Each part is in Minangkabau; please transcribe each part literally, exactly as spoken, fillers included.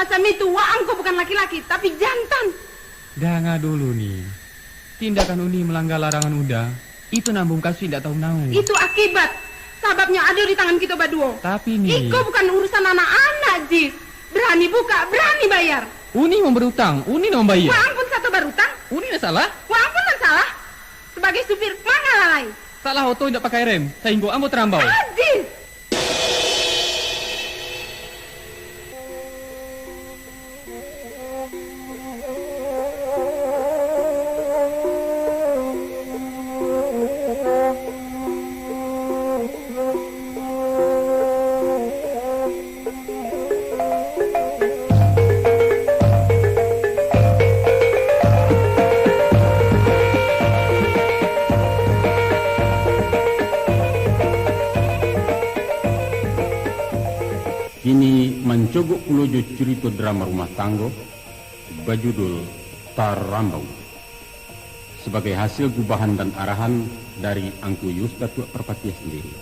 Macam itu, waang ko bukan laki-laki, tapi jantan. Danga dulu, Ni. Tindakan Uni malangga larangan Uda, itu nan Bungkasu indak tahu manau. Itu akibat. Sababnyo ado di tangan kito baduo. Tapi, Ni. Iko bukan urusan anak-anak, Jis. Barani buka, barani bayar. Uni nan barutang, Uni nan mambayia. Waang pun sato barutang. Uni nan salah. Waang pun nan salah. Sabagai supir, manga lalai. Salah oto indak pakai rem, sahinggo ambo tarambau. Jis! Kini mancogok pulo jo curito drama rumah tanggo, bajudul Tarambau, sabagai hasil gubahan dan arahan dari Angku Yus Datuak Parpatiah sandiri.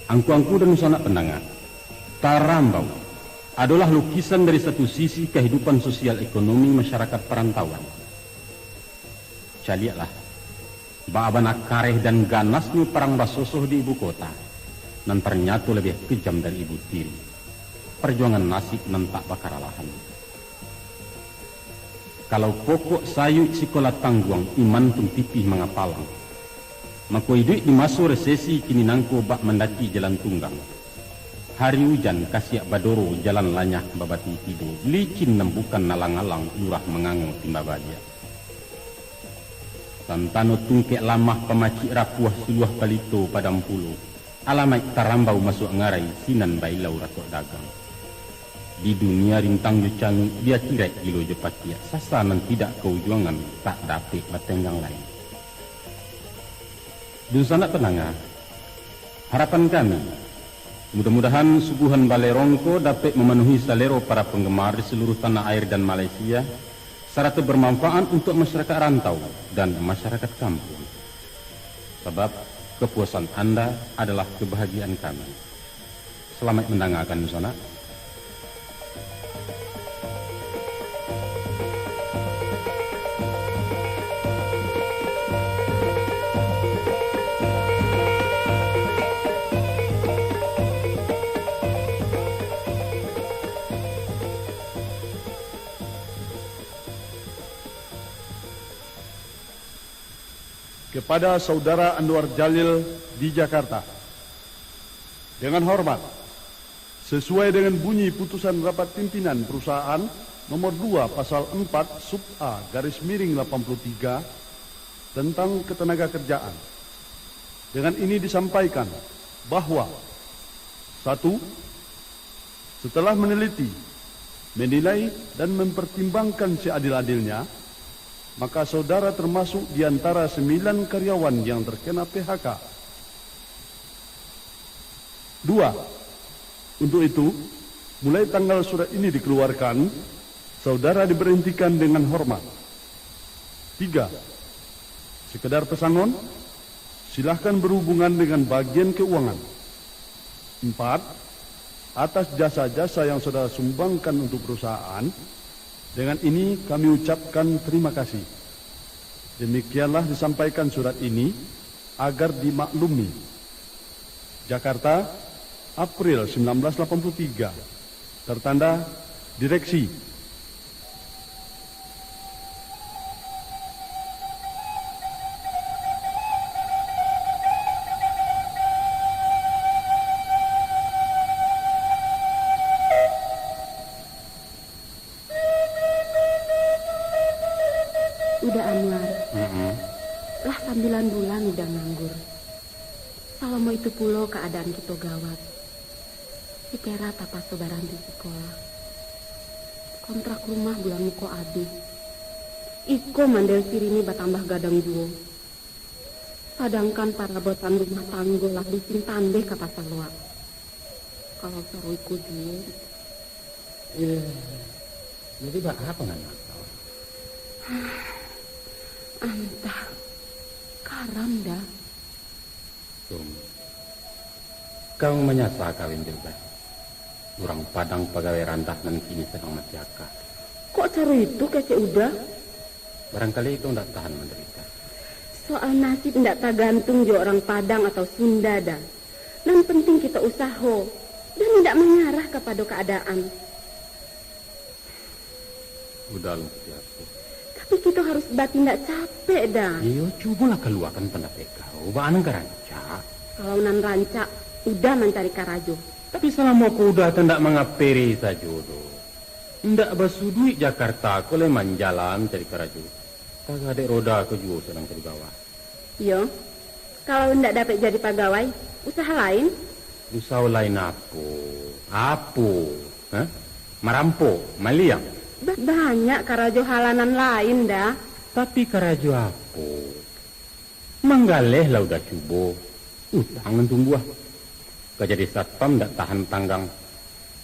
Angku-angku dan dunsanak pandanga, Tarambau adolah lukisan dari satu sisi kahidupan sosial ekonomi masyarakat parantauan. Caliaklah, baa bana kareh dan ganasnyo parang basosoh di ibu kota, nan tarnyato labiah kejam dari ibu tiri. Parjuangan nasib nan tak bakaralahan. Kalau pokok sayuik sikolah tangguang, iman pun tipih mangapalang. Mako, iduik di maso resesi kini nangko bak mandaki jalan tunggang. Hari ujan kasiak badoro, jalan lanyah babatu tibo, licin nan bukan alang-alang, lurah mangango timba baliak. Tantano tungkek lamah, pamacik rapuah, suluah palito padam pulo, alamaik tarambau masuak ngarai, sinan bailau ratok dagang. Di dunia rintang jo cangik, di akiraik gilo jo pakiak, sasa nan tidak kaujuangan, tak dapek batenggang lai. Dunsanak pandanga, harapan kami, mudah-mudahan suguhan Balerong ko dapek mamanuhi salero para panggemar di saluruah tanah air dan Malaysia, sarato barmanfaat untuak masyarakat rantau dan masyarakat kampuang. Sabab, kapuasan anda adalah kabahagiaan kami. Salamaik mandangakan, dunsanak. Kepada Saudara Anwar Jalil di Jakarta. Dengan hormat, sesuai dengan bunyi putusan rapat pimpinan perusahaan nomor dua pasal empat sub A garis miring lapan puluh tiga tentang ketenaga kerjaan, dengan ini disampaikan bahwa, satu, setelah meneliti, menilai, dan mempertimbangkan seadil-adilnya, maka saudara termasuk di antara sembilan karyawan yang terkena P H K. Dua, untuk itu, mulai tanggal surat ini dikeluarkan, saudara diberhentikan dengan hormat. Tiga, sekedar pesangon, silahkan berhubungan dengan bagian keuangan. Empat, atas jasa-jasa yang saudara sumbangkan untuk perusahaan, dengan ini kami ucapkan terima kasih. Demikianlah disampaikan surat ini, agar dimaklumi. Jakarta, April sembilan belas lapan puluh tiga. Tertanda, Direksi. Uda Anwar, Mm-mm. Lah sambilan bulan Uda nganggur. Salamo itu pulo kaadaan kito gawat. Si Kera tapaso baranti sikolah. Kontrak rumah bulan muko abih. Iko mandel si Rini batambah gadang juo. Sadangkan parabotan rumah tanggo lah lusin tandeh ka pasa loak. Kalau saro iko juo. Eh, jadi baa panganak kau? Antah. Karam, Da. Tung. Kau manyasa kawin jo Uda? Urang Padang pagawai randah nan kini sadang maciakah. Kok caro itu kecek Uda? Barangkali itu ndak tahan mandarita. Soal nasib ndak tagantung jo urang Padang atau Sunda, Da. Nan penting kito usaho, dan indak mangarah kapado kaadaan. Uda alun putuih asa. Tapi kito harus batindak capek, Da. Iyo, cubolah kaluakan pandapek kau. Baa nan ka rancak? Kalau nan rancak, Uda mancari karajo. Tapi salamo ko Uda tu ndak mangaperi sajo doh. Ndak basuduik Jakarta ko lai manjalan mancari karajo. Tagak dek roda ko juo sadang ka dibawa. Iyo, kalau ndak dapek jadi pagawai, usaha lain? Usaho lain apo? Apo? Hah? Marampok? Maliang? Ba-, banyak karajo halanan lain, Da. Tapi karajo apo? Manggaleh lah Uda cubo, utang nan tumbuah. Ka jadi satpam ndak tahan tanggang.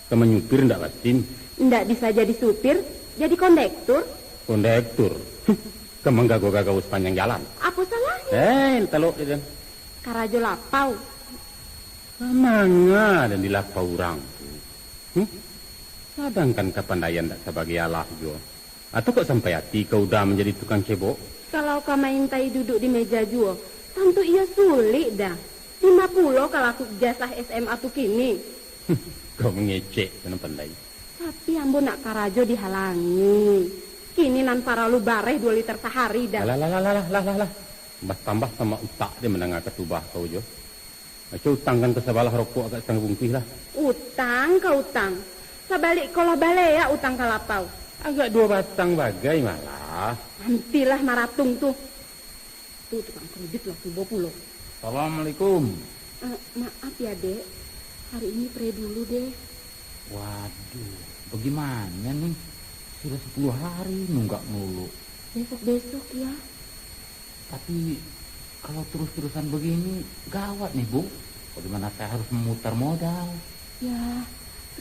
Ka manyupir ndak basin. Ndak bisa jadi supir, jadi kondektur. Kondektur? Huh, ka manggago-gago sapanjang jalan. Apo salahnyo? Eh, talok je den. Karajo lapau. Ka manga den di lapau urang tu? Huh? Sadangkan kapandaian ndak sabagai alah juo. Atau kok sampai ati ka Uda manjadi tukang cebok? Kalau ka maintai duduak di meja juo, tantu iyo sulik, Da. Dima pulo ka laku ijazah S M A tu kini? Kau mangecek, nan pandai. Tapi ambo nak karajo dihalangi. Kini nan paralu bareh duo liter sahari, Da. Alah, alah, alah, alah, alah, alah. Batambah samak utak den mandanga katubah kau jo. Aco utangkan ka sabalah rokok agak satangah bungkuih lah. Utang ka utang. Sabalik ko lah baleak utang ka lapau. Agak duo batang bagai malah. Nantilah maratung tu. Tu tukang kredit lah tibo pulo. Assalamualaikum. Eh, maaf ya, Dek. Hari ini pre dulu deh. Waduh, bagaimana nih? Sudah sepuluh hari nunggak melulu. Besok-besok ya. Tapi, kalau terus-terusan begini, gawat nih, Bu. Bagaimana saya harus memutar modal? Ya,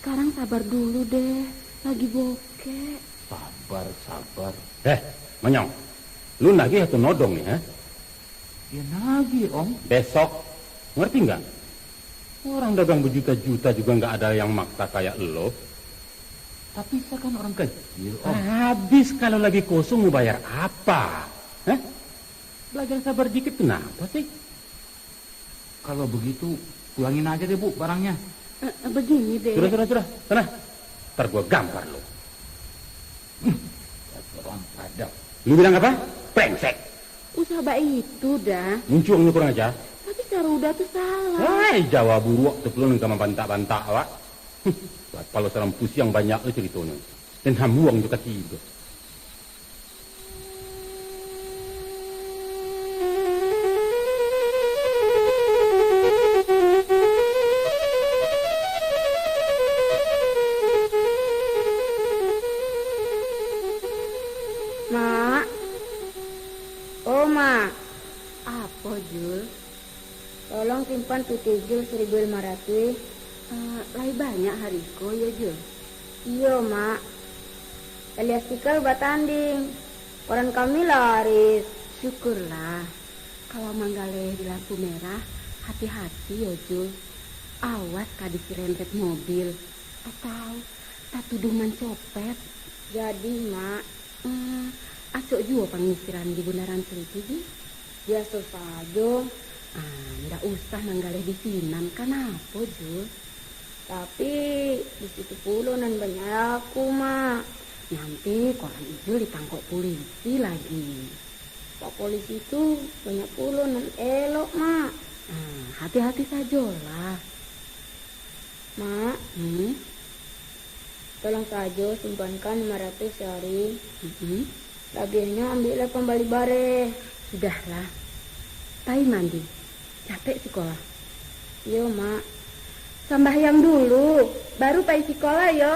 sekarang sabar dulu deh, lagi bokek. Sabar, sabar. Eh, Manyong, lu nagih atau nodong nih, ha? Ya, nagih, Om. Besok, ngerti nggak? Orang dagang berjuta-juta juga nggak ada yang maksa kayak lo. Tapi saya kan orang kecil, Om. Habis kalau lagi kosong mau bayar apa? Hah? Belajar sabar dikit kenapa sih? Kalau begitu, pulangin aja deh, Bu, barangnya. Eh, eh, begini deh. Sudah, sudah, sudah. Sana. Ntar gua gampar lo. Hmm, dasar orang Padang. Lu bilang apa? Brengsek. Usah baitu, Da. Muncuangnyo kurang aja. Tapi caro Uda tu salah. Hai, Jawa buruak tu pulo nan ka mambantak-bantak awak. Huh, kapalo salam pusiang banyak tu caritonyo. Den hambuang jo kaki tu. Mak. Oh, Mak. Apo, Jul? Tolong simpan pitih Jul seribu lima ratus. Eh, lai banyak hari ko, yo, Jul? Iyo, Mak. Elias Pikal batanding. Koran kami laris. Syukurlah. Kalau manggaleh di lampu merah, hati-hati yo, Jul. Awas ka disirempet mobil, atau tatuduh mancopet. Jadi, Mak. Eh, acok juo pangisiran di Bundaran Seligi, Jul? Biaso sajo. Ah, ndak usah manggaleh di sinan, kanapo, Jul? Tapi, di situ pulo nan banyak laku, Mak. Nanti koran Ijul ditangkok pulisi lagi. Pak polisi tu banyak pulo nan elok, Mak. Ah, hati-hati sajolah. Mak, Hmm? tolong sajo simpankan lima ratus sehari. Mm-mm. Labiahnyo ambiaklah pambali bareh. Sudahlah. Pai mandi. Capek sikolah. Iyo, Mak. Sambahyang dulu, baru pai sikolah, yo.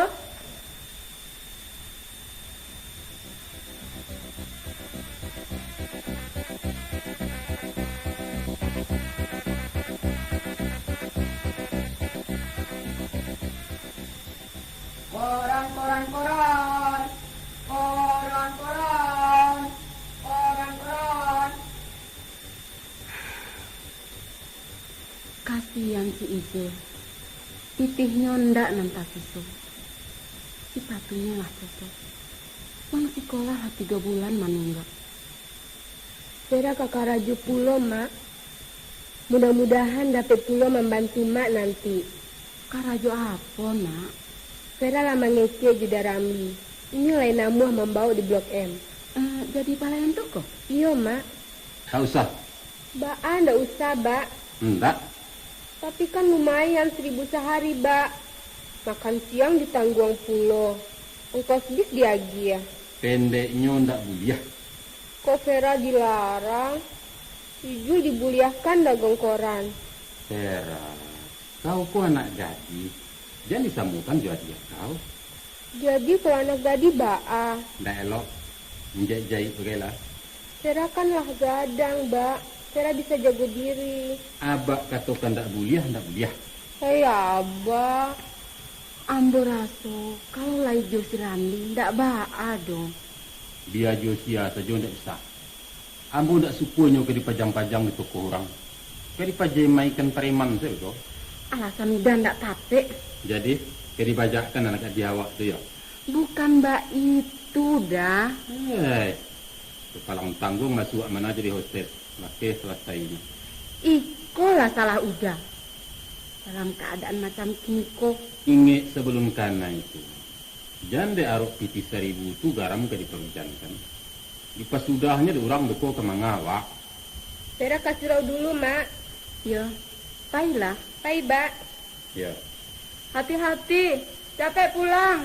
Koran, koran, koran. Koran, koran. Koran, koran. Kasian si Ijul. Titihnyo ndak nan tasusuak. Sipatunyo lah cocok. Mang sikolah lah tigo bulan manunggak. Vera ka karajo pulo, Mak. Mudah-mudahan dapek pulo mambantu Mak nanti. Karajo apo, Nak? Vera lah mangecek jo Da Ramli. Inyo lai namuah mambaok di Blok M. Eh, jadi palayan toko? Iyo, Mak. Ndak usah. Baa ndak usah, Bak? Ndak. Tapi kan lumayan seribu sahari, Bak. Makan siang ditangguang pulo. Ongkos bis diagiah. Pendeknyo ndak buliah. Kok Vera dilarang? Ijul dibuliahkan dagang koran. Vera, kau ko anak gadih. Jan disamakan jo adiak kau. Jadi kalau anak gadih baa? Ndak elok. Injek jaik bagailah. Vera kan lah gadang, Bak. Vera bisa jago diri. Abak katokan ndak buliah, ndak buliah. Hei, Abak. Ambo raso, kalau lai jo si Ramli, ndak baa doh. Bia jo sia sajo ndak usah. Ambo ndak suko inyo ka dipajang-pajang di toko urang. Ka dipajemaikan pareman sajo ko. Alasan Uda ndak tapek. Jadi, ka dibajakkan anak gadih awak tu, yo? Bukan baitu, Da. Hei, kapalang tangguang masuak manajo di hostel. Lakeh salasainyo. Iko lah salah Uda. Dalam kaadaan macam kini ko. Ingek sabalun kana itu. Jan dek arok pitih saribu tu garam ka diparujankan. Dipasudahnyo dek urang beko ka manga awak. Vera ka surau dulu, Mak. Yo, pailah. Pai, Bak. Yo. Hati-hati, capek pulang.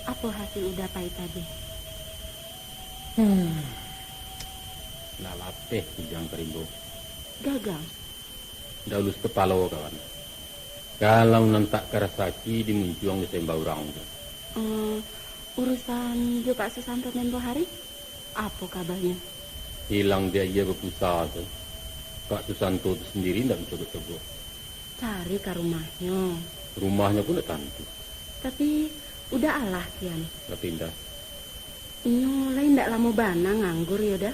Apo hasil Uda pai tadi? Hmm. Lah lapeh kujang ka rimbo. Gagal. Ndak ulus kapalo, kawan. Kalau nan tak karasaki dimuncuang di sembah urang tu. Eh, urusan jo Pak Susanto tempo hari, apo kabanyo? Hilang biaya bapusa tu. Pak Susanto tu sandiri ndak mancogok-cogok. Cari ka rumahnyo. Rumahnyo pun ndak tantu. Tapi, Uda alah kian. Lah pindah. Inyo lai ndak lamo bana nganggur yo, Da.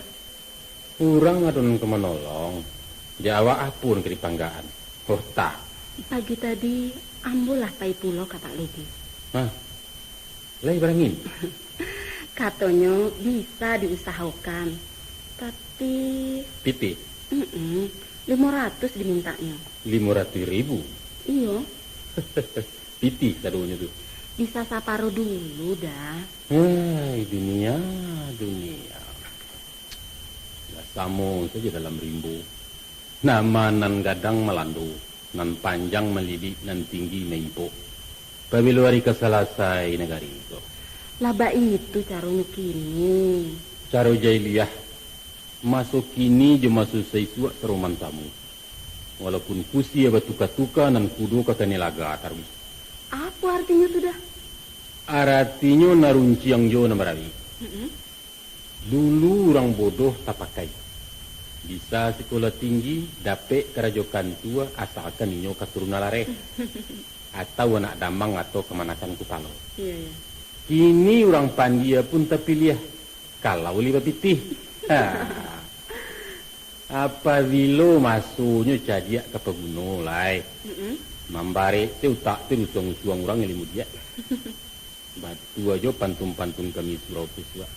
Urang ado nan ka manolong, di awak apo nan ka dipanggaan? Otak. Pagi tadi, ambo lah pai pulo ka Pak Ludi. Hah? Lai barangin? Katonyo bisa diusahokan, tapi Pitih? Mm-mm, limo ratus dimintaknyo. Limo ratus ribu? Iyo. Pitih sadonyo tu. Bisa saparo dulu, Da. Hai, dunia, dunia. Lah samo sajo dalam rimbo. Nama nan gadang malando, nan panjang malilik, nan tinggi maimpok. Pabilo ari ka salasai nagari ko? Lah baitu caronyo kini. Caro jahiliah. Maso kini jo maso saisuak saroman samo. Walaupun kusia batuka-tuka, nan kudo ka kanai laga taruih. Apo artinyo tu, Da? Aratinyo nan runciang jo nan barawik. Mm-mm. Dulu urang bodoh tapakai. Bisa sikolah tinggi, dapek karajo kantua, asalkan inyo katurunan lareh. Atau anak damang atau kamanakan kupalo. Iya, iya. Kini urang pandia pun tapiliah, kalau lai bapitih. Ha. Apabilo masonyo cadiak ka paguno lai, Mm-mm. mambarek se utak tu diusuang-usuang urang ilmu diak. Batua jo pantun-pantun kami surau tu suak.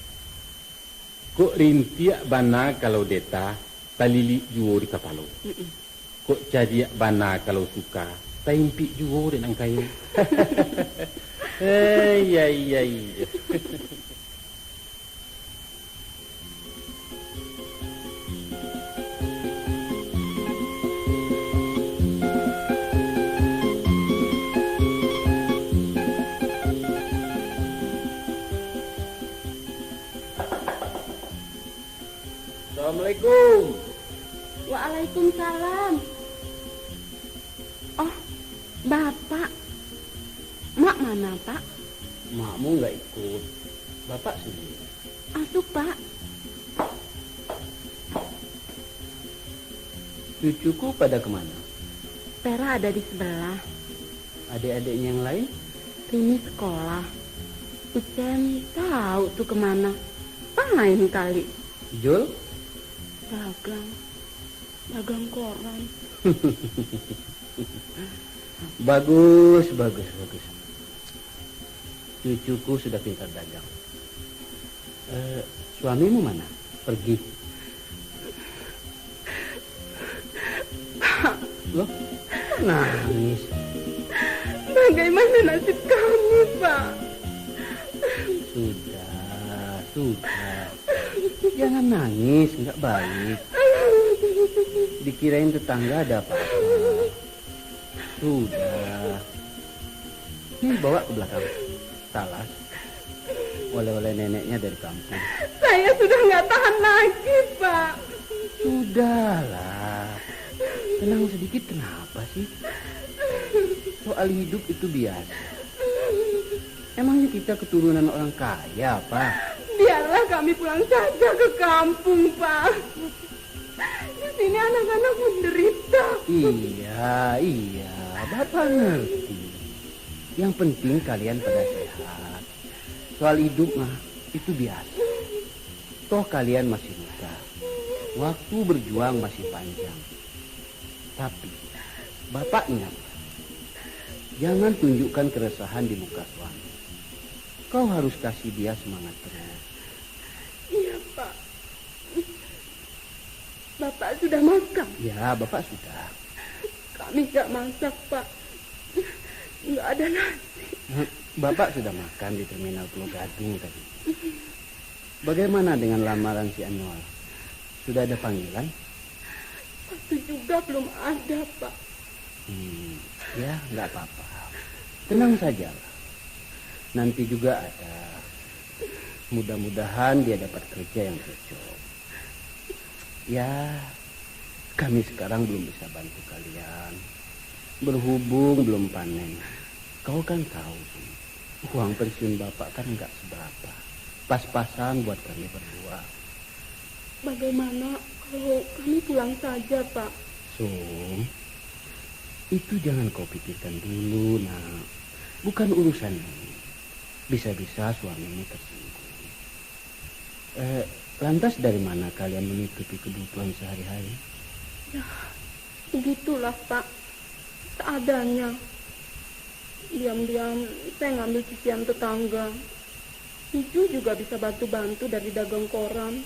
Kok rintiak bana kalau deta, talilik juo di kapalo. Mm-mm. Kok cadiak bana kalau suka, taimpik juo dek nan kayo. Hei, yai, yai. Assalamualaikum. Waalaikumsalam. Oh, Bapak. Mak mana, Pak? Makmu nggak ikut. Bapak sendiri. Masuk, Pak. Cucuku pada kemana? Vera ada di sebelah. Adik-adiknya yang lain? Tini sekolah. Ucen tahu tu kemana. Main kali. Jul? Dagang. Dagang koran. Bagus, bagus, bagus. Cucuku sudah pintar dagang. Eh, suamimu mana? Pergi. Loh, nangis. Bagaimana nasib kami, Pak? Sudah, sudah. Jangan nangis, nggak baik. Dikirain tetangga ada apa-apa. Sudah. Nih, bawa ke belakang. Talas. Oleh-oleh neneknya dari kampung. Saya sudah nggak tahan lagi, Pak. Sudahlah. Tenang sedikit, kenapa sih? Soal hidup itu biasa. Emangnya kita keturunan orang kaya apa? Biarlah kami pulang saja ke kampung, Pak. Di sini anak-anak menderita. Iya, iya, Bapak ngerti. Yang penting kalian pada sehat. Soal hidup mah, itu biasa. Toh kalian masih muda. Waktu berjuang masih panjang. Tapi, Bapak ingat, jangan tunjukkan keresahan di muka suami. Kau harus kasih dia semangat terus. Iya, Pak. Bapak sudah makan? Ya, Bapak sudah. Kami nggak masak, Pak. Nggak ada nasi. Bapak sudah makan di terminal Pulau Gadung tadi. Bagaimana dengan lamaran si Anwar? Sudah ada panggilan? Satu juga belum ada, Pak. Hmm, ya, nggak apa-apa. Tenang sajalah. Nanti juga ada. Mudah-mudahan dia dapat kerja yang cocok. Ya, kami sekarang belum bisa bantu kalian. Berhubung belum panen, kau kan tahu, Sum, uang pensiun Bapak kan nggak seberapa. Pas-pasan buat kami berdua. Bagaimana kalau kami pulang saja, Pak? Sum, itu jangan kau pikirkan dulu, Nak. Bukan urusan ini. Bisa-bisa suamimu tersinggung. Eh, lantas dari mana kalian menutupi kebutuhan sehari-hari? Ya, begitulah, Pak. Seadanya. Diam-diam saya ngambil cicilan tetangga. Cucu juga bisa bantu-bantu dari dagang koran.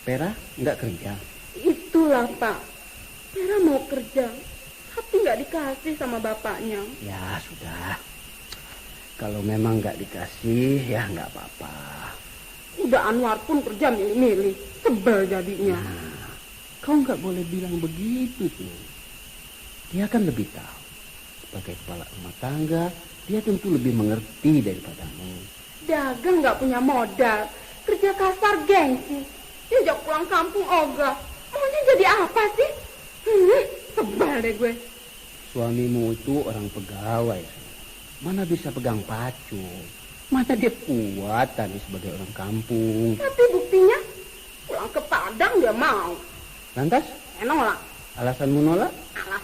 Pera nggak kerja? Itulah, Pak. Pera mau kerja, tapi nggak dikasih sama bapaknya. Ya, sudah. Kalau memang nggak dikasih, ya nggak apa-apa. Udah Anwar pun kerja milih-milih. Sebel jadinya. Nah, kau nggak boleh bilang begitu, Sum. Dia kan lebih tahu. Sebagai kepala rumah tangga, dia tentu lebih mengerti daripadamu. Dagang nggak punya modal, kerja kasar gengsi. Diajak pulang kampung ogah. Maunya jadi apa sih? Hmm, sebel deh gue. Suamimu itu orang pegawai, Sum. Mana bisa pegang pacul? Mana dia kuat tadi sebagai orang kampung? Tapi buktinya, pulang ke Padang dia mau. Lantas? Saya nolak. Alasanmu nolak? Alah,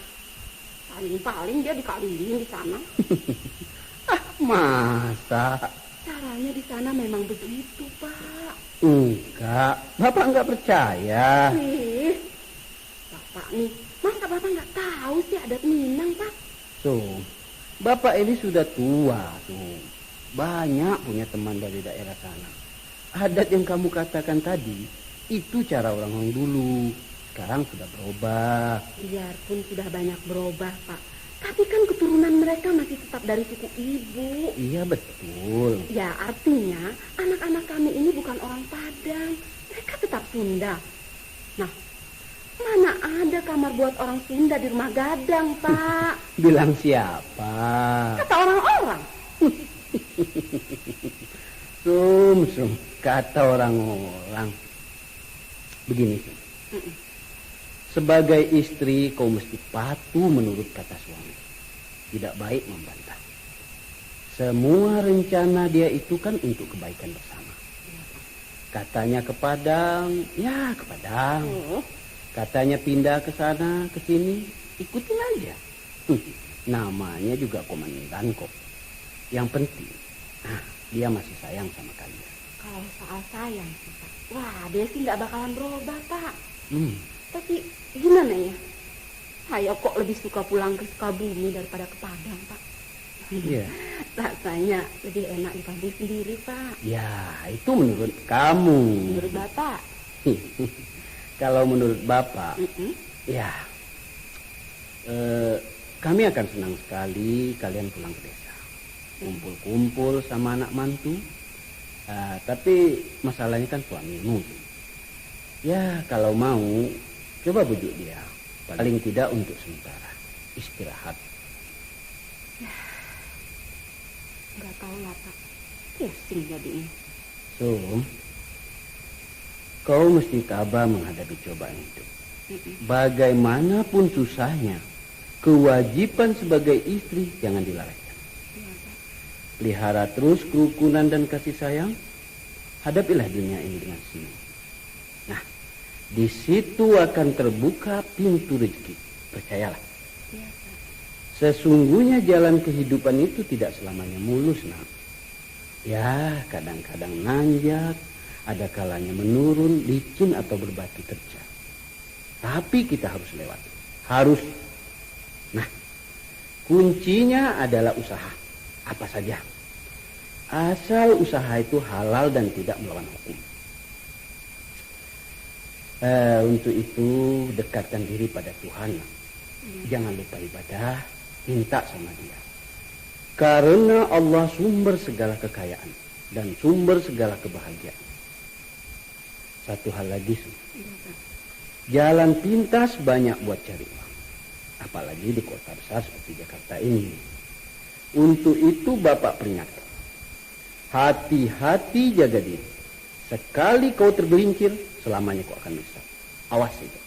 paling-paling dia dikalilihin di sana. Ah, masa? Caranya di sana memang begitu, Pak. Enggak, Bapak enggak percaya. Ih, Bapak nih, masa Bapak nggak tahu sih adat Minang, Pak? Sum, Bapak ini sudah tua, Sum. Banyak punya teman dari daerah sana. Adat yang kamu katakan tadi, itu cara orang-orang dulu. Sekarang sudah berubah. Biarpun sudah banyak berubah, Pak. Tapi kan keturunan mereka masih tetap dari suku ibu. Iya, betul. Ya, artinya anak-anak kami ini bukan orang Padang. Mereka tetap Sunda. Nah, mana ada kamar buat orang Sunda di rumah gadang, Pak? Bilang siapa? Kata orang-orang. Sum, Sum, kata orang-orang. Begini, Sum. Mm-mm. Sebagai istri, kau mesti patuh menurut kata suami. Tidak baik membantah. Semua rencana dia itu kan untuk kebaikan bersama. Katanya ke Padang, ya ke Padang. Hmm. Katanya pindah ke sana, ke sini, ikutin aja. Hmm. Namanya juga komandan kok. Yang penting, ah, dia masih sayang sama kalian. Kalau soal sayang sih, Pak, wah, dia sih nggak bakalan berubah, Pak. Hmm. Tapi gimana ya? Saya kok lebih suka pulang ke Sukabumi daripada ke Padang, Pak. Iya. Rasanya lebih enak di kampung sendiri, Pak. Ya, itu menurut kamu. Menurut Bapak? Kalau menurut Bapak, mm-mm, ya, eh, kami akan senang sekali kalian pulang ke desa. Kumpul-kumpul sama anak mantu. Ah, tapi masalahnya kan suamimu. Ya, kalau mau, coba bujuk dia. Paling tidak untuk sementara. Istirahat. Nggak tahu lah, Pak. Pusing jadinya. Sum, kau mesti tabah menghadapi cobaan hidup. Mm-mm. Bagaimanapun susahnya, kewajiban sebagai istri jangan dilalaikan. Iya, Pak. Pelihara terus kerukunan dan kasih sayang. Hadapilah dunia ini dengan senyum. Nah, di situ akan terbuka pintu rezeki. Percayalah. Iya, Pak. Sesungguhnya jalan kehidupan itu tidak selamanya mulus, Nak. Ya, kadang-kadang nanjak, ada kalanya menurun, licin atau berbatu terjal. Tapi kita harus lewat. Harus. Nah, kuncinya adalah usaha. Apa saja. Asal usaha itu halal dan tidak melawan hukum. Eh, untuk itu, dekatkan diri pada Tuhan, Nak. Iya. Jangan lupa ibadah, minta sama Dia. Karena Allah sumber segala kekayaan dan sumber segala kebahagiaan. Satu hal lagi, Su. Iya, Pak. Jalan pintas banyak buat cari uang. Apalagi di kota besar seperti Jakarta ini. Untuk itu Bapak peringatkan. Hati-hati jaga diri. Sekali kau tergelincir, selamanya kau akan menyesal. Awas saja.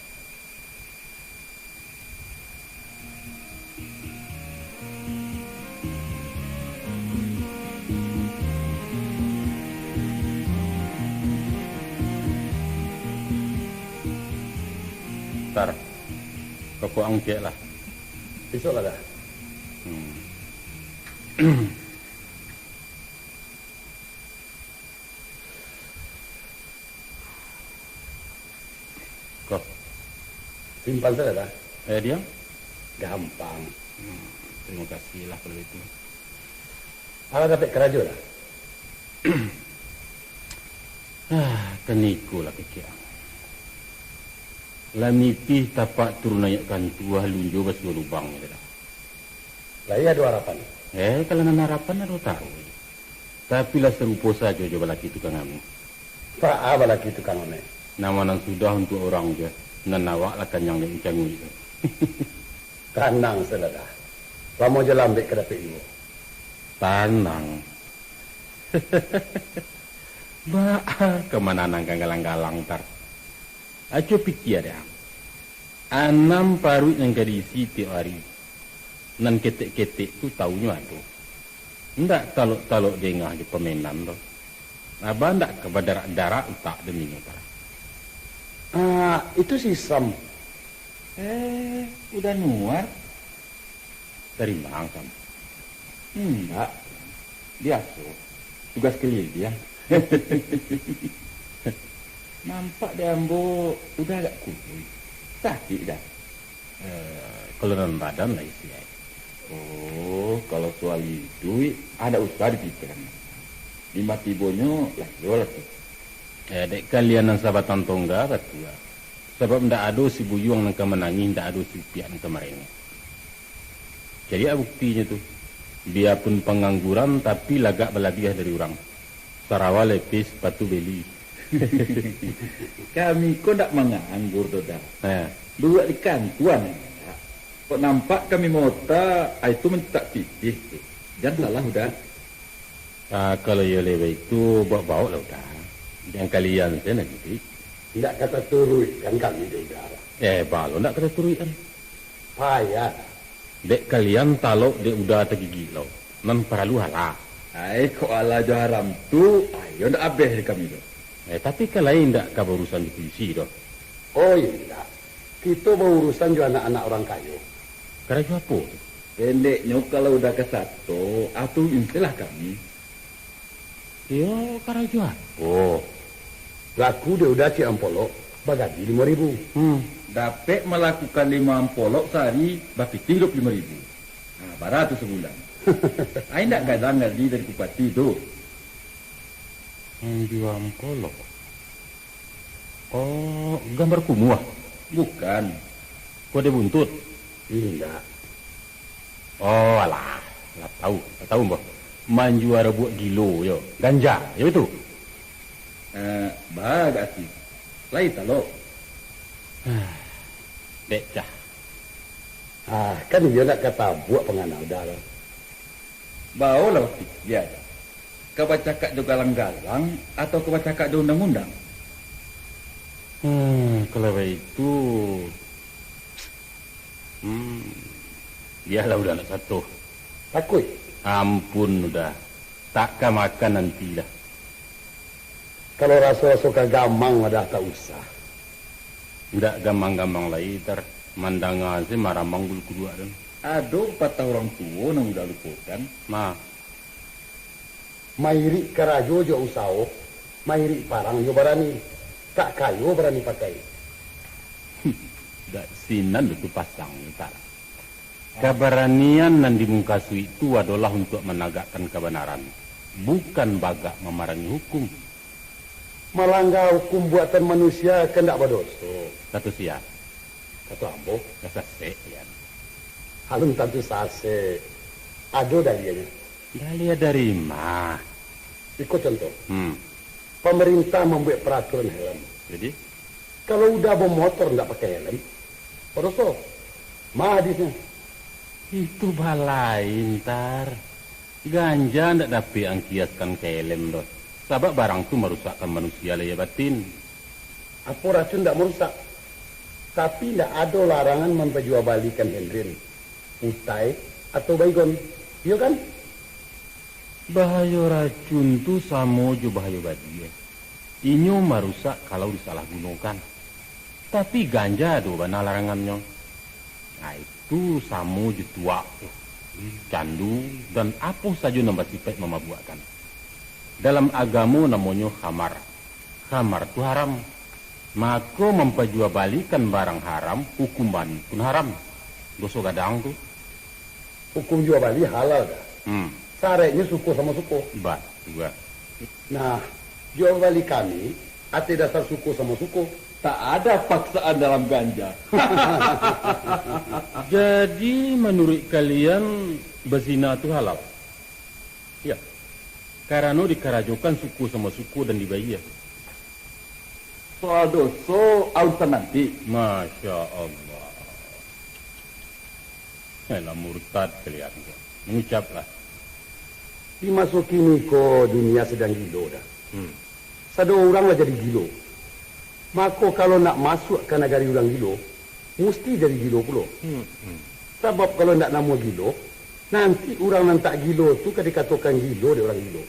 Tar, rokok ang ciek lah. Bisuak lah, Da. Hmm. Ko. Simpan sajo, Da. Eh, diam. Gampang. Hmm, tarimo kasih lah kalau itu. Alah dapek karajo, Da? Ah, kan iko lah pikia. Lah nitih tapak turun naiak kantua, lunjo basuo lubang, Da. Lai ado harapan? Eh, kalau nan harapan ado taruih. Tapi lah sarupo sajo jo balaki tukang ameh. Baa balaki tukang ameh? Namo nan sudah untuak urang juo, nan awak lah kanyang dek mancanguik tu. Tanang sajo, Da. Lamo jo lambek ka dapek juo. Tanang. Baa ka mananangkan galang-galang, Tar? Aco pikia dek ang. Anam paruik nan ka diisi tiok ari. Nan ketek-ketek tu taunyo ado. Ndak talok-talok dengah jo pamenan tu. Abah ndak ka badarak-darak utak demi nyo, Tar. Ah, itu si Sam. Eh, udah nuar. Tarimang, Sam. Indak. Biaso. Tugas kaliliang. Nampak dek ambo udah agak kuruih. Sakik, Da? Eh, kalau dalam badan lah isi ai. Oh, kalau soal iduik, ah, ndak usah dipikirkan. Limbah tibonyo, lah iyo lah tu. Eh, dek kalian nan sabatang tongga, batua. Sabab ndak ado si buyuang nan ka manangih, ndak ado si upiak nan ka marengek. Caliak buktinyo tu. Biapun pangangguran, tapi lagak balabiah dari urang. Sarawa lepis, sapatu beli. Kami ko ndak manganggur doh, Da. Eh. Duduak di kantua, Da. Kok nampak kami maota, ai tu mancaliak pitih tu. Jan salah, Da. Ah, kalau iyo lai baitu, baok-baok lah, Da. Jan kalian se nan iduik. Indak ka taturuikkan kami doh, Da. Eh, baa lo ndak ka taturuikkan. Payah. Dek kalian talok dek uda tagigik lo, nan paralu halal. Ai, kok halal jo haram tu, ayo ndak abeh di kami tu. Eh, tapi kan lain ndak ka baurusan jo pulisi doh. Oh, indak. Kito baurusan jo anak-anak urang kayo. Karajo apo tu? Pendeknyo, kalau Uda ka sato, atu intilah kami. Iyo, karajo apo? Laku dek Uda Cik Ampolok bagaji limo ribu. Hmm. Dapek malakukan limo ampolok sahari, bapitih duo puluah limo ribu. Nah, bara tu sabulan. Ai ndak gadang gaji dari bupati tu. Manjua ampolok. Oh, gambar kumuah? Bukan. Kuade buntut? Indak. Oh, alah. Lah tahu, lah tahu, Mbah. Manjua rabuak gilo, yo. Ganja, yo itu? Eh, bagak sih. Lai talok. Dek cah. Ah, kan iyo nak ka tabuak pangana Uda lah. Baolah bapikia, ka bacakak jo galang-galang, atau ka bacakak jo undang-undang? Hmm, kalau baitu, hmm, bialah Uda nak sato. Takuik? Ampun Uda, tak ka makan nanti lah. Kalau raso-raso ka gamang, Uda tak usah. Indak gamang-gamang lai, Tar. Mandanga se maramang bulu kuduak tu. Ado patah urang tuo nan Uda lupokan. Ma. Mairik karajo jo usaho, mairik parang jo barani. Tak kayo barani pakai. Dak sinan tu pasang, Tar. Kabaranian nan dimungkasuik tu adolah untuak managakkan kabanaran, bukan bagak mamarangi hukum. Malangga hukum buatan manusia kan ndak badoso. Kato sia? Kato ambo. Lah sasek, Yan. Alun tantu sasek. Ado daliahnyo. Daliah dari ma? Iko contoh. Hmm. Pamarintah mambuek paraturan helm. Jadi? Kalau Uda bamotor ndak pakai helm, badoso. Ma hadisnyo? Itu balain, Tar. Ganja ndak dapek angkiaskan ka helm doh, sabab barang tu marusakkan manusia lahia batin. Apo racun ndak marusak, tapi ndak ado larangan mampajua balikan hendrin, utai, atau baygon, iyo kan? Bahayo racun tu samo jo bahayo badia. Inyo marusak kalau disalahgunokan. Tapi ganja ado bana larangannyo. Nah, itu samo jo tuak tu, candu, dan apo sajo nan basipaik mamabuakkan. Dalam agamo namonyo khamar. Khamar tu haram. Mako, mampajua balikan barang haram, hukuman pun haram. Doso gadang tu. Hukum jua bali halal, Da. Hmm. Saraiknyo suko samo suko. Batua. Nah, jua bali kami ateh dasar suko samo suko. Tak ada paksaan dalam ganja. Jadi, manuruik kalian, bazina tu halal? Ya. Karano dikarajokan suko samo suko dan dibayia. Soal doso, urusan nanti. Masya Allah. Eh, lah murtad kalian ko. Mangucaplah. Di maso kini ko, dunia sadang gilo, Da. Hmm. Sado urang lah jadi gilo. Mako, kalau nak masuak ka nagari urang gilo, musti jadi gilo pulo. Hmm, hmm. Sabab kalau ndak namuah gilo, nanti urang nan tak gilo tu ka dikatokan gilo dek urang gilo.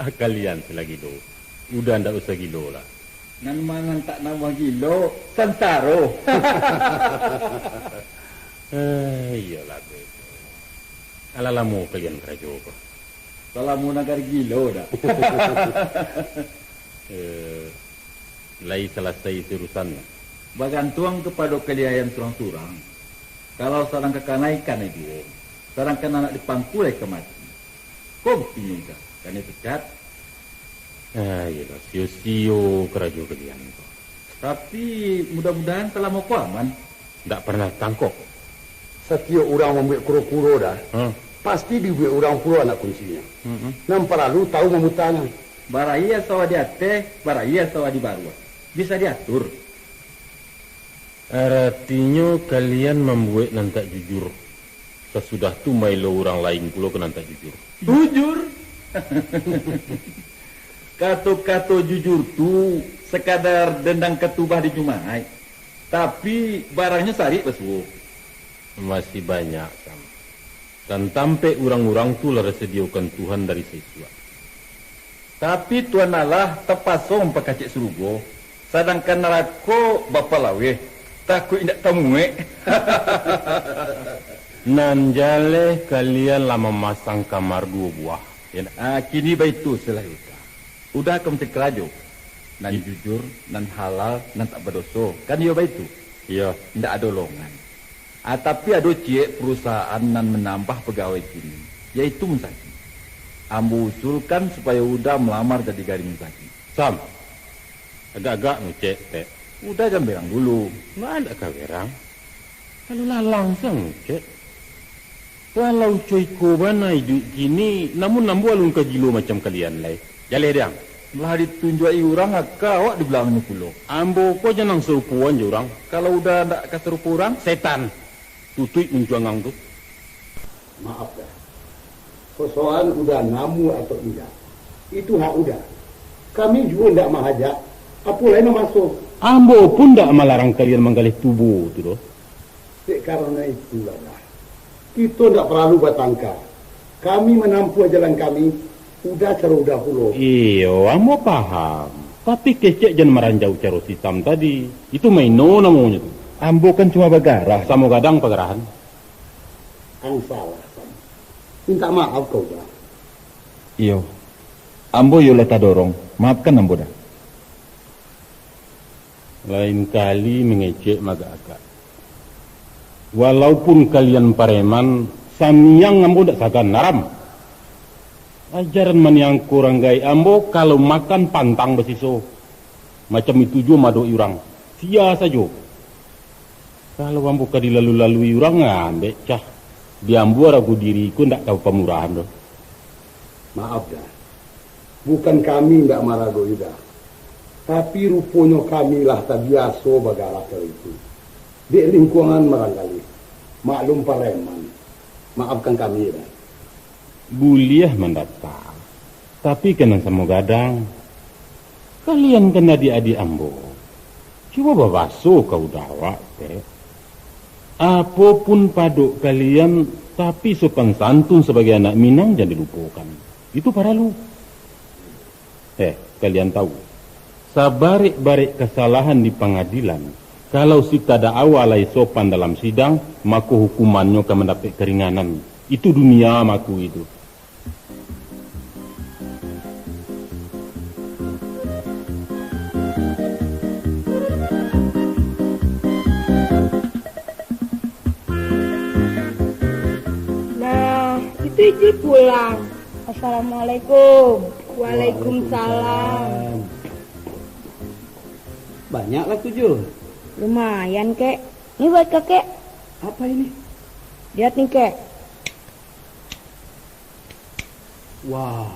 Ah, kalian se lah gilo. Uda ndak usah gilo lah. Nan ma nan tak namuah gilo, sansaro. Eh, iyolah, Beb. Alah lamo kalian karajo ko? Salamo nagari gilo, Da. Eh, lai salasai isi urusannyo? Bagantuang kapado kalian surang-surang. Kalau sadang ka kanai, kanai juo. Sadang ka anak di pangku, lai ka mati. Ko buktinyo, Da, kanai pecat. Ah, iyolah, sio-sio karajo kalian ko. Tapi, mudah-mudahan salamo ko aman. Ndak parnah tangkok. Satiok urang mambuek kuro-kuro, Da, hmm, pasti dibuek urang pulo anak kuncinyo. Hmm, hmm. Nan paralu tahu mamutanyo. Baraiya sawah di ateh, baraiya sawah di baruah. Bisa diatur. Aratinyo kalian mambuek nan tak jujur, sasudah tu maelo urang lain pulo ka nan tak jujur. Jujur? Kato-kato jujur tu sakadar dendang katubah di Jumaik, tapi barangnyo sarik basuo. Masih banyak, Sam. Dan tampek urang-urang tu lah disadiokan Tuhan dari saisuak. Tapi Tuhan Allah tapaso mampakacek surugo, sadangkan narako bapalaweh. Takuik indak tamuek. Nan jaleh kalian lah mamasang kamar duo buah, ya ndak? Ah, kini baitu selah Uda. Uda ka mancari karajo. Nan jujur, nan halal, nan tak badoso. Kan iyo baitu? Iyo. Indak ado lowongan. Ah, tapi ado ciek perusahaan nan manambah pagawai kini, yaitu musaki. Ambo usulkan supayo Uda malamar jadi gadih musaki. Sam, agak-agak ngecek, Tek. Uda jan berang dulu. Ma ndak ka berang? Lalu lalang sa ngecek. Walau co iko bana iduik kini, namun ambo alun ka gilo macam kalian lai. Jaleh, Dang. Lah ditunjuak-i urang aka awak di balangangnyo pulo. Ambo ko jan nan sarupoan jo urang. Kalau Uda ndak ka sarupo urang? Setan! Tutuik muncuangang tu. Maaf dah. Persoalan Uda namuah atau indak, itu hak Uda. Kami juo indak mahajak, apo lai mamaso. Ambo pun ndak malarang kalian manggaleh tubo tu doh. Dek karano itulah, Dah. Kito ndak paralu batangka. Kami manampuah jalan kami, Uda caro Uda pulo. Iyo, ambo paham. Tapi kecek jan maranjau caro si Sam tadi. Itu maino namonyo tu. Ambo kan cuma bagarah. Samo gadang pagarahan. Ang salah, Sam. Mintak maaf ka Uda. Iyo. Ambo iyo lah tadorong. Maafkan ambo, Dah. Lain kali mangecek maagak-agak. Walaupun kalian pareman, saniang ambo ndak sagan, haram. Ajaran maniangko urang gaek ambo, kalau makan pantang basiso. Macam itu juo maadoki urang. Sia sajo. Kalau ambo ka dilalu-lalui urang, ambek cah. Di ambo arago diri ko ndak ka bapamurahan doh. Maaf, Dah. Bukan kami indak marago Uda, tapi ruponyo kami lah tabiaso bagarah caro itu. Dek lingkuangan barangkali, maklum pareman. Maafkan kami, Uda. Buliah mandata, tapi ka nan samo gadang. Kalian kan adiak-adiak ambo. Cubo babaso ka Uda awak, Tek. Apo pun padok kalian, tapi sopan santun sabagai anak Minang jan dilupokan. Itu paralu. Eh, kalian tahu, sabarek-barek kasalahan di pangadilan, kalau si tadakwa lai sopan dalam sidang, mako hukumannyo ka mandapek karinganan. Itu dunia mako itu. Nah, itu Ijul pulang. Assalamualaikum. Waalaikumsalam. Waalaikumsalam. Banyak laku, Jul? Lumayan, Kek. Ni buat Kakek. Apa ini? Lihat nih, Kek. Wah,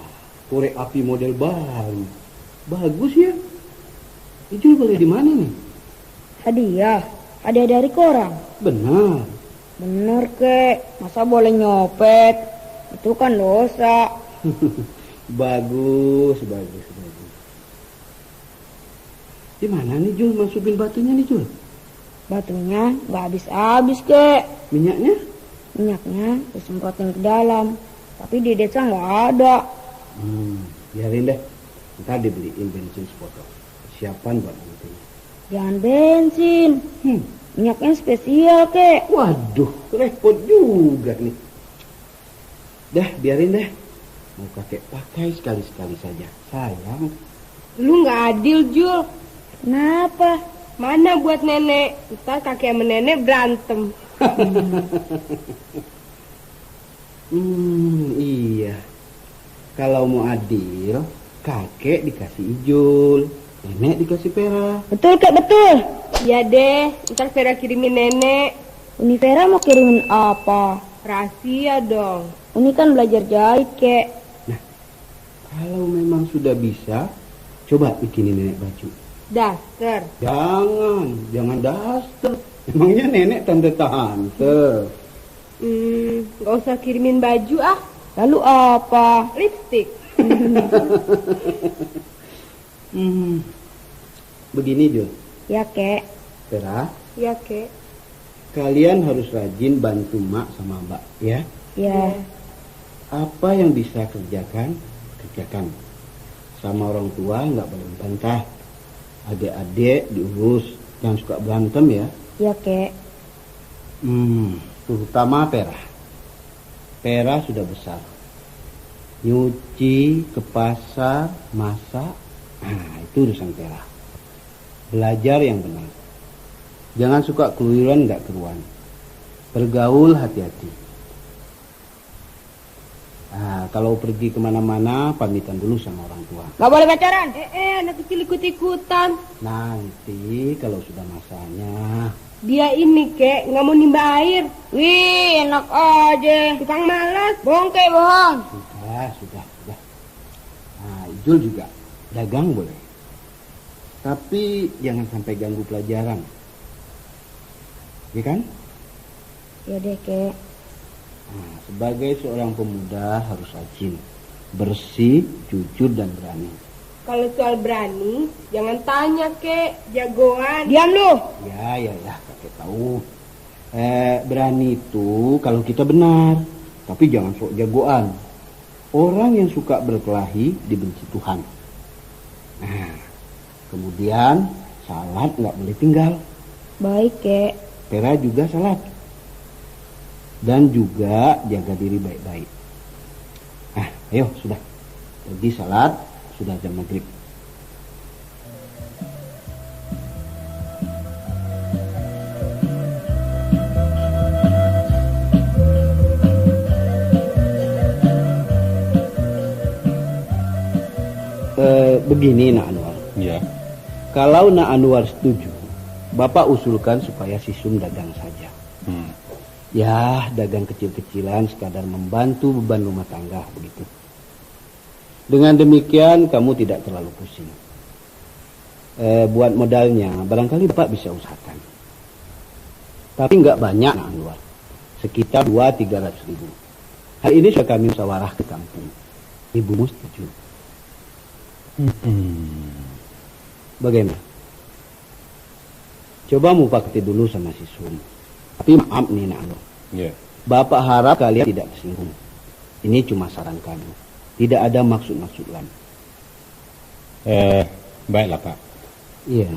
korek api model baru. Bagus ya. Ijul beli di mana nih? Hadiah. Hadiah dari korang. Benar. Benar, Kek. Masa boleh nyopet? Itu kan dosa. Bagus, bagus, bagus. Di mana nih, Jul, masukin batunya nih, Jul? Batunya nggak habis-habis, Kek. Minyaknya? Minyaknya disemprotin ke dalam, tapi di desa nggak ada. Hmm, biarin deh. Ntar dibeliin bensin sepotong. Siapan buat nantinya. Jangan bensin. Hmm. Minyaknya spesial, Kek. Waduh, repot juga nih. Dah, biarin deh. Mau kakek pakai sekali-sekali saja. Sayang. Lu nggak adil, Jul. Kenapa? Mana buat nenek? Ntar kakek sama nenek berantem. Hmm, iya. Kalau mau adil, kakek dikasih Ijul, nenek dikasih Vera. Betul, Kek, betul. Iya deh, ntar Vera kirimin nenek. Uni Vera mau kirimin apa? Rahasia dong. Uni kan belajar jahit, Kek. Nah, kalau memang sudah bisa, coba bikinin nenek baju. Daster. Jangan, jangan daster. Emangnya nenek tante-tante? Hmm, nggak usah kirimin baju ah. Lalu apa? Lipstik. Hmm, begini, Jul. Ya, Kek. Vera. Ya, Kek. Kalian harus rajin bantu mak sama abak, ya. Ya. Ya. Apa yang bisa kerjakan, kerjakan. Sama orang tua nggak boleh membantah. Adik-adik diurus, jangan suka berantem, ya. Iya, Kek. Hmm, terutama Pera. Pera sudah besar. Nyuci, ke pasar, masak, nah, itu urusan Pera. Belajar yang benar. Jangan suka keluyuran nggak keruan. Bergaul hati-hati. Nah, kalau pergi kemana-mana, pamitan dulu sama orang tua. Nggak boleh pacaran. Eh, eh, anak kecil ikut-ikutan. Nanti kalau sudah masanya. Dia ini, Kek, nggak mau nimba air. Wih, enak aja. Tukang malas. Bohong, Kek, bohong. Sudah, sudah, sudah. Nah, Ijul juga. Dagang boleh. Tapi jangan sampai ganggu pelajaran. Ya kan? Ya deh, Kek. Nah, sebagai seorang pemuda harus rajin, bersih, jujur, dan berani. Kalau soal berani, jangan tanya, Kek. Jagoan. Diam lu! Ya, ya, ya, kakek tahu. Eh, berani itu kalau kita benar, tapi jangan sok jagoan. Orang yang suka berkelahi dibenci Tuhan. Nah, kemudian salat nggak boleh tinggal. Baik, Kek. Pera juga salat. Dan juga jaga diri baik-baik. Nah, ayo, sudah. Pergi salat, sudah jam maghrib. Eh, begini, Nak Anwar. Ya. Kalau Nak Anwar setuju, Bapak usulkan supaya si Sum dagang saja. Hmm. Ya, dagang kecil-kecilan sekadar membantu beban rumah tangga begitu. Dengan demikian, kamu tidak terlalu pusing. Eh, buat modalnya, barangkali Bapak bisa usahakan. Tapi nggak banyak, Nak Anwar. Sekitar dua tiga ratus ribu. Hal ini sudah kami musyawarah ke kampung. Ibumu setuju. Hmm. Bagaimana? Coba mupakati dulu sama si Sum. Tapi maaf nih, Nak Anwar. Ya. Bapak harap kalian tidak tersinggung. Ini cuma saran kami. Tidak ada maksud-maksud lain. Eh, baiklah, Pak. Iya.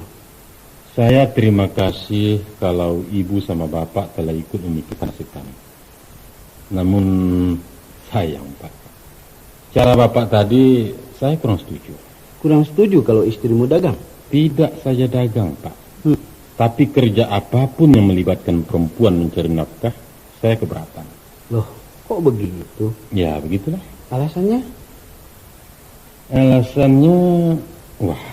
Saya terima kasih kalau Ibu sama Bapak telah ikut memikirkan nasib kami. Namun, sayang, Pak. Cara Bapak tadi, saya kurang setuju. Kurang setuju kalau istrimu dagang? Tidak saja dagang, Pak. Hmm. Tapi kerja apapun yang melibatkan perempuan mencari nafkah, saya keberatan. Loh, kok begitu? Ya, begitulah. Alasannya? Alasannya, wah,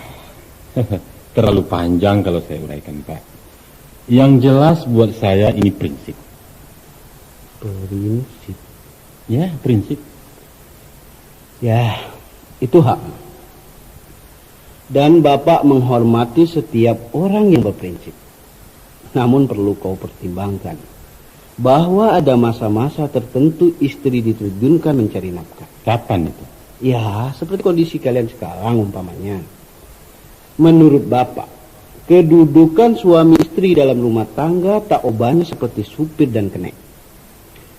terlalu panjang kalau saya uraikan, Pak. Yang jelas buat saya ini prinsip. Prinsip? Ya, prinsip. Ya, itu hak. Dan Bapak menghormati setiap orang yang berprinsip. Namun perlu kau pertimbangkan, bahwa ada masa-masa tertentu istri diterjunkan mencari nafkah. Kapan itu? Ya, seperti kondisi kalian sekarang umpamanya. Menurut Bapak, kedudukan suami istri dalam rumah tangga tak ubahnya seperti supir dan kenek.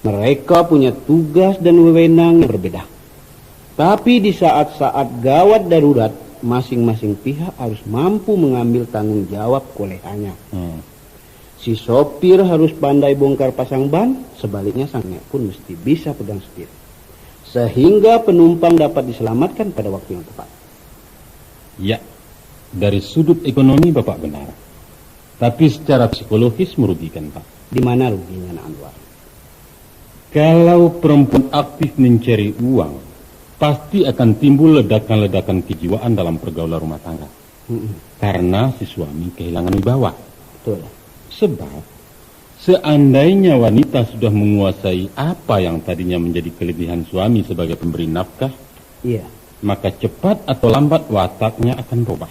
Mereka punya tugas dan wewenang yang berbeda. Tapi di saat-saat gawat darurat, masing-masing pihak harus mampu mengambil tanggung jawab kolehannya. Hmm. Si sopir harus pandai bongkar pasang ban, sebaliknya sang nek pun mesti bisa pegang setir. Sehingga penumpang dapat diselamatkan pada waktu yang tepat. Ya, dari sudut ekonomi Bapak benar. Tapi secara psikologis merugikan, Pak. Di mana ruginya, Nak Anwar? Kalau perempuan aktif mencari uang, pasti akan timbul ledakan-ledakan kejiwaan dalam pergaulan rumah tangga. Mm-mm. Karena si suami kehilangan wibawa. Betul. Sebab, seandainya wanita sudah menguasai apa yang tadinya menjadi kelebihan suami sebagai pemberi nafkah, iya, maka cepat atau lambat wataknya akan berubah.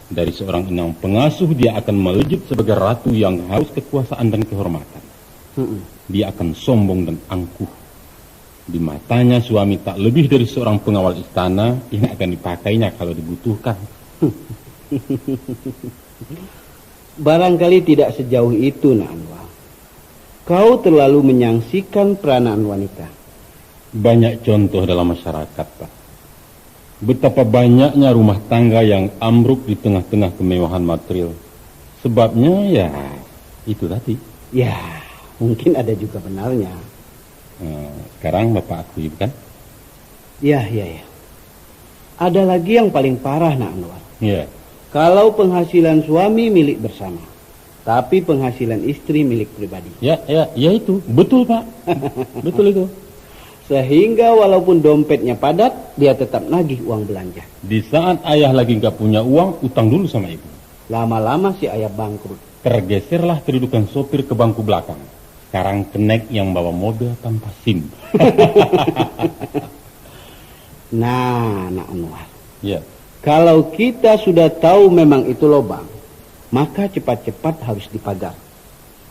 Dari seorang inang pengasuh, dia akan melejit sebagai ratu yang haus kekuasaan dan kehormatan. Mm-mm. Dia akan sombong dan angkuh. Di matanya, suami tak lebih dari seorang pengawal istana yang akan dipakainya kalau dibutuhkan. Barangkali tidak sejauh itu, Nak Anwar. Kau terlalu menyaksikan peranan wanita. Banyak contoh dalam masyarakat, Pak. Betapa banyaknya rumah tangga yang ambruk di tengah-tengah kemewahan material. Sebabnya, ya, Itu tadi. Ya, mungkin ada juga benarnya. Eh, sekarang Bapak akui, bukan? Ya, ya, ya. Ada lagi yang paling parah, Nak Anwar. Ya. Kalau penghasilan suami milik bersama, tapi penghasilan istri milik pribadi. Ya, ya, ya itu. Betul, Pak. Betul itu. Sehingga walaupun dompetnya padat, dia tetap nagih uang belanja. Di saat ayah lagi nggak punya uang, utang dulu sama ibu. Lama-lama si ayah bangkrut. Tergeserlah kedudukan sopir ke bangku belakang. Sekarang kenek yang bawa mobil tanpa SIM. Nah, Nak Anwar. Ya. Kalau kita sudah tahu memang itu lobang, maka cepat-cepat harus dipagar,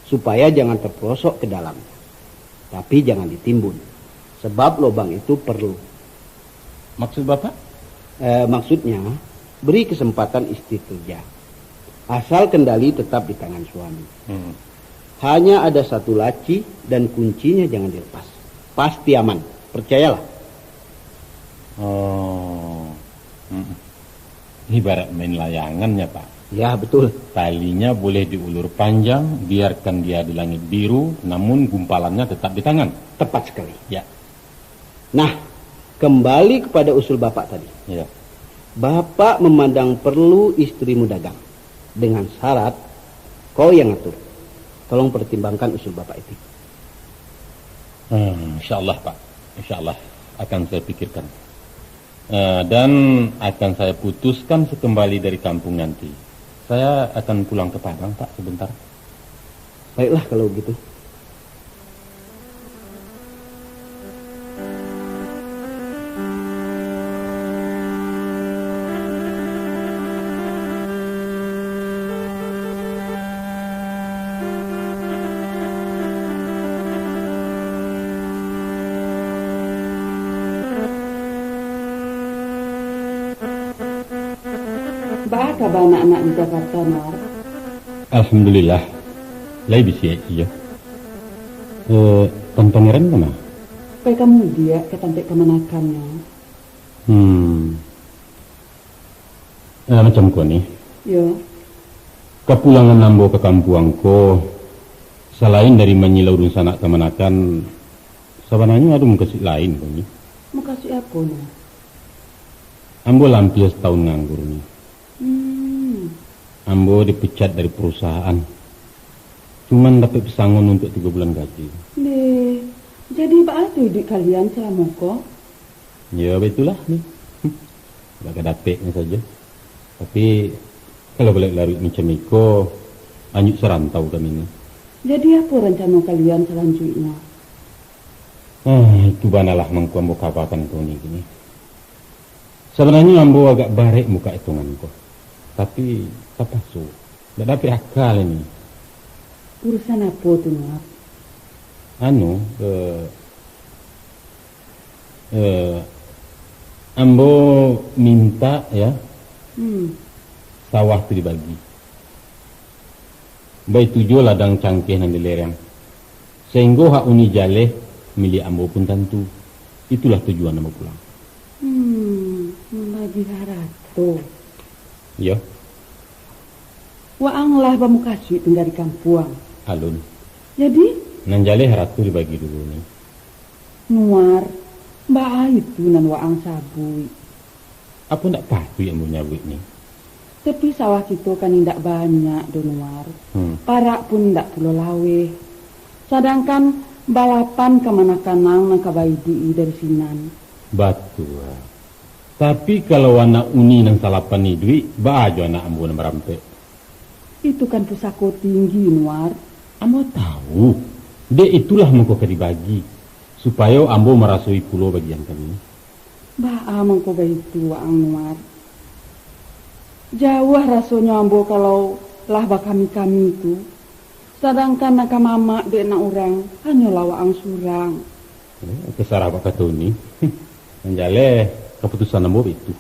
supaya jangan terperosok ke dalam. Tapi jangan ditimbun, sebab lobang itu perlu. Maksud Bapak? Eh, maksudnya, beri kesempatan istri kerja. Asal kendali tetap di tangan suami. Hmm. Hanya ada satu laci dan kuncinya jangan dilepas. Pasti aman, percayalah. Oh. Mm-mm. Ibarat main layangan ya, Pak. Ya, betul. Talinya boleh diulur panjang, biarkan dia di langit biru, namun gumpalannya tetap di tangan. Tepat sekali. Ya. Nah, kembali kepada usul Bapak tadi. Ya. Bapak memandang perlu istrimu dagang, dengan syarat kau yang atur. Tolong pertimbangkan usul Bapak itu. Hmm, insya Allah, Pak. Insya Allah akan saya pikirkan. Eh, dan akan saya putuskan sekembali dari kampung nanti. Saya akan pulang ke Padang, Pak, sebentar. Baiklah kalau begitu. Baa kaba anak-anak di Jakarta, Nak? Alhamdulillah, lai bisiak iyo. Eh, Tuan Pangeran kama? Pai ka mudiak ka tampek kamanakannyo. Hmm. Eh, macam ko ni. Yo. Kapulangan ambo ka kampuang ko, salain dari manyilau dunsanak kamanakan, sabananyo ado mukasuik lain ko ni. Mukasuik apo, Nak? Ambo lah ampia satahun nganggur ni. Hmm. Ambo dipecat dari perusahaan. Cuman dapek pesangon untuak tigo bulan gaji. Deh, jadi baa tu iduik kalian salamo ko? Yo, baitulah ni. Bak kadapeknyo sajo. Tapi, kalau baliak laruik macam iko, anjuk sarantau kami ni. Jadi, apo rancano kalian salanjuiknyo? Ah, itu banalah mangko ambo kabakan ko ni kini. Sabananyo ambo agak barek mukak itungan ko. Tapi, tapaso. Ndak dapek aka lai ni. Urusan apo tu, Nak? Anu, eh, Eh, ambo mintak, ya, hmm, sawah tu dibagi. Baitu juo ladang cangkeh nan di lereng. Sainggo hak uni jaleh miliak ambo pun tantu. Itulah tujuan ambo pulang. Hmm, mambagi harato. Iyo. Waang lah bamukasuik tingga di kampuang. Alun. Jadi? Nan jaleh harato dibagi dulu ni. Nuar, baa itu nan waang sabuik? Apo ndak patuik ambo nyabuik ni? Tapi sawah kito kan indak banyak doh, Nuar. Hmm. Parak pun indak pulo laweh. Sadangkan balapan kamanakan ang nan ka baiduik dari sinan. Batua. Tapi kalau anak uni nan salapan iduik, baa jo anak ambo nan barampek? Itu kan pusako tinggi, Nuar. Ambo tahu. Dek itulah mangko ka dibagi, supayo ambo marasoi pulo bagian kami. Baa mangko baitu, Waang Nuar? Jauah rasonyo ambo kalau lah bakami-kami tu, sadangkan nan ka maamak dek anak urang hanyolah waang surang. Eh, tasarah bak kato ni. Nan jaleh, kaputusan ambo baitu.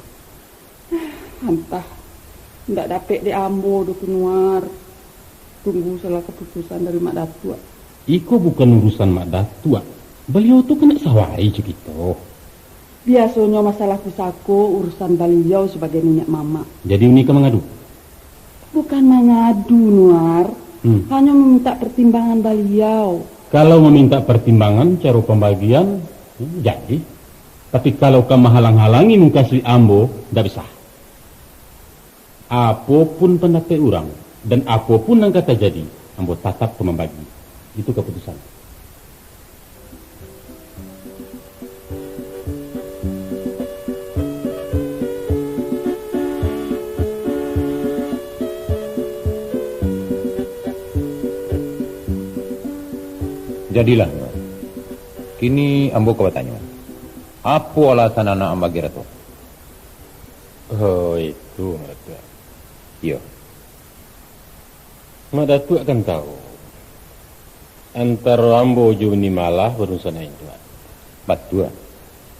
Antah, indak dapek dek ambo doh tu, Nuar. Tunggu salah kaputusan dari Mak Datuak. Iko bukan urusan Mak Datuak. Baliau tu kan nak sawai jo kito. Biasonyo masalah pusako urusan baliau sabagai niniak mamak. Jadi uni ka mangadu? Bukan mangadu, Nuar. Hmm. Hanyo mamintak partimbangan baliau. Kalau mamintak partimbangan caro pambagian, hmm, jadi. Tapi kalau ka mahalang-halangi mukasuik ambo, ndak bisa. Apo pun pandapek urang, dan apo pun nan ka tajadi, ambo tatap ka mambagi. Itu kaputusan. Jadilah, Nuan. Kini ambo ka batanyo, apo alasan anak mambagi rato? Oh, itu, Mak Datuak. Iyo. Mak Datuak kan tahu, antaro ambo jo Uni Malah barunsanak induak. Batua.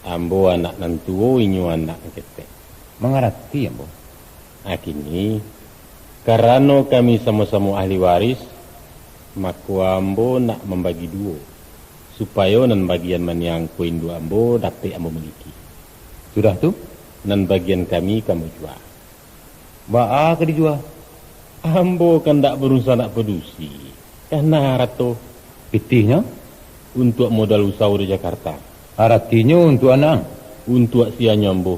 Ambo anak nan tuo, inyo anak nan ketek. Mangarati ambo. Ah, kini, karano kami samo-samo ahli waris, mako ambo nak mambagi duo, supayo nan bagian maniangko induak ambo dapek ambo miliki. Sudah tu? Nan bagian kami ka ambo jua. Baa ka dijua? Ambo kan ndak barunsanak padusi, kana arato. Pitihnyo? Untuak modal usawo di Jakarta. Aratinyo untuak anak? Untuak sianyo ambo.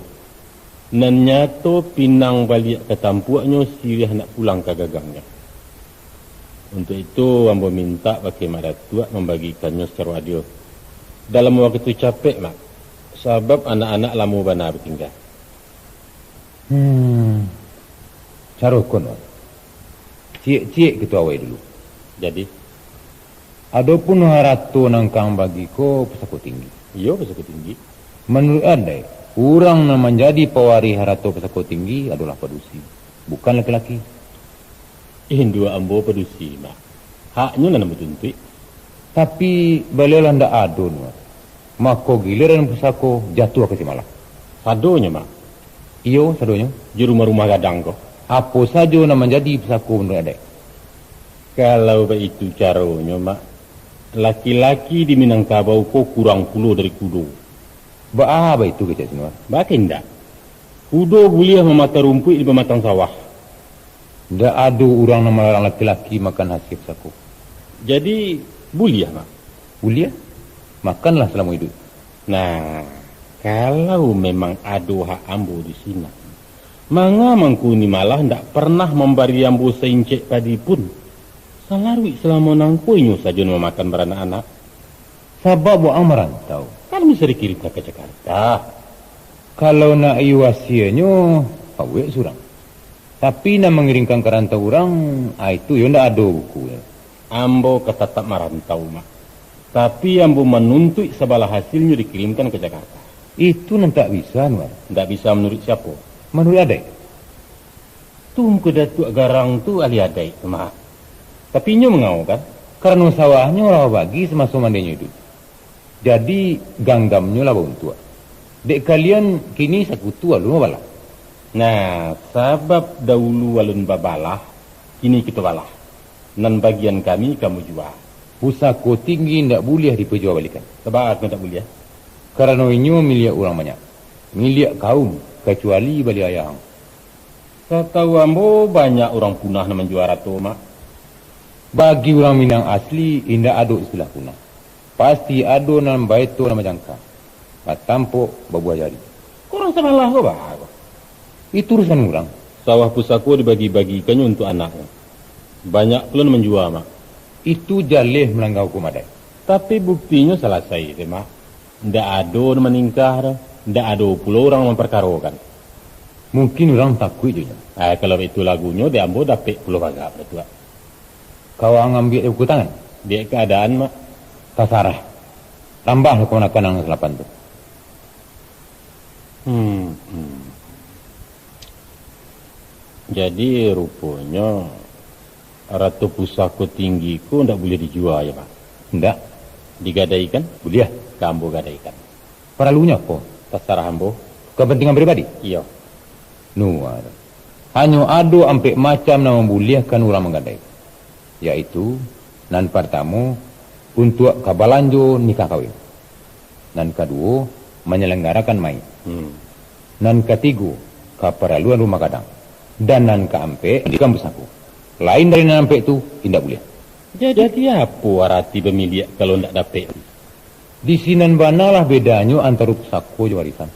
Nan nyato pinang baliak ka tampuaknyo, siriah nak pulang ka gagangnyo. Untuak itu, ambo mintak bakeh Mak Datuak mambagikannyo sacaro adil, dalam wakatu capek, Mak, sabab anak-anak lamo bana batingga. Hmm. Caro ko, Nuan. Ciek-ciek kito awai dulu. Jadi? Adopun harato nan ka ang bagi ko pusako tinggi. Iyo, pusako tinggi. Manuruik adaik, urang nan manjadi pawarih harato pusako tinggi adolah padusi, bukan laki-laki. Induak ambo padusi, Mak. Haknyo nan ambo tuntuik. Tapi, baliau lah ndak ado, Nuan. Mako, giliran pusako jatuah ka si Malah. Sadonyo, Mak? Iyo, sadonyo. Jo rumah-rumah gadang ko? Apo sajo nan manjadi pusako manuruik adaik. Kalau baitu caronyo, Mak, laki-laki di Minangkabau ko kurang pulo dari kudo. Baa baitu kecek si Nuan? Baa ka indak? Kudo buliah mamakan rumpuik di pamatang sawah. Ndak ado urang nan malarang laki-laki makan hasia pusako. Jadi, buliah, Mak? Buliah. Makanlah salamo iduik. Nah, kalau memang ado hak ambo di sinan, manga mangko Uni Malah ndak pernah mambari ambo saincek padi pun? Salaruik salamo nangko inyo sajo nan mamakan baranak-anak. Sabab waang marantau. Kan bisa dikirimkan ka Jakarta. Kalau nak iyo hasianyo, awek surang. Tapi nan mangirimkan ka rantau urang, ah, itu iyo ndak ado bukunyo. Ambo ka tatap marantau, Mak. Tapi ambo manuntuik sabalah hasilnyo dikirimkan ka Jakarta. Itu nan tak bisa, Nuan. Ndak bisa manuruik siapo? Manuruik adaik. Tungku Datuak Garang tu ahli adaik, Mak. Tapi inyo mangaokan? Karano sawahnyo lah babagi samaso mandianyo iduik. Jadi, ganggamnyo lah bauntuak. Dek kalian, kini sakutu alun babalah. Nah, sabab daulu alun babalah, kini kito balah. Nan bagian kami, kami jua. Pusako tinggi indak buliah dipajuwabalikan. Sabab ndak buliah? Karano inyo miliak urang banyak. Miliak kaum, kacuali baliak ayah ang. Satau ambo, banyak urang punah nan manjua arato, Mak. Bagi urang Minang asli, indak ado istilah punah. Pasti ado nan baeto nan bajangka, batampok, babuah jari. Kok urang sabalah ko baa ko? Itu urusan urang. Sawah pusako dibagi-bagikannyo untuak anaknyo. Banyak pulo nan manjua, Mak. Itu jaleh malangga hukum adaik. Tapi buktinyo salasai se, Mak. Ndak ado nan maningkah doh, ndak ado pulo urang nan mamparkarokan. Mungkin urang takuik jo nyo. Ai, kalau itu lagunyo, dek ambo dapek pulo parak, Datuak. Kau ang ambiak di buku tangan? Dek kaadaan, Mak. Tasarah. Tambahlah kamanakan ang salapan tu. Hmm, hmm. Jadi, ruponyo, arato pusako tinggi ko ndak buliah dijua, yo, Mak? Ndak. Digadaikan? Buliah. Ka ambo gadaikan. Paralunyo apo? Tasarah ambo. Kapantingan pribadi? Iyo. Nuan. Hanyo ado ampek macam nan mambuliahkan urang manggadai, yaitu, nan partamo, untuak ka balanjo nikah kawin. Nan kaduo, manyalanggarakan maik. Hmm. Nan katigo, kaparaluan rumah gadang. Dan nan kaampek, mandidikan pusako. Lain dari nan ampek tu, indak buliah. Jadi, apo arati bamiliak kalau ndak dapek? Di sinan banalah bedanyo antaro pusako jo warisan.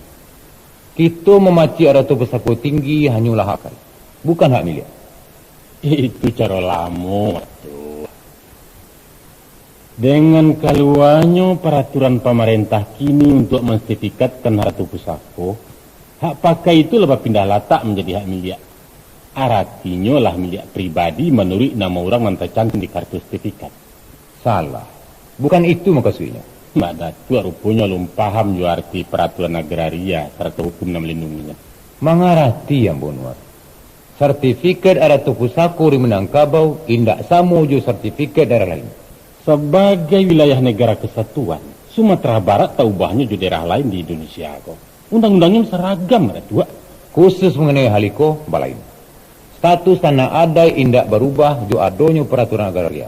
Kito mamacik arato pusako tinggi hanyolah hak kai, bukan hak miliak. Itu caro lamo, Tuak. Dengan kaluanyo paraturan pamarentah kini untuak mensertifikatkan harato pusako, hak pakai itu lah bapindah latak manjadi hak miliak. Aratinyo lah miliak pribadi manuruik namo urang nan tacantum di kartu sertifikat. Salah. Bukan itu mukasuiknyo. Mak Datuak ruponyo alun paham jo arti paraturan agraria sarato hukum nan malindunginyo. Mangarati ambo, Nuar. Sertifikat arato pusako di Minangkabau indak samo jo sertifikat daerah lain. Sabagai wilayah negara kesatuan, Sumatera Barat tak ubahnyo jo daerah lain di Indonesia ko. Undang-undangnyo saragam, Datuak. Khusus manganai hal iko, balain. Status tanah adaik indak barubah jo adonyo paraturan agraria,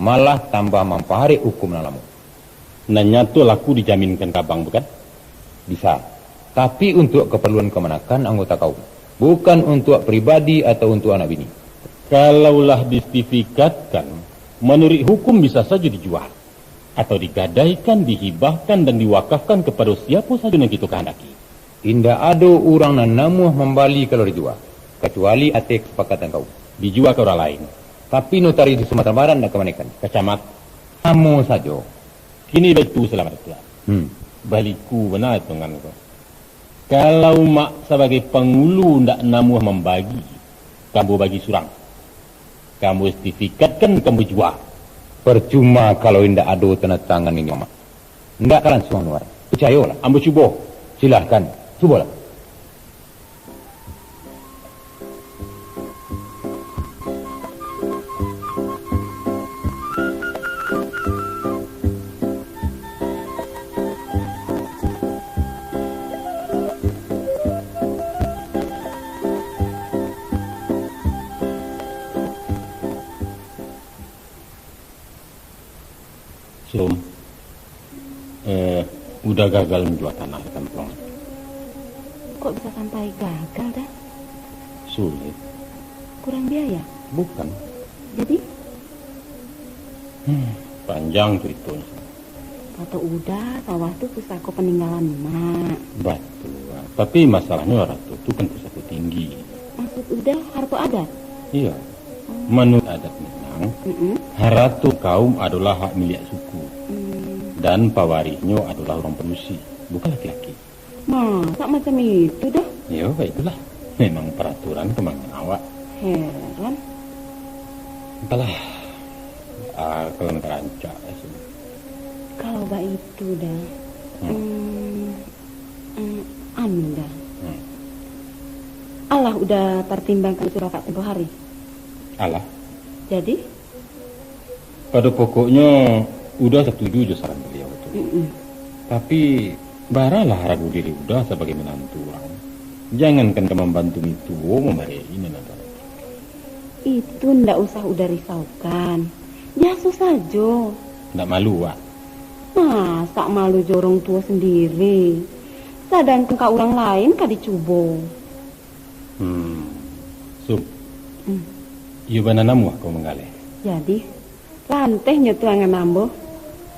malah tambah mampaharek hukum nan lamo. Nan nyato laku dijaminkan ka abang, bukan? Bisa, tapi untuak kaparluan kamanakan anggota kaum, bukan untuak pribadi atau untuak anak bini. Kalau lah disertifikatkan, manuruik hukum bisa sajo dijual, atau digadaikan, dihibahkan, dan diwakafkan kapado siapo sajo nan kito kahandaki. Indak ado urang nan namuah mambali kalau dijua, kacuali ateh kasapakatan kaum. Dijua ka urang lain. Tapi notaris di Sumatera Barat ndak ka manekan. Ka camat. Samo sajo. Kini baitu, Salamat Datuak. Hmm. Baliku bana itungan ko. Kalau mak sabagai pangulu ndak namuah mambagi, ka ambo bagi surang. Ka ambo sertifikatkan, ka ambo jua. Percuma kalau indak ado tanda tangan niniak mamak. Ndak ka lansuang, Nuar. Picayolah. Ambo cubo. Silahkan. Cubolah. Sum, eh, udah gagal manjua tanah di kampuang. Kok bisa sampai gagal, Da? Sulit. Kurang biaya? Bukan. Jadi? Hmm, panjang caritonyo. Kato Uda, sawah tu pusako paninggalan mak. Batua. Tapi masalahnyo harato tu kan pusako tinggi. Maksud Uda, harto adat? Iyo. Oh. Manuruik adat Minang, mm-mm, harato kaum adolah hak miliak suku. Hmm. Dan pawarihnyo adolah urang padusi, bukan laki-laki. Masak macam itu doh? Yo, baitulah. Memang paraturan kamangan awak. Heran. Antahlah, akal nan tarancak lah sini. Kalau baitu, Da. Hmm. Hmm, hmm, anu, Da. Hmm. Alah Uda partimbangkan isi bapak tempo hari? Alah. Jadi? Pado pokoknyo, Uda satuju jo saran baliau tu. Mm-mm. Tapi, baralah harago diri Uda sabagai minantu urang. Jangankan ka mambantu mintuo, mambari nan ado. Itu ndak usah Uda risaukan. Biaso sajo. Ndak malu, Wak? Masak malu jo urang tuo sandiri. Sadangkan ka urang lain ka dicubo. Hmm. Sum. Hmm. Iyo bana namuah kau manggaleh. Jadi, lantehnyo tu angan ambo.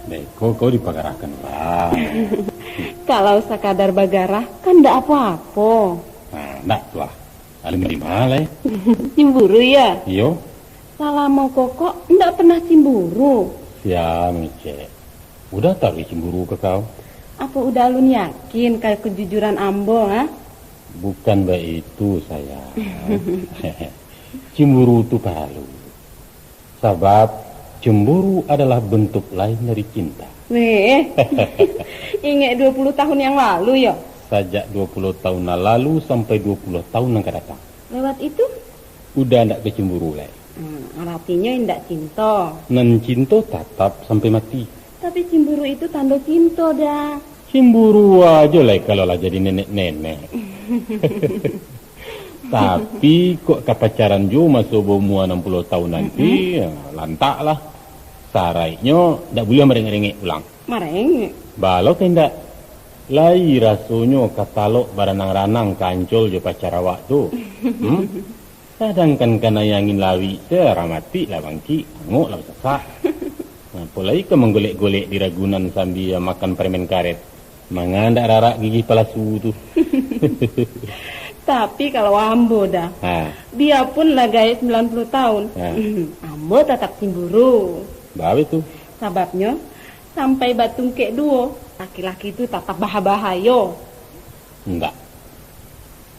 Beko kau dipagarahkan urang. Kalau sakadar bagarah, kan ndak apo-apo. Nah, ndak tu lah. Alun dima lai. Cemburu, yo? Iyo. Salamo kokok ndak pernah cemburu. Sia mangecek. Uda taruih cemburu ka kau. Apo Uda alun yakin ka kejujuran ambo, ha? Bukan baitu, sayang. Cemburu tu paralu. Sabab, cemburu adalah bentuk lain dari cinta. Weh, ingek dua puluh tahun yang lalu, yo? Sajak dua puluh tahun nan lalu sampai dua puluh tahun nan ka datang. Lewat itu? Uda ndak bacemburu lai. Hmm, aratinyo indak cinto. Nan cinto tatap sampai mati. Tapi cemburu itu tando cinto, Da. Cemburu ajo lai kalau lah jadi nenek-nenek. Tapi, kok ka pacaran jo maso baumua anam puluah tahun nanti, mm-mm, ya, lantak lah. Saraiknyo ndak buliah marengek-rengek pulang. Marengek? Baa lo ka indak. Lai rasonyo ka talok baranang-ranang ka Ancol jo pacar awak tu. Hmm? Sadangkan kanai angin lawik tu, ramatik lah bangkik, angok lah basasak. Apo lai ka manggolek-golek di Ragunan sambia makan paremen karet? Manga ndak rarak gigih palasu tu? Tapi kalau ambo dah, Ha. biapun lah gaek sambilan puluah tahun, Ha. ambo tatap cemburu. Baa tu? Sababnyo, sampai batungkek duo, laki-laki tu tatap bahabahayo. Ndak.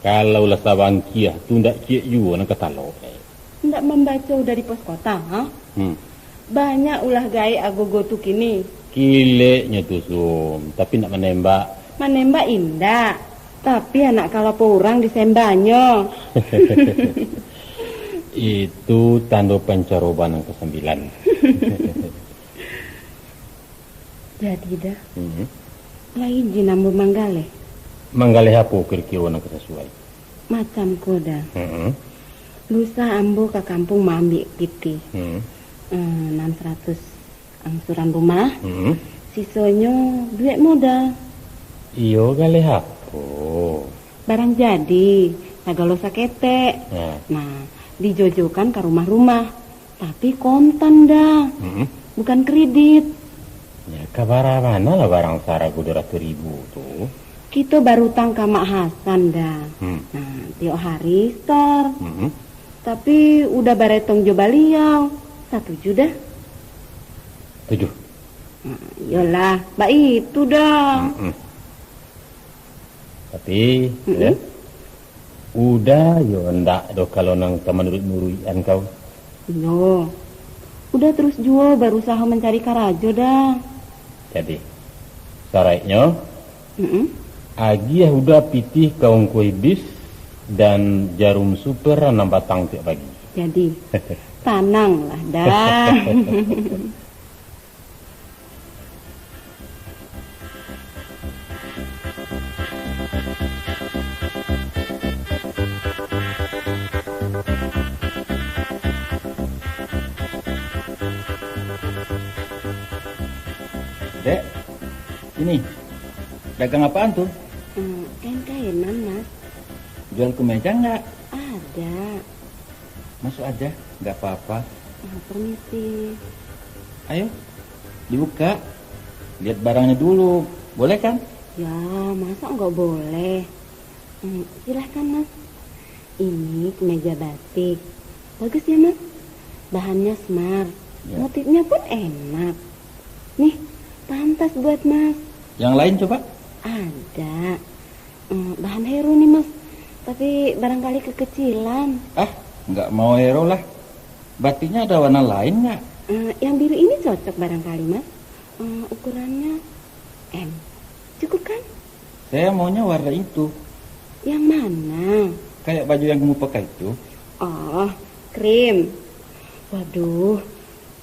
Kalau lah sabangkia tu, ndak ciek juo nan ka talok, eh. Ndak mambaco udah di pos kota, ha? Hmm. Banyak ulah gaek agogo tu kini. Kileknyo tu, Sum, tapi ndak manembak. Manembak indak, tapi anak kalapo urang disembanyo. Itu tando pancaroban nan kasambilan. Jadi dah, Hmm. lai izin ambo manggaleh. Manggaleh apo kiro-kiro nan ka sasuai? Macam ko dah. Hmm. Lusa ambo ka kampuang maambiak pitih. Hmm. Eh, enam ratus angsuran rumah. Hmm. Sisonyo duit modal. Iyo, galeh apo? Barang jadi, sagalo saketek. Ya. Nah, dijojokan ka rumah-rumah. Tapi kontan dah. Mm-mm. Bukan kredit. Ya, ka bara bana lah barang sarago duo ratuih ribu tu? Kito barutang ka Mak Hasan dah. Hmm. Nah, tiok hari setor. Mm-mm. Tapi udah baretong jo baliau. Satuju dah. Tujuh. Nah, iyolah, baitu dah. Mm-mm. Tapi, Mm-mm. ya, Uda yo ndak doh kalau nan ka manuruik-nuruikan kau. Iyo. Uda terus juo barusaho mancari karajo dah. Jadi, saraiknyo, Mm-mm. agiah Uda pitih ka ungkuih bis dan jarum super anam batang tiok pagi. Jadi, tananglah dah. Dek, ini, dagang apaan tu? Hmm, kain-kainan, Mas. Jual kemeja nggak? Ada. Masuk aja, nggak apa-apa. Ah, permisi. Ayo, dibuka. Lihat barangnya dulu, boleh kan? Ya, masa nggak boleh? Hmm, silahkan, Mas. Ini kemeja batik. Bagus ya, Mas? Bahannya smart. Ya. Motifnya pun enak. Nih, pantas buat Mas. Yang lain coba? Ada. Eh, bahan hero nih, Mas. Tapi barangkali kekecilan. Ah, nggak mau hero lah. Batiknya ada warna lain nggak? Eh, yang biru ini cocok barangkali, Mas. Eh, ukurannya M. Cukup kan? Saya maunya warna itu. Yang mana? Kayak baju yang kamu pakai itu. Oh, krim. Waduh,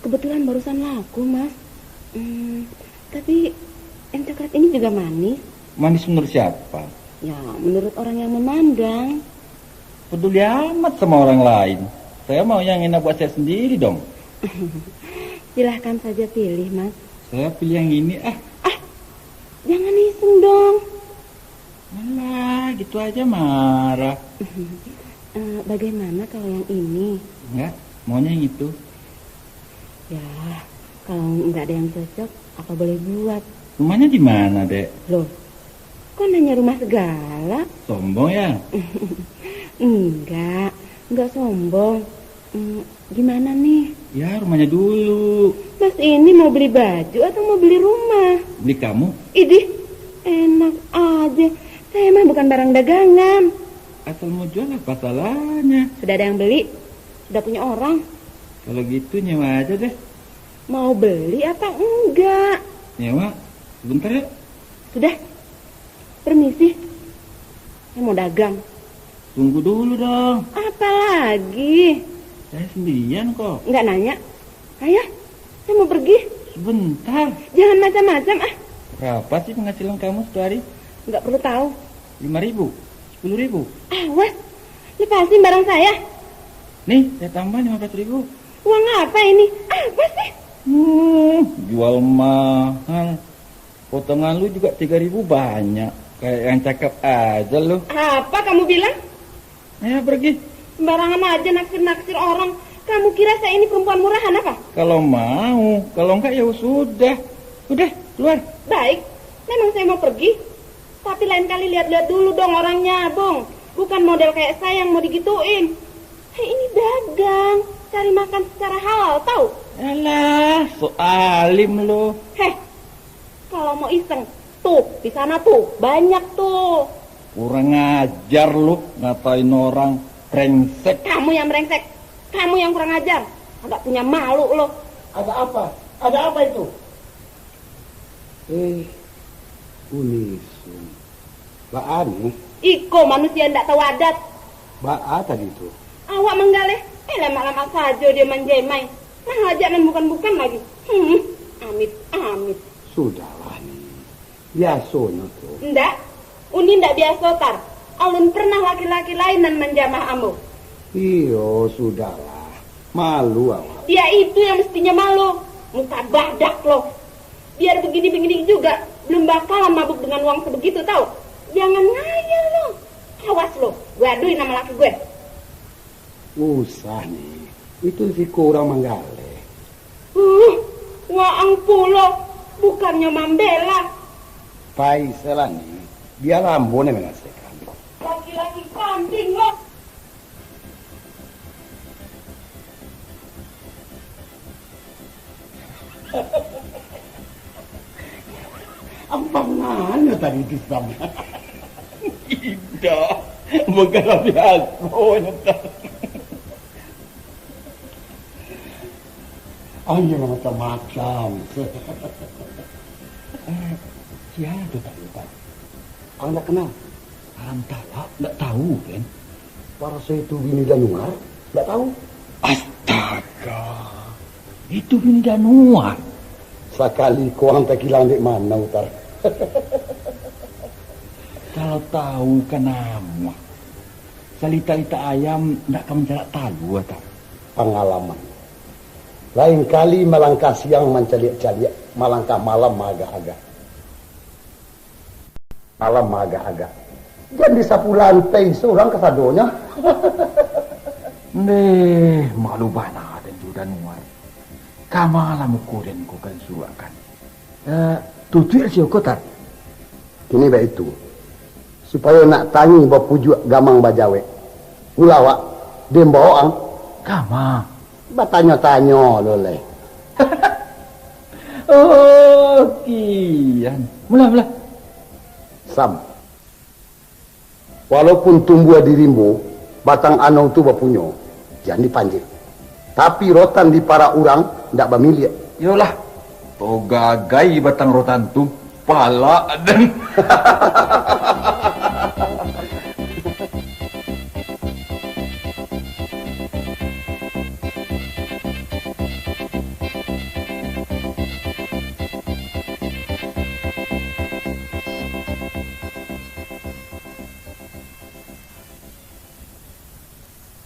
kebetulan barusan laku, Mas. Hmm, tapi M coklat ini juga manis. Manis menurut siapa? Ya, menurut orang yang memandang. Peduli amat sama orang lain. Saya mau yang enak buat saya sendiri dong. Silahkan saja pilih, Mas. Saya pilih yang ini, ah. Ah, jangan iseng dong. Alah, gitu aja marah. Eh, bagaimana kalau yang ini? Enggak, maunya yang itu. Ya, kalau nggak ada yang cocok, apa boleh buat? Rumahnya di mana, Dek? Loh, kok nanya rumah segala? Sombong ya? Enggak, enggak sombong. Hmm, gimana nih? Ya, rumahnya dulu. Mas ini mau beli baju atau mau beli rumah? Beli kamu. Idih, enak aja. Saya mah bukan barang dagangan. Asal mau jual apa salahnya? Sudah ada yang beli? Sudah punya orang? Kalau gitu nyewa aja deh. Mau beli apa enggak? Nyewa. Sebentar ya. Sudah. Permisi. Saya mau dagang. Tunggu dulu dong. Apa lagi? Saya sendirian kok. Enggak nanya. Ayo, saya mau pergi. Sebentar. Jangan macam-macam ah. Berapa sih penghasilan kamu satu hari? Enggak perlu tahu. Lima ribu? Sepuluh ribu? Awas, lepasin barang saya. Nih, saya tambah lima belas ribu. Uang apa ini? Apa sih? Hmm, jual mahal. Potongan lu juga tiga ribu banyak. Kayak yang cakep aja lu. Apa kamu bilang? Ayo pergi. Sembarangan aja naksir-naksir orang. Kamu kira saya ini perempuan murahan apa? Kalau mau, kalau enggak ya sudah. Udah, keluar. Baik, memang saya mau pergi. Tapi lain kali lihat-lihat dulu dong orangnya, Bung. Bukan model kayak saya yang mau digituin. Saya ini dagang, cari makan secara halal, tahu? Alah, so alim lo. Heh, kalau mau iseng, tuh, di sana tuh, banyak tuh. Kurang ajar lu ngatain orang, brengsek. Kamu yang brengsek, kamu yang kurang ajar. Agak punya malu lo. Ada apa? Ada apa itu? Eh, Unisun. Baa ni? Iko manusia ndak tahu adat. Baa tadi tu? Awak manggaleh, eh, lamak-lamak sajo dia manjemai. Mahajat nan bukan-bukan lagi. Hmm, amit-amit. Sudahlah ni. Biasonyo tu. Ndak, Uni ndak biaso, Tar. Alun pernah laki-laki lain nan manjamah ambo. Iyo, sudahlah. Malu awak. Dia itu yang mestinya malu. Muka badak lo. Biar begini-begini juga, belum bakalan mabuk dengan uang sebegitu, tau. Jangan ngayal lo. Awas lo, gue aduin nama laki gue. Usah ni, itu risiko urang manggaleh. Uh, waang pulo, bukannyo mambela. Pai salah ni, biarlah ambo nan mangasahkan. Laki-laki kambing lo. Ampang manyo tadi tu, Sam? Indak, bukan biaso nyo tadi. Ayo lah macam-macam. Eh, sia tu tadi, Tan? Ang ndak kenal? Haram talak, ndak tahu, kan? Paraso itu bini Danuar, ndak tahu? Astaga, itu bini Danuar. Sakali ko ang takilang dek mano, Tar? Kalau tahu ka namuah, salitak-litak ayam ndak ka mancalak talua, Tar. Pangalaman. Lain kali malangkah siang mancaliak-caliak, malangkah malam maagak-agak. Malam maagak-agak. Jan disapu lantai surang kasadonyo. Ndeh, malu bana den jo Danuar. Ka ma lah muko den ko ka disuruakkan? Eh, tutuik sio ko, Tar. Kini baitu, supayo nak tangi bapujuak gamang bajawek. Mula awak, den bao ang. Ka ma? Batanyo-tanyo lo leh. Oh, kian. Mula, mula. Sam, walaupun tumbuah di rimbo, batang anau tu bapunyo, jan dipanjek. Tapi rotan di parak urang ndak bamiliak. Iyolah, togagai batang rotan tu, palak den.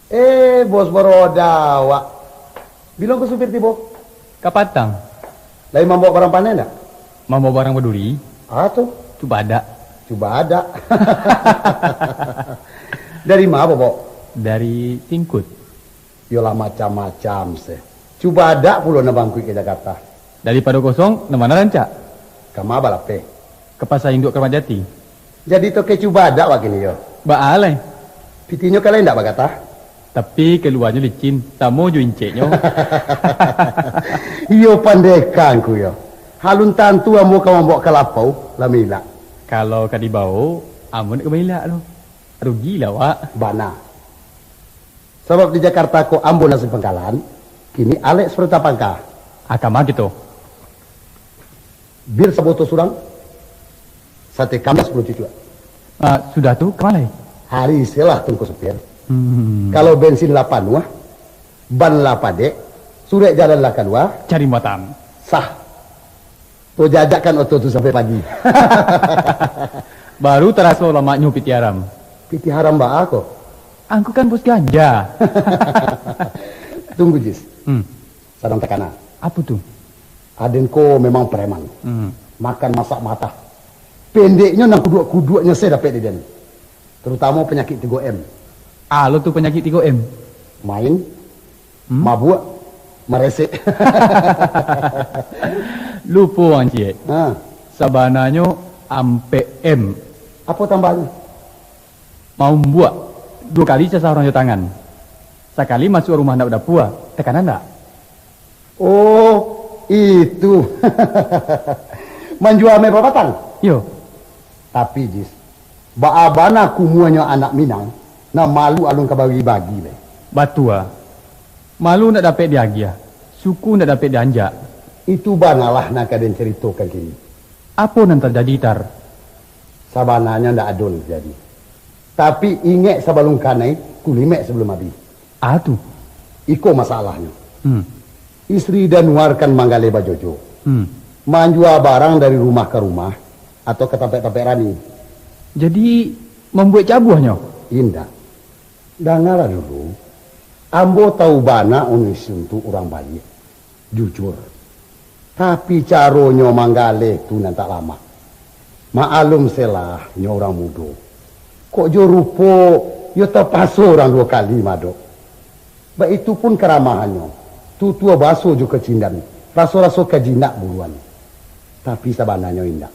Eh, bos baroda awak. Bilo ngku supir tibo? Kapatang. Lai mambaok barang paneh ndak? Mambaok barang baduri. Ah, tu? Cubadak. Cubadak. Dari ma, Bobok? Dari Tingkut. Yolah, macam-macam se. Cubadak pulo nan bangkuik ka Jakarta. Daripado kosong, nan ma nan rancak? Ka ma balapeh? Ka Pasa Induak Karamat Jati. Jadi toke cubadak wak kini yo? Baa lai. Pitinyo ka lai ndak bagatah? Tapi kaluanyo licin, samo jo inceknyo. Iyo pandeka ngku yo. Alun tantu ambo ka mambaok ka lapau, lah mailak. Kalau ka dibaok, ambo ndak ka mailak doh. Rugilah awak. Bana. Sabab di Jakarta ko ambo nan sapangkalan, kini alek saparentah pangka. Ah, ka ma kito? Bir saboto surang, sate kandas sapuluah cucuak. Ah, sudah tu, ka ma lai? Ari selah tu ngku supir. Hmm. Kalau bensin lah panuah, ban lah padek, surek jalan lah kalua. Cari muatan. Sah. Tojajakkan oto tu sampai pagi. Baru taraso lamaknyo pitih haram. Pitih haram baa ko? Angku kan bos ganja. Tunggu, Jis. Hmm. Sadang takana. Apo tu? Aden ko memang preman. Hmm. Makan masak matah. Pendeknyo nan kuduak-kuduaknyo se dapek di den. Terutamo panyakik tigo M. Alo tu panyakik tigo M. Main, Hmm? mabuak, maresek. Lupo ang ciek. Ha. Sabananyo ampek M. Apo tambahnyo? Maumbuak. Duo kali sasah urang jo tangan. Sakali masuak rumah ndak badapua, takanan ndak? Oh, itu. Manjua ameh babatang? Iyo. Tapi, Jis, baa bana kumuanyo anak Minang, nan malu alun ka bagi-bagi lai. Batua. Malu ndak dapek diagiah, suku ndak dapek dianjak. Itu banalah nan ka den caritokan kini. Apo nan tajadi, Tar? Sabananyo ndak ado nan tajadi. Tapi ingek sabalun kanai, kulimek sabalun abih. Ah, tu. Iko masalahnyo. Hmm. Istri Danuar kan manggaleh bajojo. Hmm. Manjua barang dari rumah ka rumah, atau ka tampek-tampek rami. Jadi, mambuek cabuahnyo? Indak. Dangalah dulu. Ambo tahu bana Uni Sun tu urang baiak, jujur. Tapi caronyo manggaleh tu nan tak lamak. Maklum selah nyo urang mudo. Kok jo rupo, yo tapaso urang duo kali, Madok. Baitu pun karamahannyo, tutua baso jo kacindan, raso-raso ka jinak buruan. Tapi sabananyo indak.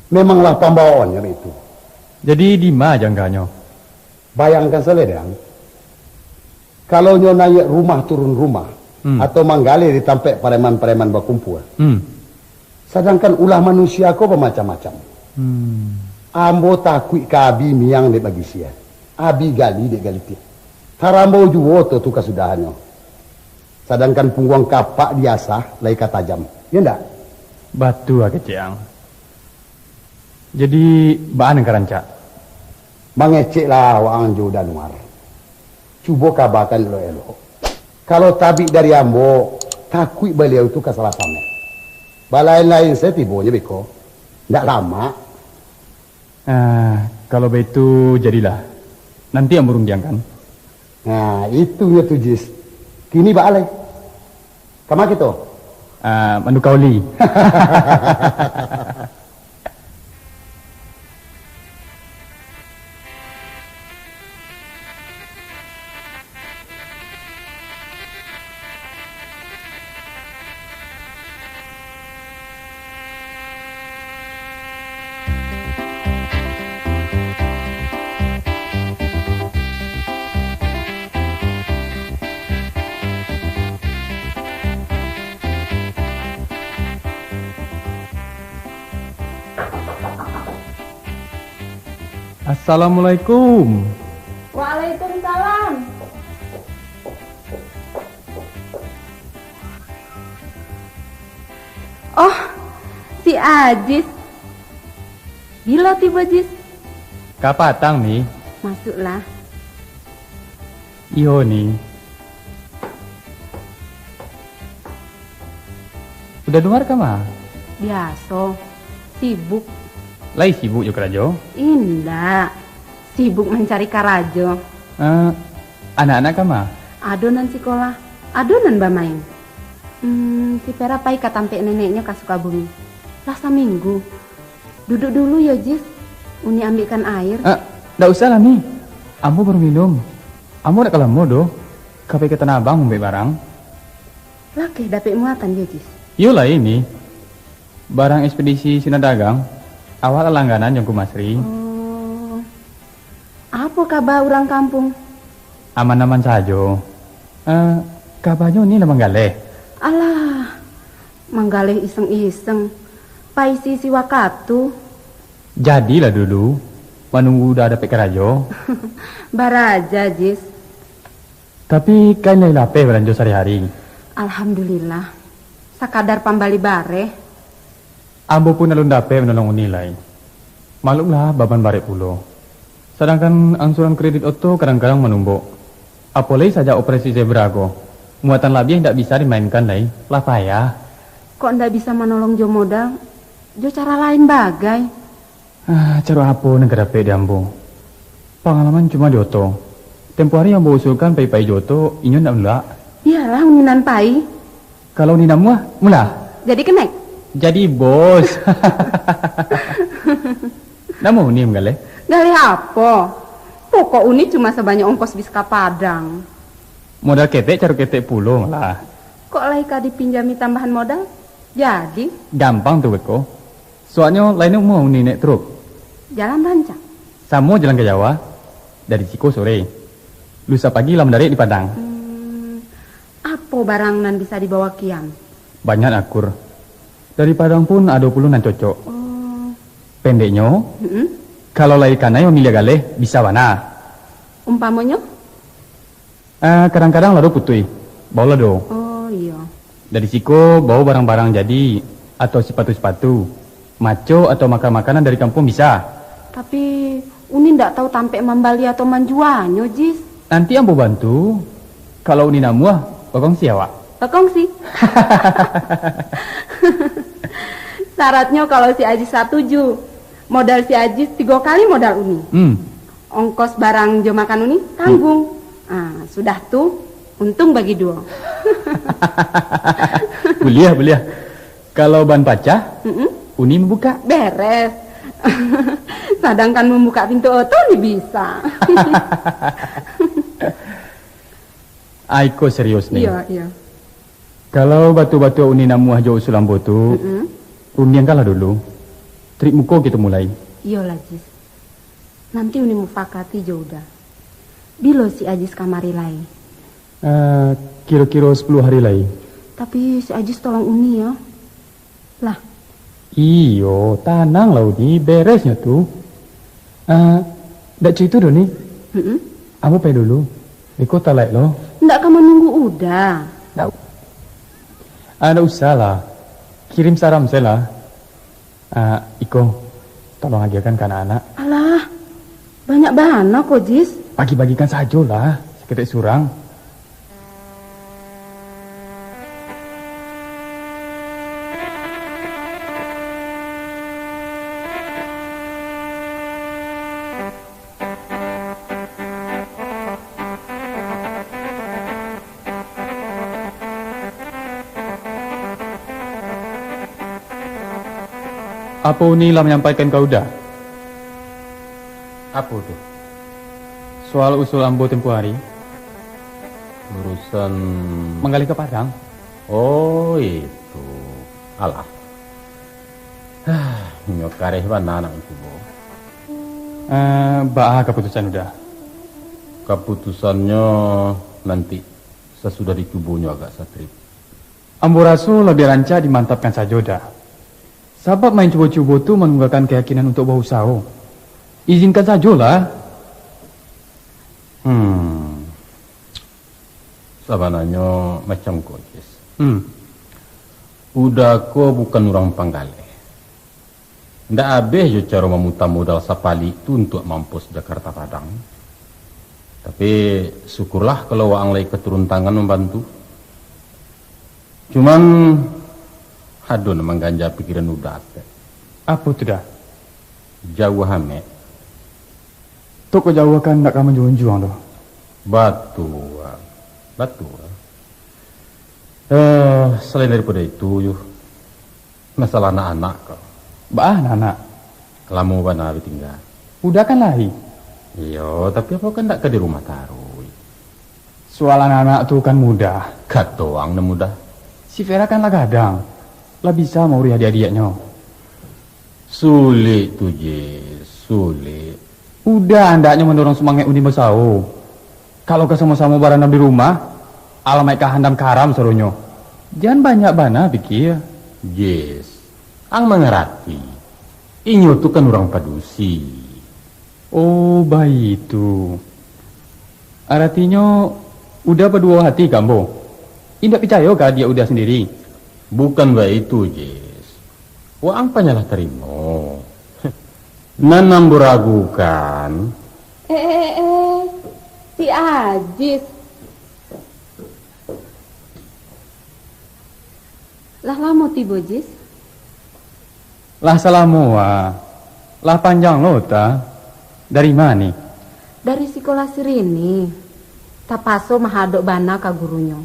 Memanglah pambawaannyo baitu. Jadi, dima jangganyo? Bayangkan saledang, kalau nyo naiak rumah turun rumah, Hmm. atau manggaleh di tampek pareman-pareman bakumpua. Hmm. Sadangkan ulah manusia ko bamacam-macam. Hmm. Ambo takuik ka abi miang dek bagisia, abi gali dek galitik. Tarambau juo oto tu kasudahannyo. Sadangkan pungguang kapak diasah lai ka tajam. Yo ndak? Batua kecek ang. Jadi, baa nan ka rancak? Mangeceklah waang jo Danuar. Cubo kabakan elok-elok. Kalau tabik dari ambo, takuik baliau tu ka salah samek. Balain-lain se tibonyo beko. Ndak lamak. Ah, kalau baitu, jadilah. Nanti ambo rundiangkan. Nah, itunyo tu, Jis. Kini baa lai? Kama kito? Ah, manuka oli. Assalamualaikum. Waalaikumsalam. Oh, si Ajis. Bilo tibo, Jis? Kapatang, Ni. Masuklah. Iyo, Ni. Uda Nuar kama? Biaso, sibuk. Lai sibuk jo karajo? Indak, sibuk mancari karajo. Eh, anak-anak kama? Ado nan sikolah, ado nan bamain. Hmm, si Pera pai ka tampek neneknyo ka Sukabumi. Lah saminggu. Duduak dulu yo, Jis. Uni ambiakkan air. Eh, ndak usah lah, Ni. Ambo baru minum. Ambo ndak ka lamo doh. Ka pai ka Tanah Abang mambek barang. Lakeh dapek muatan yo, Jis? Iyo lai, Ni. Barang ekspedisi sinan dagang, awak lah langganan jo Angku Masri. Oh. Apo kaba urang kampuang? Aman-aman sajo. Eh, kabanyo Ni lah manggaleh? Alah, manggaleh iseng-iseng. Paisi-isi wakatu. Jadilah dulu, manunggu Uda dapek karajo. Baraja, Jis. Tapi, kan lai lapeh balanjo sahari-hari? Alhamdulillah. Sakadar pambali bareh. Ambo pun alun dapek manolong Uni lai. Maklumlah, baban barek pulo. Sadangkan angsuran kredit oto kadang-kadang manumbok. Apo lai sajak operasi zebra ko, muatan labiah indak bisa dimainkan lai, lah payah. Kok ndak bisa manolong jo modal, jo cara lain bagai? Ah, caro apo nan ka dapek di ambo? Pangalaman cuma di oto. Tempo hari ambo usulkan pai-pai jo oto, inyo ndak manulak. Bialah Uni nan pai. Kalau Uni namuah, mulah. Jadi kenek? Jadi bos. Namuah Uni manggaleh? Galeh apo? Pokok Uni cuma sabanyak ongkos bis ka Padang. Modal ketek, caru ketek pulo malah. Kok lai ka dipinjami tambahan modal? Jadi? Gampang tu beko. Soalnyo lain umua Uni naik truk. Jalan rancak? Samo jalan ka Jawa. Dari siko sore. Lusa pagi lah mandarek di Padang. Hmm, apo barang nan bisa dibawa kian? Banyak akur. Dari Padang pun ado pulo nan cocok. Oh. Pendeknyo, mm-mm, kalau lai kanai mamiliah galeh, bisa bana. Umpamonyo? Ah, kadang-kadang lado putuih, bao lado. Oh, iyo. Dari siko bao barang-barang jadi, atau sipatu-sipatu, maco atau makan-makanan dari kampuang bisa. Tapi, Uni ndak tahu tampek mambali atau manjuanyo, Jis. Nanti ambo bantu. Kalau Uni namuah, bakongsi awak. Bakongsi. Syaratnyo kalau si Ajis satuju, modal si Ajis tigo kali modal Uni. Hmm. Ongkos barang jo makan Uni tanggung. Ah, sudah tu, untung bagi duo. Buliah, buliah. Kalau ban pacah, mm-mm, Uni mambuka. Beres. Sadangkan mambuka pintu oto Uni bisa. Ai ko serius ni. Iya, iya. Kalau batua-batua Uni namuah jo usul ambo tu, mm-mm, rundiangkanlah dulu. Trip muko kito mulai. Iyolah, Jis. Nanti Uni mufakati jo Uda. Bilo si Ajis kamari lai? Eh, kiro-kiro sapuluah hari lai. Tapi si Ajis tolong Uni, yo. Lah. Iyo, tananglah Uni, beresnyo tu. Eh, ndak carito doh ni. Mm-mm. Ambo pai dulu. Beko talaik lo. Ndak ka manunggu Uda? Ndak. Ah, ndak usah lah. Kirim salam sajo lah. Ah, iko, tolong agiahkan ka anak-anak. Alah, banyak bana ko, Jis. Bagi-bagikan sajolah, saketek surang. Apo Uni lah manyampaikan ka Uda? Apo tu? Soal usul ambo tempo hari. Urusan manggaleh ka Padang. Oh, itu. Alah. Ah, inyo kareh bana nak mancubo. Eh, baa kaputusan Uda? Kaputusannyo nanti sasudah dicubonyo agak satrip. Ambo raso labiah rancak dimantapkan sajo, Da. Sabab main cubo-cubo tu manunggakan kayakinan untuak bausaho. Izinkan sajolah. Hmm. Sabananyo macam ko, Jis. Hmm. Uda ko bukan urang panggaleh. Ndak abih jo caro mamuta modal sapalik tu untuak mampus Jakarta Padang. Tapi, syukurlah kalau waang lai ka turun tangan mambantu. Cuman, ado nan mangganja pikiran Uda, Tek. Apo tu, Da? Jauah, Mek. Toko jauah kan ndak ka manjunjuang doh. Batua. Batua. Eh, salain daripado itu, Yuh, masalah anak-anak ko. Baa anak-anak? Lamo bana batingga. Uda kan lai. Iyo, tapi apo kan ndak ka di rumah taruih. Soal anak-anak tu kan mudah. Kato ang nan mudah. Si Vera kan lah gadang. Lah bisa maurih adiak-adiaknyo. Sulik tu, Jis, sulik. Uda andaknyo mandorong sumangaik Uni basao. Kalau ka samo-samo barandam di rumah, alamaik ka handam karam saronyo. Jan banyak bana pikia. Jis, ang mangarati. Inyo tu kan urang padusi. Oh, baitu. Aratinyo, Uda baduo hati ka ambo? Indak picayo ka adiak Uda sandiri? Bukan baitu, Jis. Waang panyalah tarimo. Nan ambo ragukan. Eh, eh, eh, eh. Si Ajis. Lah lamo tibo, Jis? Lah salamo, ah. Lah panjang lo, ta. Dari ma ni? Dari sikolah sirini. Tapaso mahadok bana ka gurunyo.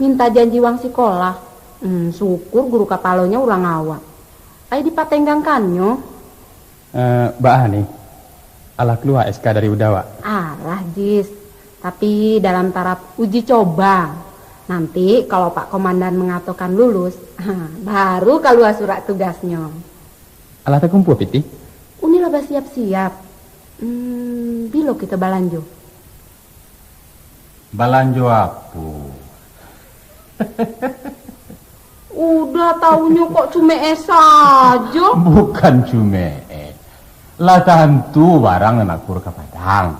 Minta janji uang sikolah. Hmm, syukur guru kapalonyo urang awak. Ai dipatenggangkannyo. Eh, baa ni? Alah kalua S K dari Uda, wak? Ah, Lah, Jis. Tapi dalam taraf uji coba. Nanti kalau Pak Komandan mengatokan lulus, ha, baru kalua surat tugasnyo. Alah takumpua pitih? Uni lah basiap-siap. Hmm, bilo kito balanjo? Balanjo apo? Udah taunyo kok cume'e sajo. Bukan cume'e. Lah tantu barang nan akur ka Padang.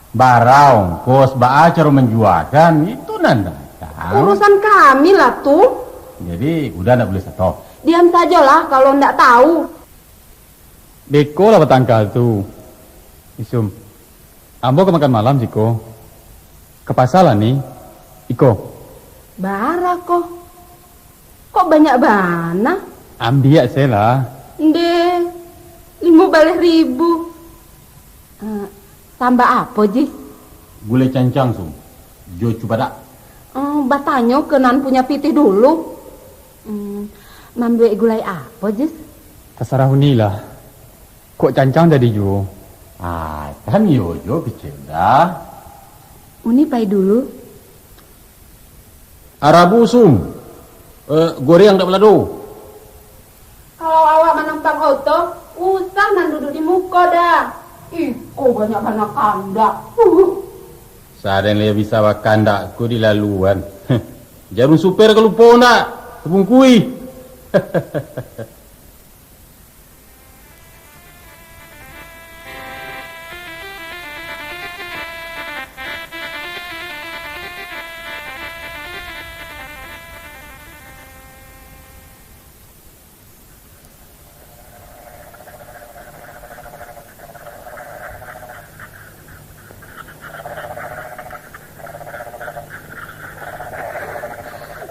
Bara ongkos, baa caro manjuakan, itu nan datang. Urusan kami lah tu. Jadi, Uda ndak buliah sato? Diam sajolah kalau ndak tahu. Beko lah batangka tu. Isum, ambo ka makan malam siko. Ka pasa lah ni. Iko. Bara ko? Kok banyak bana? Ambiak se lah. Nde, limo baleh ribu. Eh, tambah apo, Jis? Gulai cancang, Sum. Jo cubadak. Eh, batanyo ke nan punya pitih dulu. Hmm, mambuek gulai apo, Jis? Tasarah Uni lah. Kok cancang jadi juo? Ah, kan iyo jo kecek dah. Uni pai dulu. Arabu, Sum. Eh, goreng dak balado. Kalau awak manumpang oto, usah nan duduk di muko dah. Iko banyak bana kandak. Sadang lai bisa bakandak ko dilaluan. Jarum super ka lupo ndak? Tabungkui.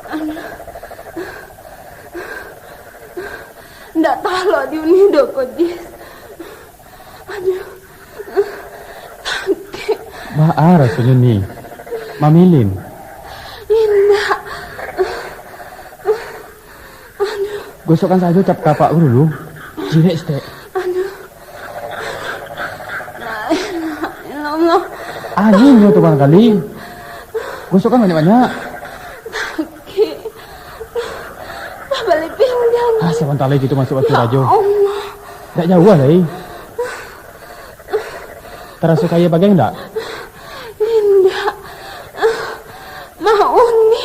Aduh. Ndak talok di uni doh ko, Jis. Aduh. Sakik. Baa rasonyo ni? Mamilin? Indak. Aduh. Gosokkan sajo cap kapak ko dulu. Jirek sitek. Aduh. La ilaha illallah. Anginnyo tu barangkali. Gosokkan banyak-banyak. Sakik. Babaliak pinggang. Ah, sabanta lai kito masuak Batu Rajo. Ya Allah. Ndak jauah lai. Taraso kayo bagai ndak? Indak. Mah Uni.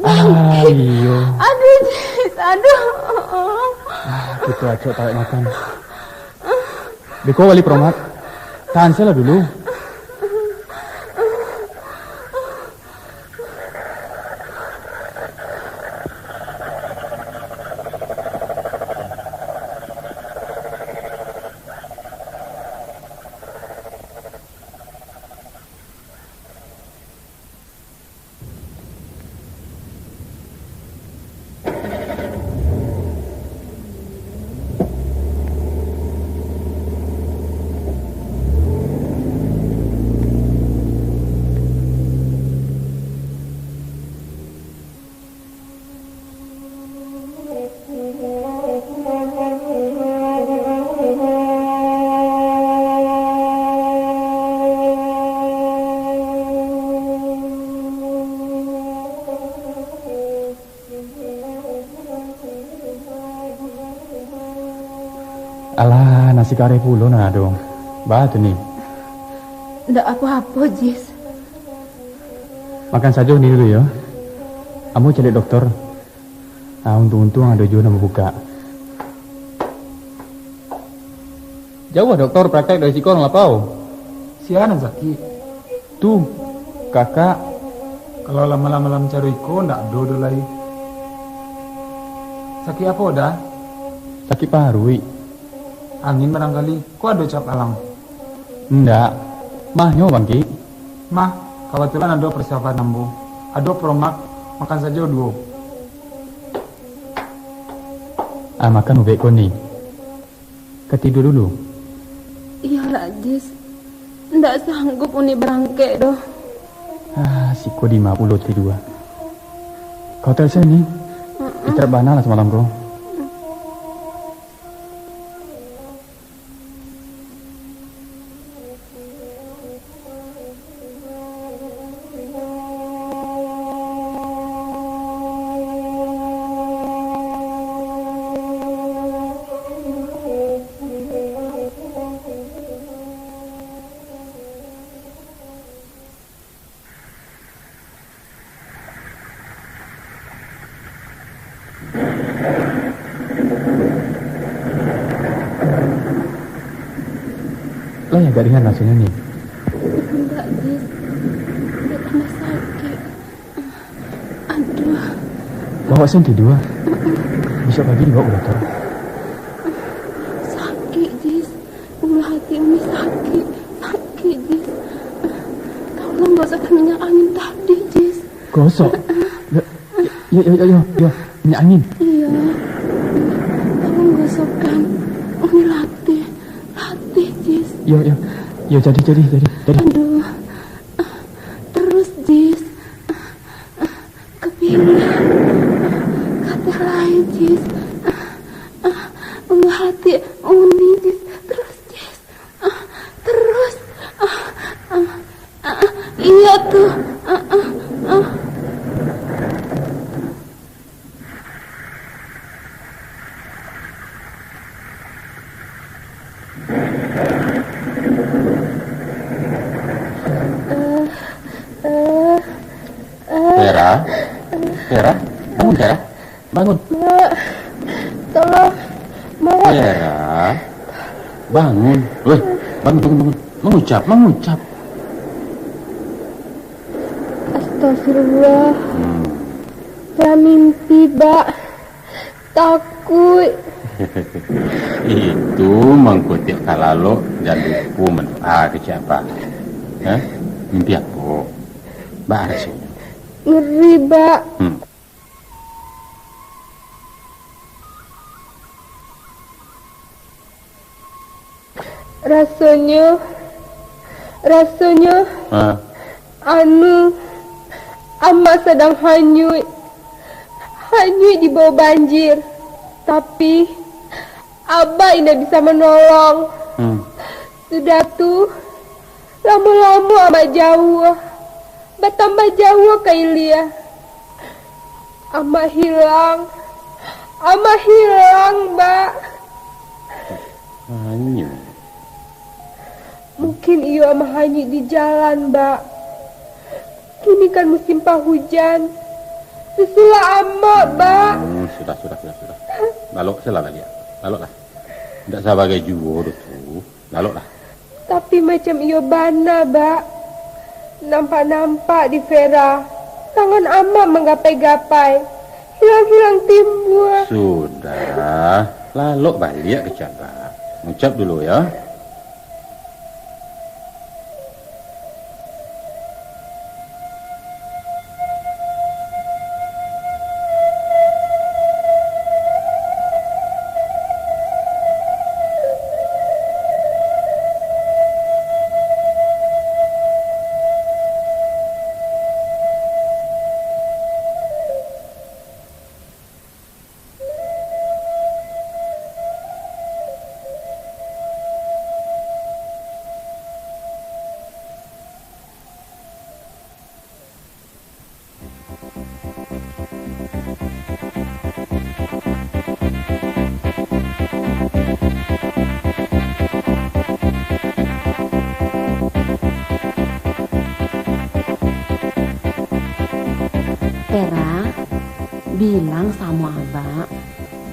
Ah, iyo. Aduh, Jis. Aduh. Ah, kito acok taruih makan. Beko bali Promak. Tahan se lah dulu. Alah, nasi kareh pulo nan ado. Baa tu ni? Ndak apo-apo, Jis. Makan sajo ni dulu yo. Ambo caliak dokter. Ah, untuang-untuang ado juo nan babukak. Jauah dokter praktek dari siko Urang Lapau. Sia nan sakik? Tu, kakak. Kalau lah malam-malam caro iko, ndak ado doh lai. Sakik apo, Da? Sakik paruik. Angin barangkali. Ko ado cap alang? Ndak. Mahnyo bangkik. Mah, kabatulan ado persiapan ambo. Ado Promak, makan sajo duo. Ah, makan ubek ko ni. Ka tidua dulu. Iyolah, Jis. Ndak sanggup Uni barangkek doh. Ah, siko dima pulo tidua. Ka hotel se ni. Mm-mm. Istirahat bana lah samalam ko. Mulai agak ringan rasonyo ni. Indak, Jis. Indak tambah sakik. Aduh. Awak sen tidur, ah? Bisuak pagi dibaok ka dokter. Sakik, Jis. Ulu hati umi sakik. Sakik, Jis. Tolong gosokkan minyak angin tadi, Jis. Gosok? Yo, yo, yo, yo, yo, yo. Minyak angin. Iyo. Tolong gosokkan. Umi latih. Latih, Jis. Yo, yo. Yo, jadi, jadi, jadi, jadi. Aduh. Terus, Jis. Ka pinggang. Ka ateh lai, Jis. Ulu hati umi, Jis. Terus, Jis. Terus. Iyo tu. Vera, Vera, bangun, Vera, bangun. Mak, tolong, Mak. Vera, bangun. Weh, bangun, bangun, bangun. Mangucap, mangucap. Astagfirullah. Hmm. Lah mimpi, Bak. Takuik. Itu mangko tiok ka lalok, jan lupo mandoa ka Cik Abah. Hah? Mimpi apo? Bak rasonyo. Ngeri, Bak. Hmm. Rasonyo, rasonyo, ha, anu, Amak sadang hanyuik, hanyuik dibawa banjir, tapi Abah indak bisa manolong. Hmm. Sudah tu, lamo-lamo Amak jauah, batambah jauah ka ilia. Amak hilang, Amak hilang, Bak. Hanyuik. Mungkin iyo Amak hanyuik di jalan, Bak. Kini kan musim pahujan. Susulah Amak, Bak. Hmm, sudah, sudah, sudah, sudah. Lalok sajolah baliak. Laloklah. Indak sabagai juo doh tu. Laloklah. Tapi macam iyo bana, Bak. Nampak-nampak di Vera, tangan Amak manggapai-gapai. Hilang-hilang timbua. Sudah. Lalok baliak ka Cik Abah. Ngucap dulu, yo. Vera, bilang samo Abak,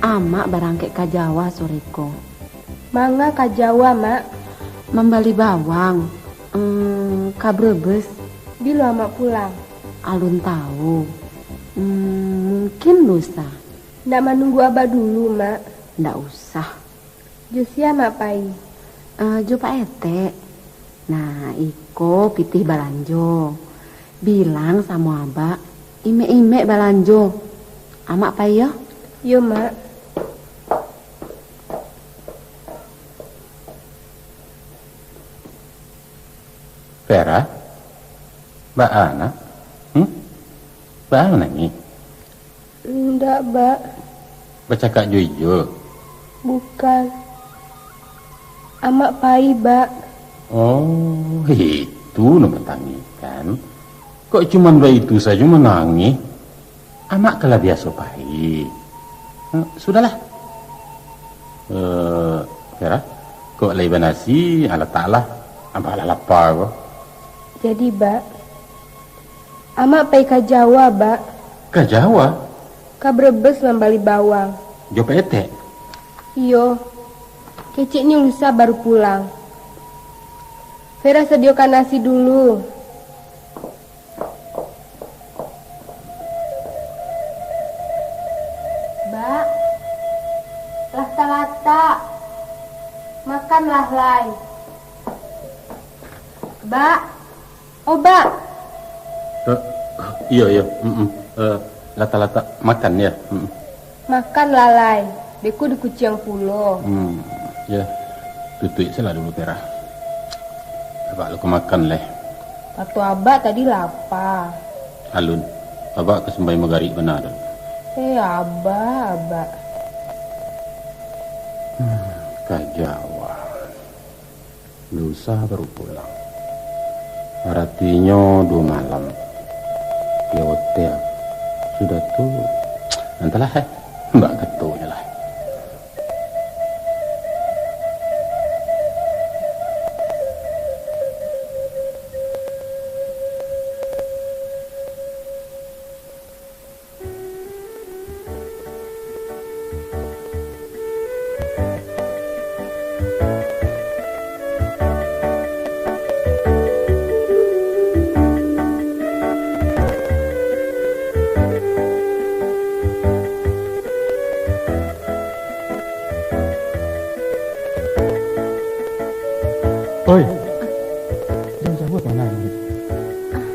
Amak barangkek ka Jawa sore ko. Manga ka Jawa, Mak? Mambali bawang, em, ka Brebes. Bilo Amak pulang? Alun tau. Em, mungkin lusa. Ndak manunggu Abah dulu, Mak? Ndak usah. Jo sia Mak pai? Eh, jo Pak Etek. Nah, iko pitih balanjo. Bilang samo Abak, imek-imek balanjo. Amak pai yo. Yo, Mak. Vera, baa nak? Hmm? Baa manangih? Indak, Bak. Bacakak jo ijol? Bukan. Amak pai, Bak. Oh, itu nan mantangikan. Kok cuman baitu sajo manangih? Amak kan lah biaso pai. Hmm, sudahlah. Eh, Vera, kok lai banasi, ah, lataklah. Amak lah lapa ko. Jadi, Bak, Amak pai ka Jawa, Bak. Ka Jawa? Ka Brebes mambali bawang. Jo Pak Etek? Iyo. Keceknyo lusa baru pulang. Vera sadiokan nasi dulu. Bak, lah talatak. Makanlah lai. Bak, oh Bak. Eh, iyo, iyo. Mm-mm. Eh, latak-latak makan, ya. Mm-mm. Makanlah lai, beko dikuciang pulo. Hmm, ya. Tutuik salah dulu, Vera. Abak lo ka makan leh. Kato abak tadi lapa. Alun, abak ka sumbayang magarik bana tu. Eh, abak, abak. Hmm, ka Jawa. Lusa baru pulang. Aratinyo duo malam di hotel. Sudah tu, antahlah, eh. Bak katonyo lah. Oi, jam sabuah mana ini? Ah,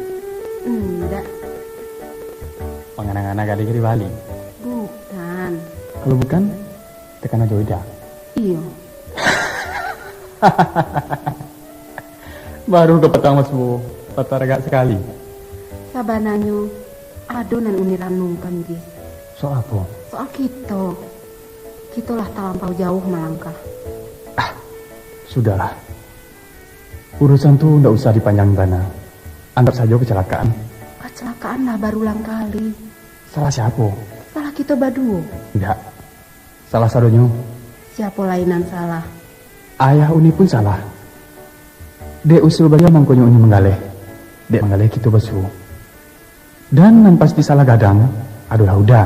indak. Pangana-ngana kali ka dibali? Bukan. Kalau bukan, takana jo Ida. Iyo. Baru ka patang masuo, patah ragak sakali. Sabananyo, ado nan Uni ranungkan, Jis. Soal apo? Soal kito. Kito lah talampau jauah malangkah. Ah, sudahlah. Urusan tu ndak usah dipanjangi bana. Anggap sajo kecelakaan. Kecelakaan lah barulang kali. Salah siapo? Salah kito baduo. Ndak. Salah sadonyo. Siapo lai nan salah? Ayah Uni pun salah. Dek usul baliau mangkonyo Uni manggaleh. Dek manggaleh kito basuo. Dan nan pasti salah gadang adolah Uda.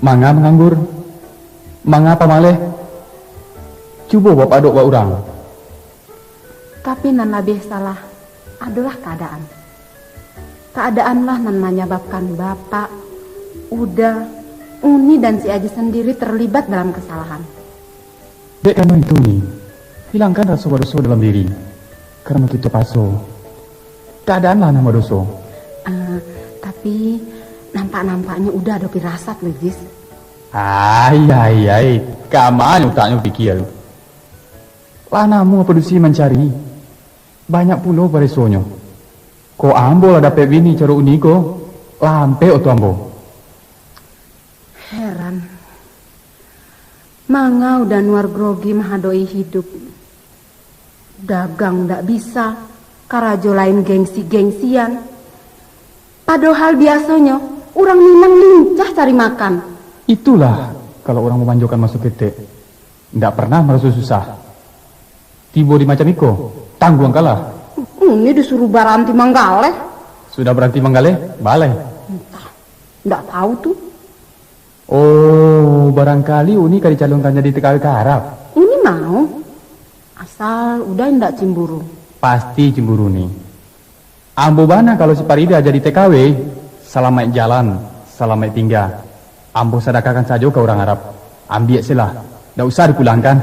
Manga manganggur? Manga pamaleh? Cubo bapadok bak urang. Tapi nan labiah salah adolah kaadaan. Kaadaanlah nan manyababkan Bapak, Uda, Uni, dan si Aji sandiri tarlibat dalam kasalahan. Dek karano itu, Ni, hilangkan raso badoso dalam diri. Karano kito paso, kaadaanlah nan badoso. Ah, tapi, nampak-nampaknyo Uda ado pirasat lo, Jis. Ai, ai, ai, ka ma utaknyo pikia tu? Lah namuah padusi mancari, banyak pulo paresonyo. Kok ambo lah dapek bini caro Uni ko, lah ampek oto ambo. Heran. Manga Uda Anwar grogi mahadok-i hidup. Dagang ndak bisa, karajo lain gengsi-gengsian. Padohal biasonyo, urang Minang lincah cari makan. Itulah, kalau urang mamanjokan maso ketek, ndak pernah maraso susah. Tibo di macam iko, tangguangkanlah. Uni disuruah baranti manggaleh. Sudah baranti manggaleh, baleh. Antah, ndak tahu tu. Oh, barangkali Uni ka dicalonkan jadi T K W ka Arab? Uni mau. Asal Uda indak cimburu. Pasti cimburu, Ni. Ambo bana kalau si Parida jadi T K W, salamaik jalan, salamaik tingga. Ambo sadakahkan sajo ka urang Arab. Ambiak se lah, ndak usah dipulangkan.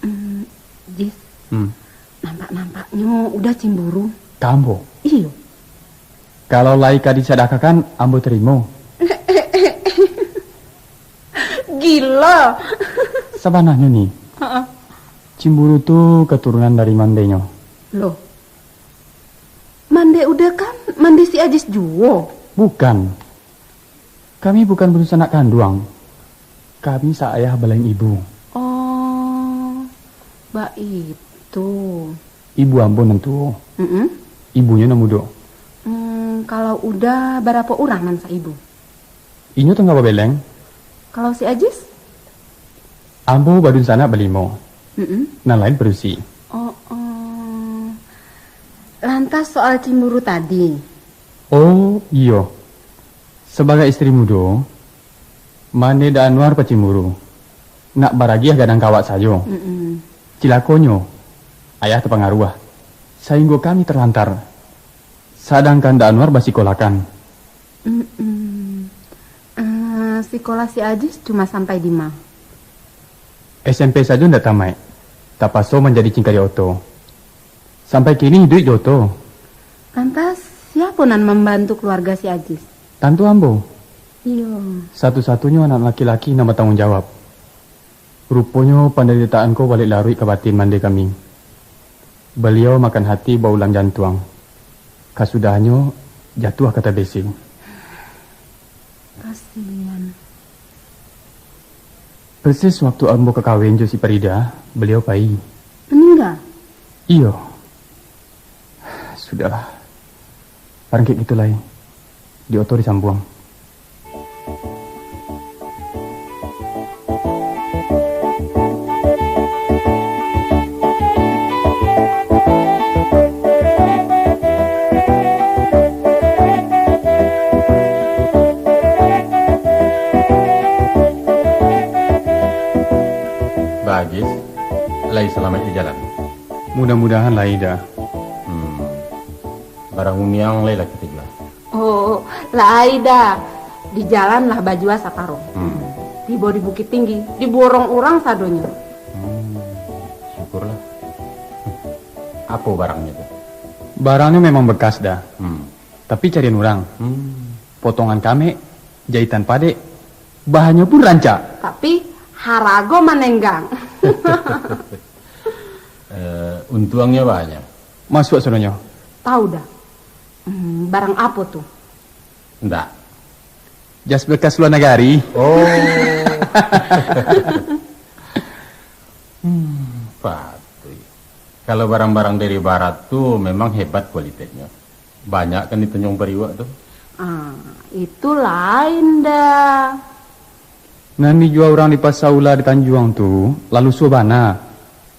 Hmm, Jis, Hmm. Nampak-nampaknyo Uda cimburu. Ka ambo? Iyo. Kalau lai ka disadakahkan, ambo tarimo. Gilo. Sabananyo, Ni, Heeh. Cimburu tu katurunan dari mandenyo. Loh, mande Uda kan mande si Ajis juo? Bukan. Kami bukan badunsanak kanduang. Kami saayah balain ibu. Oh, baitu. Ibu ambo nan tuo. Mm-mm. Ibunyo nan mudo. Hmm, kalau Uda, barapo urang nan saibu? Inyo tangah babeleng. Kalau si Ajis? Ambo badunsanak balimo. Mm-mm. Nan lain padusi. Oh, oh. Lantas soal cimburu tadi? Oh, iyo. Sabagai istri mudo, mande Da Anwar pacimburu. Nak baragiah gadang kawak sajo. Mm-mm. Cilakonyo, ayah tapangaruah, sainggo kami talantar. Sadangkan Da Anwar basikolakan. Mm-mm. Eh, sikolah si Ajis cuma sampai di ma? S M P sajo ndak tamaik, tapaso manjadi cingkarik oto. Sampai kini iduik jo oto. Lantas, siapo nan mambantu kaluarga si Ajis? Tantu ambo. Iyo. Satu-satunyo anak laki-laki nan batangguang jawab. Ruponyo pandaritaan ko baliak laruik ka batin mandeh kami. Baliau makan hati baulang jantuang. Kasudahannyo jatuah ka tabesi. Kasian. Persis waktu ambo ka kawin jo si Farida, baliau pai. Maningga? Iyo. Sudahlah. Barangkek kito lai. Di oto disambuang. Bagus, lai salamaik di jalan. Mudah-mudahan lai, Da. Hmm. Barang uniang lai lah kito jua. Oh, lai, Da. Di jalan lah bajua saparo. Hmm. Tibo di Bukittinggi, diborong urang sadonyo. Hmm. Syukurlah. Apo barangnyo tu? Barangnyo memang bekas, Da. Hmm. Tapi carian urang. Hmm. Potongan kamek, jahitan padek, bahannyo pun rancak. Tapi harago manenggang. Eh, untuangnyo banyak. Masuak sadonyo. Tahu, Da. Hmm, barang apo tu? Ndak. Jas bekas luar nagari. Oh. Hmm, patuik. Kalau barang-barang dari barat tu memang hebat kualitasnyo. Banyak kan ditunjuang pariwak tu. Ah, itu lain, Da. Nan dijua urang di Pasa Ula di Tanjuang tu, lah lusuah bana.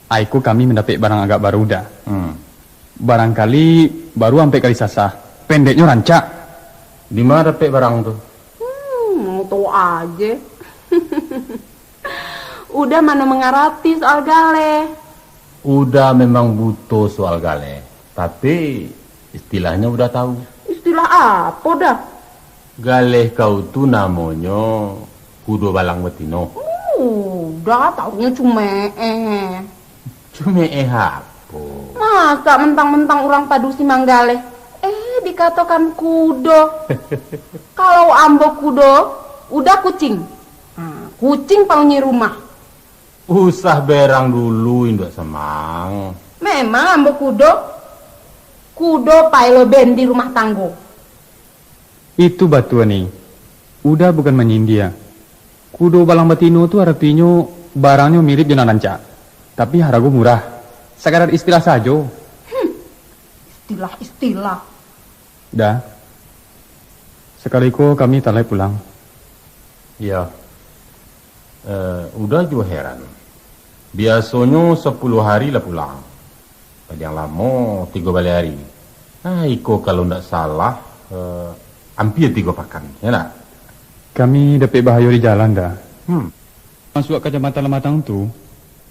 Ai ko kami mandapek barang agak baru, Da. Hmm. Barangkali baru ampek kali sasah. Pendeknyo rancak. Di ma dapek barang tu? Hmm, mau tahu aje. Uda mano mangarati soal galeh. Uda memang buto soal galeh, tapi istilahnyo Uda tahu. Istilah apo, Da? Galeh kau tu namonyo kudo balang batino. Uda taunyo cumeeh. Cumeeh apo? Masa mentang-mentang urang padusi manggaleh, eh, dikatokan kudo. Kalau ambo kudo, Uda kucing. Ha, kucing panghuni rumah. Usah berang dulu, Induak Samang. Memang ambo kudo. Kudo paelo ben di rumah tanggo. Itu batua, Ni. Uda bukan manyindia. Kudo balang batino tu aratinyo barangnyo mirip jo nan rancak, tapi harago murah. Sakadar istilah sajo. Hmm, istilah-istilah. Da, sakali ko kami talaik pulang. Iyo. Eh, Uda juo heran. Biasonyo sapuluah hari lah pulang. Paliang lamo tigo baleh ari. Ah, iko kalau ndak salah, eh, ampia tigo pakan, ya ndak? Kami dapek bahayo di jalan, Da. Hmm. Masuak kacamatan Lamatang tu,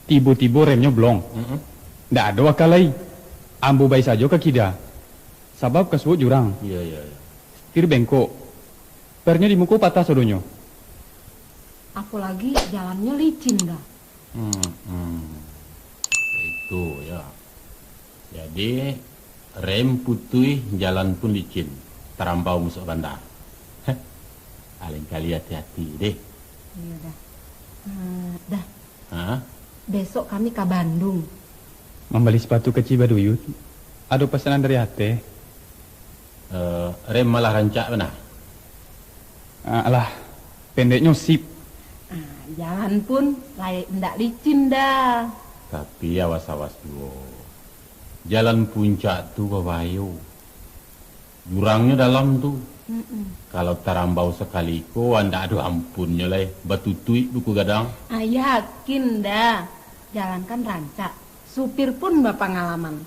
tibo-tibo remnyo blong. Mm-mm. Ndak ado aka lai. Ambo bai sajo ka kida, sabab ka suok jurang. Iyo, iyo, iyo. Setir bengkok. Pernyo di muko patah sadonyo. Apolagi jalannyo licin, Da. Hmm, hmm. Itu, ya. Jadi, rem putuih, jalan pun licin. Tarambau masuak banda. Heh. Alengkali hati-hati, deh. Iyo, Da. Eh, Da. Ha? Besok kami ka Bandung. Mambali sepatu kecil baduyut. Ado pesanan dari ateh. Eh, rem malah rancak bana. Ah, alah, pendeknyo sip. Ah, jalan pun lai indak licin, Da. Tapi awas-awas juo. Jalan puncak tu babahayo. Jurangnyo dalam tu. Mm-mm. Kalau tarambau sakali ko, indak ado ampunnyo lai. Batutuik buku gadang. Ah, yakin, Da. Jalan kan rancak. Supir pun bapangalaman.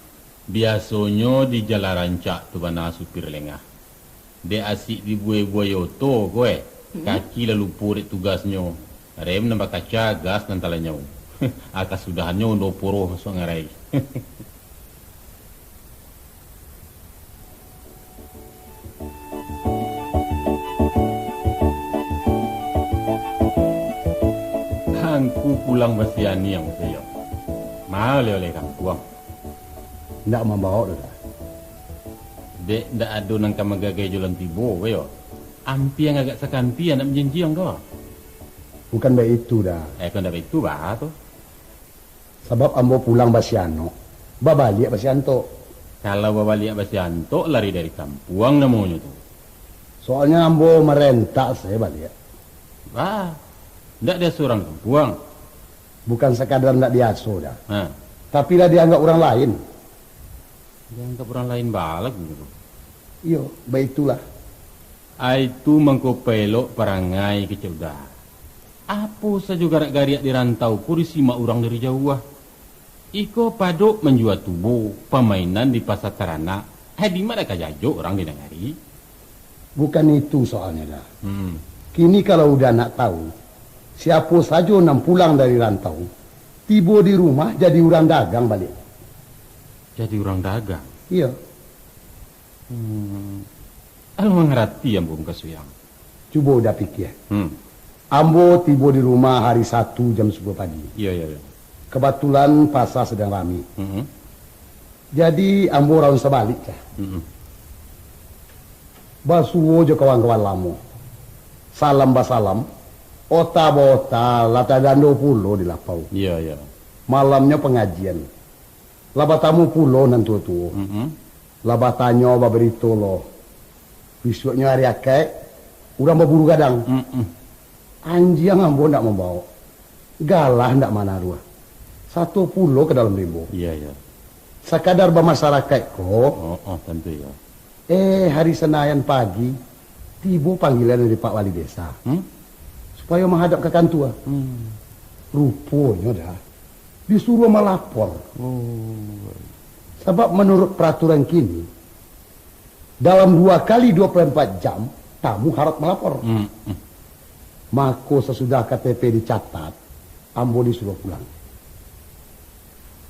Biasonyo di jalan rancak tu bana supir lengah. Dek asik dibuai-buai oto ko, eh, Hmm? kaki lah lupo dek tugasnyo. Rem nan bakaca, gas nan talanyau. Aka sudahannyo undo puruah masuak ngarai. Angku pulang basianiang sajo. Ma oleh-oleh kampuang? Ndak mambao doh, Da. Dek ndak ado nan ka magagai jo lah tibo, ko yo. Ampiang agak sakampiang nak manjanjiang ko. Bukan baitu, Da. Eh, kok ndak baitu, baa tu? Sabab ambo pulang basianok, babaliak basiantok. Kalau babaliak basiantok, lari dari kampuang namonyo tu. Soalnyo ambo marentak se baliak. Bah, ndak diaso urang kampuang? Bukan sakadar ndak diaso, Da. Ha. Tapi lah dianggap urang lain. Dianggap urang lain baa lai gitu. Iyo, baitulah. Ai tu mangko paelok parangai kecek Uda. Apo sajo garak-gariak di rantau ko disimak urang dari jauah. Iko padok manjua tubo, pamainan di pasa taranak, ai dima ka jajok urang di nagari. Bukan itu soalnyo, Da. Hmm. Kini kalau Uda nak tahu, siapo sajo nan pulang dari rantau, tibo di rumah jadi urang dagang baliak. Jadi urang dagang? Iyo. Hmm. Alah mangarati ambo mukasuik ang. Cubo Uda pikia. Hmm. Ambo tibo di rumah hari Satu jam sapuluah pagi. Iyo, iyo, iyo. Kabatulan pasa sadang rami. Hmm. Jadi, ambo raun sabalik, cah. Mm-mm. Basuo jo kawan-kawan lamo. Salam basalam, ota baota, lah tadando pulo di lapau. Iyo, iyo. Malamnyo pangajian. Lah batamu pulo nan tuo-tuo. Mm-mm. Lah batanyo, babarito lo. Bisuaknyo ari Akaik, urang baburu gadang. Mm-mm. Anjiang ambo ndak mambao, galah ndak manaruah, sato pulo ka dalam rimbo. Iya, iya. Sakadar bamasarakaik ko. Oh, oh, tantu, iya. Eh, hari Sanayan pagi, tibo panggilan dari Pak Wali Desa. Hmm? Supayo mahadap ka kantua. Hmm. Ruponyo, Da, disuruah malapor. Oh. Sabab manuruik paraturan kini, dalam dua kali dua puluh empat jam, tamu harus malapor. Hmm, hmm. Mako, sasudah K T P dicatat, ambo disuruah pulang.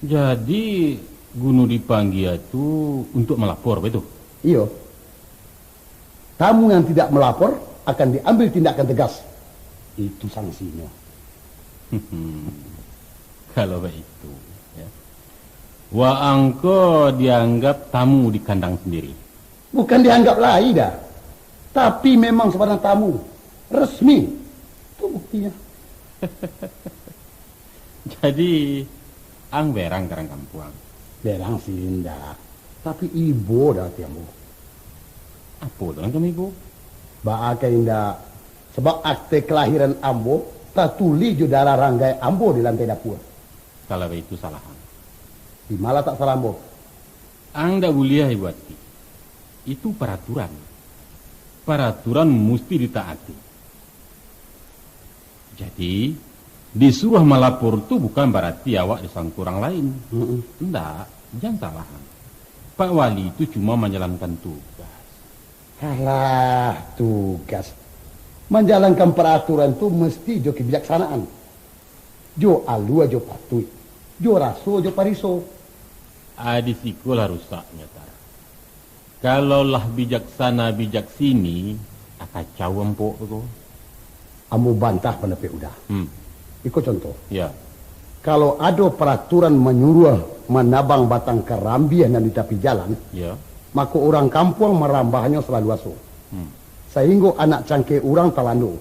Jadi, guno dipanggia tu untuak malapor, baitu? Iyo. Tamu yang tidak melapor akan diambil tindakan tegas. Itu sanksinya. Kalau baitu, ya. Waang ko dianggap tamu di kandang sandiri. Bukan dianggap lai, Da. Tapi memang sabana tamu. Resmi. Tu buktinyo. Jadi, ang berang ka urang kampuang? Berang sih indak. Tapi ibo, Da, ati ambo. Apo tu nan ka maibo? Baa ka indak? Sabab akte kalahiran ambo tatulih jo darah ranggai ambo di lantai dapua. Kalau baitu salah ang. Di ma latak salah ambo? Ang ndak buliah ibo ati. Itu paraturan. Paraturan musti ditaati. Jadi, disuruah malapor tu bukan barati awak disangko urang lain. Mm-mm. Ndak, jan salah ang. Pak Wali tu cuma manjalankan tugas. Alah, tugas. Manjalankan paraturan tu musti jo kebijaksanaan. Jo alua jo patuik. Jo raso jo pariso. Ah, di siko lah rusaknyo, Tar. Kalau lah bijaksana bijak sini, ah, kacau ampok tu. Ambo bantah pandapek Uda. Hmm. Iko contoh. Ya. Kalau ado paraturan manyuruah manabang batang karambia nan di tapi jalan, ya, mako urang kampuang marambahnyo salaluaso. Hmm. Sainggo anak cangkeh urang talando,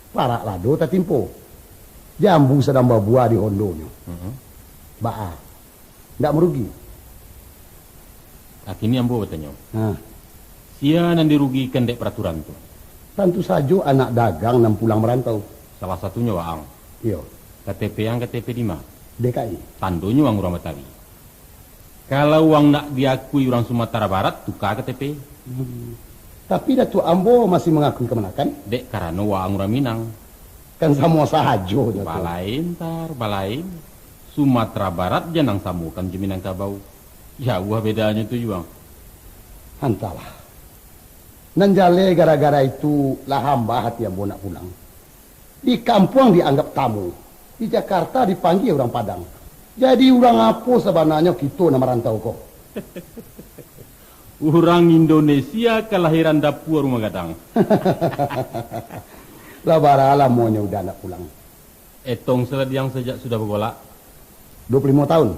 parak lado tatimpo, jambu sadang babuah di hondonyo. Hmm. Baa, ndak marugi? Kini ambo batanyo, ha, sia nan dirugikan dek paraturan tu? Tantu sajo anak dagang nan pulang marantau. Salah satunyo waang. Iyo. K T P ang K T P di ma? D K I. Tandonyo ang urang Batawi. Kalau waang nak diakui urang Sumatera Barat, tuka K T P. Hmm. Tapi Datuak ambo masih mangakui kamanakan. Dek karano waang urang Minang. Kan samo sahajo nyo tu. Balain, Tar, balain. Sumatera Barat jan ang samokan jo Minangkabau. Jauah bedanyo tu juo. Antahlah. Nan jaleh gara-gara itu lah hambah ati ambo nak pulang. Di kampuang dianggap tamu, di Jakarta dipanggia urang Padang. Jadi urang apo sabananyo kito nan marantau ko? Urang Indonesia kalahiran dapua rumah gadang. Lah bara lamonyo Uda ndak pulang? Etong saladiang sajak sudah bagolak. Duo puluah limo taun.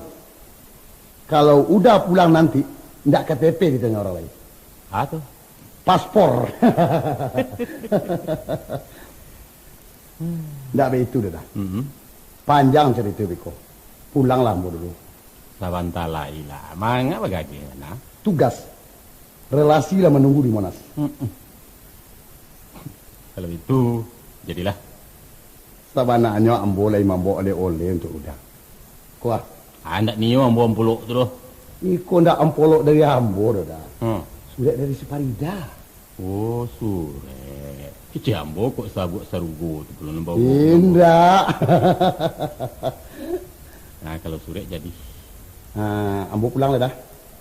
Kalau Uda pulang nanti, ndak K T P ditanyo urang lai. Ha tu? Paspor. Ndak baitu doh, Da. Mm-mm. Panjang carito beko. Pulanglah ambo dulu. Sabanta lai lah. Manga bagageh, nah? Tugas. Relasi lah manunggu di Monas. Mm-mm. Kalau itu, jadilah. Sabananyo ambo lai mambao oleh-oleh untuak Uda. Kuah. Ah, ndak nio ambo ampolok tu doh. Iko ndak ampolok dari ambo doh, Da. Hmm. Surek dari si Farida. Oh, surek. Kecek ambo kok sabuak sarugo tu pulo nan bawa. Indak. Nah, kalau surek jadi. Ah, ambo pulang lah, Da.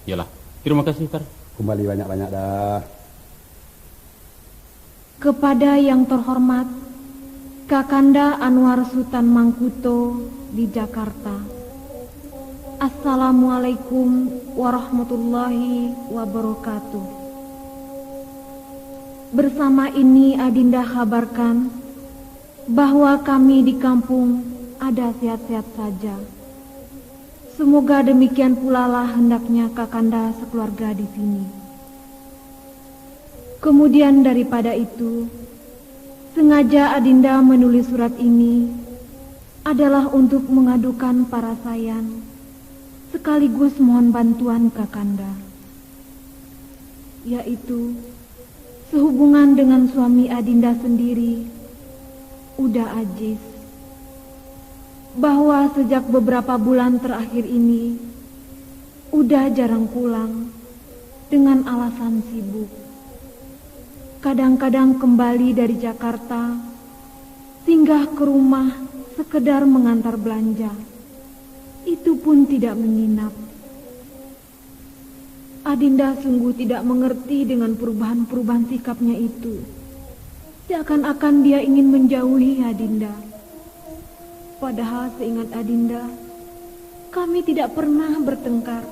Iyolah. Terima kasih, Tar. Kumbali banyak-banyak, Da. Kepada yang terhormat Kakanda Anwar Sutan Mangkuto di Jakarta. Assalamualaikum warahmatullahi wabarakatuh. Bersama ini Adinda kabarkan bahwa kami di kampung ada sehat-sehat saja. Semoga demikian pulalah hendaknya Kakanda sakeluarga di sini. Kemudian daripada itu, sengaja Adinda menulis surat ini adalah untuk mengadukan parasaian, sekaligus mohon bantuan Kakanda, yaitu sehubungan dengan suami Adinda sendiri, Uda Ajis, bahwa sejak beberapa bulan terakhir ini, Uda jarang pulang dengan alasan sibuk. Kadang-kadang kembali dari Jakarta, singgah ke rumah sekedar mengantar belanja. Itu pun tidak menginap. Adinda sungguh tidak mengerti dengan perubahan-perubahan sikapnya itu. Seakan-akan dia ingin menjauhi Adinda. Padahal seingat Adinda, kami tidak pernah bertengkar.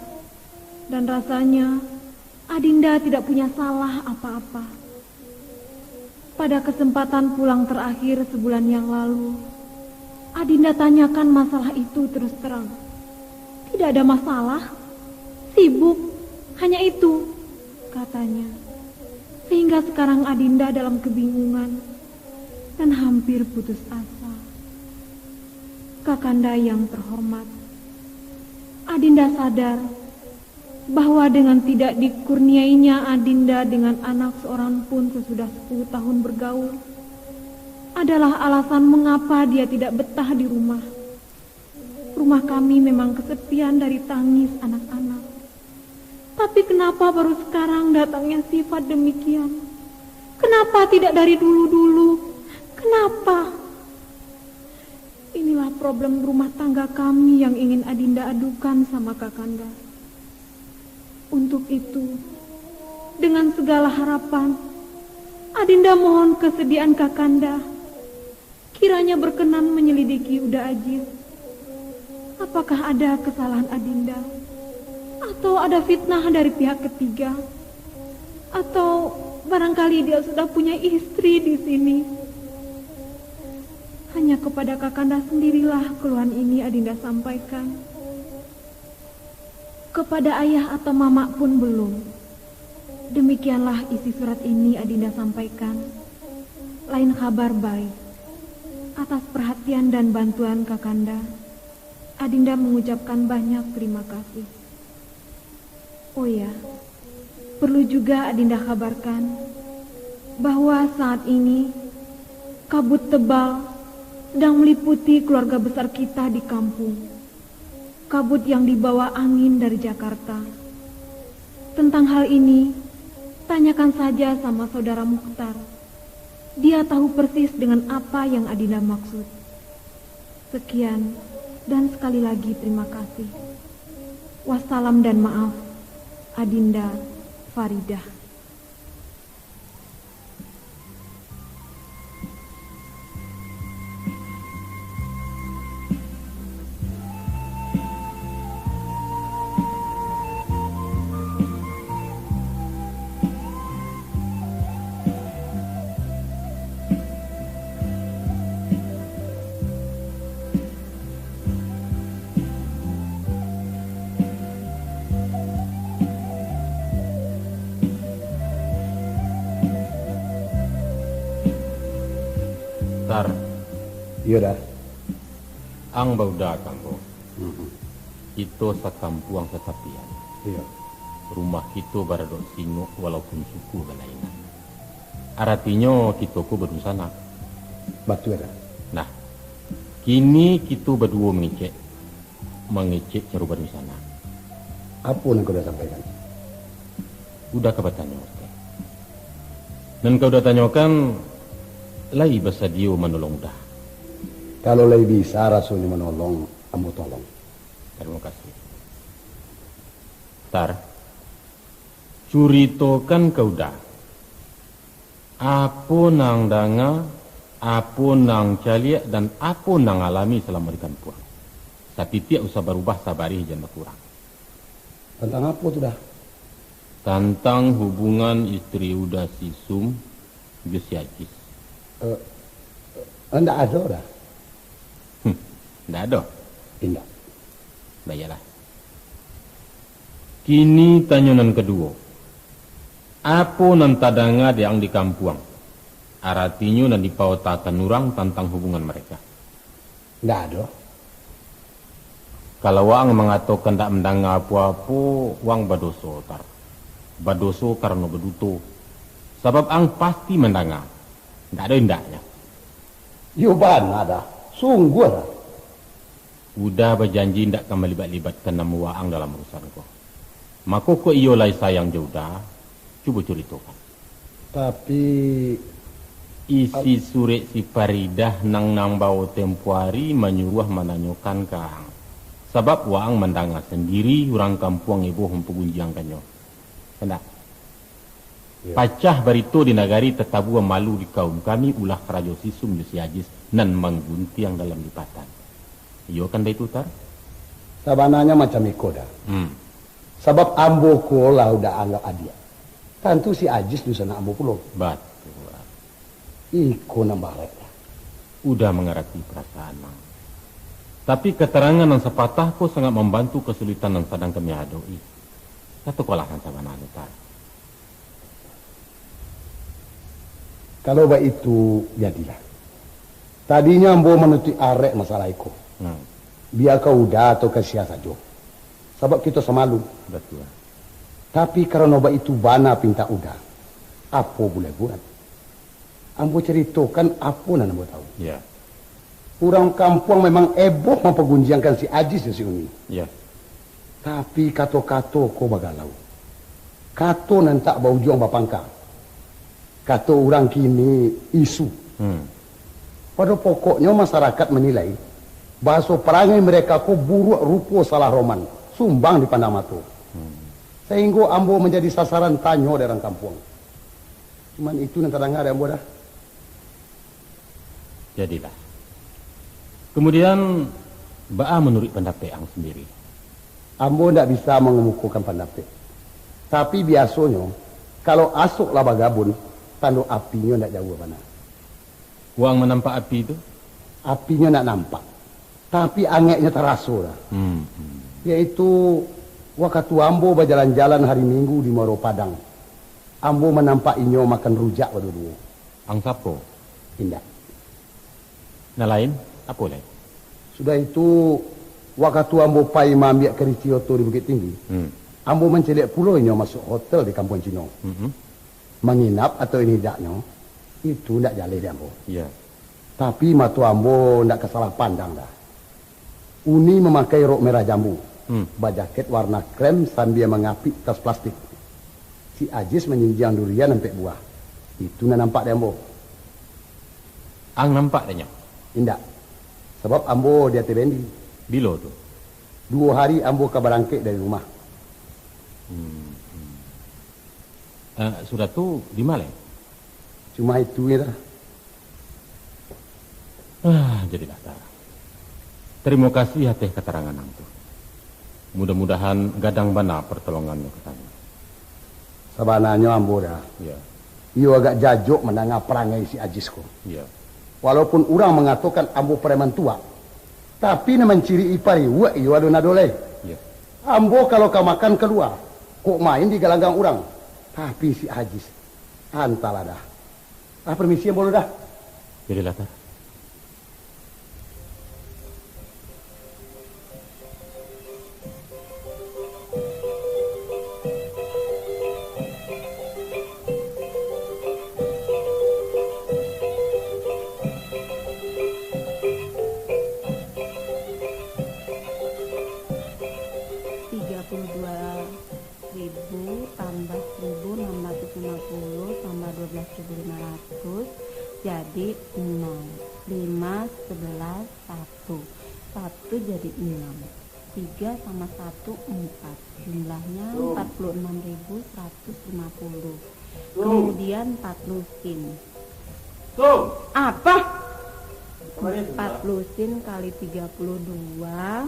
Dan rasanya, Adinda tidak punya salah apa-apa. Pada kesempatan pulang terakhir sebulan yang lalu, Adinda tanyakan masalah itu terus terang. "Tidak ada masalah, sibuk, hanya itu," katanya. Sehingga sekarang Adinda dalam kebingungan dan hampir putus asa. Kakanda yang terhormat, Adinda sadar bahwa dengan tidak dikurniainya Adinda dengan anak seorang pun sesudah sepuluh tahun bergaul, adalah alasan mengapa dia tidak betah di rumah. Rumah kami memang kesepian dari tangis anak-anak. Tapi kenapa baru sekarang datangnya sifat demikian? Kenapa tidak dari dulu-dulu? Kenapa? Inilah problem rumah tangga kami yang ingin Adinda adukan sama Kakanda. Untuk itu, dengan segala harapan, Adinda mohon kesediaan Kakanda, kiranya berkenan menyelidiki Uda Ajis. Apakah ada kesalahan Adinda? Atau ada fitnah dari pihak ketiga? Atau barangkali dia sudah punya istri di sini? Hanya kepada Kakanda sendirilah keluhan ini Adinda sampaikan. Kepada ayah atau mamak pun belum. Demikianlah isi surat ini Adinda sampaikan. Lain kabar bae. Atas perhatian dan bantuan Kakanda, Adinda mengucapkan banyak terima kasih. Oh ya, perlu juga Adinda kabarkan bahwa saat ini kabut tebal sedang meliputi keluarga besar kita di kampung. Kabut yang dibawa angin dari Jakarta. Tentang hal ini, tanyakan saja sama saudara Mukhtar. Dia tahu persis dengan apa yang Adinda maksud. Sekian, dan sekali lagi terima kasih. Wassalam dan maaf, Adinda Faridah. Ar. Iyo, Da. Ang bauda kan, Bo? Mm-mm. Kito sakampuang satapian. Iyo. Rumah kito baradok singok walaupun suku balainan. Aratinyo kito ko badunsanak. Batua, Da. Nah, kini kito baduo mangecek. Mangecek caro badunsanak. Apo nan ka Uda sampaikan? Uda ka batanyo, Ustaz. Nan ka Uda tanyokan, lai basadio manolong Uda? Kalau lai bisa rasonyo manolong, ambo tolong. Tarimo kasih. Tar, curitokan ka Uda. Apo nan danga, apo nan caliak, dan apo nan alami salamo di kampuang. Satitiak usah barubah, sabarih jan bakurang. Tantang apo tu, Da? Tantang hubungan istri Uda si Sum jo si Ajis. Eh, eh, ndak ado, Da. Hmm, ndak ado? Indak. Baiaklah. Kini tanyo nan kaduo. Apo nan tadanga di ang di kampuang? Aratinyo nan dipaotakan urang tantang hubungan mareka. Ndak ado. Kalau waang mangatokan ndak mandanga apo-apo, waang badoso, Tar. Badoso karano baduto. Sabab ang pasti mandanga. Ndak ado indaknyo. Iyo bana, Da. Sungguah, Da. Uda bajanji indak ka malibat-libatkan namo waang dalam urusan ko. Mako, kok iyo lai sayang jo Uda, cubo curitokan. Tapi, isi surek si Faridah nan, nan bawo tempo ari manyuruah mananyokan ka ang. Sabab waang mandanga sandiri urang kampuang eboh mampagunjiangkannyo. Indak? Iyo. Pacah barito di nagari, tatabua malu di kaum kami, ulah karajo si Sum jo si Ajis nan mangguntiang dalam lipatan. Iyo kan baitu, Tar? Sabananyo macam iko, Da. Hmm. Sabab ambo ko lah Uda anggap adiak. Tantu si Ajis dunsanak ambo pulo. Batua. Iko nan barek, Da. Uda mangarati parasaan ang. Tapi, katarangan nan sapatah ko sangat mambantu kasulitan nan sadang kami adok-i. Katokanlah nan sabananyo, Tar. Kalau baitu, jadilah. Tadinyo ambo manutuik arek masalah iko. Hmm. Bia ka Uda atau ka sia sajo. Sabab kito samalu. Batua. Tapi, karano baitu bana pintak Uda, apo buliah buat? Ambo caritokan apo nan ambo tahu. Ya. Urang kampuang memang eboh mampagunjiangkan si Ajis jo si Uni. Ya. Tapi, kato-kato ko bagalau. Kato nan tak baujuang bapangka. Kato urang kini, isu. Hmm. Pado pokoknyo, masarakat manilai, bahaso parangai mereka ko buruak rupo salah roman, sumbang dipandang mato. Hmm. Sainggo ambo manjadi sasaran tanyo dari urang kampuang. Cuman itu nan tadanga dari ambo, Da. Jadilah. Kemudian, baa manuruik pandapek ang sandiri? Ambo ndak bisa mangamukokan pandapek. Tapi, biasonyo, kalau asok lah bagabun, tando apinyo ndak jauah bana. Waang manampak api tu? Apinyo ndak nampak, tapi angeknyo taraso lah. Hmm, hmm. Yaitu, wakatu ambo bajalan-jalan hari Minggu di Muaro Padang, ambo manampak inyo makan rujak baduo-duo. Ang sapo? Indak. Nan lain, apo lai? Sudah itu, wakatu ambo pai maambiak karici oto di Bukittinggi, hmm, ambo mancaliak pulo inyo masuak hotel di Kampuang Cino. Mm-mm. Manginap atau indaknyo, itu ndak jaleh di ambo. Iya. Tapi, mato ambo ndak ka salah pandang, Da. Uni mamakai rok merah jambu, hmm, bajaket warna krem sambia mangapik tas plastik. Si Ajis manjinjiang durian ampek buah. Itu nan nampak di ambo. Ang nampak dek nyo? Indak. Sabab ambo di ateh bendi. Bilo tu? Duo hari ambo ka barangkek dari rumah. Hmm, hmm. Eh, sudah tu, di ma lai? Cuma itu je lah. Ah, jadilah, Tar. Tarimo kasih ateh katarangan ang tu. Mudah-mudahan gadang bana partolongannyo ka kami. Sabananyo ambo, Da. Ya. Iyo agak jajok mandanga parangai si Ajis ko. Ya. Walaupun urang mangatokan ambo pareman tuak, tapi nan manciriak pariuak iyo ado nado lai. Ya. Ambo kalau ka makan kalua, kok main di galanggang urang. Tapi si Ajis, antahlah, Da. Ah, permisi ambo lu, Da. Jadilah, Tar. Satu. Satu jadi enam. Tiga sama satu, empat. Jumlahnya empat puluh enam ribu seratus lima puluh. Kemudian empat puluh sin. Apa? Empat puluh sin kali tiga puluh dua.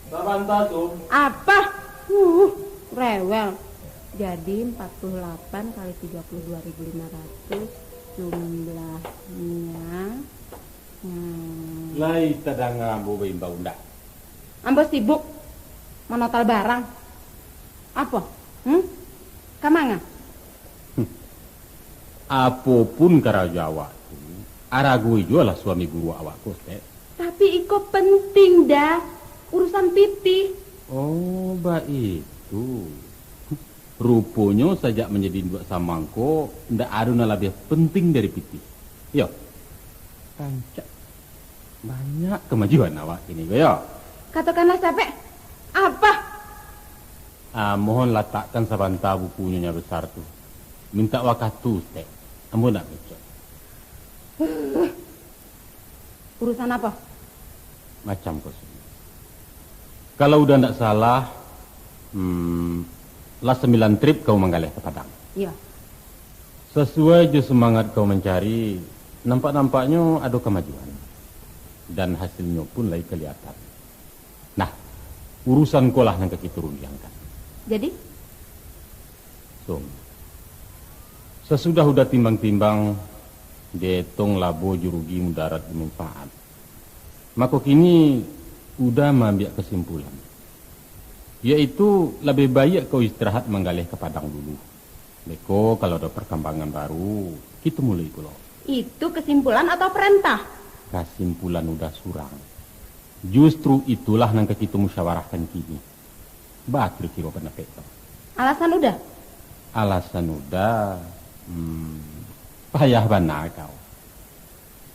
Sabanta, Sum. Apa? Uh, rewel. Jadi empat puluh delapan kali tiga puluh dua ribu lima ratus jumlahnya. Hmm. Lai tadanga ambo baimbau ndak? Ambo sibuk manotal barang. Apo? Hmm? Ka manga? Apo pun karajo awak tu, aragoi juolah suami buruak awak ko, Stek. Tapi iko penting, Da. Urusan pitih. Oh, baitu. Ruponyo sajak manjadi induak samangko, ndak ado nan labiah penting dari pitih. Iyo. Rancak. Banyak kamajuan awak kini ko, yo. Katokanlah, Sapek. Apa? Ah, mohon latakkan sabanta bukunyo nan besar tu. Mintak wakatu, Stek. Ambo nak ngecek. Urusan apa? Macam ko, Sum. Kalau Uda ndak salah, hmm, lah sambilan trip kau manggaleh ka Padang. Iyo. Sasuai jo sumangat kau mancari, nampak-nampaknyo ado kamajuan. Dan hasilnyo pun lai kaliyatan. Nah, urusan ko lah nan ka kito rundiangkan. Jadi? Sum, sasudah Uda timbang-timbang, dietong labo jo rugi, mudarat jo manfaat, mako kini Uda maambiak kasimpulan, yaitu labiah baiak kau istirahat manggaleh ka Padang dulu. Beko kalau ado parkambangan baru, kito muloi pulo. Itu kasimpulan atau parentah? Kasimpulan Uda surang. Justru itulah nan ka kito musyawarahkan kini. Baa kiro-kiro pandapek kau? Alasan Uda? Alasan Uda, hmm, payah bana kau.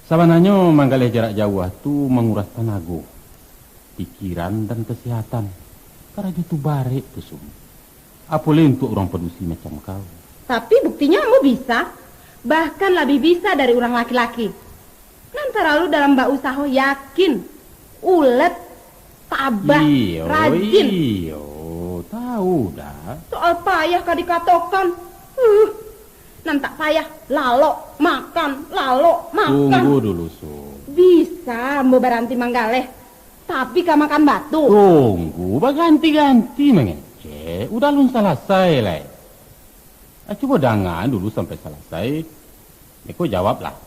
Sabananyo manggaleh jarak jauah tu manguras tanago, pikiran, dan kasihatan. Karajo tu barek tu, Sum. Apo lai untuak urang padusi macam kau. Tapi buktinyo ambo bisa, bahkan labiah bisa dari urang laki-laki. Nan talalu dalam bausaho yakin, ulet, tabah, iyo, rajin. Iyo, tahu Da. Soal payah ka dikatokan, uh, nan tak payah, lalok makan, lalok makan. Tunggu dulu, Sum. Bisa ambo baranti manggaleh, tapi ka makan batu. Tunggu, baganti-ganti mangecek. Uda alun salasai lai. Ah, cubo danga dulu sampai salasai. Beko jawablah.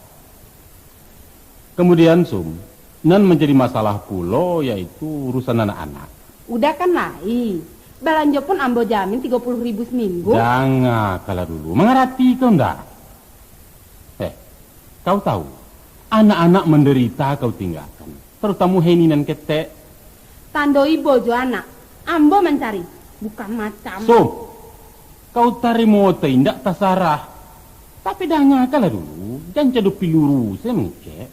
Kamudian, Sum, nan manjadi masalah pulo, yaitu urusan anak-anak. Uda kan lai. Balanjo pun ambo jamin tigo puluah ribu saminggu. Danga kalah dulu. Mangarati kau ndak? Eh, kau tahu, anak-anak mandarita kau tinggakan. Tarutamo Heni nan ketek. Tando ibo jo anak, ambo mancari, bukan macam. Sum, kau tarimo atau indak tasarah. Tapi dangakanlah dulu, jan cado piluru se mangecek.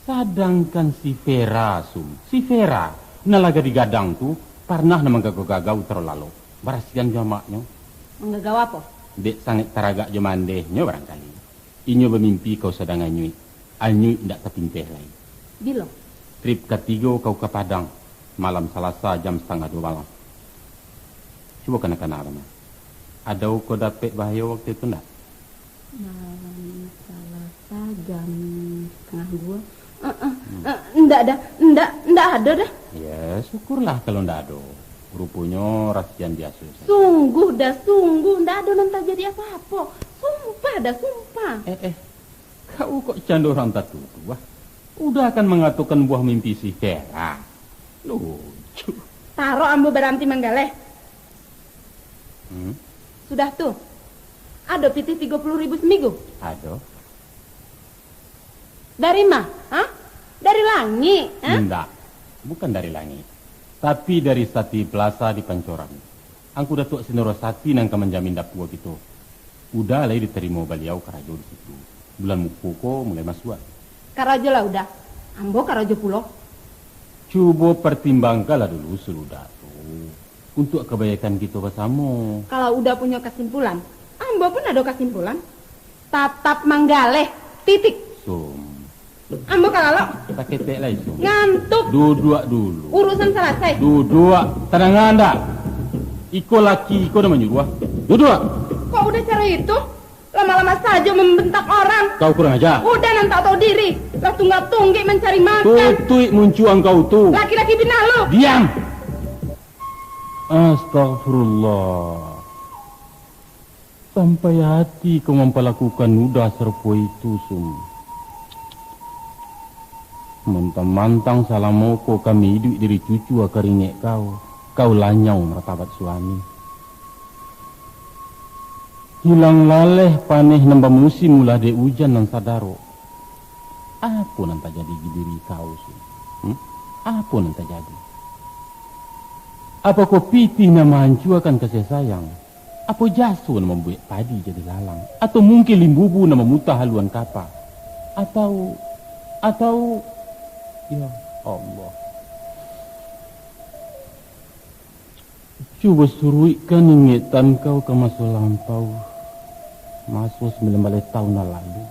Sadangkan si Vera, Sum, si Vera, nan lah gadih gadang tu, parnah nan manggagau-gagau taro lalok, barasian jo amaknyo. Manggagau apo? Dek sangaik taragak jo mandehnyo barangkali. Inyo bamimpi kau sadang anyuik, anyuik indak tapinteh lai. Bilo? Trip katigo kau ka Padang, malam Salasa jam satangah duo malam. Cubo kana-kana bana. Ado kau dapek bahayo wakatu itu ndak? Malam Salasa jam satangah duo. Eh, eh, eh, ndak Da, ndak, ndak ado Da. Ya, syukurlah kalau ndak ado. Ruponyo rasian biaso sajo. Sungguh Da, sungguh ndak ado nan tajadi apo-apo. Sumpah Da, sumpah. Eh, eh, kau kok cando urang tatuduah? Uda kan mangatokan buah mimpi si Vera. Lucu. Tarok ambo baranti manggaleh. Hmm? Sudah tu, ado pitih tigo puluah ribu saminggu? Ado. Dari ma? Ha? Dari langik, ha? Indak, bukan dari langik, tapi dari Sati Plaza di Pancoran. Angku Datuak Sindoro Sati nan ka manjamin dapua kito. Uda lai ditarimo baliau karajo di situ. Bulan muko ko mulai masuak. Karajolah Uda, ambo karajo pulo. Cubo partimbangkanlah dulu Suluda tu, untuak kabaikan kito basamo. Kalau Uda punyo kasimpulan, ambo pun ado kasimpulan. Tatap manggaleh, titik. Sum. Ambo ka lalok. Saketek lai, Sum. Ngantuk. Duduak dulu. Urusan salasai. Duduak. Tadangan ndak? Iko laki iko nan manyuruah. Duduak. Kok udah caro itu? Lama-lama sajo mambantak urang. Kau kurang aja. Udah nan tak tahu diri. Lah tunggak-tunggik mancari makan. Tutuik muncuang kau tu. Laki-laki binalu. Diam! Astagfirullah. Sampai ati kau mampalakukan udah sarupo itu, Sum. Mantang-mantang salamo ko kami iduik dari cucu ka karingek kau, kau lanyau martabat suami. Hilang laleh paneh nan bamusim ulah dek ujan nan sadarok. Apo nan tajadi di diri kau, Sum? Hmm? Apo nan tajadi? Apokoh pitih nan mahancuakan kasih sayang? Apo jaso nan mambuek padi jadi lalang? Atau mungkin limbubu nan mamutah haluan kapa? Atau, atau, ya Allah. Cubo suruikkan ingetan kau ka maso lampau, maso sambilan baleh taun nan lalu.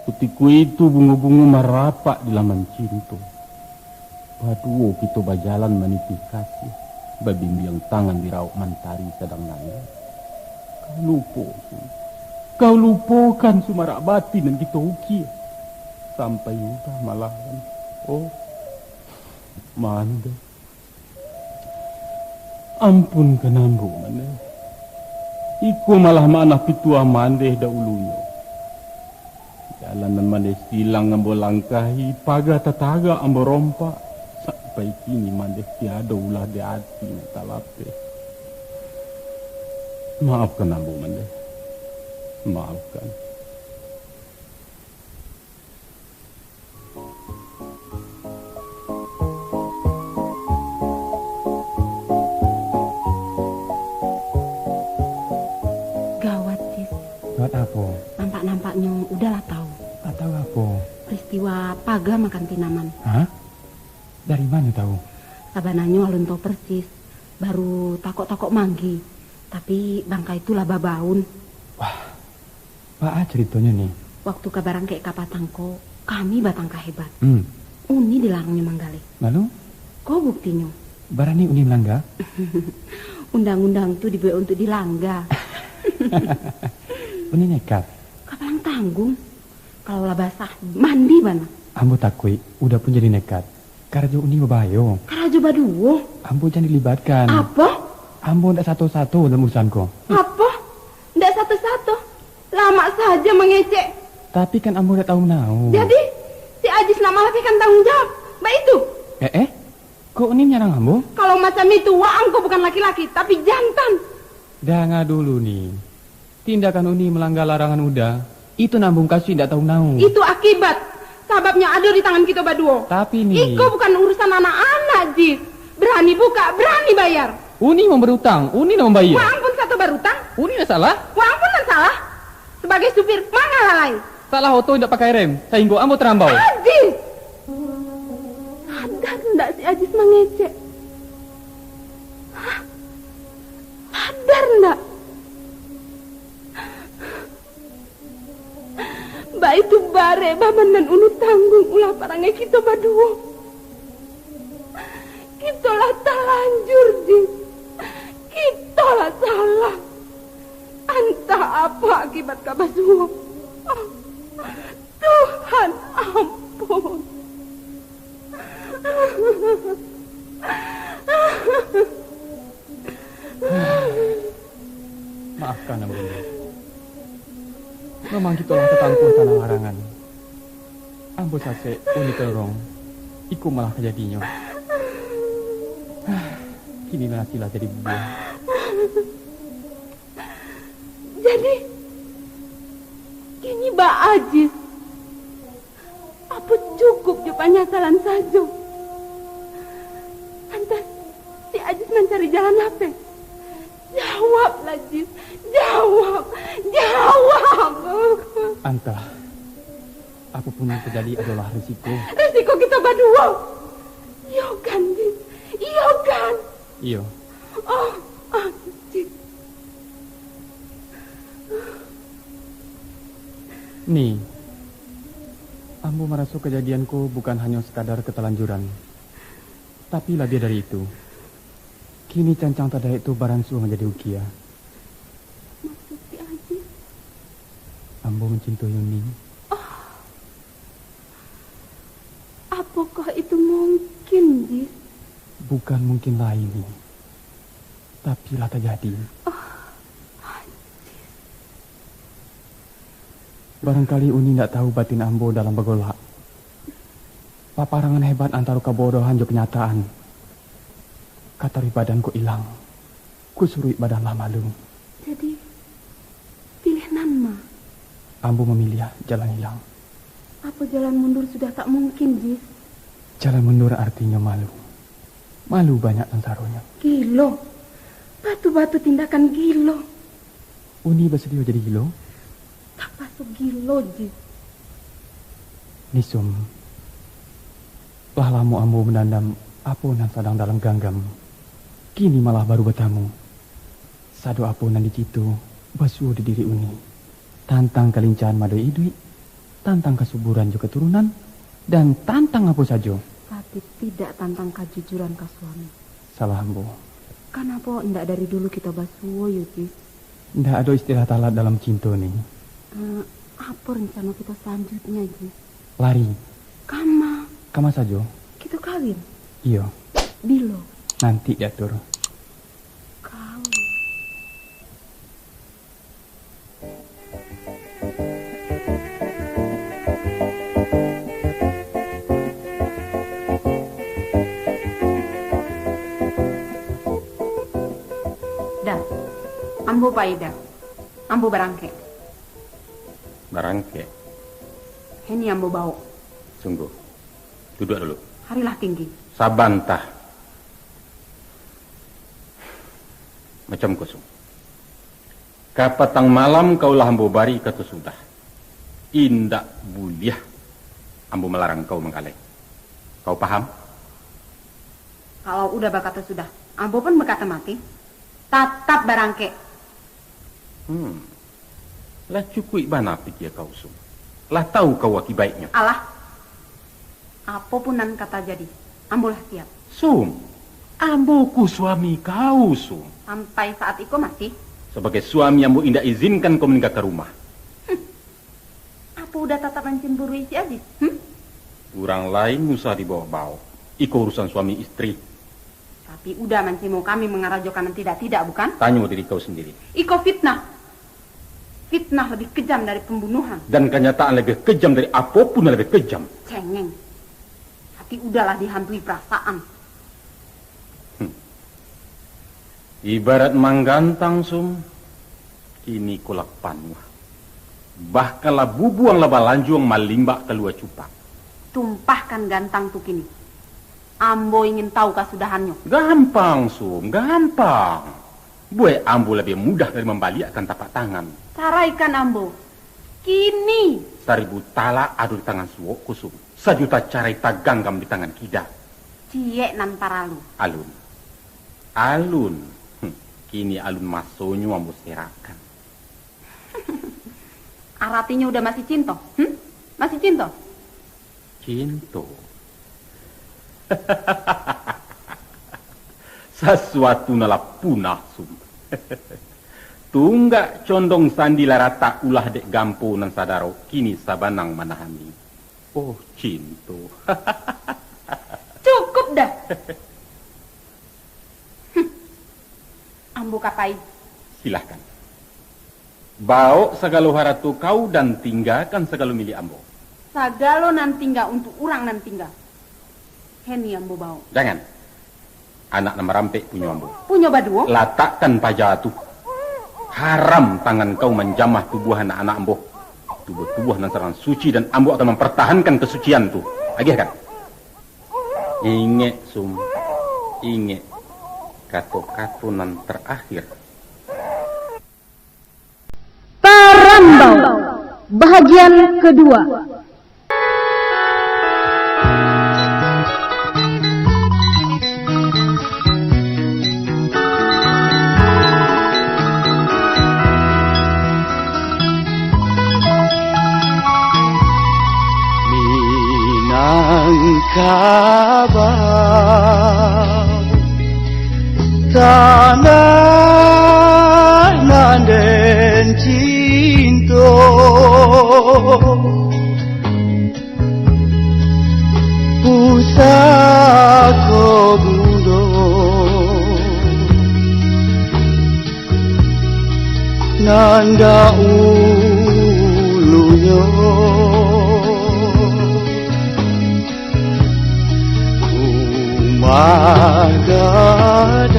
Kutiko itu bungo-bungo marapak di laman cinto. Baduo kito bajalan manitih kasih, babimbiang tangan di raok mantari sadang naiak. Kau lupo, Sum. Kau lupokan sumarak batin nan kito ukia. Sampai udah malahan. Oh, Mandeh. Ampunkan ambo, Mandeh. Iko malah manah pituah Mandeh dahulunyo. Jalan nan Mandeh silang ambo langkahi, paga tatagak ambo rompak, sampai kini Mandeh tiado ulah di ati nan talapeh. Maafkan ambo, Mandeh. Maafkan. Gawat, Jis. Gawat apo? Nampak-nampaknyo Uda lah tahu. Lah tahu apo? Peristiwa paga makan tinaman. Hah? Dari ma nyo tahu? Sabananyo alun tahu persis. Baru takok-takok manggi. Tapi bangkai tu lah babaun. Wah, baa caritonyo, Ni? Waktu ka barangkek ka patang ko, kami batangka hebat. Hmm. Uni dilarangnyo manggaleh. Lalu? Ko buktinyo. Barani Uni malangga? Undang-undang tu dibuek untuak dilangga. Uni nekat? Kapalang tanggung. Kalau lah basah, mandi bana. Ambo takuik, Uda pun jadi nekat. Karajo Uni babahayo. Karajo baduo. Ambo jan dilibatkan. Apo? Ambo ndak sato-sato dalam urusan ko. Apo? Ndak sato-sato? Lamak sajo mangecek. Tapi kan ambo ndak tahu manau. Jadi, si Ajis nak malapehkan tanggung jawab? Baitu? Eh, eh? Kok Uni manyarang ambo? Kalau macam itu, waang ko bukan laki-laki, tapi jantan. Danga dulu, Ni. Tindakan Uni malangga larangan Uda, itu nan ambo mukasuik indak tahu manau. Itu akibat. Sababnyo ado di tangan kito baduo. Tapi, Ni. Iko bukan urusan anak-anak, Jis. Barani bukak, barani bayar. Uni nan barutang, Uni nan mambayia. Waang pun sato barutang. Uni nan salah. Waang pun nan salah. Sabagai supir, manga lalai. Salah oto indak pakai rem, sahinggo ambo tarambau. Ajis! Sadar ndak si Ajis mangecek? Hah? Sadar ndak? Baitu barek baban nan Uni tangguang ulah parangai kito baduo. Kito lah talanjur, Jis. Kito lah salah. Antah apo akibat ka basuo. Tuhan, ampun. Maafkan ambo, Ni. Memang kito lah tatampuah tanah larangan. Ambo sasek, Uni tolong. Iko malah kajadinyo. Kini nan ati lah jadi bubuah. Jadi, kini baa, Jis? Apo cukuik jo panyasalan sajo? Lantas, si Ajis mancari jalan lapeh? Jawablah, Jis. Jawab. Jawab. Antah. Apo pun nan tajadi adolah risiko. Risiko kito baduo. Iyo kan, Jis? Iyo kan? Iyo. Oh, Ajis. Ni, Ambo maraso kajadian ko bukan hanyo sakadar katalanjuran, tapi labiah dari itu. Kini cancang tadaik tu baransua manjadi ukia. Maksud Ki Aji? Ambo mancintoi Uni. Oh. Apakah itu mungkin, Jis? Bukan mungkin lai, Ni. Tapi lah tajadi. Oh, Jis. Barangkali Uni ndak tahu batin ambo dalam bagolak. Paparangan hebat antaro kabodohan jo kanyataan. Kataruih badan ko ilang, kusuruik badan lah malu. Jadi, pilih nan ma? Ambo mamiliah jalan ilang. Apo jalan mundur sudah tak mungkin, Jis? Jalan mundur artinyo malu. Malu banyak sansaronyo. Gilo. Batu-batu tindakan gilo. Uni basadio jadi gilo? Tapaso gilo, Jis. Ni Sum, lah lamo ambo mandandam apo nan sadang dalam ganggam. Kini malah baru batamu. Sado apo nan dicito basuo di diri Uni. Tantang kalincahan mado iduik, tantang kasuburan jo katurunan, dan tantang apo sajo. Tapi tidak tantang kajujuran ka suami. Salah ambo. Kanapo indak dari dulu kito basuo yo, Jis? Ndak ado istilah talat dalam cinto, Ni. Eh, apo rencana kito salanjutnyo, Jis? Lari. Kama? Kama sajo. Kito kawin? Iyo. Bilo? Nanti diatur. Kawin. Da, ambo pai, Da. Ambo barangkek. Barangkek? Heni ambo bawok. Sungguh. Duduak dulu. Harilah tinggi. Sabanta. Macam ko, Sum. Kapatang malam kau lah ambo bari kato sudah. Indak buliah ambo malarang kau manggaleh. Kau paham? Kalau udah bakato sudah, ambo pun bakato mati. Tatap barangkek. Hmm. Lah cukuik bana pikia kau, Sum. Lah tahu kau akibaiknyo. Alah. Apo pun nan ka tajadi, ambo lah siap. Sum, ambo ko suami kau, Sum. Sampai saat iko masih? Sabagai suami, ambo indak izinkan kau maninggakan rumah. Hmm. Apo udah tatap mancimburui si Aziz? Hmm? Urang lain usah dibaok-baok. Iko urusan suami istri. Tapi udah mancimo kami mangarajokan nan tidak-tidak, bukan? Tanyo diri kau sendiri. Iko fitnah. Fitnah lebih kejam dari pembunuhan. Dan kanyataan lebih kejam dari apopun yang lebih kejam. Cengeng. Hati udahlah dihantui perasaan. Hmm. Ibarat manggantang, Sum, kini ko lah panuah. Bahkan lah bubuang lah balanjuang malimbak kalua cupak. Tumpahkan gantang tu kini. Ambo ingin tahu kasudahannyo. Gampang, Sum, gampang. Buek ambo labiah mudah dari mambaliakkan tapak tangan. Caraikan ambo. Kini. Saribu talak ado di tangan suok ko, Sum. Sajuta carai taganggam di tangan kida. Ciek nan paralu. Alun. Alun. Hmm. Kini alun masonyo ambo serakkan. Aratinyo udah masih cinto? Hmm? Masih cinto? Cinto. Sasuatu nan lah punah, Sum. Tunggak condong sandi lah ratak ulah dek gampo nan sadaro, kini sabanang manahani. Oh, cinto. Cukup dah. Hmm. Ambo ka pai. Silahkan. Baok sagalo harato kau dan tinggakan sagalo milik ambo. Sagalo nan tingga untuak urang nan tingga. Heni ambo baok. Jangan. Anak nan marampek punyo ambo. Punyo baduo? Latakkan paja tu. Haram tangan kau manjamah tubuah anak-anak ambo. Tubuah-tubuah nan sadang suci, dan ambo akan mampartahankan kasucian tu. Agihkan. Ingek, Sum. Ingek kato-kato nan tarakhir. Tarambau, bahagian kedua. Angkabau, tanah nan den cinto, pusako bundo nan daulunyo. Rumah gadang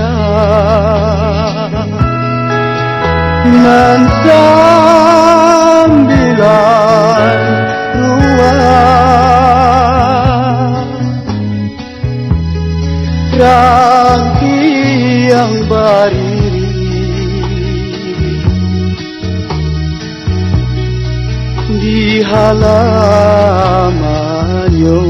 nan sambilan ruang, rangkiang bariri di halamannyo.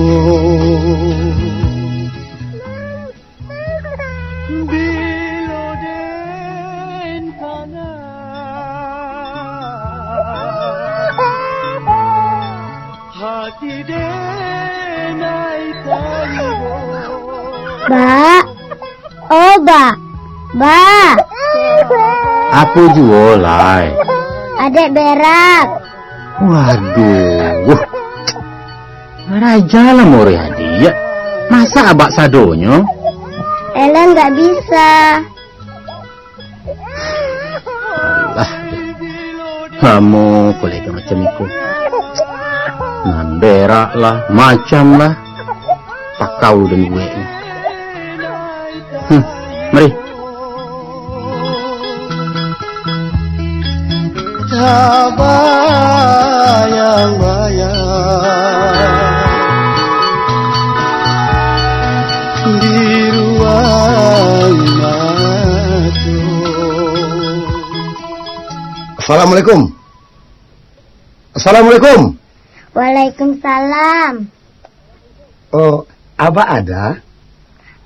Bilo den pangan, hati den ai taribo. Bak, oh, Bak, Bak. Apo juo, Lai? Adek berak. Waduh. Raja lah mauruih adiak. Masa abak sadonyo? Ellen nggak bisa. Alah. Lamo kolega macam iko. Mamberak lah, macam lah. Pakau dan buek ni. Hmm, mari. Tabayang-bayang di ruang mato. Assalamualaikum. Assalamualaikum. Waalaikumsalam. Oh, Abah ada?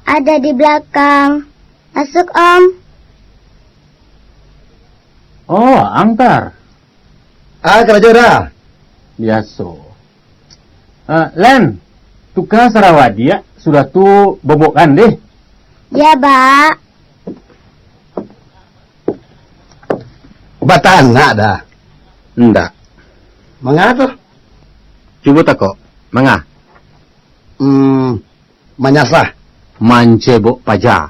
Ada di belakang. Masuk, Om. Oh, angkar. Ah, karajo dah. Biaso. Ah, Len, tuka sarawa diak, sudah tu bobokkan deh. Ya, Bak. Batanak dah? Ndak. Manga tu? Cubo takok, manga? Hmm, manyasah. Mancebok paja.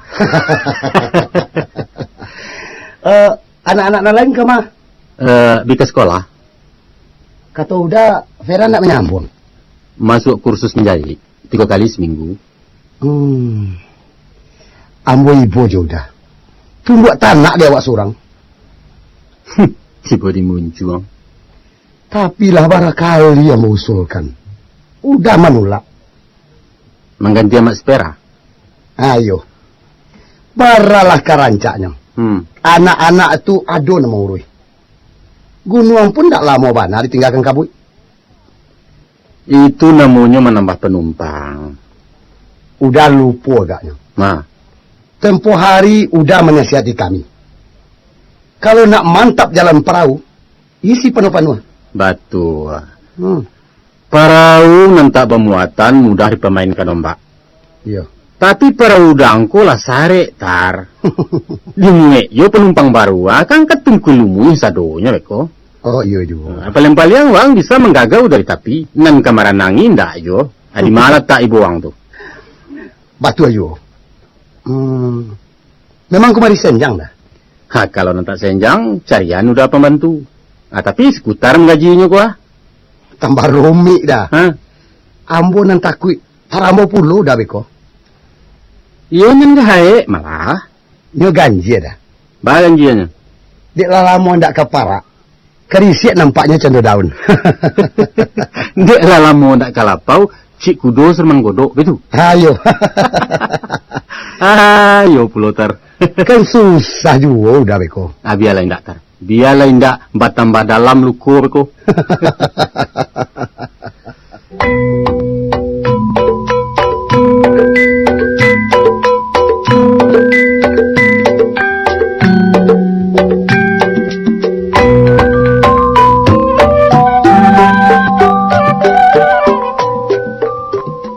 Eh, anak-anak nan lain ka ma? Eh, bi ka sekolah. Kato Uda, Vera ndak manyambuang? Masuak kursus manjahik, tigo kali saminggu. Hmm. Ambo ibo jo Uda. Tumbuak tanak di awak surang. Tibo di muncuang. Tapi lah bara kali ambo usulkan. Uda manulak. Mangganti amak Spera? Ayo. Baralah ka rancaknyo. Hmm. Anak-anak tu ado nan mauruih. Gunuang pun ndak lamo bana ditinggakan kabuik. Itu namonyo manambah panumpang. Uda lupo agaknyo. Nah. Tempo hari Uda manasihati kami. Kalau nak mantap jalan parau, isi panuah-panuah. Batua. Hmm. Parau nan tak bamuatan mudah dipamainkan ombak. Iyo. Tapi parau Uda ko lah sarek, Tar. Dimuek jo panumpang baru, ah, kan ka tungkui lumuih sadonyo beko. Oh, iyo juo. Ah, paliang-paliang urang bisa manggagau dari tapi, nan ka maranangi indak juo. Ah, di ma latak ibo urang tu? Batua juo. Hmm. Memang kumari senjang dah? Ha, kalau nan tak senjang, carian Uda pambantu. Ah, tapi Skutar manggajinyo ko, ah. Tambah rumik dah. Ha? Ambo nan takuik, tarambau pulo Uda beko. Iyo nan gahaek malah. Nyo ganjia dah. Baa ganjianyo? Dek lah lamo ndak ka parak, karisiak nampaknyo cando daun. Dek lah lamo ndak ka lapau, cik kudo sarumah godok, baitu? Ayo. Ayo pulo, Tar. Kan susah juo Uda beko. Ah, bialah indak, Tar. Bialah indak batambah dalam luko beko.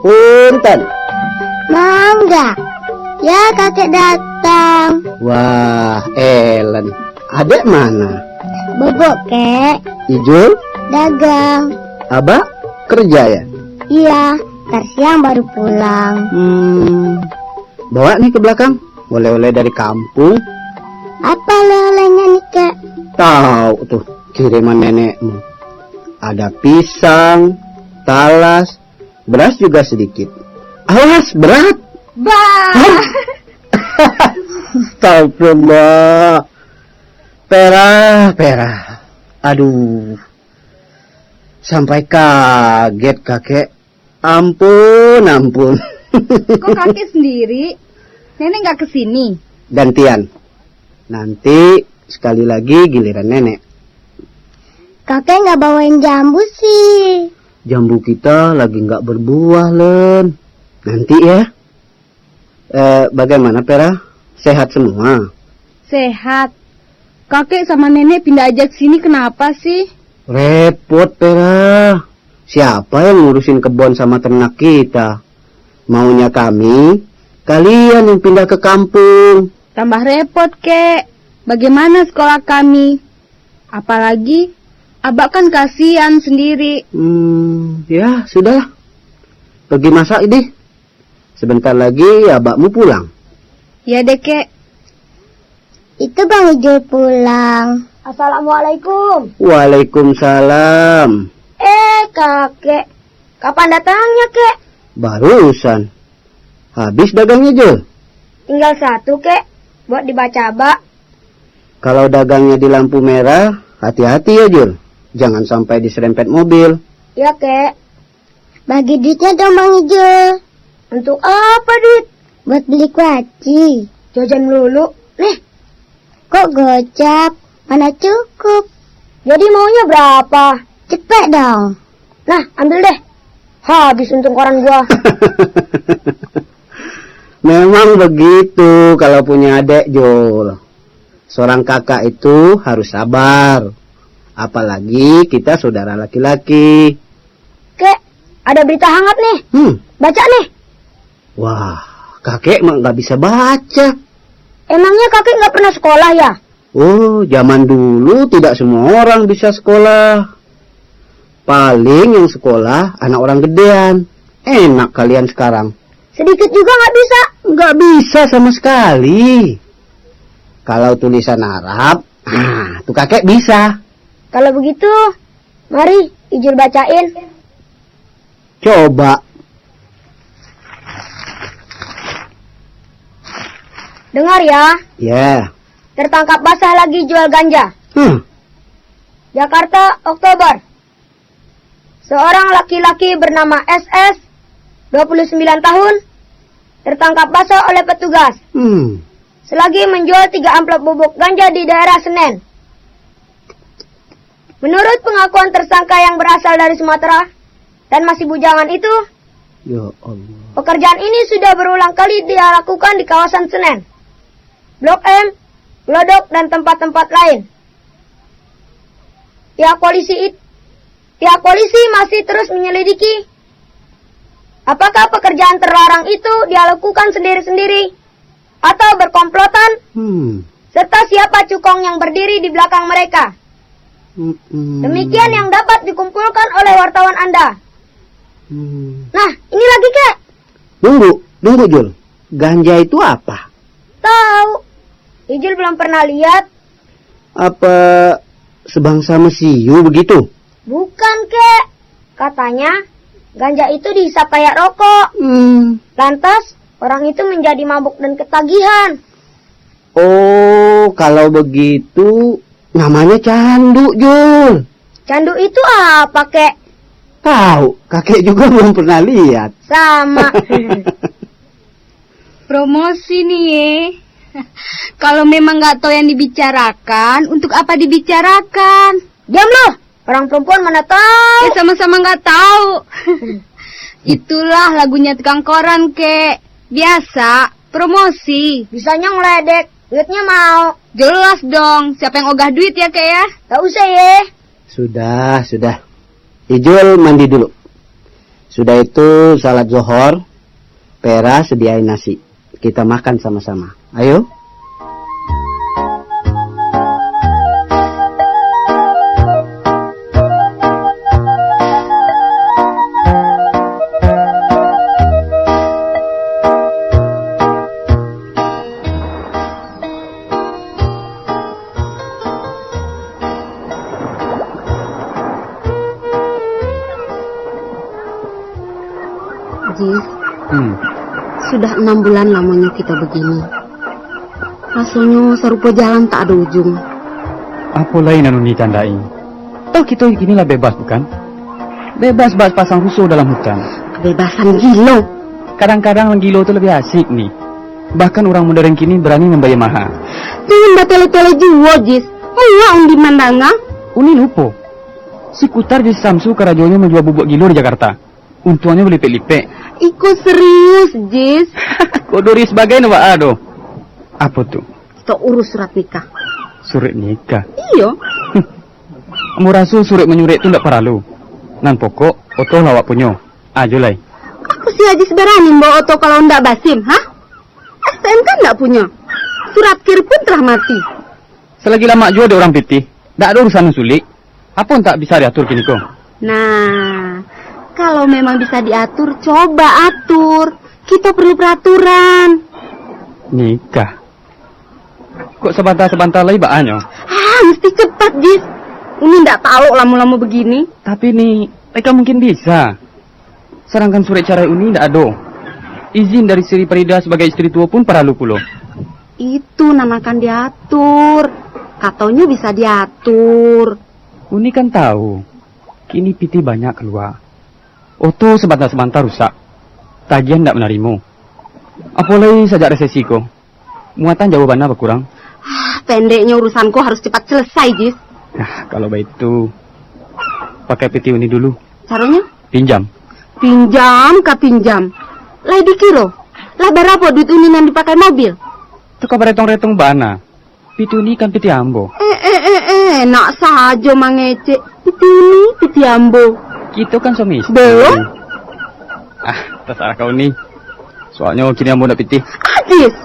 Punten. Mangga. Ya, kakek datang. Wah, Ellen. Adek mana? Bobok, Kek. Ijul? Dagang. Abak kerja ya? Iya, tadi siang baru pulang. Hmm. Bawa nih ke belakang. Oleh-oleh dari kampung. Apa oleh-olehnya nih, Kek? Tahu tuh, kiriman nenekmu. Ada pisang, talas, beras juga sedikit. Awas, berat. Bah. Astagfirullah. Perah, perah. Aduh. Sampai kaget, Kakek. Ampun, ampun. Kok kakek sendiri? Nenek nggak ke sini? Gantian. Nanti sekali lagi giliran nenek. Kakek nggak bawain jambu sih. Jambu kita lagi nggak berbuah, Len. Nanti ya. Eh, bagaimana, Pera? Sehat semua? Sehat. Kakek sama nenek pindah aja ke sini kenapa sih? Repot, Pera. Siapa yang ngurusin kebun sama ternak kita? Maunya kami, kalian yang pindah ke kampung. Tambah repot, Kek. Bagaimana sekolah kami? Apalagi, Abak kan kasihan sendiri. Hmm, ya, sudah. Pergi masak, Idih. Sebentar lagi abakmu pulang. Ya deh, Kek. Itu Bang Ijul pulang. Assalamualaikum. Waalaikumsalam. Eh, Kakek. Kapan datangnya, Kek? Barusan. Habis dagangnya, Jul? Tinggal satu, Kek. Buat dibaca abak. Kalau dagangnya di lampu merah, hati-hati ya, Jul. Jangan sampai diserempet mobil. Ya, Kek. Bagi duitnya dong, Bang Ijul. Untuk apa duit? Buat beli kuaci. Jajan dulu. Nih. Kok gocap? Mana cukup. Jadi maunya berapa? Cepet dong. Nah, ambil deh. Habis untung koran gua. Memang begitu kalau punya adek, Jul. Seorang kakak itu harus sabar. Apalagi kita saudara laki-laki. Kek, ada berita hangat nih. Hmm. Baca nih. Wah, kakek mah nggak bisa baca. Emangnya kakek nggak pernah sekolah ya? Oh, zaman dulu tidak semua orang bisa sekolah. Paling yang sekolah anak orang gedean. Enak kalian sekarang. Sedikit juga nggak bisa. Nggak bisa sama sekali. Kalau tulisan Arab, ah, tuh kakek bisa. Kalau begitu, mari Ijul bacain. Coba. Dengar ya. Ya. Tertangkap basah lagi jual ganja. Hmm. Jakarta, Oktober. Seorang laki-laki bernama S S, dua puluh sembilan tahun, tertangkap basah oleh petugas. Hmm. Selagi menjual tiga amplop bubuk ganja di daerah Senen. Menurut pengakuan tersangka yang berasal dari Sumatera dan masih bujangan itu, ya Allah, pekerjaan ini sudah berulang kali dia lakukan di kawasan Senen, Blok M, Glodok, dan tempat-tempat lain. Pihak polisi it-, pihak polisi masih terus menyelidiki apakah pekerjaan terlarang itu dia lakukan sendiri-sendiri atau berkomplotan, hmm, serta siapa cukong yang berdiri di belakang mereka. Mm-mm. Demikian yang dapat dikumpulkan oleh wartawan Anda. Hmm. Nah, ini lagi, Kek. Tunggu, tunggu, Jul. Ganja itu apa? Tahu. Ijul belum pernah lihat. Apa sebangsa mesiu begitu? Bukan, Kek. Katanya, ganja itu dihisap kayak rokok. Hmm. Lantas, orang itu menjadi mabuk dan ketagihan. Oh, kalau begitu, namanya candu, Jul. Candu itu apa, Kek? Tahu, kakek juga belum pernah lihat. Sama. Promosi nih, ye. Kalau memang nggak tahu yang dibicarakan, untuk apa dibicarakan? Diam lu, orang perempuan mana tahu. Ya, sama-sama nggak tahu. Itulah lagunya tukang koran, Kek. Biasa, promosi. Bisanya ngeledek, duitnya mau. Jelas dong, siapa yang ogah duit ya, Kek, ya? Tak usah, ye. Sudah, sudah. Ijul mandi dulu. Sudah itu, salat Zohor, Pera sediain nasi. Kita makan sama-sama. Ayo. Jis, Hmm. sudah enam bulan lamonyo kito begini. Rasonyo sarupo jalan tak ado ujung. Apo lai nan Uni kandak-i? Toh kito kini lah bebas, bukan? Bebas bak pasang ruso dalam hutan. Kebebasan gilo. Kadang-kadang gilo tu lebih asik, Ni. Bahkan urang modern kini berani mambayar maha. Jangan batele-tele juo, Jis. Muak Uni mandanga. Uni lupo. Si Kutar jo si Samsu karajonyo manjua bubuak gilo di Jakarta. Untuangnyo balipek-lipek. Iko serius, Jis. Kok duri sabagai no baa doh? Apo tu? Kito urus surat nikah. Surat nikah? Iyo. Ambo raso surat manyurat tu ndak paralu. Nan pokok, oto lah awak punyo. Ajo lai. Apo si Ajis barani mambawa oto kalau ndak basim, ha? S T N K ndak punyo. Surat kir pun telah mati. Salagi lamak juo dek urang pitih, ndak ado urusan nan sulik. Apo nan tak bisa diatur kini ko? Nah, kalau memang bisa diatur, coba atur. Kito perlu peraturan. Nikah. Kok sabanta-sabanta lai baanyo? Ah, mesti cepat, Jis. Uni ndak talok lamo-lamo begini. Tapi Ni, lai ka mungkin bisa. Sadangkan surek carai Uni ndak ado. Izin dari Sri Parida sabagai istri tuo pun paralu pulo. Itu nan akan diatur. Katonyo bisa diatur. Uni kan tahu, kini pitih banyak kalua. Oto sabanta-sabanta rusak. Tagian ndak manarimo. Apo lai sajak resesi ko. Muatan jauah bana bakurang. Ah, pendeknyo urusan ko harus cepat selesai, Jis. Nah, kalau baitu, pakai pitih Uni dulu. Caronyo? Pinjam. Pinjam ka pinjam. Lai dikiro, lah barapo duit Uni nan dipakai mobil? Tu ka baretong-retong bana. Pitih Uni kan pitih ambo. Eh, eh, eh, eh, enak sajo mangecek. Pitih Uni, pitih ambo. Kito kan suami istri. Belum? Ah, tasarah kau Ni. Soalnyo kini ambo ndak pitih. Ajis!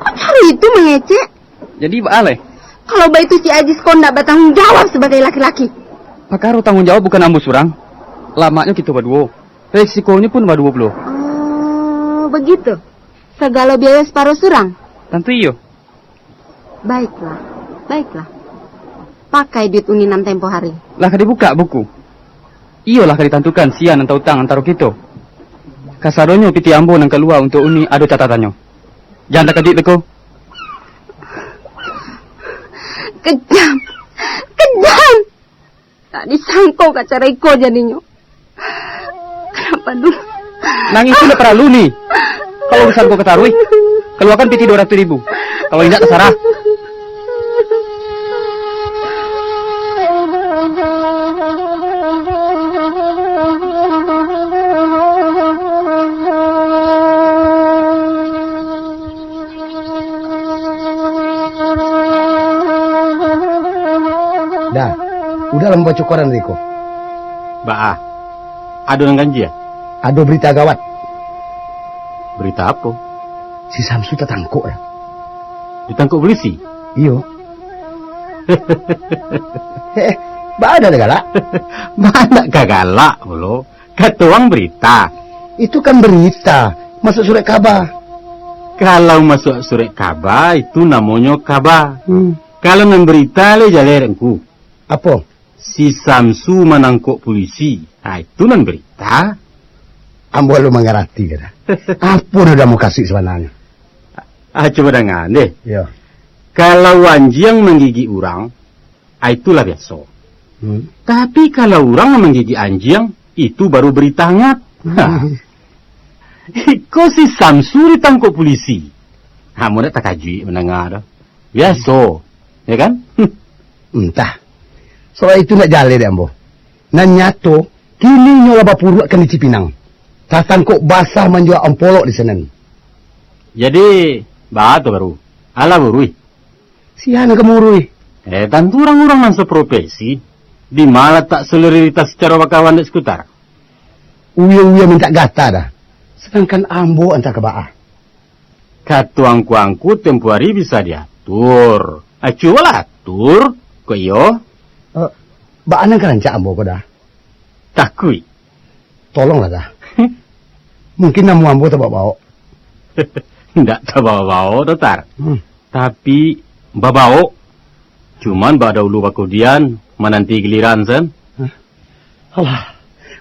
Kok caro itu mangecek? Jadi baa lai? Kalau baitu si Ajis ko ndak batanggung jawab sabagai laki-laki. Pakaro tanggung jawab bukan ambo surang. Lamaknyo kito baduo. Resikonyo pun baduo pulo. Oh, begitu. Sagalo biayo saparo surang? Tantu iyo. Baiklah, baiklah. Pakai duit Uni nan tempo hari. Lah ka dibukak buku. Iyo lah ka ditantukan sia nan tautang antaro kito. Kasadonyo pitih ambo nan kalua untuak Uni ado catatannyo. Jan takajuik beko. Kejam. Kejam. Tak disangko ka caro iko jadinyo. Kenapa dulu? Nangih tu ndak paralu, Ni. Kalau urusan ko ka taruih, kaluakan pitih duo ratuih ribu. Kalau indak, tasarah. Dah, udah lah mambaco koran tadi ko. Baa, ado nan ganjia? Ado berita gawat. Berita apo? Si Samsu tatangkok dah. Ditangkok polisi? Iyo. Eh, eh, baa dah galak? Baa ndak ka galak pulo. Kato ang berita. Itu kan berita, masuak surek kaba. Kalau masuak surek kaba, itu namonyo kaba. Hmm. Kalau nan berita lai jaleh dek ngku. Apo? Si Samsu manangkok polisi. Ha, itu nan berita. Ambo alun mangarati, kada. Apo nan dah mukasuik sabananyo? Ah, cubo danga deh. Yo. Kalau anjiang manggigik urang, ah, itulah biaso. Hmm. Tapi kalau urang manggigik anjiang, itu baru berita hangat. Hmm. Ha. Iko si Samsu ditangkok polisi. Ha, ambo ndak takajuik mandanga tu. Biaso, ya kan? Hmm. Entah. Soal itu ndak jaleh dek ambo. Nan nyato, kini inyo lah bapuruak ka di Cipinang. Tatangkok basah manjua ampolok di sinan. Jadi, baa tu baru? Alah buruih. Sia nan ka mauruih? Eh, tantu urang-urang nan saprofesi. Di ma latak solidaritas sacaro bakawan dek Sikutar? Uyo-uyo mintak gata dah. Sadangkan ambo antah ka baa. Kato angku-angku tempo ari bisa diatur. Ah, cubolah atur, kok iyo? Eh, baa nan ka rancak ambo ko dah? Takuik. Tolonglah dah. Mungkin namo ambo tabao-bao. Ndak tabao-bao doh, Tar. Hmm. Tapi, babao. Cuman bak daulu bakudian, mananti giliran, sen. Hah? Alah,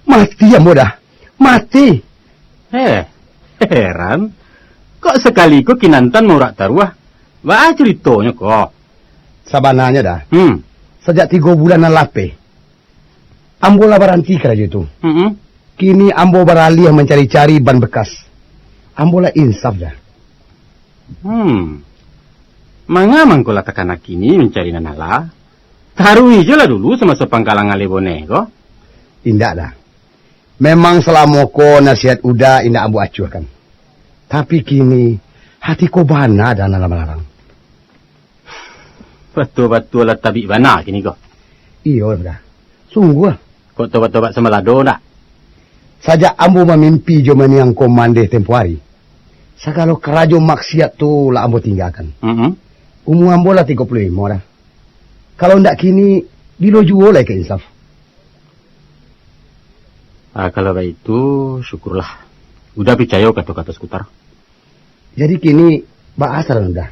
mati ambo dah. Mati. Eh, heran. Kok sakali ko Kinantan maurak taruah? Baa caritonyo ko? Sabananyo dah. Hmm. Sajak tigo bulan nan lapeh, ambo lah baranti karajo tu. Mm-mm. Kini ambo baraliah mancari-cari ban bekas. Ambo lah insaf dah. Hmm. Manga mangko lah takana kini mancari nan alah? Taruih jo lah dulu samaso pangkalangan leh boneh ko. Indak dah. Memang salamo ko nasihat Uda indak ambo acuahkan. Tapi kini, hati ko bana dah nan lah malarang. Batua-batua lah tabik bana kini ko. Iyo, Uda. Sungguah. Kok tobat-tobat sambalado ndak? Sajak ambo mamimpi jo maniang ko mandeh tempo ari, sagalo karajo maksiat tu lah ambo tinggakan. Mm-mm. Umua ambo lah tigo puluah limo dah. Kalau ndak kini, bilo juo lai ka insaf? Ah, kalau baitu, syukurlah. Uda picayo kato-kato Sikutar. Jadi kini, baa saran Uda?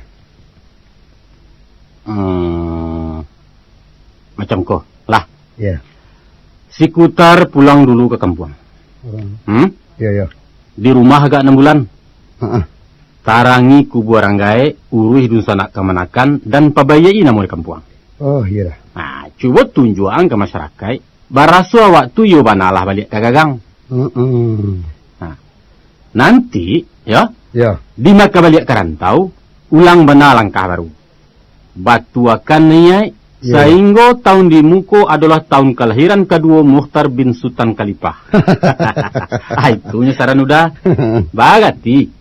Hmm, macam ko lah. Ya. Sikutar pulang dulu ka kampuang. Hmm. Hmm? Ya, ya. Di rumah agak anam bulan. Heeh. Tarangi kubua urang gaek, uruih dunsanak kamanakan, dan pabaiak-i namo di kampuang. Oh, iyolah. Nah, cubo tunjuakan ka masarakaik, baraso awak tu iyo bana lah baliak ka gagang. Mm-mm. Nah, nanti, yo, yo, di maka baliak ka rantau, ulang bana langkah baru. Batuakan niaik, yo, sainggo taun di muko adolah taun kalahiran kaduo Mukhtar bin Sutan Khalifah. Ah, itunyo saran Uda. Bagati.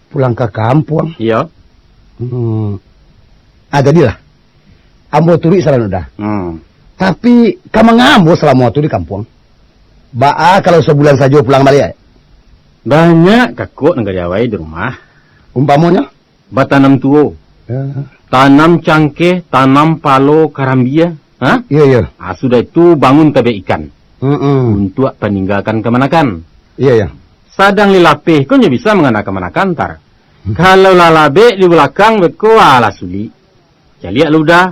Pulang ka kampuang? Iyo. Hmm. Ah, jadilah. Ambo turuik saran Uda. Hmm. Tapi, ka manga ambo salamo tu di kampuang? Baa kalau sabulan sajo pulang baliak? Banyak kakok nan gadih awai di rumah. Umpamonyo? Batanam tuo. Ya. Tanam cangkeh, tanam palo, karambia. Ha? Iyo, iyo. Ah, sudah itu bangun tabek ikan. Mm-mm. Untuak paninggakan kamanakan. Iyo, iyo. Sadang leh lapeh ko nyo bisa mangana kamanakan, Tar. Hmm. Kalau lah labek di balakang beko, alah sulik. Caliak lah Uda.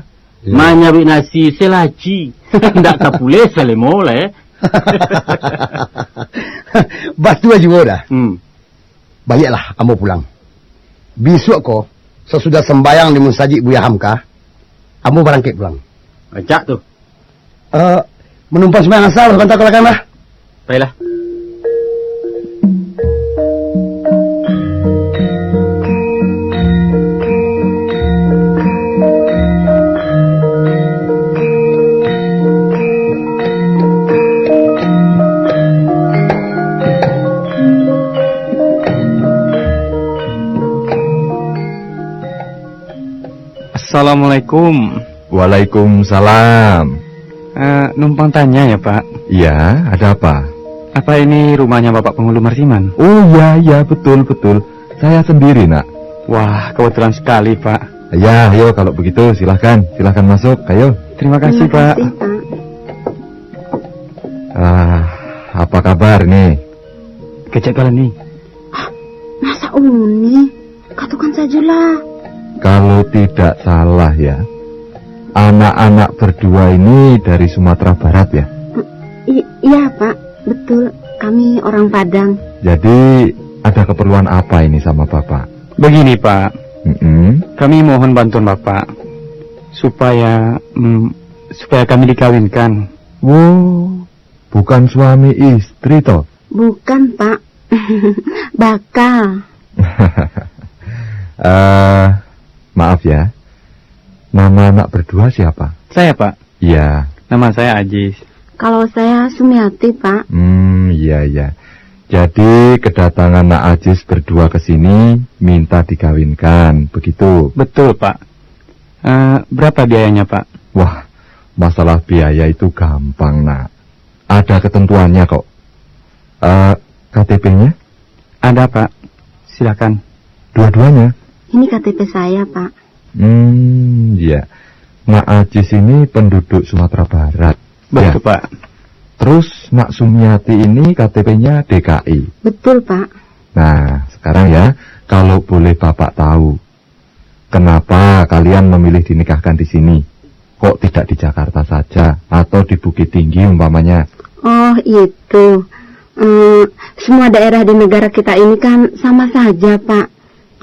Iyo. Manyabuik nasi selaci. Ndak tapuleh salemo lah, eh. Batua juo Uda. Hmm. Baiaklah, ambo pulang. Bisuak ko, sasudah sambayang di musajik Buya Hamka, ambo barangkek pulang. Rancak tu. Eh, manumpang sambayang asa, sabanta ka balakang lah. Baiklah. Assalamualaikum. Waalaikumsalam. Eh, numpang tanya ya, Pak. Iya, ada apa? Apa ini rumahnya Bapak Penghulu Marsiman? Oh, ya, ya, betul, betul. Saya sendiri, Nak. Wah, kebetulan sekali, Pak. Ya, ayo, kalau begitu, silahkan. Silahkan masuk, ayo. Terima kasih, Pak. Terima kasih, Pak. Ah, apa kabar, nih? Kecek kalian, nih. Ah, masa Uni? Katokan sajolah. Kalau tidak salah, ya, anak-anak berdua ini dari Sumatera Barat, ya? I-, iya, Pak. Betul. Kami orang Padang. Jadi, ada keperluan apa ini sama Bapak? Begini, Pak. Mm-mm. Kami mohon bantuan Bapak supaya, mm, supaya kami dikawinkan. Wo, bukan suami istri, toh? Bukan, Pak. Baka. Eh, maaf ya. Nama anak berdua siapa? Saya, Pak. Iya. Nama saya Ajis. Kalau saya Sumiati, Pak. Hmm, iya, iya. Jadi, kedatangan Nak Ajis berdua ke sini minta dikawinkan, begitu? Betul, Pak. Eh, berapa biayanya, Pak? Wah, masalah biaya itu gampang, Nak. Ada ketentuannya kok. Eh, K T P-nya? Ada, Pak. Silakan. Dua-duanya? Ini K T P saya, Pak. Hmm, iya. Nak Ajis ini penduduk Sumatera Barat. Betul, ya, Pak. Terus Nak Sumiati ini K T P-nya D K I. Betul, Pak. Nah, sekarang ya, kalau boleh Bapak tahu, kenapa kalian memilih dinikahkan di sini? Kok tidak di Jakarta saja atau di Bukittinggi umpamanya? Oh, itu. Eh, semua daerah di negara kita ini kan sama saja, Pak.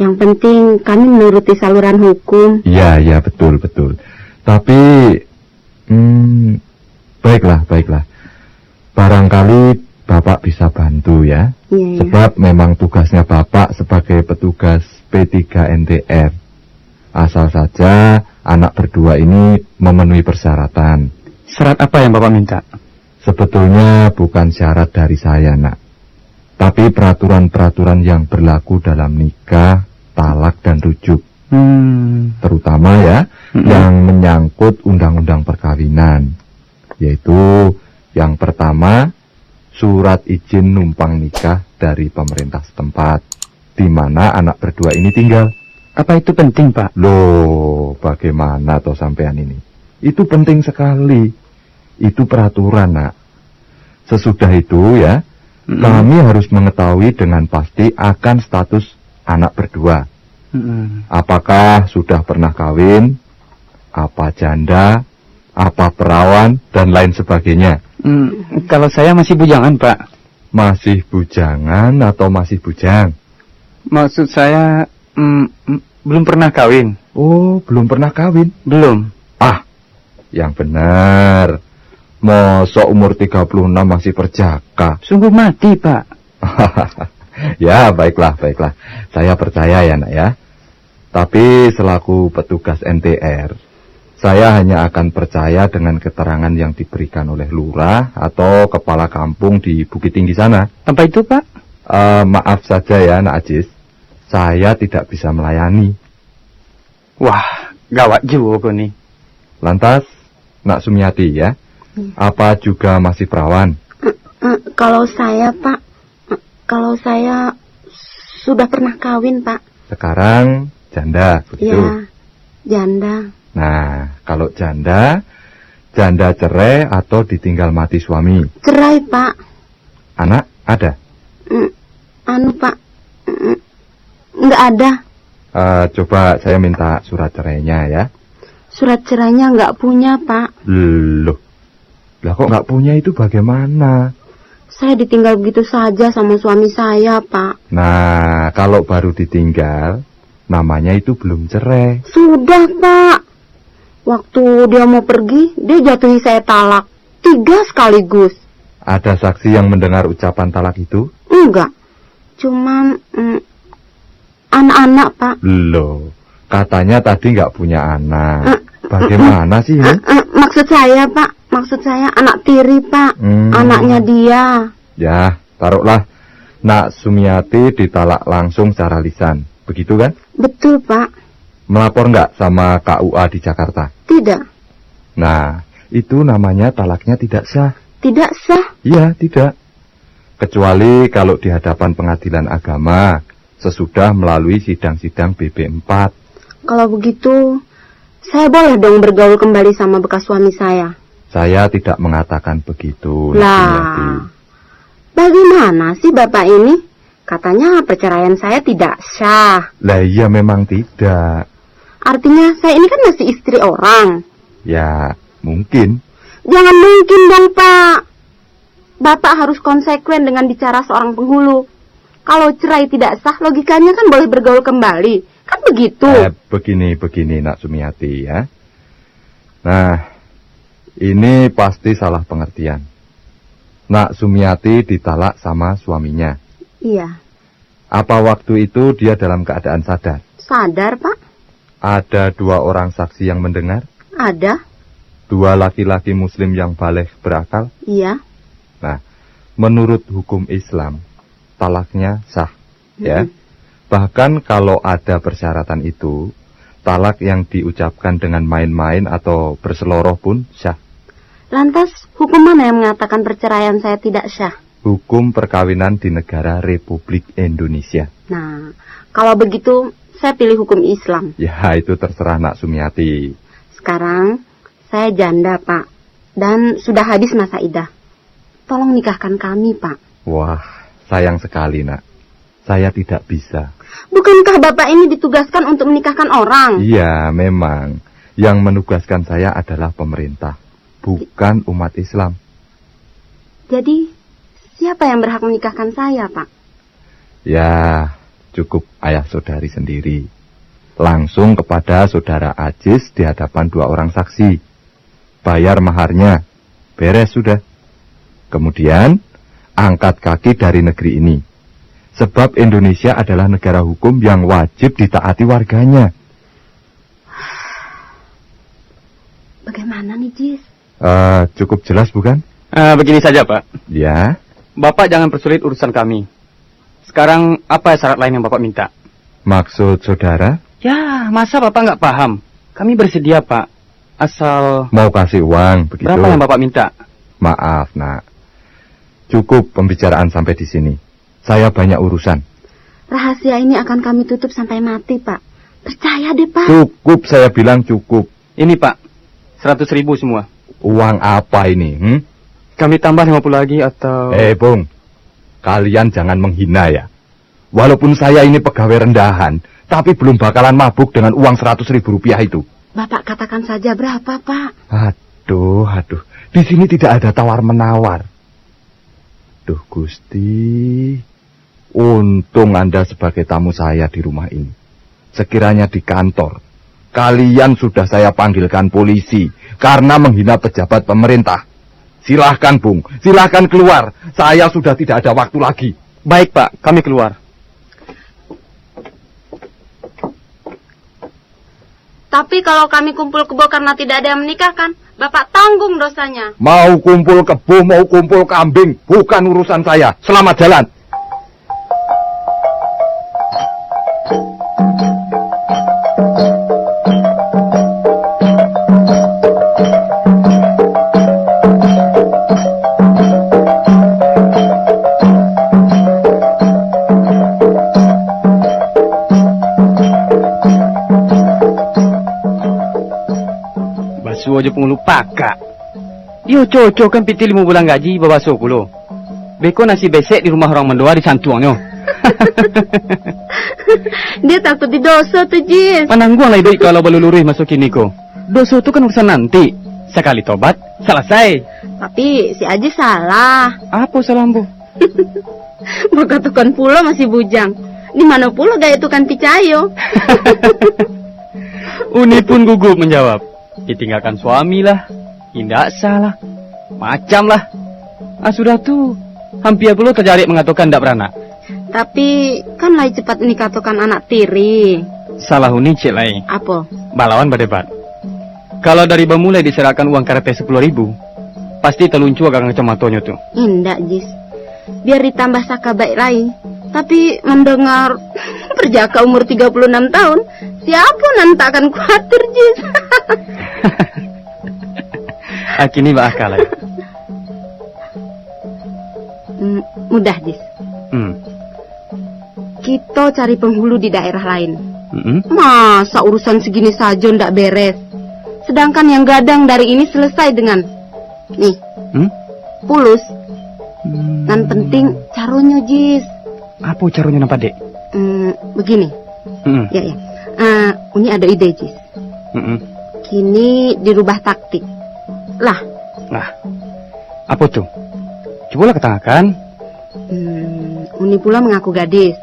Yang penting kami menuruti saluran hukum. Iya, iya, betul, betul. Tapi, hmm, baiklah, baiklah. Barangkali Bapak bisa bantu ya. Iya, iya. Sebab memang tugasnya Bapak sebagai petugas P tiga N T R. Asal saja anak berdua ini memenuhi persyaratan. Syarat apa yang Bapak minta? Sebetulnya bukan syarat dari saya, Nak. Tapi peraturan-peraturan yang berlaku dalam nikah, talak, dan rujuk. Hmm. Terutama ya, mm-mm, yang menyangkut undang-undang perkawinan. Yaitu yang pertama, surat izin numpang nikah dari pemerintah setempat, di mana anak berdua ini tinggal. Apa itu penting, Pak? Loh, bagaimana toh sampean ini? Itu penting sekali. Itu peraturan, Nak. Sesudah itu ya, mm-mm, kami harus mengetahui dengan pasti akan status anak berdua. Mm-mm. Apakah sudah pernah kawin, apa janda, apa perawan, dan lain sebagainya. Hmm, kalau saya masih bujangan, Pak. Masih bujangan atau masih bujang? Maksud saya, mm, mm, belum pernah kawin. Oh, belum pernah kawin? Belum. Ah, yang benar. Mosok umur tiga puluh enam masih perjaka? Sungguh mati, Pak. Ya, baiklah, baiklah. Saya percaya ya, Nak ya. Tapi selaku petugas N T R, saya hanya akan percaya dengan keterangan yang diberikan oleh lurah atau kepala kampung di Bukittinggi sana. Apa itu, Pak? Eh, maaf saja ya, Nak Ajis. Saya tidak bisa melayani. Wah, gawat juo ko ni. Lantas, Nak Sumiati ya? Iya. Apa juga masih perawan? Eh, eh, kalau saya, Pak, eh, kalau saya sudah pernah kawin, Pak. Sekarang janda, begitu? Ya, janda. Nah, kalau janda, janda cerai atau ditinggal mati suami? Cerai, Pak. Anak ada? Mm, anu, Pak, mm, nggak ada. Eh, coba saya minta surat cerainya ya. Surat cerainya nggak punya, Pak. Loh, lah kok nggak punya itu bagaimana? Saya ditinggal begitu saja sama suami saya, Pak. Nah, kalau baru ditinggal, namanya itu belum cerai. Sudah, Pak. Waktu dia mau pergi, dia jatuhi saya talak. Tiga sekaligus. Ada saksi yang mendengar ucapan talak itu? Enggak. Cuman, mm, anak-anak, Pak. Loh, katanya tadi nggak punya anak. Eh, bagaimana sih ini? Eh, eh, maksud saya, Pak, maksud saya anak tiri, Pak. Hmm. Anaknya dia. Ya, taruhlah Nak Sumiati ditalak langsung secara lisan. Begitu kan? Betul, Pak. Melapor nggak sama K U A di Jakarta? Tidak. Nah, itu namanya talaknya tidak sah. Tidak sah? Iya, tidak. Kecuali kalau di hadapan pengadilan agama, sesudah melalui sidang-sidang B P empat. Kalau begitu, saya boleh dong bergaul kembali sama bekas suami saya? Saya tidak mengatakan begitu, Nak Sumiati. Lah, bagaimana sih Bapak ini? Katanya perceraian saya tidak sah. Lah iya, memang tidak. Artinya saya ini kan masih istri orang. Ya, mungkin. Jangan mungkin dong, Pak. Bapak harus konsekuen dengan bicara seorang penghulu. Kalau cerai tidak sah, logikanya kan boleh bergaul kembali. Kan begitu? Eh, begini, begini, Nak Sumiati, ya. Nah, ini pasti salah pengertian. Nak Sumiati ditalak sama suaminya. Iya. Apa waktu itu dia dalam keadaan sadar? Sadar, Pak. Ada dua orang saksi yang mendengar? Ada. Dua laki-laki muslim yang baligh berakal? Iya. Nah, menurut hukum Islam, talaknya sah, ya. Mm-mm. Bahkan kalau ada persyaratan itu, talak yang diucapkan dengan main-main atau berseloroh pun sah. Lantas, hukum mana yang mengatakan perceraian saya tidak sah? Hukum perkawinan di negara Republik Indonesia. Nah, kalau begitu, saya pilih hukum Islam. Ya, itu terserah Nak Sumiati. Sekarang, saya janda, Pak. Dan sudah habis masa idah. Tolong nikahkan kami, Pak. Wah, sayang sekali, Nak. Saya tidak bisa. Bukankah Bapak ini ditugaskan untuk menikahkan orang? Iya, memang. Yang menugaskan saya adalah pemerintah, bukan umat Islam. Jadi, siapa yang berhak menikahkan saya, Pak? Ya, cukup ayah saudari sendiri. Langsung kepada saudara Ajis di hadapan dua orang saksi. Bayar maharnya. Beres sudah. Kemudian, angkat kaki dari negeri ini. Sebab Indonesia adalah negara hukum yang wajib ditaati warganya. Bagaimana nih, Jis? Eh, cukup jelas, bukan? Eh, begini saja, Pak. Ya. Bapak jangan persulit urusan kami. Sekarang, apa syarat lain yang Bapak minta? Maksud saudara? Ya, masa Bapak nggak paham? Kami bersedia, Pak. Asal... Mau kasih uang, begitu? Berapa yang Bapak minta? Maaf, Nak. Cukup pembicaraan sampai di sini. Saya banyak urusan. Rahasia ini akan kami tutup sampai mati, Pak. Percaya deh, Pak. Cukup, saya bilang cukup. Ini, Pak. Seratus ribu semua. Uang apa ini, hmm? Kami tambah lima puluh lagi atau... Eh, Bung. Kalian jangan menghina, ya. Walaupun saya ini pegawai rendahan, tapi belum bakalan mabuk dengan uang seratus ribu rupiah itu. Bapak katakan saja berapa, Pak? Aduh, aduh. Di sini tidak ada tawar-menawar. Duh, Gusti. Untung Anda sebagai tamu saya di rumah ini. Sekiranya di kantor, kalian sudah saya panggilkan polisi karena menghina pejabat pemerintah. Silahkan, Bung. Silahkan keluar. Saya sudah tidak ada waktu lagi. Baik, Pak. Kami keluar. Tapi kalau kami kumpul kebo karena tidak ada yang menikahkan, Bapak tanggung dosanya. Mau kumpul kebo, mau kumpul kambing, bukan urusan saya. Selamat jalan. Basuo jo pangulu pakak. Iyo cocok kan pitih limo bulan gaji babaso pulo. Beko nasi besek di rumah urang mandoa disantuangnyo. Dia takut didoso tu, Jis. Panangguang lah iduik kalau baluluruih maso kini ko. Doso tu kan urusan nanti. Sakali tobat, salasai. Tapi si Aji salah. Apo salah ambo? Bakatokan pulo masih bujang. Di mano pulo gaek tu kan picayo? Uni pun gugup manjawab. Ditinggalkan suami lah, indak sah lah, macam lah. Ah, sudah tu, hampia pulo tajarik mangatokan ndak baranak. Tapi, kan lai cepat Uni katokan anak tiri. Salah Uni ciek lai. Apo? Balawan badebat. Kalau dari bamulai diserakkan uang karateh sapuluah ribu, pasti taluncua gagang kacamatonyo tu. Indak, Jis. Biar ditambah sakabaik lai. Tapi mandangar parjaka umur tiga puluh anam tahun, siapo nan tak akan kuatir, Jis? Ah, kini baakal lai. Mm, mudah, Jis. Hmm. Kito cari penghulu di daerah lain. Mm-mm. Masa urusan segini sajo ndak beres? Sedangkan yang gadang dari ini selesai dengan, nih, Hmm? pulus. Hmm. Nan penting caronyo, Jis. Apo caronyo nan padek? Hmm, begini. Mm-mm. Ya, ya. Ah, Uni ado ide, Jis. Mm-mm. Kini dirubah taktik. Lah. Lah. Apo tu? Cubolah katangahkan. Hmm, Uni pulo mangaku gadis.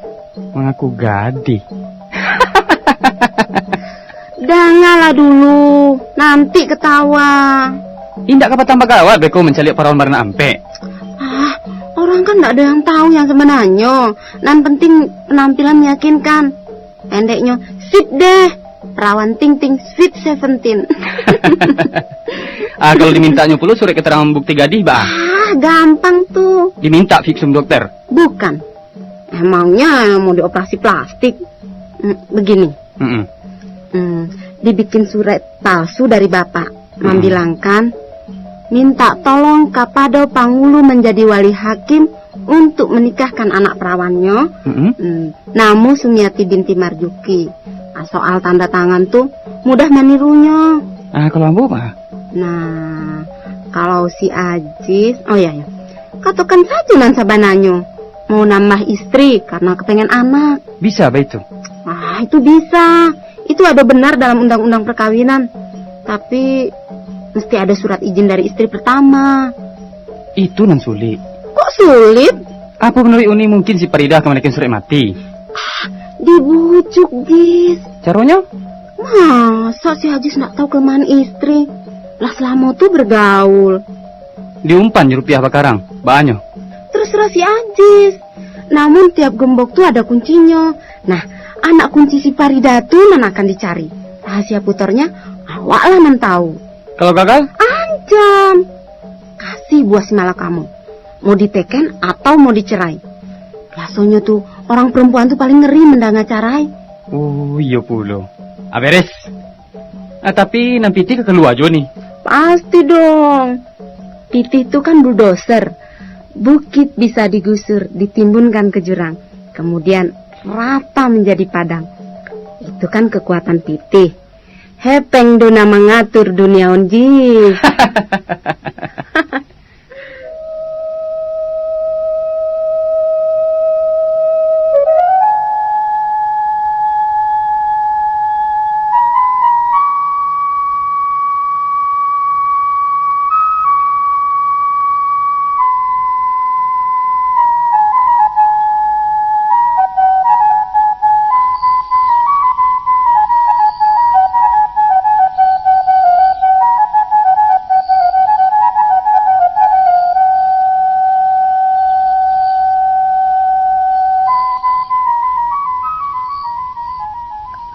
Mangaku gadih. Dangalah dulu, nanti ketawa. Indak ka patang bagawat beko mancaliak parawan baranak ampek. Ah, orang kan ndak ada yang tahu yang sebenarnyo. Nan penting penampilan meyakinkan. Pendeknyo, sip deh. Perawan ting ting, sweet seventeen. Ah, kalau dimintanyo pulo surat keterangan bukti gadih, bah? Ah, gampang tu. Diminta visum dokter? Bukan. Emangnya mau dioperasi plastik? Hmm, begini. Mm-mm. Hmm, dibikin surat palsu dari bapak, Mm-mm. Mambilangkan, minta tolong kapado pangulu manjadi wali hakim untuk menikahkan anak perawannyo, Mm-mm. hmm, namo Sumiati binti Marjuki. Ah, soal tanda tangan tu mudah manirunyo. Ah, kalau ambo mah? Nah, kalau si Ajis, oh ya, ya. Katokan sajo nan sabananyo. Mau nambah istri karena kepengen anak. Bisa baitu? Ah, itu bisa. Itu ada benar dalam undang-undang perkawinan. Tapi mesti ada surat izin dari istri pertama. Itu nan sulik. Kok sulit? Apo manuruik Uni mungkin si Paridah ka manakan surat mati? Ah, dibujuk, Jis. Caronyo? Masa si Ajis ndak tahu kelemahan istri? Lah selamo tu bergaul. Diumpan jo rupiah bakarang, banyo. Terserah si Ajis. Namun tiap gembok tu ada kuncinyo. Nah, anak kunci si Paridah tu nan akan dicari. Rahasia putarnya, awaklah nan tahu. Kalau gagal? Ancam. Kasih buah si malakamo. Mau diteken atau mau dicerai. Biasonyo tu, orang perempuan tu paling ngeri mendanga carai. Oh, iyo pulo. Ah, beres. Ah, tapi nan pitih ka kalua juo ni? Pasti dong. Pitih tu kan bulldozer. Bukit bisa digusur, ditimbunkan ke jurang. Kemudian rata menjadi padang. Itu kan kekuatan pitih. Hepeng do nan mangatur dunia on, Jis.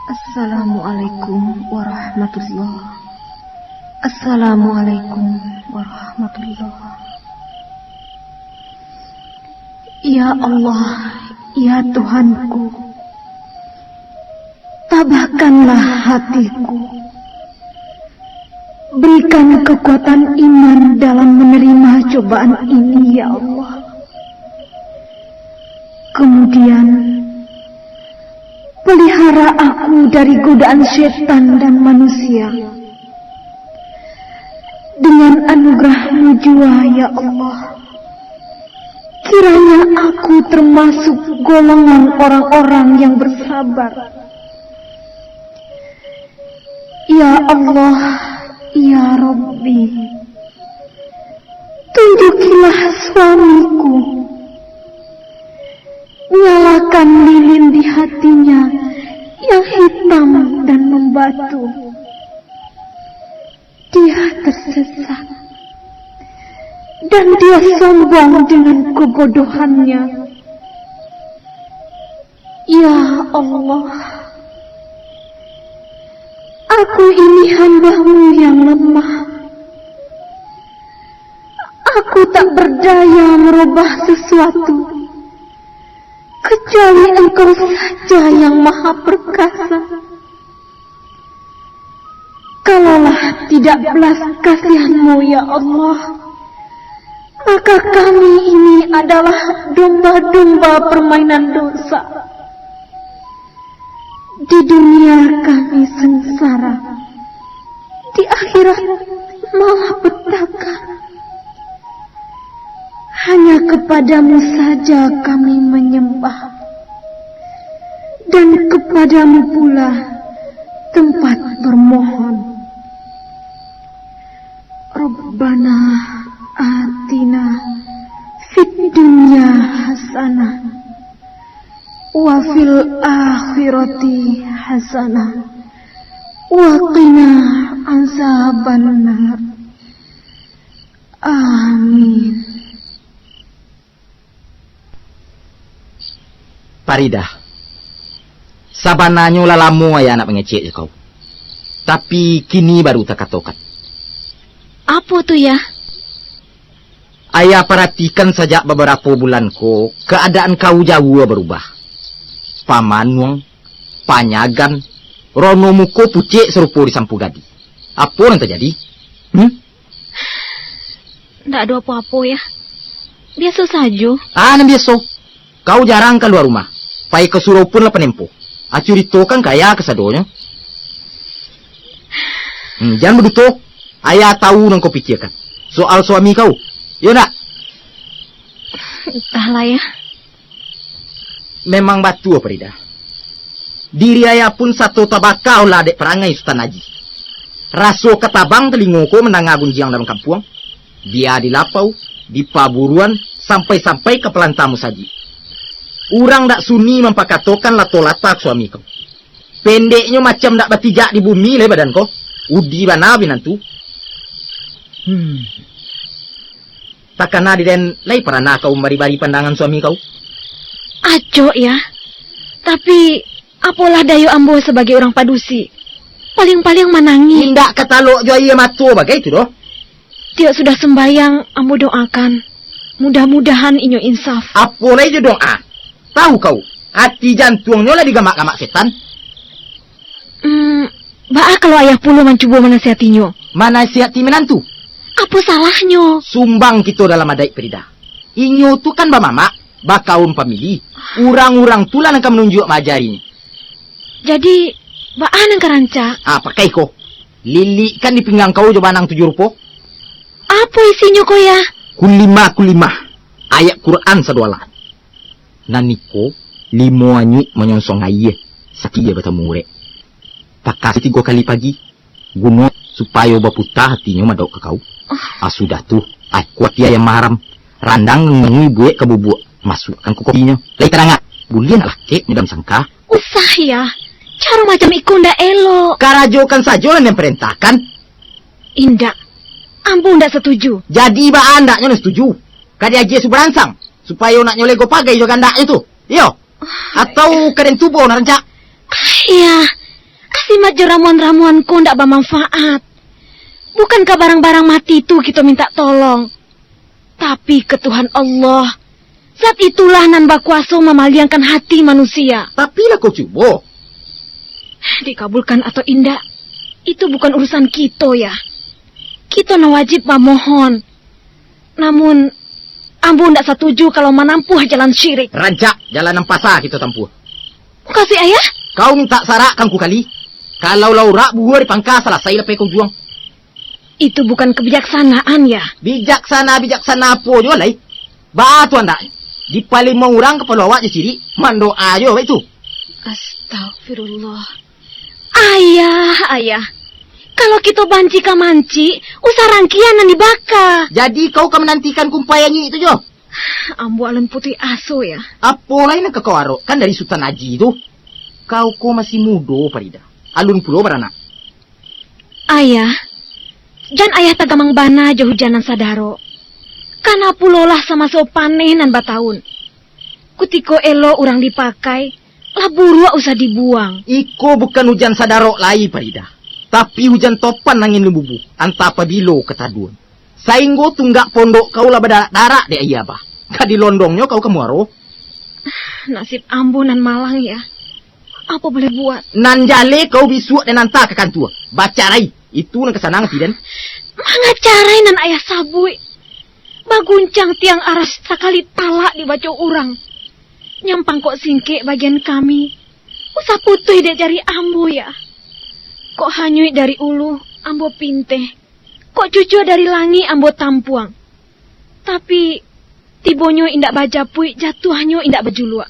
Assalamualaikum warahmatullah. Assalamualaikum warahmatullah. Ya Allah, ya Tuhanku, tabahkanlah hatiku. Berikan kekuatan iman dalam menerima cobaan ini, ya Allah. Kemudian, pelihara aku dari godaan setan dan manusia. Dengan anugerah-Mu jua, ya Allah, kiranya aku termasuk golongan orang-orang yang bersabar. Ya Allah, ya Rabbi, tunjukilah suamiku. Nyalakan lilin di hatinya yang hitam dan membatu. Dia tersesat, dan dia sombong dengan kebodohannya. Ya Allah, aku ini hamba-Mu yang lemah. Aku tak berdaya merubah sesuatu, kecuali Engkau saja yang Maha Perkasa. Kalaulah tidak belas kasihan-Mu, ya Allah, maka kami ini adalah domba-domba permainan dosa. Di dunia kami sengsara, di akhirat malah petaka. Hanya kepada-Mu saja kami menyembah, dan kepada-Mu pula tempat bermohon. Rabbana atina fid dunya hasanah, wa fil akhirati hasanah, wa qina azabannar. Amin. Paridah, sabananyo lah lamo ayah nak mangecek jo kau. Tapi, kini baru takatokan. Apo tu, Yah? Ayah paratikan sajak babarapo bulan ko, kaadaan kau jauah barubah. Pamanuang, panyagan, rono muko pucek sarupo disampu gadi. Apo nan tajadi? Hmm? Ndak ado apo-apo, Yah. Biaso sajo. Ah, nan biaso. Kau jarang kalua rumah. Pai ka surau pun lah panempo. Ah, curitokan ka ayah kasadonyo. Hmm, jan baduto. Ayah tahu nan kau pikiakan. Soal suami kau. Iyo ndak? Entahlah, Yah. Memang batua, Farida. Diri ayah pun sato tabaka olah dek parangai Sutan Aji. Raso ka tabang talingo ko mandanga gunjiang dalam kampuang. Bia di lapau, di paburuan, sampai-sampai ka palanta musajik. Urang dak suni mampakatokan lato-latak suami kau. Pendeknyo macam dak batijak di bumi lai badan ko. Udi bana minantu. Hmm. Takana di den lai paranah kau mambari-bari pandangan suami kau? Acok, Yah. Tapi, apolah dayo ambo sabagai urang padusi. Paliang-paliang manangih. Indak ka talok jo aia mato bagai tu doh. Tiok sudah sumbayang, ambo doakan. Mudah-mudahan inyo insaf. Apo lai jo doa? Tahu kau, ati jantuangnyo lah digamak-gamak setan. Hmm, baa kalau ayah pulo mancubo manasihatinyo? Manasihati minantu? Apo salahnyo? Sumbang kito dalam adaik, Farida. Inyo tu kan bamamak, bakaum pamili. Urang-urang tu lah nan ka manunjuak maajarinyo. Jadi, baa nan ka rancak? Ah, pakai ko. Lilikkan di pinggang kau jo banang tujuah rupo. Apo isinyo ko, Yah? Kulimah, kulimah. Ayat Quran sadoalah. Nan iko, limo anyuik manyonsong aia, sakia batamu urek. Pakasi tigo kali pagi, guno supayo baputa atinyo madauk ka kau. Ah. Ah, sudah tu, ai, kuah ayam maharam, randang ngangui buek ka bubuak, masuakkan ka kopinyo. Lai tarangah, buliah nak lakek nyo dalam sangka. Usah, Yah. Caro macam iko ndak elok. Karajokan sajo nan den parentahkan. Indak. Ambo ndak satuju. Jadi baa andaknyo nan satuju? Ka diagiah subaransang, supayo naknyo lego pagai jo gandaknyo tu. Iyo. Atau ka den tubo nan rancak? Ayah, asimat jo ramuan-ramuan ko ndak bamanfaat. Bukan ka barang-barang mati tu kito mintak tolong, tapi ka Tuhan Allah. Zat itulah nan bakuaso mamaliangkan hati manusia. Tapi lah kau cubo. Dikabulkan atau indak, itu bukan urusan kito, Yah. Kito nan wajib mamohon. Namun, ambo ndak satuju kalau manampuah jalan syirik. Rancak, jalan nan pasa kito tampuah. Mukasuik ayah? Kau mintak sarak kangku kali. Kalau lah urak buah di pangka, salasai lapeh kau juang. Itu bukan kebijaksanaan, Yah. Bijaksana-bijaksana apo juo lai? Baa tu andaknyo? Dipalimo urang kapalo awak jo cirik, mandoa jo baitu. Astagfirullah. Ayah, ayah. Kalau kito banci ka mancik, usah rangkian nan dibaka. Jadi kau ka manantikan kumpai anyuik tu juo? Ambo alun putuih aso, Yah. Apo lai nan ka kau arokkan dari Sutan Aji tu? Kau ko masih mudo, Farida. Alun pulo baranak. Ayah, jan ayah tagamang bana jo hujan nan sadarok. Kana pulolah samaso paneh nan bataun. Kutiko elok urang dipakai, lah buruak usah dibuang. Iko bukan hujan sadarok lai, Farida, tapi hujan topan angin lumbubu, antah pabilo kataduan. Sainggo tunggak pondok kau lah badarak-darak dek aia bah. Ka dilondongnyo kau ka muaro. Nasib ambo nan malang, Yah. Apo buliah buat? Nan jaleh kau bisuak den anta ka kantua. Bacarai. Itu nan ka sanang ati den. Mangacarai nan ayah sabuik. Baguncang tiang aras sakali talak dibaco urang. Nyampang kok singkek bagian kami. Usah putuih dek jari ambo, Yah. Kok hanyuik dari ulu, ambo pinteh. Kok cucua dari langik ambo tampuang. Tapi, tibonyo indak bajapuik, jatuahnyo indak bajuluak.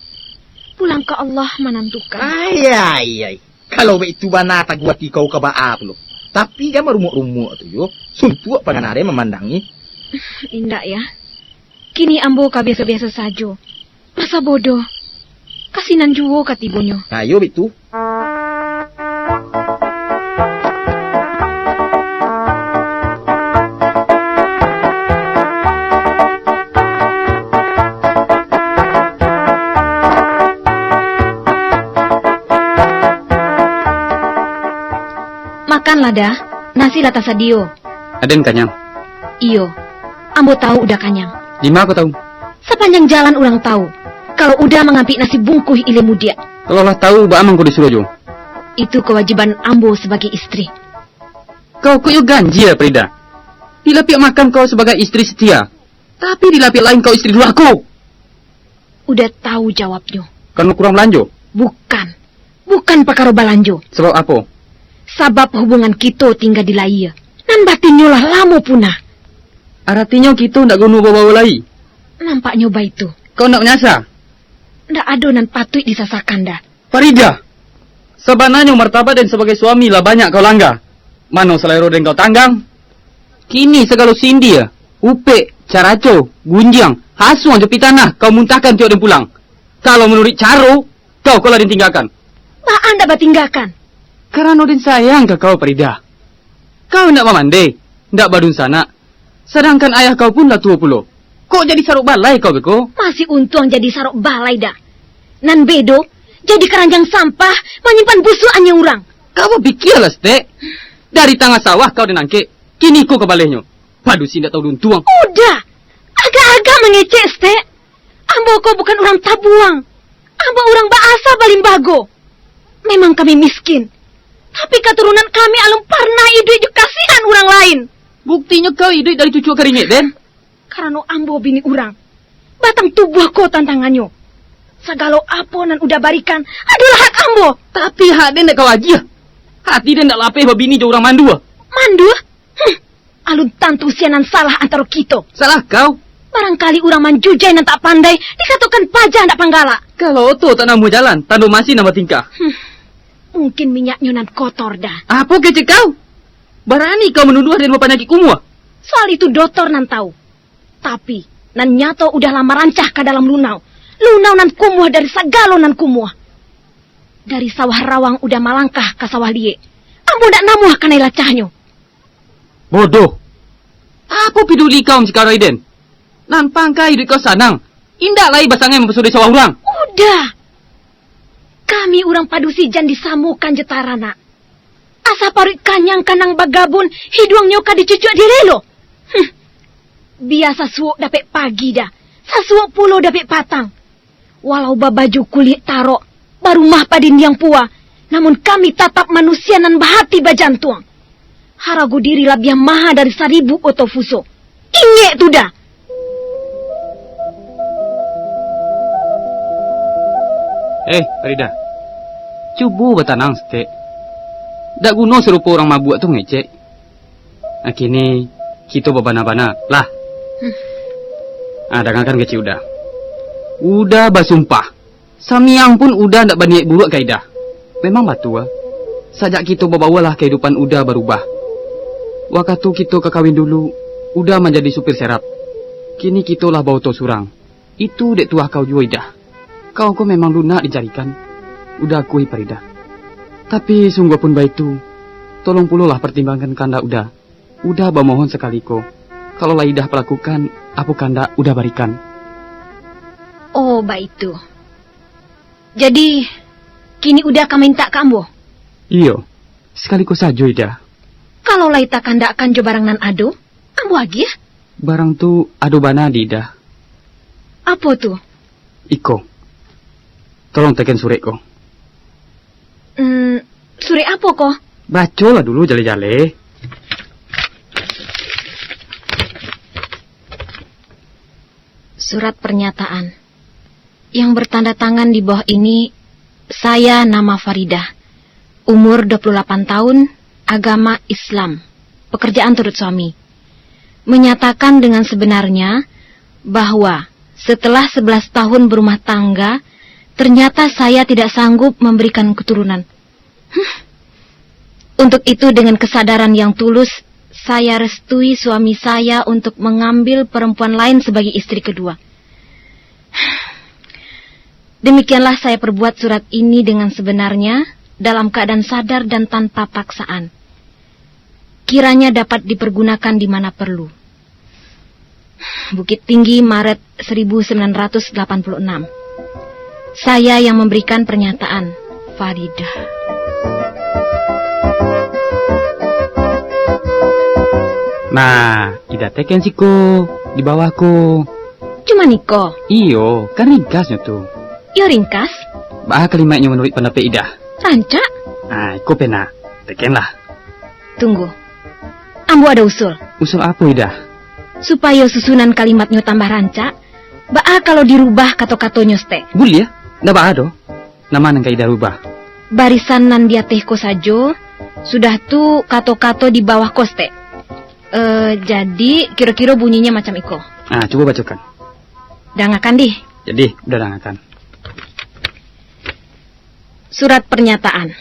Pulang ka Allah manantukan. Ai, ai, ai. Kalau baitu bana taguah ati kau ka baa pulo. Tapi jan barumuak-rumuak tu yo. Suntuak pangana den mamandangi. Indak, Yah. Kini ambo ka biaso-biaso sajo. Rasa bodoh. Ka sinan juo ka tibonyo. Nah, iyo baitu. Makanlah, Da. Nasi lah tasadio. Aden kanyang? Iyo, ambo tahu Uda kanyang. Dima kau tahu? Sapanjang jalan urang tahu, kalau Uda mangampik nasi bungkuih ilia mudiak. Kalau lah tahu, baa mangko disuruah juo? Itu kawajiban ambo sabagai istri. Kau ko iyo ganjia, Farida. Dilapiak makan kau sabagai istri setia. Tapi di lapiak lain kau istri durhako. Udah tahu jawabnyo. Karano kurang balanjo? Bukan. Bukan pakaro balanjo. Sabab apo? Sabab hubungan kito tingga di layie. Nan batinnyo lah lamo punah. Aratinyo kito ndak guno babawo lai? Nampaknyo baitu. Kau ndak manyasa? Ndak ado nan patuik disasakan, Da. Farida, sabananyo martabat den sabagai suami lah banyak kau langga. Mano salero den kau tanggang? Kini sagalo sindia, upek, caraco, gunjiang, hasuang jo pitanah kau muntahkan tiok den pulang. Kalau manuruik caro, kau ko lah den tinggakan. Baa ndak batinggakan? Karano den sayang ka kau, Farida. Kau ndak bamande, ndak badunsanak, sadangkan ayah kau pun lah tuo pulo. Kok jadi sarok balai kau beko? Masih untuang jadi sarok balai, Da. Nan bedo, jadi karanjang sampah, manyimpan busuakannyo urang. Kau bapikialah, Stek. Dari tangah sawah kau den angkek, kini ko ka balehnyo. Padusi ndak tahu diuntuang. Udah! Agak-agak mangecek, Stek. Ambo ko bukan urang tabuang. Ambo urang baasa balimbago. Memang kami miskin, tapi katurunan kami alun parnah iduik jo kasihan urang lain. Buktinyo kau iduik dari cucuak karingek, den? Karano ambo bini urang, batang tubuah ko tantangannyo. Sagalo apo nan Uda barikan adolah hak ambo. Tapi hak den ndak kau agiah. Hati den ndak lapeh babini jo urang mandua. Mandua? Huh! Alun tantu sia nan salah antaro kito. Salah kau? Barangkali urang manjujai nan tak pandai dikatokan paja ndak panggalak. Kalau oto tak namuah jalan, tando masin nan batingkah. Hmm, mungkin minyaknyo nan kotor, Da. Apo kecek kau? Barani kau manuduah den bapanyakik kumuah? Soal itu dotor nan tahu. Tapi, nan nyato Uda lah marancah ka dalam lunau. Lunau nan kumuah dari sagalo nan kumuah. Dari sawah rawang Uda malangkah ka sawah liek. Ambo ndak namuah kanai lacahnyo. Bodoh! Apo piduli kau mangcikarai den? Nan pangka iduik kau sanang, indak lai basangai mampasuruah sawah urang. Uda! Kami urang padusi jan disamokan jo taranak. Asa paruik kanyang ka nan bagabun, hiduangnyo ka dicucuak dilelo. Huh! Bia sasuok dapek pagi, Da, sasuok pulo dapek patang. Walau babaju kulik tarok, barumah padindiang pua, namun kami tatap manusia nan bahati bajantuang. Harago diri labiah maha dari saribu oto fuso. Ingek tu, Da! Eh, Farida. Cubo batanang saketek. Dak guno sarupo urang mabuak tu mangecek. Nah, kini kito babana-bana lah. Hmm. Ah, dangakan kecek Uda. Uda basumpah. Samiang pun Uda ndak baniaik buruak ka Ida. Memang batua, sajak kito babaua lah kahidupan Uda barubah. Wakatu kito ka kawin dulu, Uda manjadi supir serap. Kini kito lah baoto surang. Itu dek tuah kau juo, Ida. Kau ko memang lunak dicarikan, Uda akui Farida. Tapi, sungguahpun baitu, tolong pulolah partimbangkan kandak Uda. Uda bamohon sakali ko, kalau lah Ida palakukan, apo kandak Uda barikan. Oh, baitu. Jadi, kini Uda ka mintak ka ambo? Iyo, sakali ko sajo, Ida. Kalau lai takandakkan jo barang nan ado, ambo agiah. Barang tu ado bana di Ida. Apo tu? Iko. Tolong teken surek ko. Hmm, surek apo ko? Bacolah dulu, jaleh-jaleh. Surat pernyataan. Yang bertanda tangan di bawah ini, saya nama Faridah. Umur dua puluh delapan tahun, agama Islam. Pekerjaan turut suami. Menyatakan dengan sebenarnya bahwa setelah sebelas tahun berumah tangga, ternyata saya tidak sanggup memberikan keturunan. Huh. Untuk itu, dengan kesadaran yang tulus, saya restui suami saya untuk mengambil perempuan lain sebagai istri kedua. Demikianlah saya perbuat surat ini dengan sebenarnya, dalam keadaan sadar dan tanpa paksaan. Kiranya dapat dipergunakan di mana perlu. Bukittinggi, Maret seribu sembilan ratus delapan puluh enam. Saya yang memberikan pernyataan, Faridah. Nah, Ida teken siko, di bawah ko. Cuma niko? Iyo, kan ringkasnyo tu. Iyo, ringkas. Baa kalimatnyo manuruik pandapek Ida? Rancak. Ah, iko pena. Tekenlah. Tunggu. Ambo ado usul. Usul apo, Ida? Supayo susunan kalimatnyo tambah rancak, baa kalau dirubah kato-katonyo, Stek? Buliah, ndak baa doh. Nama nan ka Ida rubah? Barisan nan di ateh ko sajo, sudah tu kato-kato di bawah ko, Stek. Eh, jadi, kiro-kiro bunyinya macam iko. Ah, cubo bacokan. Dangakan, dih. Jadi, udah dangakan. Surat pernyataan.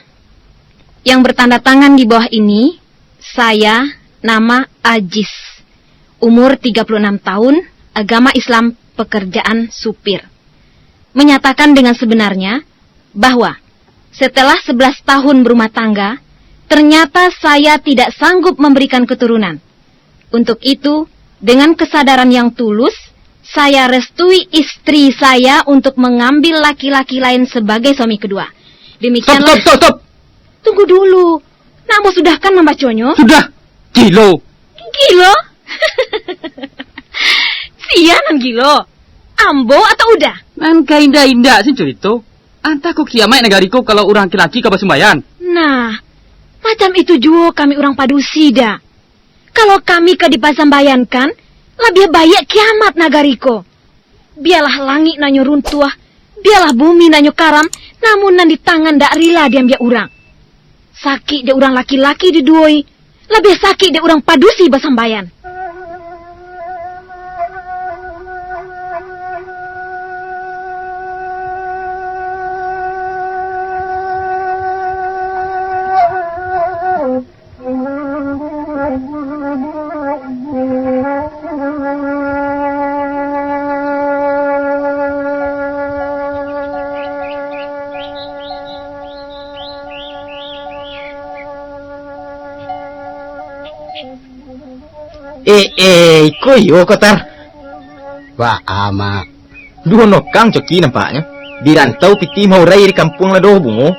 Yang bertanda tangan di bawah ini, saya, nama Ajis, umur tiga puluh enam tahun, agama Islam, pekerjaan supir. Menyatakan dengan sebenarnya bahwa setelah sebelas tahun berumah tangga, ternyata saya tidak sanggup memberikan keturunan. Untuk itu, dengan kesadaran yang tulus, saya restui istri saya untuk mengambil laki-laki lain sebagai suami kedua. Stop, Demikianlah. Stop, stop, stop. Tunggu dulu. Nak ambo sudahkan mambaconyo? Sudah. Gilo. Gilo? Sia nan gilo. Ambo atau Uda? Nan ka indak-indak se curito. Antah ko kiamaik nagari ko kalau urang laki-laki ka basumbayan. Nah, macam itu juo kami urang padusi, Da. Kalau kami ka dipasambaiankan, labiah baiak kiamat nagari ko. Bialah langik nanyo runtuah, bialah bumi nanyo karam, namun nan di tangan dak rila diambiak urang. Sakik dek urang laki-laki diduoi, labiah sakik dek urang padusi basambaian. Eh, eh, iko iyo, Kotar. Baa, Mak? Duo nokang coki nampaknyo. Di rantau pitih maurai, di kampuang lado bungo.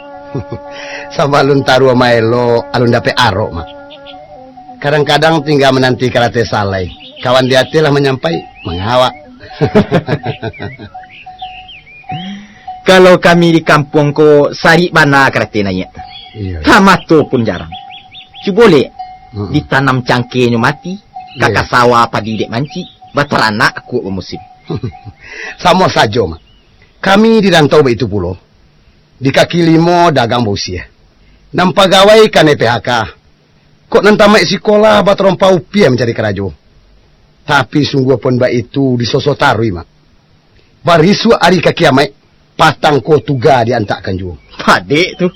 Sabalun taruah maelo, alun dapek arok, Mak. Kadang-kadang tingga mananti karate salai. Kawan di ateh lah manyampai, mangawak. Kalau kami di kampuang ko, sarik bana karate naiak. Iyo. Tamato pun jarang. Cubo lek, Mm-mm. ditanam cangkenyo mati, Iyo. kaka sawah padi dek mancik, bataranak akuak bamusim. Samo sajo, Mak. Kami di rantau baitu pulo. Di kaki limo dagang bausiah. Nan pagawai kanai P H K. Kok nan tamaik sikolah batarompa upiah mancari karajo. Tapi sungguahpun baitu disoso taruih, Mak. Barisuak ari ka kiamaik, patang ko tuga diantakkan juo. Padek tu.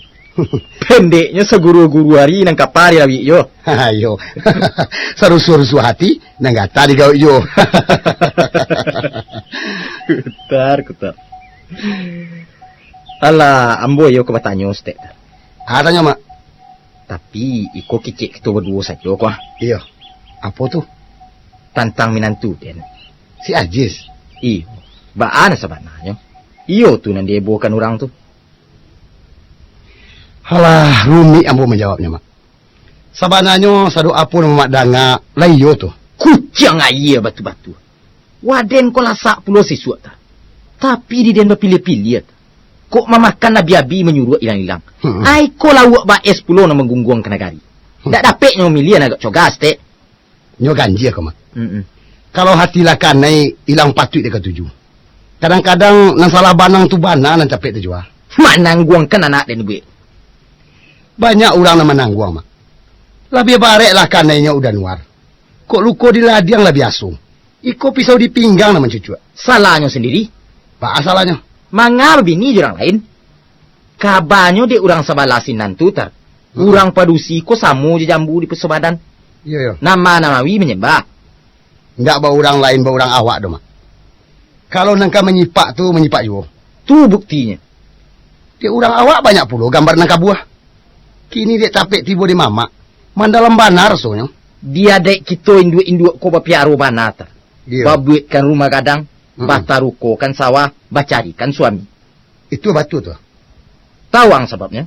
Pendeknyo saguru-guru ari nan kapa dilawik jo. Iyo. Sarusuah-rusuah ati, nan gata digawik juo. Kutar, kutar. Alah, ambo iyo ka batanyo saketek. Ah, tanyo, Mak. Tapi, iko kicek kito baduo sajo ko, ah. Iyo. Apo tu? Tantang minantu den. Si Ajis? Iyo. Baa nan sabananyo? Iyo tu nan diebohkan urang tu. Alah, rumik ambo manjawabnyo, Mak. Sabananyo, sadok apo nan Mak danga, lah iyo tu. Kuciang aia batu-batu. Waden ko lasak pulo sisuak ta. Tapi di den bapiliah-piliah ta. Kok mamakan abi-abi manyuruak ilang-ilang. Hmm. Ai ko lauak baes pulo nan manggungguangkan nagari. Hmm. Ndak dapek nyo mamiliah nan agak cogas, tek. Nyo ganjia ko, Mak. Mm-mm. Kalau hati lah kanai, ilang patuik dek katuju. Kadang-kadang nan salah banang tu bana nan capek tajua. Manangguangkan anak den buek. Banyak urang nan manangguang, Mak. Labiah barek lah kanainyo udan luar. Kok luko di ladiang lah biaso. Iko pisau di pinggang nan mancucuak. Salahnyo sandiri. Baa salahnyo? Manga babini jo urang lain? Kabanyo dek urang sabalah sinan tu, Tar. Hmm. Urang padusi ko samo jo jambu di pasabadan. Iyo, iyo. Nama-namawi manyembah. Indak ba urang lain, ba urang awak doh, Mak. Kalau nan ka manyipak tu, manyipak juo. Tu buktinyo. Dek urang awak banyak pulo gambar nan kabuah. Kini dek tapek tibo di mamak, mandalam bana rasonyo. Di adaik kito induak-induak ko bapiaro bana, Tar. Iyo. Babuekkan rumah gadang, Mm-mm. batarukokan sawah, bacarikan suami. Itu batua tu. Tahu ang sababnyo?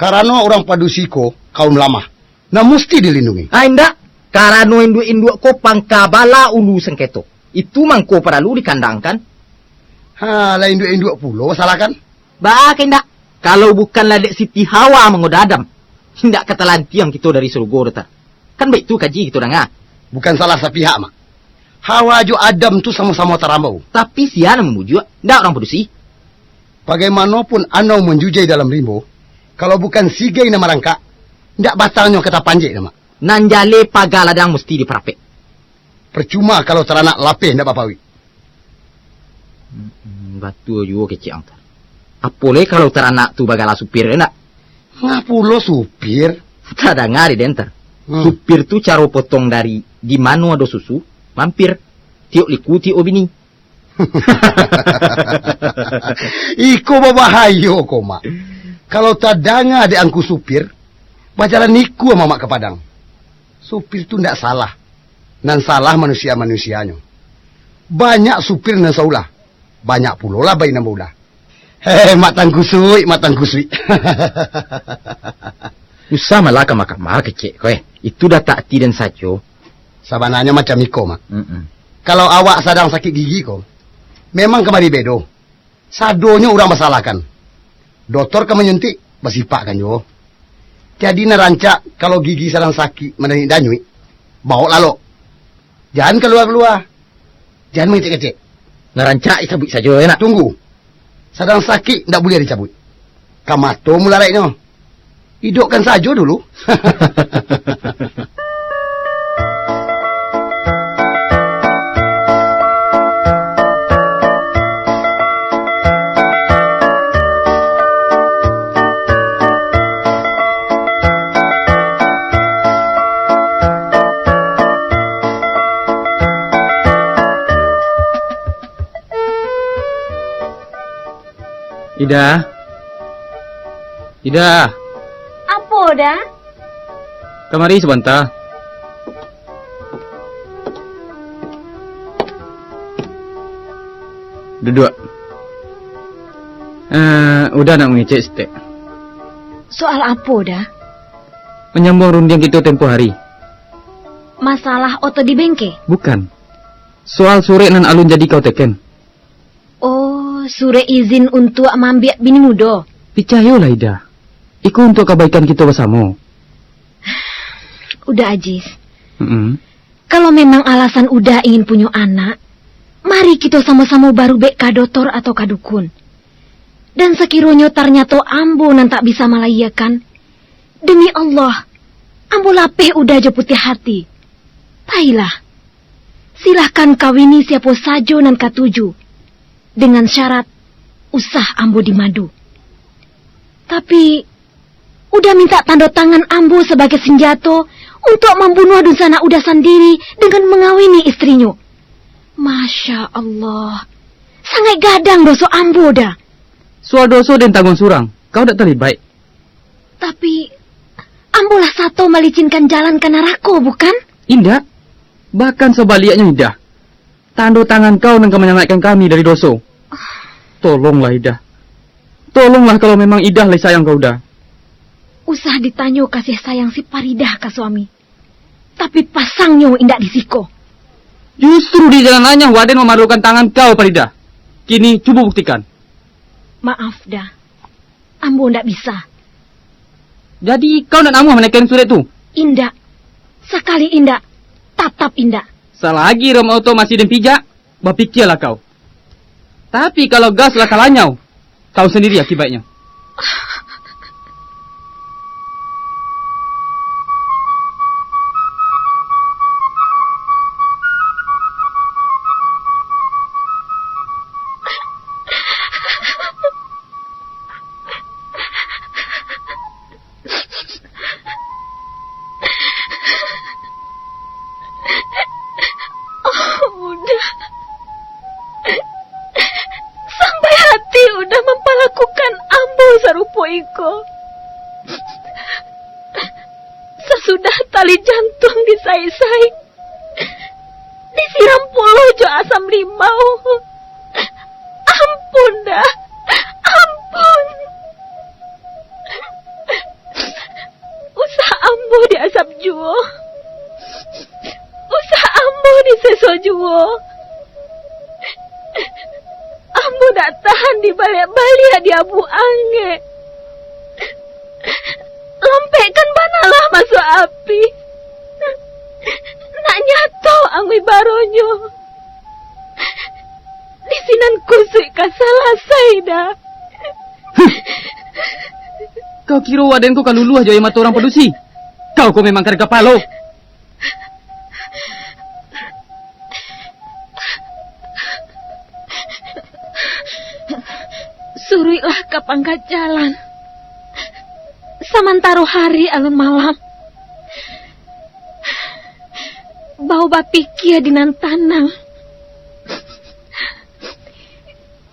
Karano urang padusi ko kaum lamah, nan musti dilindungi. Ah, indak. Karano induak-induak ko pangka bala ulu sangketo. Itu mangko paralu dikandangkan. Ha, lah induak-induak pulo basalahkan. Baa ka indak? Kalau bukanlah dek Siti Hawa mangoda Adam, indak ka talantiang kito dari sarugo doh, Tar. Kan baitu kaji kito danga. Bukan salah sapihak, Mak. Hawa jo Adam tu samo-samo tarambau. Tapi sia nan mambujuak, ndak urang padusi. Bagaimanopun anau manjujai dalam rimbo, kalau bukan sigai nan marangkak, ndak batangnyo ka tapanjek, Mak. Nan jaleh paga ladang musti diparapek. Parcuma kalau taranak lapeh ndak bapauik. Hmm, batua juo kecek ang tu. Apo lai kalau taranak tu bagala supir, ndak? Ngapulo supir? Tadanga dek den, Ter. Hmm. Supir tu caro potong dari di mano ado susu, mampir. Tiok liku, tiok bini. Iko babahayo ko, Mak. Kalau tadanga dek angku supir, bajalan iko mamak ka Padang. Supir tu ndak salah. Nan salah manusia-manusianyo. Banyak supir nan saulah, banyak pulolah bayi nan baulah. Hehe, Mak Tangkusuik, Mak Tangkusuik. Usah malah kama-kama kecek ko, eh. Itu dah takti den sajo. Sabananyo macam iko, Mak. Mm-mm. Kalau awak sadang sakik gigi ko, memang kamari bedo. Sadonyo urang basalahkan. Dotor ka manyuntik, basipakkan juo. Jadi nan rancak, kalau gigi sadang sakik mandanyuik-danyuik, bawok lalok. Jan kalua-kalua. Jan mangecek-ngecek. Nan rancak disabuik sajo, yo nak? Tunggu. Sadang sakik, ndak buliah dicabuik. Ka mato mularaiknyo. Idokkan sajo dulu. Ida. Ida. Apo, Da? Kamari sabanta. Duduak. Eh, Uda nak mangecek saketek. Soal apo, Da? Manyambuang rundiang kito tempo hari. Masalah oto di bengke? Bukan. Soal surek nan alun jadi kau teken. Oh, surek izin untuak maambiak bini mudo? Picayolah, Ida. Iko untuak kabaikan kito basamo. Uda, Ajis. Mm-mm. Kalau memang alasan Uda ingin punyo anak, mari kito samo-samo barubek ka dotor atau ka dukun. Dan sakironyo tarnyato ambo nan tak bisa malayiakan, demi Allah, ambo lapeh Uda jo putiah hati. Pailah, silahkan kawini siapo sajo nan katuju, dengan syarat usah ambo dimadu. Tapi, Uda mintak tando tangan ambo sabagai sanjato untuak mambunuah dunsanak Uda sandiri dengan mangawini istrinyo. Masya Allah, sangaik gadang doso ambo, Da. Soal doso den tangguang surang, kau dak talibaik. Tapi, ambo lah sato malicinkan jalan ka narako, bukan? Indak. Bahkan sabaliaknyo, Ida. Tando tangan kau nan ka manyalamaikkan kami dari doso. Tolonglah, Ida. Tolonglah kalau memang Ida lai sayang ka Uda. Usah ditanyo kasih sayang si Paridah ka suami. Tapi pasangnyo indak di siko. Justru di jalan anyah waden mamarlukan tangan kau, Paridah. Kini, cubo buktikan. Maaf, Da. Ambo ndak bisa. Jadi, kau ndak namuah maneken surek tu? Indak. Sakali indak, tatap indak. Salagi rem oto masih den pijak, bapikialah kau. Tapi, kalau gas lah talanyau, kau sandiri akibatnyo. Oh, Uda. Sampai hati Uda mampalakukan ambo sarupo iko. Sasudah tali jantuang disaik-saik, disiram pulo jo asam limau. Ampun, Da. Ampun. Usah ambo diasam juo. Usah ambo diseso juo. Ambo dak tahan dibaliak-baliak di abu angek. Lampekkan banalah masuak api. Nak nyato ang-, Baronyo, di sinan kusuik ka salasai, Da. Huh! Kau kiro Waden ko ka luluah jo aia mato urang padusi? Kau ko memang kada kapalo. Suruiklah ka pangka jalan, samantaro hari alun malam. Bau bapikia di nan tanang.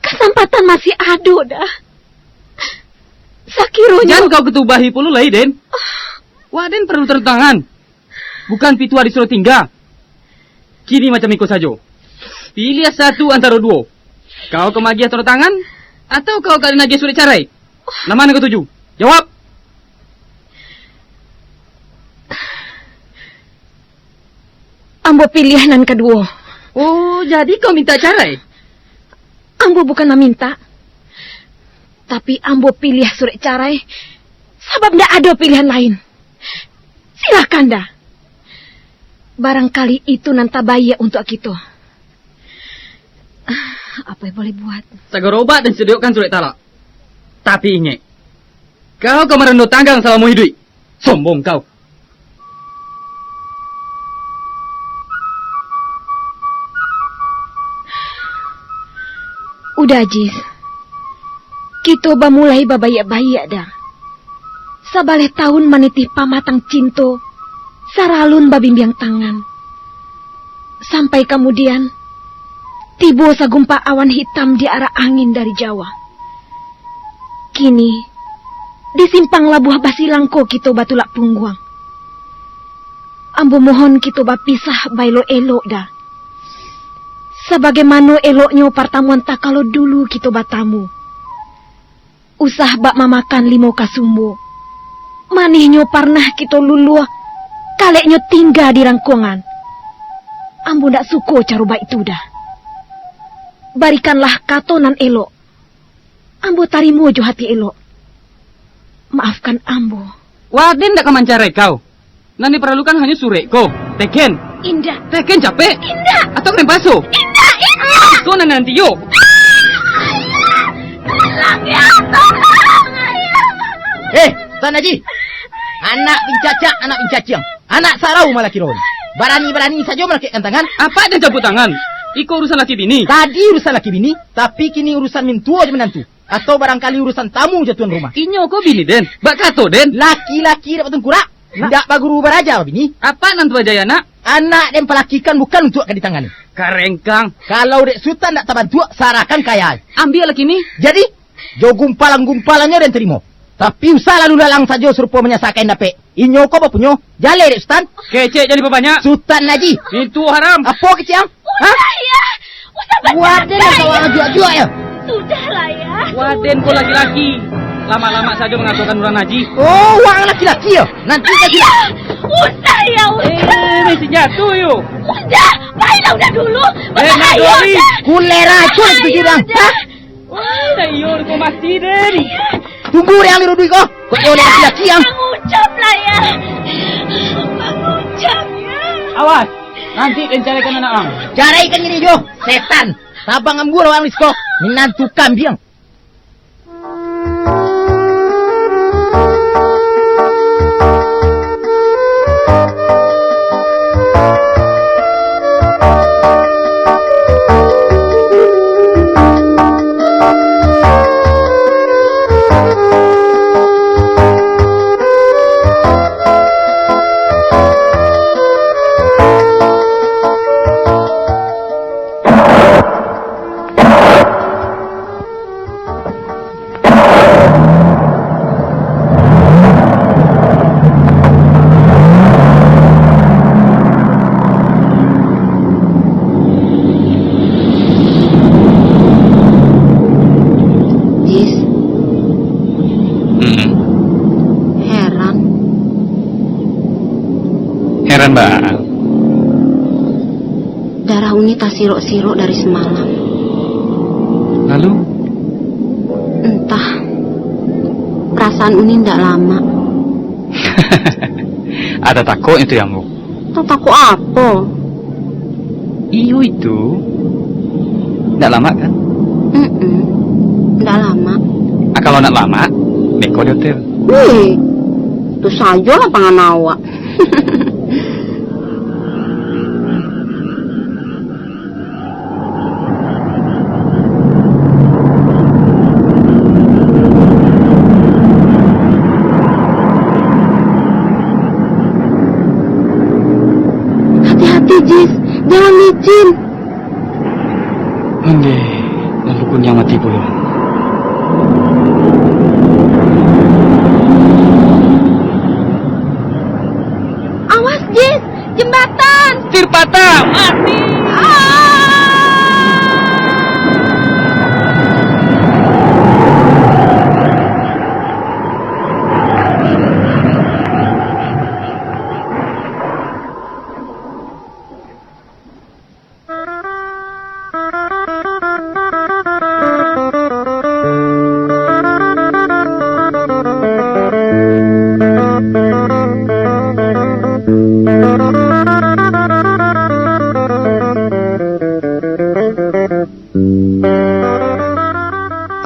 Kasampatan masih ado, Da. Sakironyo... Jan kau katubahi pulo lai, Den. Waden paralu tando tangan. Bukan pituah disuruah tingga. Kini macam iko sajo. Piliah satu antaro duo. Kau ka magiah tando tangan, atau kau ka den agiah surek carai? Nan ma nan kau tuju? Jawab! Ambo piliah nan kaduo. Oh, jadi kau minta carai? Ambo bukan maminta, tapi ambo piliah surek carai, sabab ndak ado pilihan lain. Silakan, Da. Barangkali itu nan tabaiak untuak kito. Ah, apo yang boleh buat? Sagaro obat den sadiakan surek talak. Tapi ingek, kau ka marando tanggang salamo iduik. Sombong kau. Uda Ajis, kito bamulai babaiak-baiak, Da. Sabaleh taun manitih pamatang cinto, saralun babimbiang tangan. Sampai kamudian, tibo sagumpa awan hitam di arah angin dari Jawa. Kini, di simpang Labuah Basilang ko kito batulak pungguang. Ambo mohon kito bapisah baelok-elok, Da. Sabagaimano eloknyo partamuan takalo dulu kito batamu. Usah bak mamakan limau kasumbo. Manihnyo parnah kito luluah, kaleknyo tingga di rangkongan. Ambo ndak suko caro baitu, Da. Barikanlah kato nan elok. Ambo tarimo jo hati elok. Maafkan ambo. Waden ndak ka mancarai kau. Nan diparalukan hanyo surek ko. Teken. Indak. Teken capek. Indak. Atau kena paso. Indak, indak. Ko nan nanti yo. Ah, ayah. Tolong, ya, tolong, ayah. Eh, Tan Haji. Anak pincacak, anak pincaciang. Anak sarau malah kiro. Barani-barani sajo malakekkan tangan. Apak jan campua tangan. Iko urusan laki bini. Tadi urusan laki bini, tapi kini urusan mintuo jo minantu. Atau barangkali urusan tamu jo tuan rumah. Inyo ko bini den. Bak kato den. Laki-laki dak batungkurak. Nak. Ndak baguru baraja bini. Apak nan tuo aja anak. Anak den palakikan bukan untuak ka ditangani. Karengkang. Kalau dek Sutan ndak tabantuak, sarahkan ka ayah. Ambiak lah kini. Jadi, jo gumpalan-gumpalannyo den tarimo. Tapi usah lalu lalang sajo sarupo manyasah kain dapek. Inyo ko bapunyo, jaleh dek Sutan. Kecek jan dipabanyak. Sutan Haji. Pintu haram. Apo kecek ang? Hah? Usah, ya. Usah. Waden lah kawan ajuak-ajuak yo. Sudahlah, ya. Waden ko laki-laki. Lamak-lamak sajo mangatokan urang Haji. Oh, wak laki-laki yo. Nanti laki-laki. Usah, ya, usah. Eh, mesin jatuh yo. Usah, baiklah udah dulu. Eh, nak dua hari. Kulera tu lagi bang. Hah? Wah, iyo, ko mati den. Tunggu dek ang, Rudi ko. Kok iyo dek laki-laki ang. Mangucap lah, ya. Mangucap, ya. Awas, nanti den caraikan anak ang. Caraikan ini jo, setan. Tabang ambuah awak ang, Risko. Minantu kambiang. Jis. Mm-mm. Heran. Heran, Bang. Darah Uni tasirok-sirok dari semalam. Lalu? Entah. Perasaan Uni ndak lama. Ada takutnya tu, Yang, Bu. Tak takut apa? Iyo itu. Ndak lamak kan? Mm-mm. Ndak lamak. Ah, kalau ndak lamak, beko di hotel. Wih, tu sajolah pangan awak. Hati-hati, Jis. Jangan licin. Ondeh, lalu kuniang mati pulo. Awas, Jis! Jembatan! Setir patah! Mati! Ah!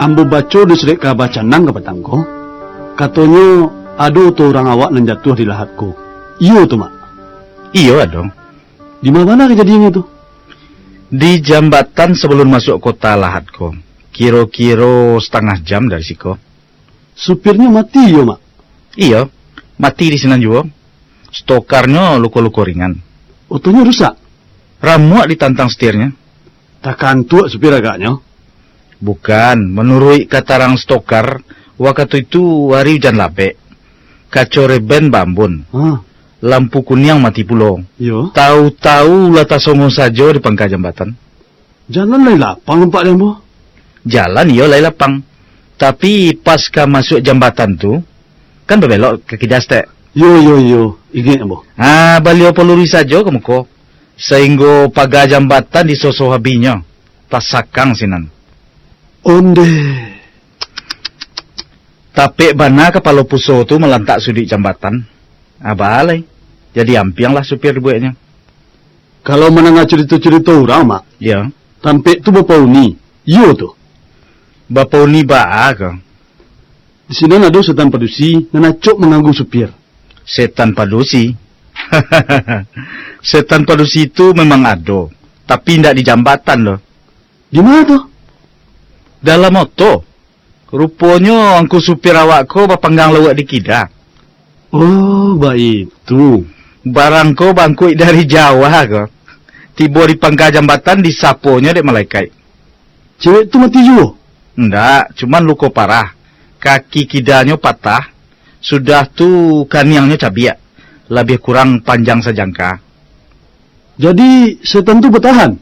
Ambo baco di surek kaba canang kapatang ko, katonyo ado oto urang awak nan jatuah di lahat ko. Iyo tu, Mak? Iyo, ado. Di ma bana kajadiannyo tu? Di jambatan sabalun masuak kota lahat ko, kiro-kiro satangah jam dari siko. Supirnyo mati iyo, Mak? Iyo, mati di sinan juo. Stokarnyo luko-luko ringan. Otonyo rusak? Ramuak ditantang setirnyo. Takantuak supir agaknyo? Bukan, manuruik katarang stokar, wakatu itu ari ujan labek. Kaco reben baambun. Ah. Lampu kuniang mati pulo. Iyo. Tau-tau lah tasongo sajo di pangka jambatan. Jalan lai lapang nampak di ambo. Jalan iyo lai lapang. Tapi pas ka masuak jambatan tu, kan babelok ka kida saketek. Iyo, iyo, iyo. Ingek ambo. Ah, baliau paluruih sajo ka muko. Sainggo paga jambatan disoso habinyo. Tasakang sinan. Ondeh. Tapek bana kapalo puso tu malantak suduik jambatan. Aba lai. Jadi ampiang lah supir dibueknyo. Kalau mandanga carito-carito urang, Mak, iyo, tampek tu bapauni. Iyo tu. Bapauni baa ko? Di sinan ado setan padusi nan acok mangganggu supir. Setan padusi? Setan padusi tu memang ado, tapi indak di jambatan doh. Di ma tu? Dalam oto. Ruponyo angku supir awak ko bapanggang lauak di kida. Oh, baitu. Barang ko bangkuik dari Jawa ko. Tibo di pangka jambatan disaponyo dek malaikat. Cewek tu mati juo? Ndak, cuman luko parah. Kaki kidanyo patah, sudah tu kaniangnyo cabiak, labiah kurang panjang sajangka. Jadi, setan tu batahan?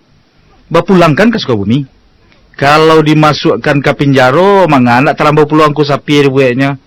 Bapulangkan ka Sukabumi. Kalau dimasuakkan ka pinjaro, manga ndak tarambau pulo angku sapi dibueknyo.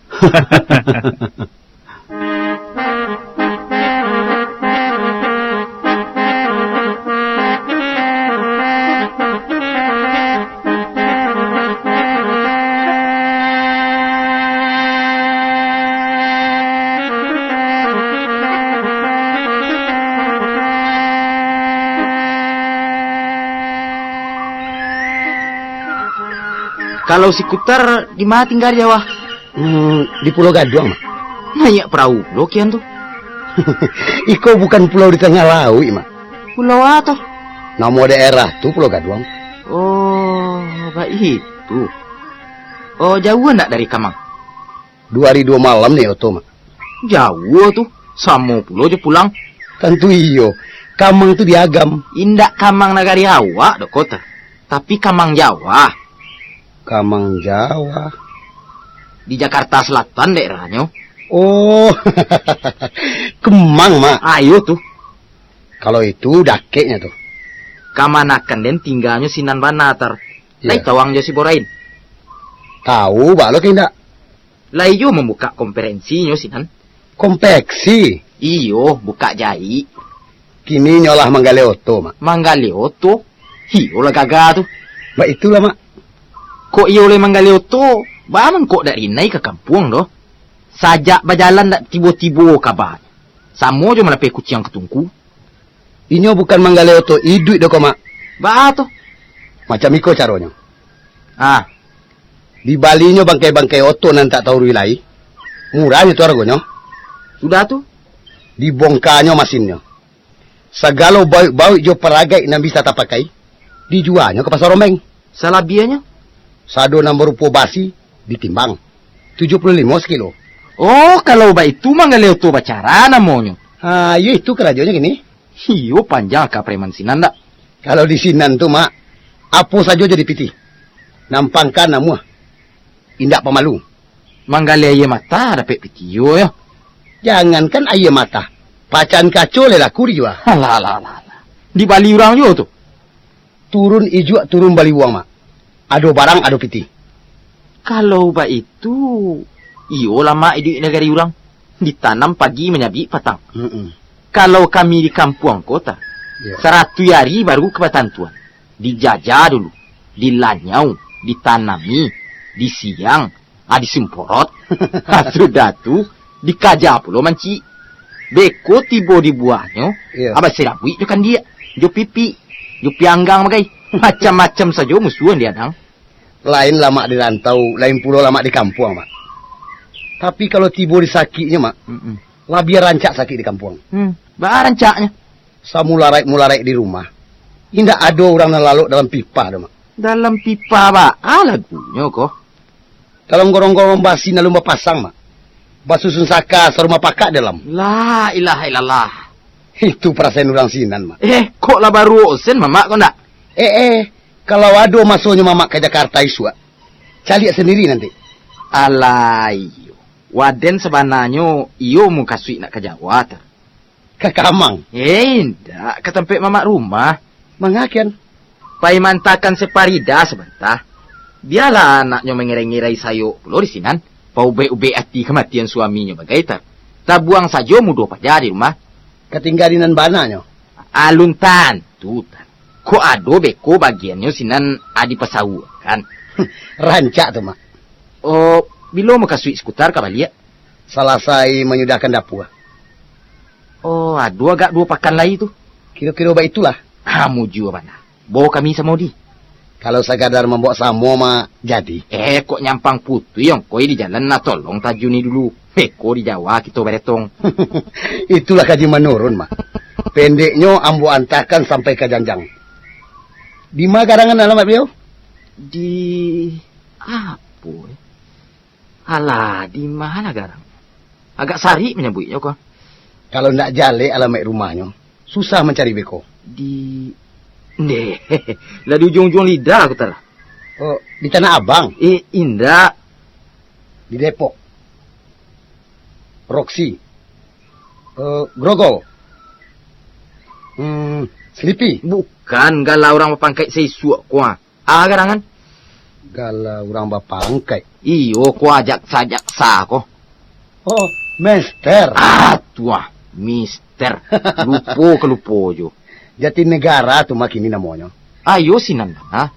Kalau si Kutar di ma tingga di Jawa? Hmm, di Pulau Gaduang, Mak. Naiak parahu pulo kian tu. Iko bukan pulau di tangah lauik, Mak. Pulau a tu? Namo daerah tu Pulau Gaduang. Oh, baitu. Oh, jauah ndak dari Kamang? Duo ari duo malam naiak oto, Mak. Jauah tu, samo pulo jo pulang. Tantu iyo, Kamang tu di Agam. Indak Kamang nagari awak doh, Koter. Tapi Kamang Jawa. Kamang Jawa. Di Jakarta Selatan daerahnyo. Oh, Kemang, Mak. Ayo tu. Kalau itu dakeknyo tu. Kamanakan den tingganyo sinan bana, Tar. Lai tawang jo si Borain? Tau, baa lo ka indak. Lai iyo mambukak konferensinyo sinan. Konveksi? Iyo, bukak jaik. Kini nyo lah manggaleh oto, Mak. Manggaleh oto? Iyo lah gagah tu. Baitulah, Mak. Kok iyo lai manggaleh oto, baa mangko dak rinai ka kampuang doh. Sajak bajalan dak tibo-tibo kaba. Samo jo malapeh kuciang ka tungku. Inyo bukan manggaleh oto iduik doh ko, Mak. Baa tu? Macam iko caronyo. Ah. Dibalinyo bangkai-bangkai oto nan tak taurui lai. Murahnyo tu aragonyo. Sudah tu? Dibongkanyo masinnyo. Sagalo bauik-bauik jo paragaik nan bisa tapakai, dijuanyo ka Pasar Rombeng. Salabiahnyo? Sado nan barupo basi, ditimbang. Tujuah puluah limo sakilo. Oh, kalau baitu manggaleh oto bacara namonyo. Ha, iyo itu karajonyo kini. Iyo, panjang aka preman sinan dak? Kalau di sinan tu, Mak, apo sajo jadi pitih. Nan pangka namuah. Indak pamalu. Manggaleh aia mata dapek pitih yo, yo. Jangankan aia mata, pacahan kaco lai laku dijua. Alah, alah, alah, alah. Dibali urang juo tu. Turun ijuak, turun baliwuang, Mak. Ado barang, ado pitih. Kalau baitu, iyo lah, Mak, iduik nagari urang. Ditanam pagi, manyabik patang. Mm-mm. Kalau kami di kampuang ko, ta, Iyo. saratuih ari baru ka batantuan. Dijajah dulu, dilanyau, ditanami, disiang, ah, disimporot. Ah, sudah tu, dikaja pulo mancik. Beko tibo di buahnyo, Iyo. ah, basirabuik jo kandiak, jo pipik, jo pianggang bagai. Macam-macam sajo musuah nan diadang. Lain lamak di rantau, lain pulo lamak di kampuang, Mak. Tapi kalau tibo di sakiknyo, Mak, Mm-mm. labiah rancak sakik di kampuang. Hmm, baa rancaknyo? Samularaik-mularaik di rumah, indak ado urang nan lalok dalam pipa doh, Mak. Dalam pipa baa lagunyo ko? Dalam gorong-gorong basi nan alun bapasang, Mak. Basusun saka sarumah pakak dalam. La ilaha illallah. Itu parasaian urang sinan, Mak. Eh, kok lah baruok sen, Mamak, kok ndak? Eh, eh, kalau ado masonyo Mamak ka Jakarta isuak, caliak sandiri nanti. Alah, iyo. Waden sabananyo iyo mukasuik nak ka Jawa, ta. Ka Kamang? Eh, indak, ka tampek Mamak rumah. Mangakian? Pai mantakan si Parida sabanta. Bialah anaknyo mangirai-ngirai sayok pulo di sinan. Paubek-ubek ati kamatian suaminyo bagai, ta. Tabuang sajo mudo paja di rumah. Ka tingga di nan bananyo? Alun tantu, ta. Kok ado beko bagiannyo sinan adi pasauakan. Rancak tu, Mak. Oh, bilo mukasuik si Kutar ka baliak? Salasai manyudahkan dapua. Oh, ado agak duo pakan lai tu. Kiro-kiro baitulah. Ah, mujua bana. Bao kami samo di. Kalau sakadar mambaok samo mah jadi. Eh, kok nyampang putuih ongkoi di jalan, nah tolong tajuni dulu. Beko di Jawa kito baretong. Itulah kaji manurun, Mak. Pendeknyo ambo antakan sampai ka janjang. Di ma garangan alamat baliau? Di apo, eh? Alah, di ma lah garang? Agak sarik manyabuiknyo ko. Kalau ndak jaleh alamaik rumahnyo, susah mancari beko. Di, ndeh, lah di ujuang-ujuang lidah aku, ta. Oh, di Tanah Abang? Eh, indak. Di Depok. Roksi. Eh, Grogol. Hmm, Selipi. Bukan, gala urang bapangkaik saisuak ko, ah. Ah, garangan? Gala urang bapangkaik. Iyo, ko ajak sa-, ajak sa ko. Oh, Mester. Ah, tu ah, Mister. Lupo ka lupo jo. Jatinegara tu mah kini namonyo. Ayo sinan, ha?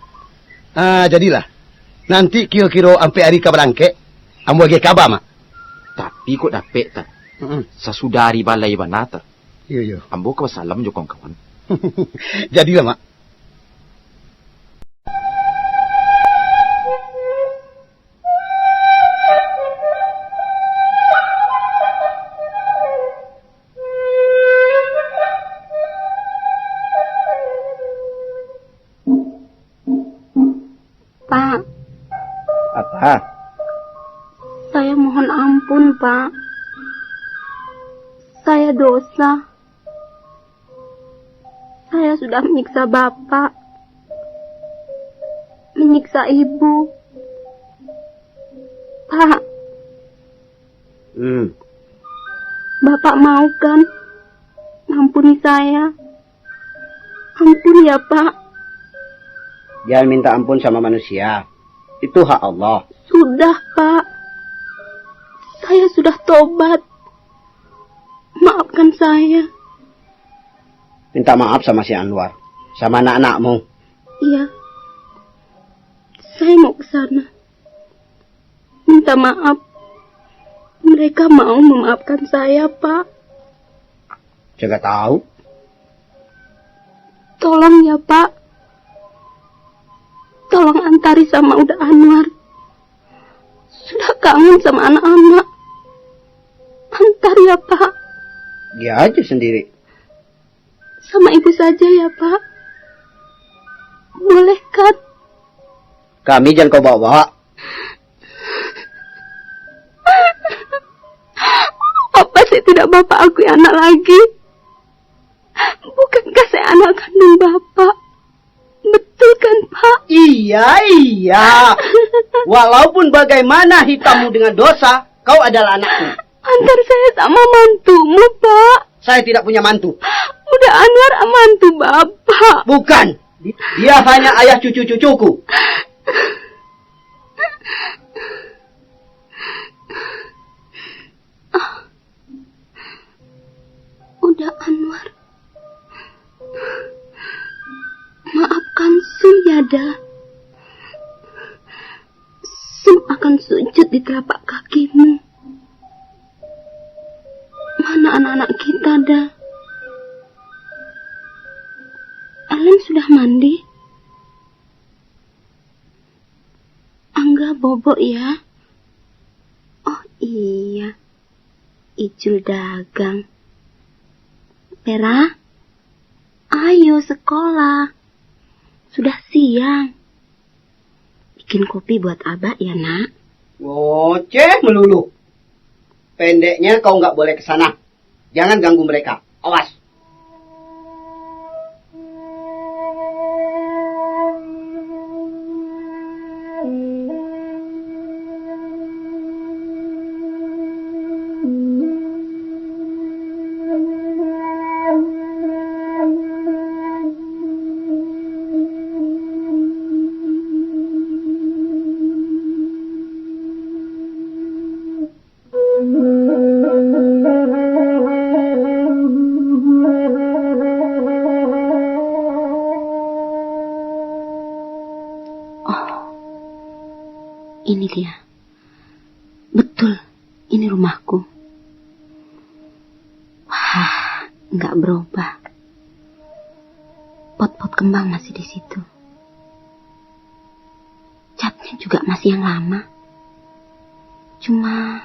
Ah, jadilah. Nanti kiro-kiro ampek ari ka barangkek, ambo agiah kaba, Mak. Tapi kok dapek, ta? Mm-mm. Sasudah ari balai bana, ta? Iyo, iyo. Ambo ka basalam jo kawan-kawan. Jadilah, Mak. Pak. Apa? Saya mohon ampun, Pak. Saya dosa. Saya sudah menyiksa Bapak, menyiksa Ibu. Pak, Hmm. Bapak mau kan mengampuni saya? Ampun ya, Pak. Jangan minta ampun sama manusia. Itu hak Allah. Sudah, Pak. Saya sudah tobat. Maafkan saya. Minta maaf sama si Anwar, sama anak-anakmu. Iya. Saya mau ke sana. Minta maaf. Mereka mau memaafkan saya, Pak. Saya nggak tahu. Tolong ya, Pak. Tolong antari sama Uda Anwar. Sudah kangen sama anak-anak. Antar ya, Pak. Dia aja sendiri. Sama ibu saja ya, Pak. Boleh kan? Kami jangan kau bawa-bawa. Apa saya tidak Bapak akui anak lagi? Bukankah saya anak kandung Bapak? Betul kan, Pak? Iya, iya. Walaupun bagaimana hitammu dengan dosa, kau adalah anakku. Antar saya sama mantumu, Pak. Saya tidak punya mantu. Uda Anwar mantu Bapak. Bukan. Dia hanya ayah cucu-cucuku. Uda Anwar, maafkan Sum ya, Da. Sum akan sujud di telapak kakimu. Mana anak-anak kita, Da? Alan sudah mandi? Angga bobok ya? Oh iya, Ijul dagang. Pera, ayo sekolah. Sudah siang. Bikin kopi buat abak ya, Nak. Ngoceh melulu. Pendeknya kau nggak boleh ke sana. Jangan ganggu mereka. Awas. Oh, ini dia. Betul, ini rumahku. Wah, nggak berubah. Pot-pot kembang masih di situ. Catnya juga masih yang lama. Cuma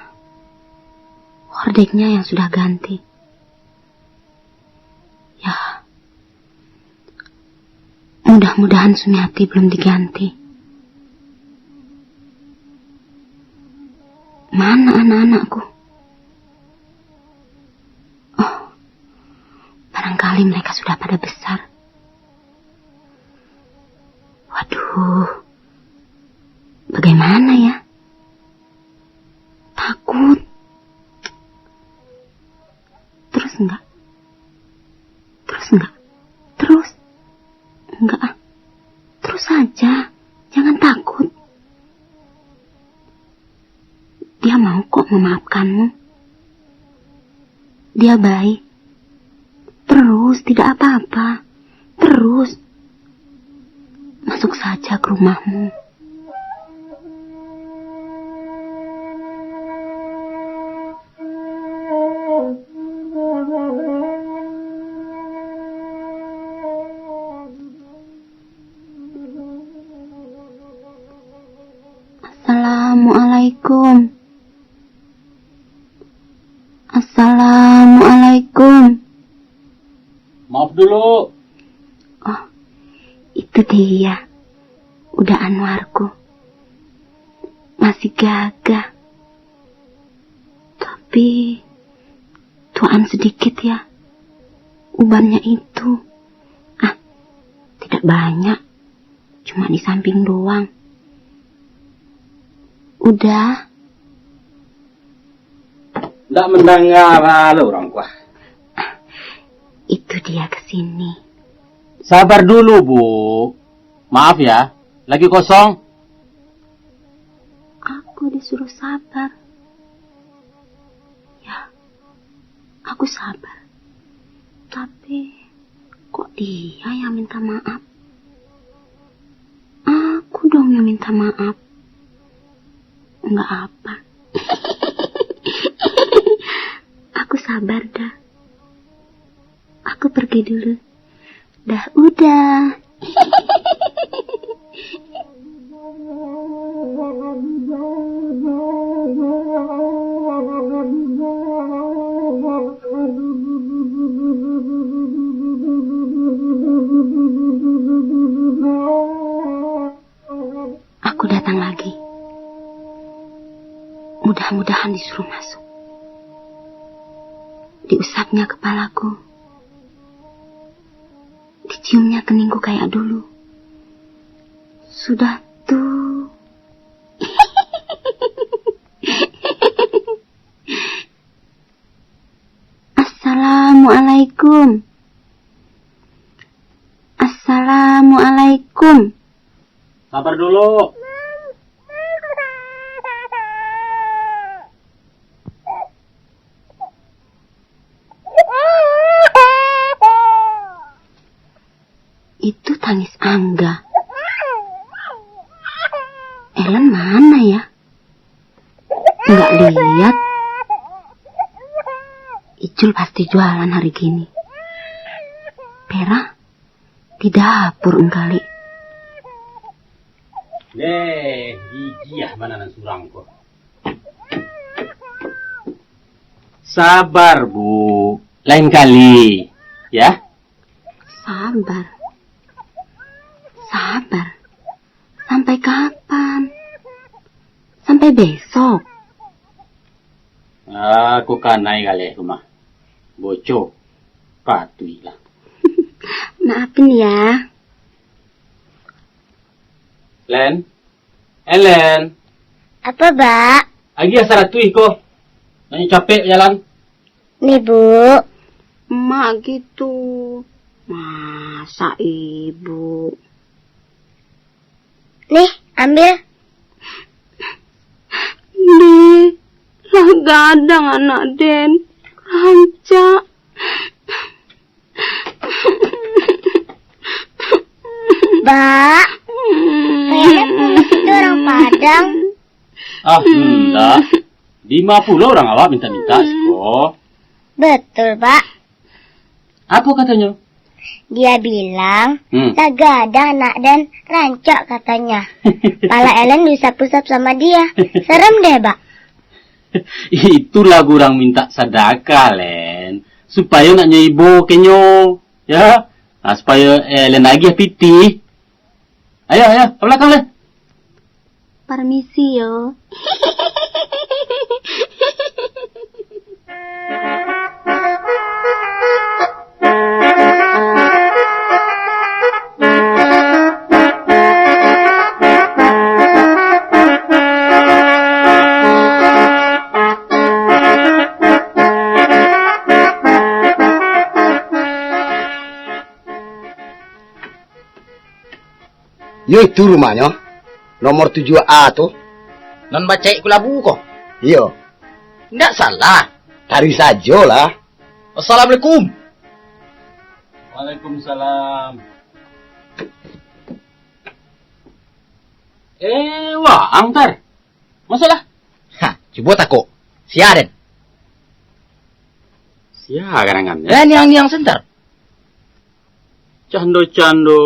hordengnya yang sudah ganti. Ya, mudah-mudahan Sumiati belum diganti. Mana anak-anakku? Oh, barangkali mereka sudah pada besar. Waduh, bagaimana ya? Takut. Terus enggak? Terus enggak? Terus? Enggak ah. Terus saja. Jangan takut. Dia mau kok memaafkanmu. Dia baik. Terus, tidak apa-apa. Terus. Masuk saja ke rumahmu. Assalamualaikum. Assalamualaikum. Maaf dulu. Oh, itu dia. Uda Anwarku. Masih gagah. Tapi, tuaan sedikit ya. Ubannya itu. Ah, tidak banyak. Cuma di samping doang. Uda. Ndak mandanga bana urang kuah. Itu dia ke sini. Sabar dulu, Bu. Maaf ya, lagi kosong. Aku disuruh sabar. Ya, aku sabar. Tapi, kok dia yang minta maaf? Aku dong yang minta maaf. Enggak apa. Aku sabar dah. Aku pergi dulu. Dah udah. Aku datang lagi. Mudah-mudahan disuruh masuk. Diusapnya kepalaku. Diciumnya keningku kayak dulu. Sudah tu. Assalamualaikum. Assalamualaikum. Sabar dulu. Itu tangis Angga. Ellen mana ya? Enggak lihat. Icul pasti jualan hari gini. Pera di dapur engkali. Deh, gigiah mana nan surang ko. Sabar, Bu. Lain kali, ya. Sabar. Sabar. Sampai kapan? Sampai besok? Ah, ko kanai galeh rumah. Boco. Patuiklah. Maafin ya. Len. Elen. Apa, Bak? Agiah saratuih ko. Nak capek jalan. Nih, Bu. Mak gitu. Masa ibu? Nih, ambil. Deh, lah gadang anak den. Rancak. Bak, kayaknya kumis itu orang Padang. Ah, ndak. Dima pulo urang awak mintak-mintak siko. Betul, Bak. Apo katonyo? Dia bilang, hmm, lah gadang anak den, rancak katanya. Pala Elen diusap-usap sama dia. Serem deh, Bak. Itulah urang mintak sadakah, Len. Supayo nak nyo ibo kenyo, ya. Nah, supayo, eh, Len agiah pitih. Ayo, ayo, ka balakang, Len. Parmisi yo. Yo itu rumahnyo, nomor tujuah A tu. Nan bacaik kulabu ko? Iyo. Ndak salah. Taruih sajolah. Assalamualaikum. Waalaikumsalam. Eh, waang, Tar. Masuaklah. Ha, cubo takok. Sia den? Sia garangannyo? Eh, niang-niang sen, Tar. Cando-cando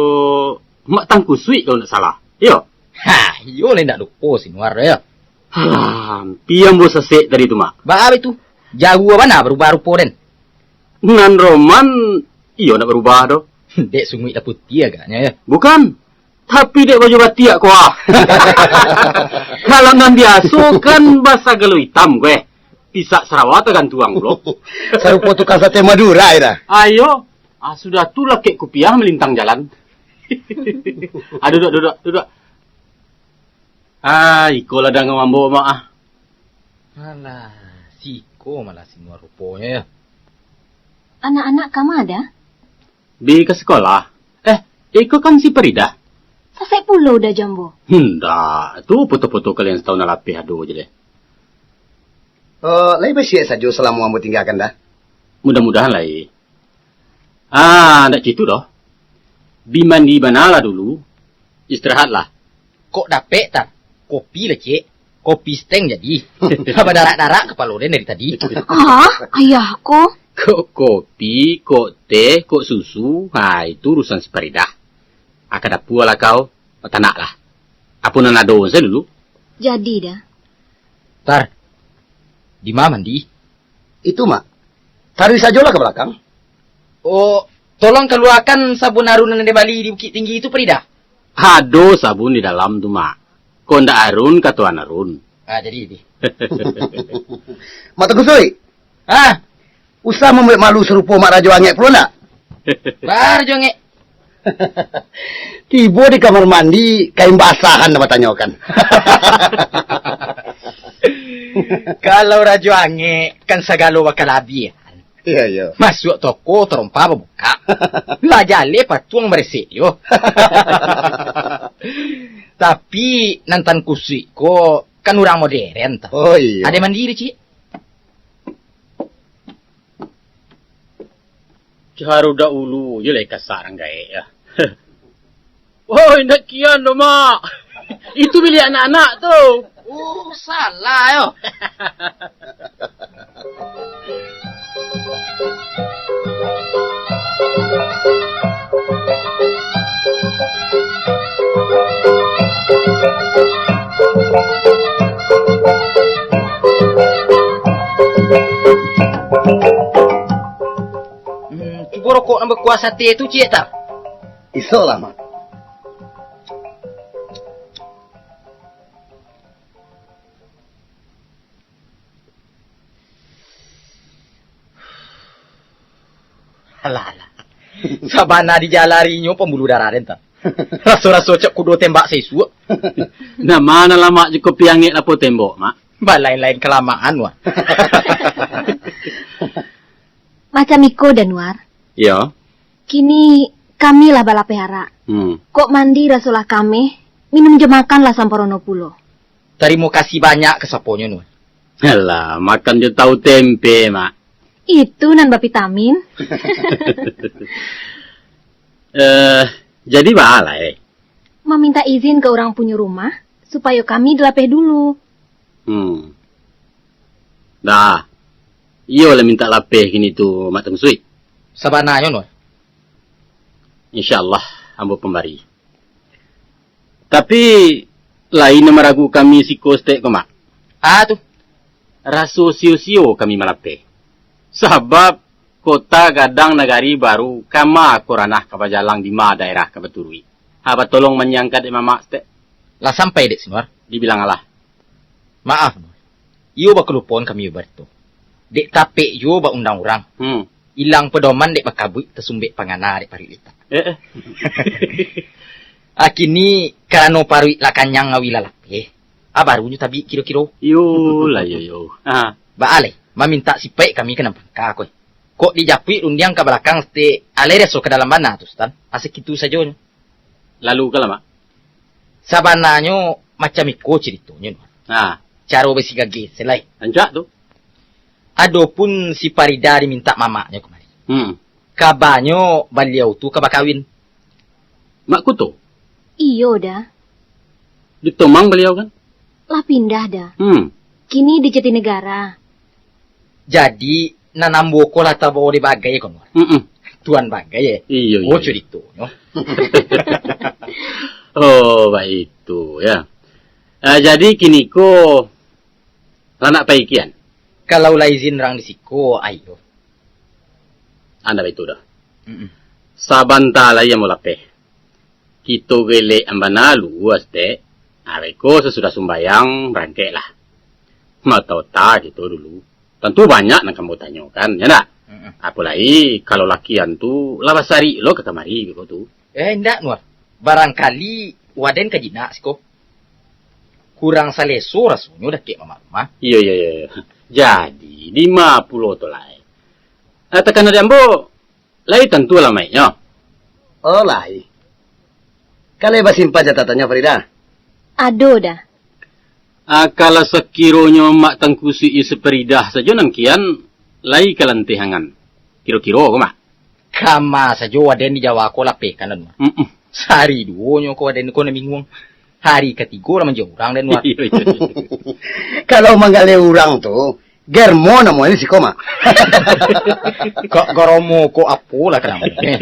Mak Tangkusuik kalau ndak salah. Iyo. Ha, iyo lai ndak lupo si Nuar yo. Halah, ampia ambo sasek tadi tu, Mak. Baa itu? Jauah bana barubah rupo den. Nan roman iyo ndak barubah doh. Dek sunguik lah putiah agaknyo yo. Bukan. Tapi dek baju batiak ko ah. Kalau nan biaso kan basagalo itam ko eh. Pisak sarawa tagantuang pulo. Sarupo tukang sate Madura dah. Ayo. Ah, sudah tu lakek kupiah malintang jalan. Ah, duduak, duduak, duduak. Ah, iko lah danga ambo, Mak, ah. Alah, siko malah si Nuar ruponyo yo. Anak-anak kama dah? Bi ka sikolah. Eh, iko kan si Faridah. Sasek pulo udah jambo. Ndak, tu foto-foto kalian satahun nan lapeh ado je deh. Eh, lai basiak sajo salamo ambo tinggakan dah. Mudah-mudahan lai. Ah, ndak citu doh. Bi mandi banalah dulu. Istirahatlah. Kok dapek, Tar? Kopi lah, Cek. Kopi steng jadi. Badarak-darak kapalo den dari tadi. Ah, ayah ko. Kok kopi, kok teh, kok susu, ha, itu urusan si Paridah. Ah, ka dapua lah kau, batanaklah. Apo nan ado sajo dulu. Jadi, Da. Tar, di ma mandi? Itu, Mak. Taruih sajolah ka balakang. Oh, tolong kaluakan sabun Arun nan den bali di Bukik Tinggi tu, Paridah. Ado sabun di dalam tu, Mak. Kok ndak Arun, ka Tuan Arun. Ah, jadi, jadi. Mak Tangkusuik. Ah. Usah mambuek malu sarupo Mak Rajo Angek pulo ndak? Bah, Rajo Angek. Tibo di kamar mandi, kain basahan nan batanyokan. Kalau Rajo Angek, kan sagalo bakalabiahan. Iyo, iyo. Masuak toko, tarompa babukak. Lah jaleh patuang baresek yo. Tapi, nan Tangkusuik ko, kan urang moderen, toh. Oh, iyo. Ado mandi di ciek? Caro dahulu je lai kasak rang gaek, ah. Oh, indak kian doh, Mak. Itu bilik anak-anak tu. Oh, salah yo. Hmm, cubo rokok nan bakuah sate tu ciek, Tar. Isok lah, Mak. Alah, alah. Sabana dijalarinyo pambuluah darah den, Tar. Raso-raso cak kudo tembak saisuak. Nah, ma nan lamak jo kopi angek lapau tembok, Mak? Balain-lain kalamaan, wah. Macam iko, Da Nuar. Iyo. Kini kami lah balapeh arak. Hmm. Kok mandi rasolah kameh, minum jo makan lah samparono pulo. Tarimo kasih banyak ka saponyo, Nuar. Alah, makan jo tahu tempe, Mak. Itu nan bavitamin. Eh, jadi baa lai? Mamintak izin ka urang punyo rumah, supayo kami dilapeh dulu. Hmm. Dah. Iyo lah mintak lapeh kini tu, Mak Tangkusuik. Sabananyo, Nuar. Insya Allah, ambo pambari. Tapi, lain nan maragu kami siko saketek ko, Mak. Ah, tu. Raso sio-sio kami malapeh. Sabab, kota gadang nagari baru, kama ko ranah ka bajalang, dima daerah ka baturuik. Ha, batolong manyiangkan dek mamak saketek. Lah sampai dek si Nuar? Dibilang alah. Maaf, Nuar. Iyo bakalupoan kami barito. Dek tapek juo baundang urang. Hmm. Ilang padoman dek bakabuik, tasumbek pangana dek paruik litak. Eh, eh. Ah, kini, karano paruik lah kanyang, awi lah lapeh. Ah, barunyo tabik kiro-kiro. Yo lah, yo, yo. Ah. Baa lai, mamintak sipaik kami ka nan pangka ko. Kok dijapuik rundiang ka balakang saketek, alah raso ka dalam bana tu, Sutan. Asa kitu sajonyo. Lalu ka lah, Mak? Sabananyo macam iko caritonyo, Nuar. Ha. Caro basigageh se lai. Rancak tu. Adopun si Parida dimintak mamaknyo kamari. Hmm. Kabanyo baliau tu ka bakawin. Mak Kuto? Iyo, Da. Di Tomang baliau kan? Lah pindah, Da. Hmm. Kini di Jatinegara. Jadi, nan ambo ko lah tabao di bagai ko, Nuar? Mm-mm. Tuan bagai, eh? Iyo, iyo. Oh, caritonyo. Oh, baitu, ya. Ah, jadi, kini ko, lah nak pai kian? Kalau lah izin rang di siko, ayo. Anda baitu dah. Mm-mm. Sabanta lai ambo lapeh. Kito gelek ambana luas, dek. Areko sasudah sumbayang, barangkeklah. Mato ta kito dulu. Tantu banyak nan kambo tanyokan, ya ndak? Mm-mm. Apolai kalau lakian tu lah basarik lo ka kamari ko tu. Eh, indak, Nuar. Barangkali waden ka jinak siko. Kurang saleso rasonyo dakek mamak rumah. Iyo, iyo, iyo, iyo. Jadi, dima pulo tu lai? Ah, takana di ambo, lai tantu alamaiknyo? Oh, lai. Ka lai basimpan catatannyo, Farida? Ado, Da. Ah, kalau sakironyo Mak Tangku Suik Yusuf Farida sajo nan kian, lai ka lanteh angan. Kiro-kiro ko mah? Kama sajo waden di Jawa ko lapehkan, Nuar. Mm-mm. Sahari duonyo ko waden ko nan binguang. Hari katigo lah manjadi urang, Nuar. Iyo, iyo, iyo. Kalau manggaleh urang tu, Germo namonyo siko, Mak. Kok goromo, kok apolah ka namonyo.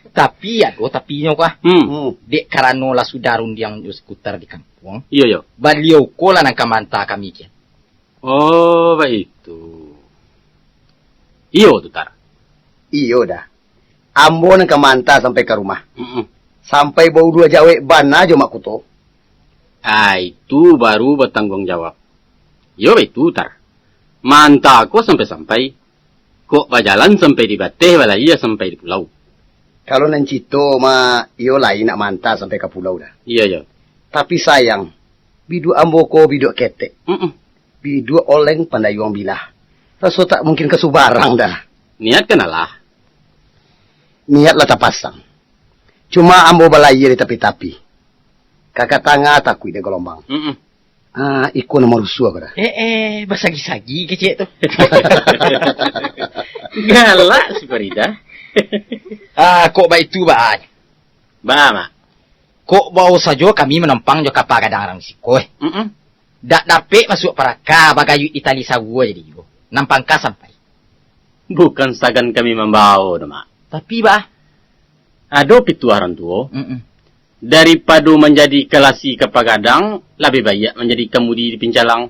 Tapi ado tapinyo, Kak. Hmm. Hmm. Dek karano lah sudah rundiang jo Sikutar di kampuang. Iyo, iyo. Baliau ko lah nan ka maanta kami kian. Oh, baitu. Iyo tu, Tar. Iyo dah. Ambo nan ka maanta sampai ka rumah. Mm-mm. Sampai baulua jawek bana jo Mak Kuto. Ah, itu baru batangguang jawab. Iyo baitu, Tar. Maanta ko sampai-sampai. Kok bajalan sampai di bateh, balayia sampai di pulau. Kalau nan cito, Mak, iyo lai nak maanta sampai ka pulau dah. Iyo, iyo. Tapi sayang, biduak ambo ko biduak ketek. Mm-mm. Biduak oleng pandayuang bilah. Raso tak mungkin ka subarang dah. Niat kan alah. Niat lah tapasang. Cuma ambo balayia di tapi-tapi. Ka ka tangah takuik dek galombang. Mm-mm. Ah, iko nan marusuah ko dah. Eh, eh, basagi-sagi kecek tu. Galak si Faridah. Ah, kok baitu, Baa? Baa, Mak? Kok bao sajo kami manompang jo kapa gadang urang siko, eh? Mm-mm. Dak dapek masuak paraka, bagayuik di tali sawo jadi juo. Nan pangka sampai. Bukan sagan kami mambao doh, Mak. Tapi, Baa? Ado pituah urang tuo. Mm-mm. Daripado manjadi kalasi kapa gadang, labiah baiak manjadi kamudi di pincalang.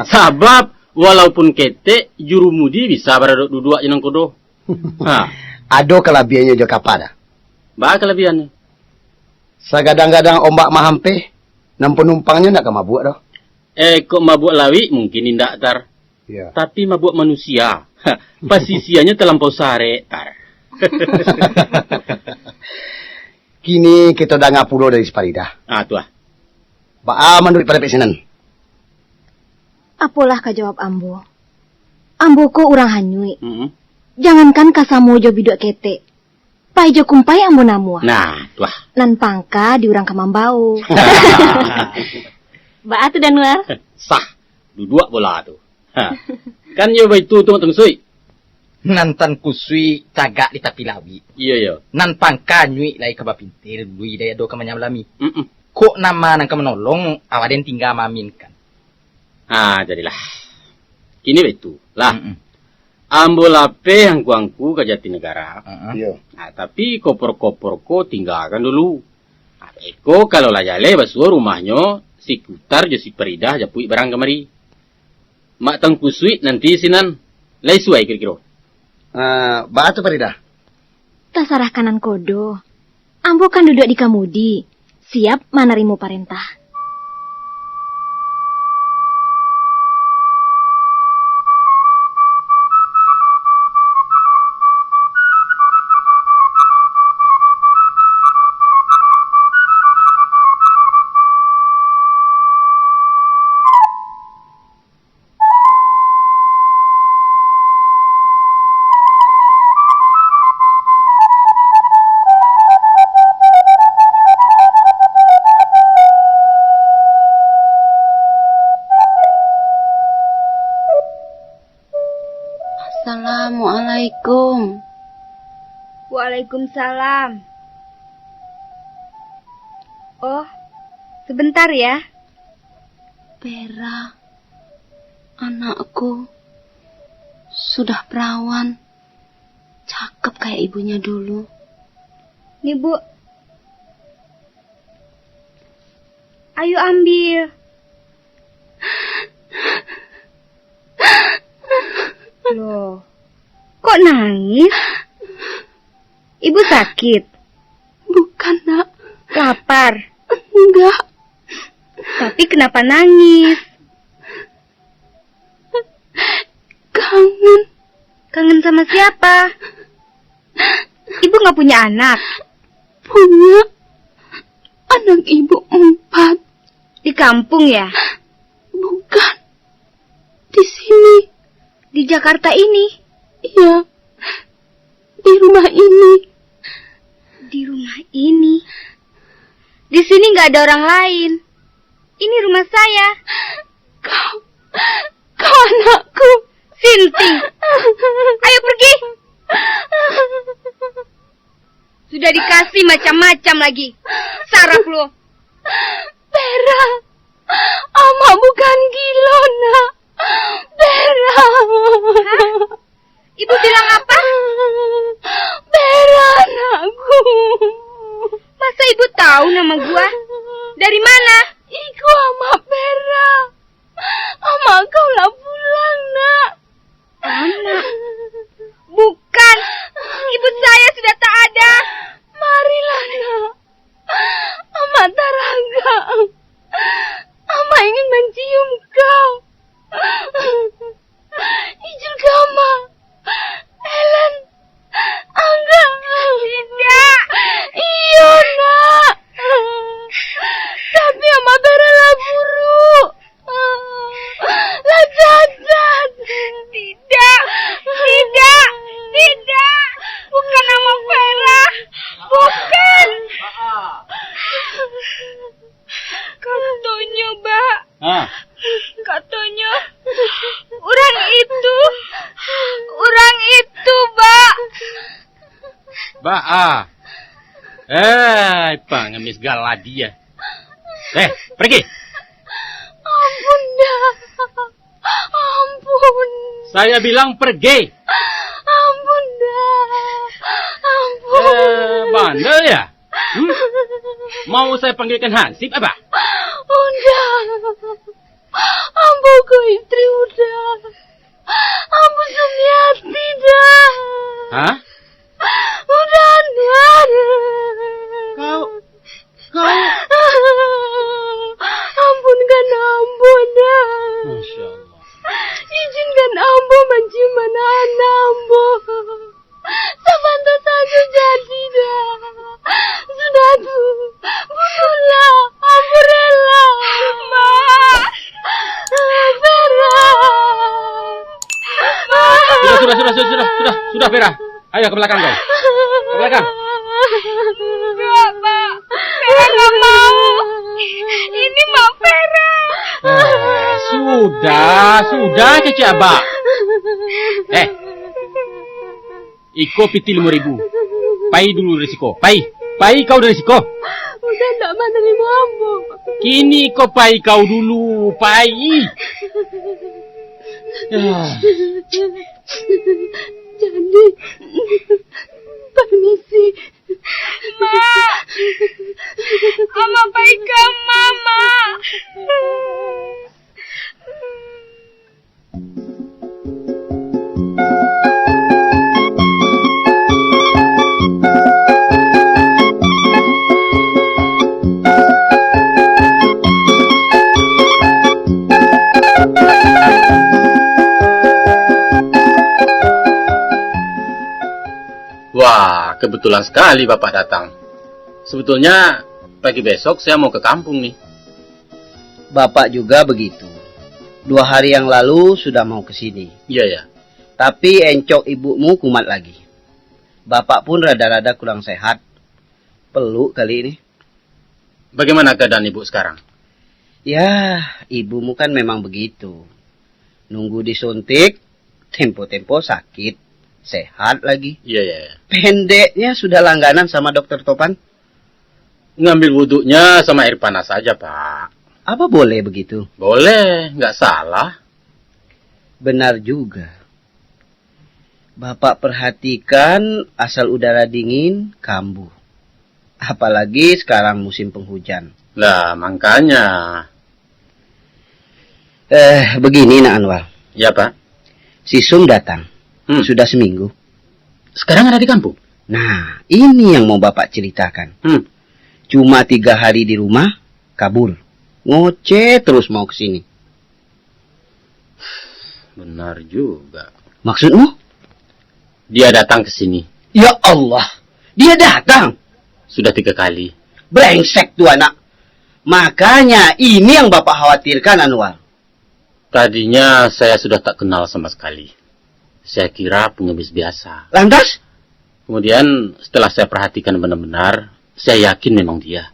Sabab, walaupun ketek, jurumudi bisa baradok duduak jo nangkodo. Ha. Ado kalabiahannyo jo kapa dah? Baa kalabiahannyo? Sagadang-gadang ombak mahampeh, nan panumpangnyo ndak ka mabuak doh. Eh, kok mabuak lawik mungkin indak, Tar. Iyo. Tapi mabuak manusia, pasisianyo talampau sarek, Tar. Kini kito danga pulo dari si Faridah. Ah, tu ah. Baa manuruik pandapek sinan? Apolah ka jawab ambo. Ambo ko urang hanyuik. Mm-mm. Jangankan ka samo jo biduak ketek, pai jo kumpai ambo namuah. Nah, tu ah. Nan pangka di urang ka mambao. Baa tu, Danuar? Sah. Duduak bola tu. Ha. Kan iyo baitu tu, Mak Tangkusuik? Nan Tangkusuik tagak di tapi lawik. Iyo, iyo. Nan pangka nyuik lai ka bapintil, lui dai ado ka manyalami. Mm-mm. Kok nama nan ka manolong, awak den tingga maaminkan. Ha, jadilah. Kini baitu lah. Mm-mm. Ambo lapeh angku-angku ka Jatinegara. Mm-mm. Iyo. Ha, tapi kopor-kopor ko tinggakan dulu. Ha, iko kalau lah jaleh basuo rumahnyo, si Kutar jo si Faridah japuik barang kamari. Mak Tangkusuik nanti sinan, lai suai kiro-kiro? Ah, baa tu, Faridah? Tasarah ka nan kodo. Ambo kan duduak di kamudi, siap manarimo parentah. Assalamualaikum. Waalaikumsalam. Oh, sebentar ya. Pera, anakku, sudah perawan, cakep kayak ibunya dulu. Ni, Bu. Ayo ambil. Loh, kok nangis? Ibu sakit? Bukan, Nak. Lapar? Enggak. Tapi kenapa nangis? Kangen. Kangen sama siapa? Ibu nggak punya anak? Punya. Anak ibu empat. Di kampung ya? Bukan. Di sini. Di Jakarta ini? Iya. Di rumah ini. Di rumah ini? Di sini nggak ada orang lain. Ini rumah saya. Kau, kau anakku. Sinting. Ayo pergi. Sudah dikasih macam-macam lagi. Sarap lo. Pera, Amak bukan gilo, Nak. Ibu bilang apa? Pera, anakku. Masa ibu tahu nama gua? Dari mana? Iko Amak Pera. Amak kau lah pulang, nak. Amak? Bukan. Ibu saya sudah tak ada. Marilah, nak. Amak taragak. Amak ingin mancium kau. Izinkan Amak. Ellen, Angga. Tidak. Iyo, nak. Tapi Amak Pera lah buruak. Lah cacat. Tidak. Tidak. Tidak. Bukan Amak Pera. Bukan. Katonyo, Bak. Ah. Katonyo, urang itu, urang itu, Bak. Bak, ah. Eh, pangamis galadi, ya. Eh, pergi. Ampun, dah. Ampun. Saya bilang pergi. Ampun, dah. Ampun. Eh, bandel, ya? Hmm? Mau saya panggilkan hansip, apa? Uda. Ambo ko istri Uda. Ambo Sumiati, Da. Hah? Uda, Anwar. Kau, kau. Ampunkan ambo, Da. Masya Allah. Izinkan ambo mancium anak-anak ambo. Sabantar sajo jadi, Da. Sudah tu, bunuhlah, ambo rela. Mak. Vera. Mak. Sudah, sudah, sudah, sudah, sudah, sudah, Vera. Ayo ke belakang kau. Ke belakang. Enggak, Pak. Vera nggak mau. Ini Mak Vera. Ah, sudah, sudah, kecek abak. Eh, iko pitih limo ribu. Pai dulu dari siko. Pai. Pai kau dari siko. Uda ndak manarimo ambo. Kini ko pai kau dulu. Pai. Ah. Jadi, permisi. Mak. Ama pai ka Mama. Wah, kebetulan sekali Bapak datang. Sebetulnya, pagi besok saya mau ke kampung nih. Bapak juga begitu. Dua hari yang lalu sudah mau ke sini. Iya, ya. Tapi encok ibumu kumat lagi. Bapak pun rada-rada kurang sehat. Peluk kali ini. Bagaimana keadaan ibu sekarang? Ya, ibumu kan memang begitu. Nunggu disuntik, tempo-tempo sakit, sehat lagi. Iya, iya, iya. Pendeknya sudah langganan sama dokter Topan. Ngambil wuduknya sama air panas saja, Pak. Apa boleh begitu? Boleh, nggak salah. Benar juga. Bapak perhatikan, asal udara dingin, kambuh. Apalagi sekarang musim penghujan. Lah, makanya. Eh, begini, Nak Anwar. Ya, Pak. Si Sum datang. Hmm. Sudah seminggu. Sekarang ada di kampung? Nah, ini yang mau Bapak ceritakan. Hmm. Cuma tiga hari di rumah, kabur. Ngoceh terus mau ke sini. Benar juga. Maksudmu? Dia datang ke sini. Ya Allah, dia datang? Sudah tiga kali. Brengsek tu anak. Makanya ini yang Bapak khawatirkan, Anwar. Tadinya saya sudah tak kenal sama sekali. Saya kira pengemis biasa. Lantas? Kemudian setelah saya perhatikan benar-benar, saya yakin memang dia.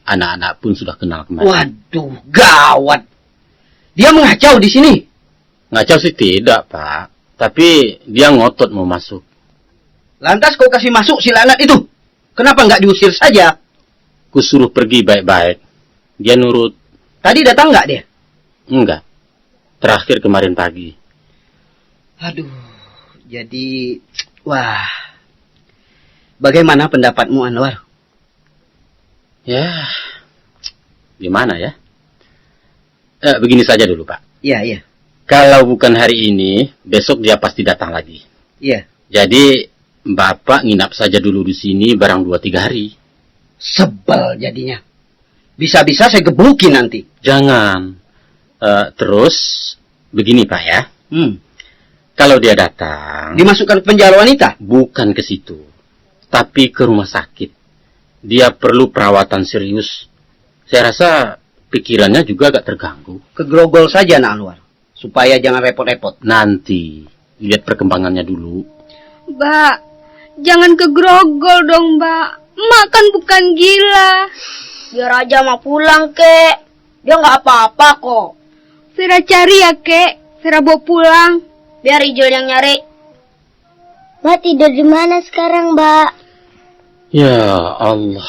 Anak-anak pun sudah kenal kemarin. Waduh, gawat. Dia mengacau di sini? Ngacau sih tidak, Pak. Tapi dia ngotot mau masuk. Lantas kau kasih masuk si laknat itu? Kenapa nggak diusir saja? Kusuruh pergi baik-baik. Dia nurut. Tadi datang nggak dia? Enggak. Terakhir kemarin pagi. Aduh, Jadi, wah, bagaimana pendapatmu, Anwar? Ya, gimana ya? Eh, begini saja dulu, Pak. Iya, iya. Kalau bukan hari ini, besok dia pasti datang lagi. Iya. Jadi, Bapak nginap saja dulu di sini barang dua tiga hari. Sebel jadinya. Bisa-bisa saya gebukin nanti. Jangan. Eh, terus, begini, Pak, ya. Hmm. Kalau dia datang, dimasukkan ke penjara wanita? Bukan ke situ, tapi ke rumah sakit. Dia perlu perawatan serius. Saya rasa pikirannya juga agak terganggu. Ke Grogol saja, Nak Anwar, supaya jangan repot-repot. Nanti, lihat perkembangannya dulu. Mbak, jangan ke Grogol dong, Mbak. Mak kan bukan gila. Biar aja Mak pulang, Kek. Dia nggak apa-apa kok. Sera cari ya, Kek. Sera bawa pulang. Biar Ijul yang nyari. Mbak tidur di mana sekarang, Mbak? Ya Allah.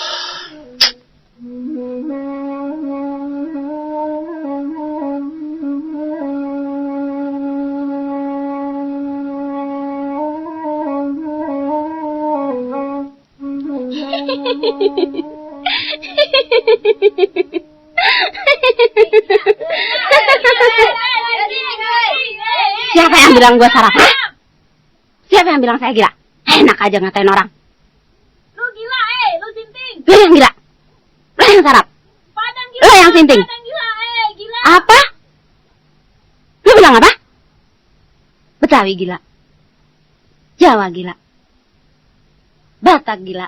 Siapa yang bilang gua sarap? Hah? Siapa yang bilang saya gila? Enak aja ngatain orang. Lu gila, eh, lu sinting. Lu yang gila. Lu yang sarap. Padang gila. Lu yang sinting. Padang gila, eh, gila. Apa? Lu bilang apa? Betawi gila. Jawa gila. Batak gila.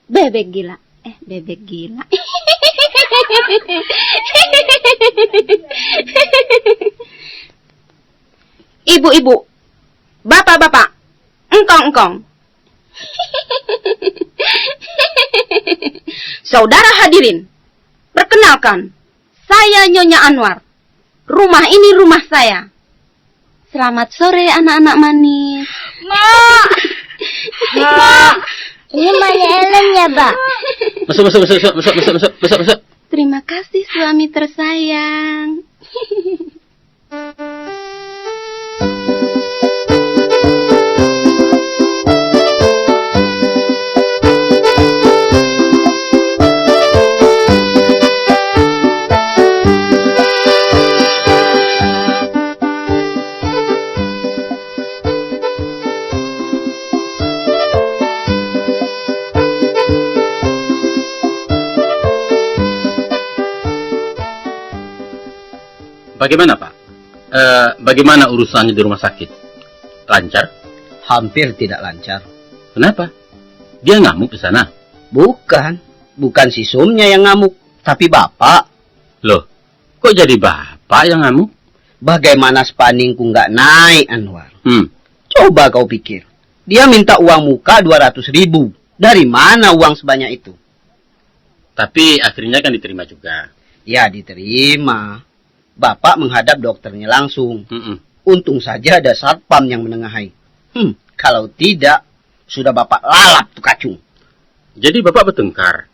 Bebek gila. Eh, bebek gila. Ibu-ibu, bapak-bapak, engkong-engkong. Saudara hadirin, perkenalkan, saya Nyonya Anwar. Rumah ini rumah saya. Selamat sore, anak-anak manis. Mak. Mak. Ini rumahnya Ellen ya, Mbak? Masuk, masuk, masuk, masuk, masuk, masuk, masuk, masuk, masuk. Terima kasih, suami tersayang. Bagaimana, Pak? Eh, bagaimana urusannya di rumah sakit? Lancar? Hampir tidak lancar. Kenapa? Dia ngamuk di sana? Bukan. Bukan si Sumnya yang ngamuk, tapi Bapak. Loh, kok jadi Bapak yang ngamuk? Bagaimana spandingku nggak naik, Anwar? Hmm. Coba kau pikir, dia minta uang muka dua ratus ribu. Dari mana uang sebanyak itu? Tapi akhirnya kan diterima juga. Ya, diterima. Bapak menghadap dokternya langsung. Mm-mm. Untung saja ada satpam yang menengahai. Hmm, kalau tidak, sudah Bapak lalap tu kacung. Jadi Bapak bertengkar?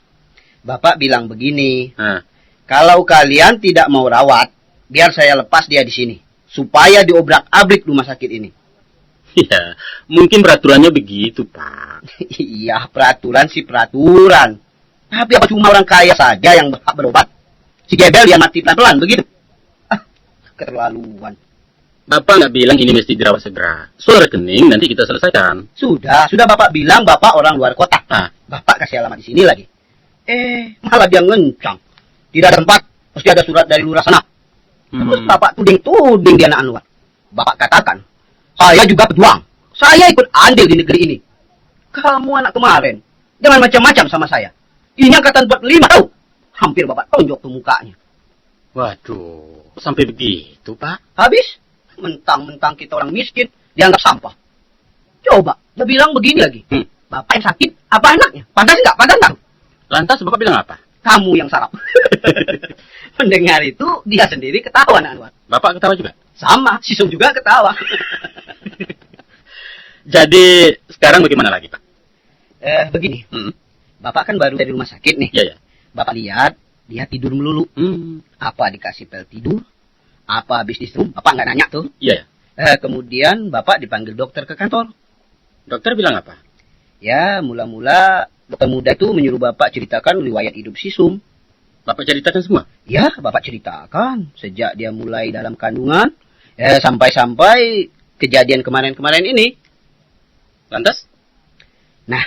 Bapak bilang begini, "Hah? Kalau kalian tidak mau rawat, biar saya lepas dia di sini, supaya diobrak-abrik rumah sakit ini." Ya, mungkin peraturannya begitu, Pak. Iya, peraturan sih peraturan. Tapi apa cuma orang kaya saja yang berhak berobat? Si Gebel dia mati pelan-pelan begitu. Ah, keterlaluan. Bapak nggak bilang ini mesti dirawat segera. Soal rekening nanti kita selesaikan. Sudah, sudah Bapak bilang Bapak orang luar kota. Ah. Bapak kasih alamat di sini lagi. Eh, malah dia ngencang. Tidak ada tempat, mesti ada surat dari lurah sana. Hmm. Terus Bapak tuding-tuding dia, Nak Anwar. Bapak katakan, "Saya juga pejuang. Saya ikut andil di negeri ini." Kamu anak kemarin, jangan macam-macam sama saya. Ini angkatan buat lima tahu. Hampir Bapak tonjok tuh mukanya. Waduh, sampai begitu, Pak? Habis, mentang-mentang kita orang miskin, dianggap sampah. Coba, dia bilang begini lagi. Hmm. "Bapak yang sakit, apa anaknya? Pantas nggak? Pantas nggak?" Lantas Bapak bilang apa? "Kamu yang sarap." Mendengar itu, dia sendiri ketawa, Nak Anwar. Bapak ketawa juga? Sama, si Sum juga ketawa. Jadi, sekarang bagaimana lagi, Pak? Eh, begini. Hmm. Bapak kan baru dari rumah sakit nih. Iya, iya. Bapak lihat, dia tidur melulu. Hmm. Apa dikasih pel tidur? Apa habis di room? Bapak nggak nanya tuh. Iya, iya. Eh, kemudian Bapak dipanggil dokter ke kantor. Dokter bilang apa? Ya, mula-mula dokter muda itu menyuruh Bapak ceritakan riwayat hidup si Sum. Bapak ceritakan semua? Ya, Bapak ceritakan. Sejak dia mulai dalam kandungan, eh, sampai-sampai kejadian kemarin-kemarin ini. Lantas? Nah,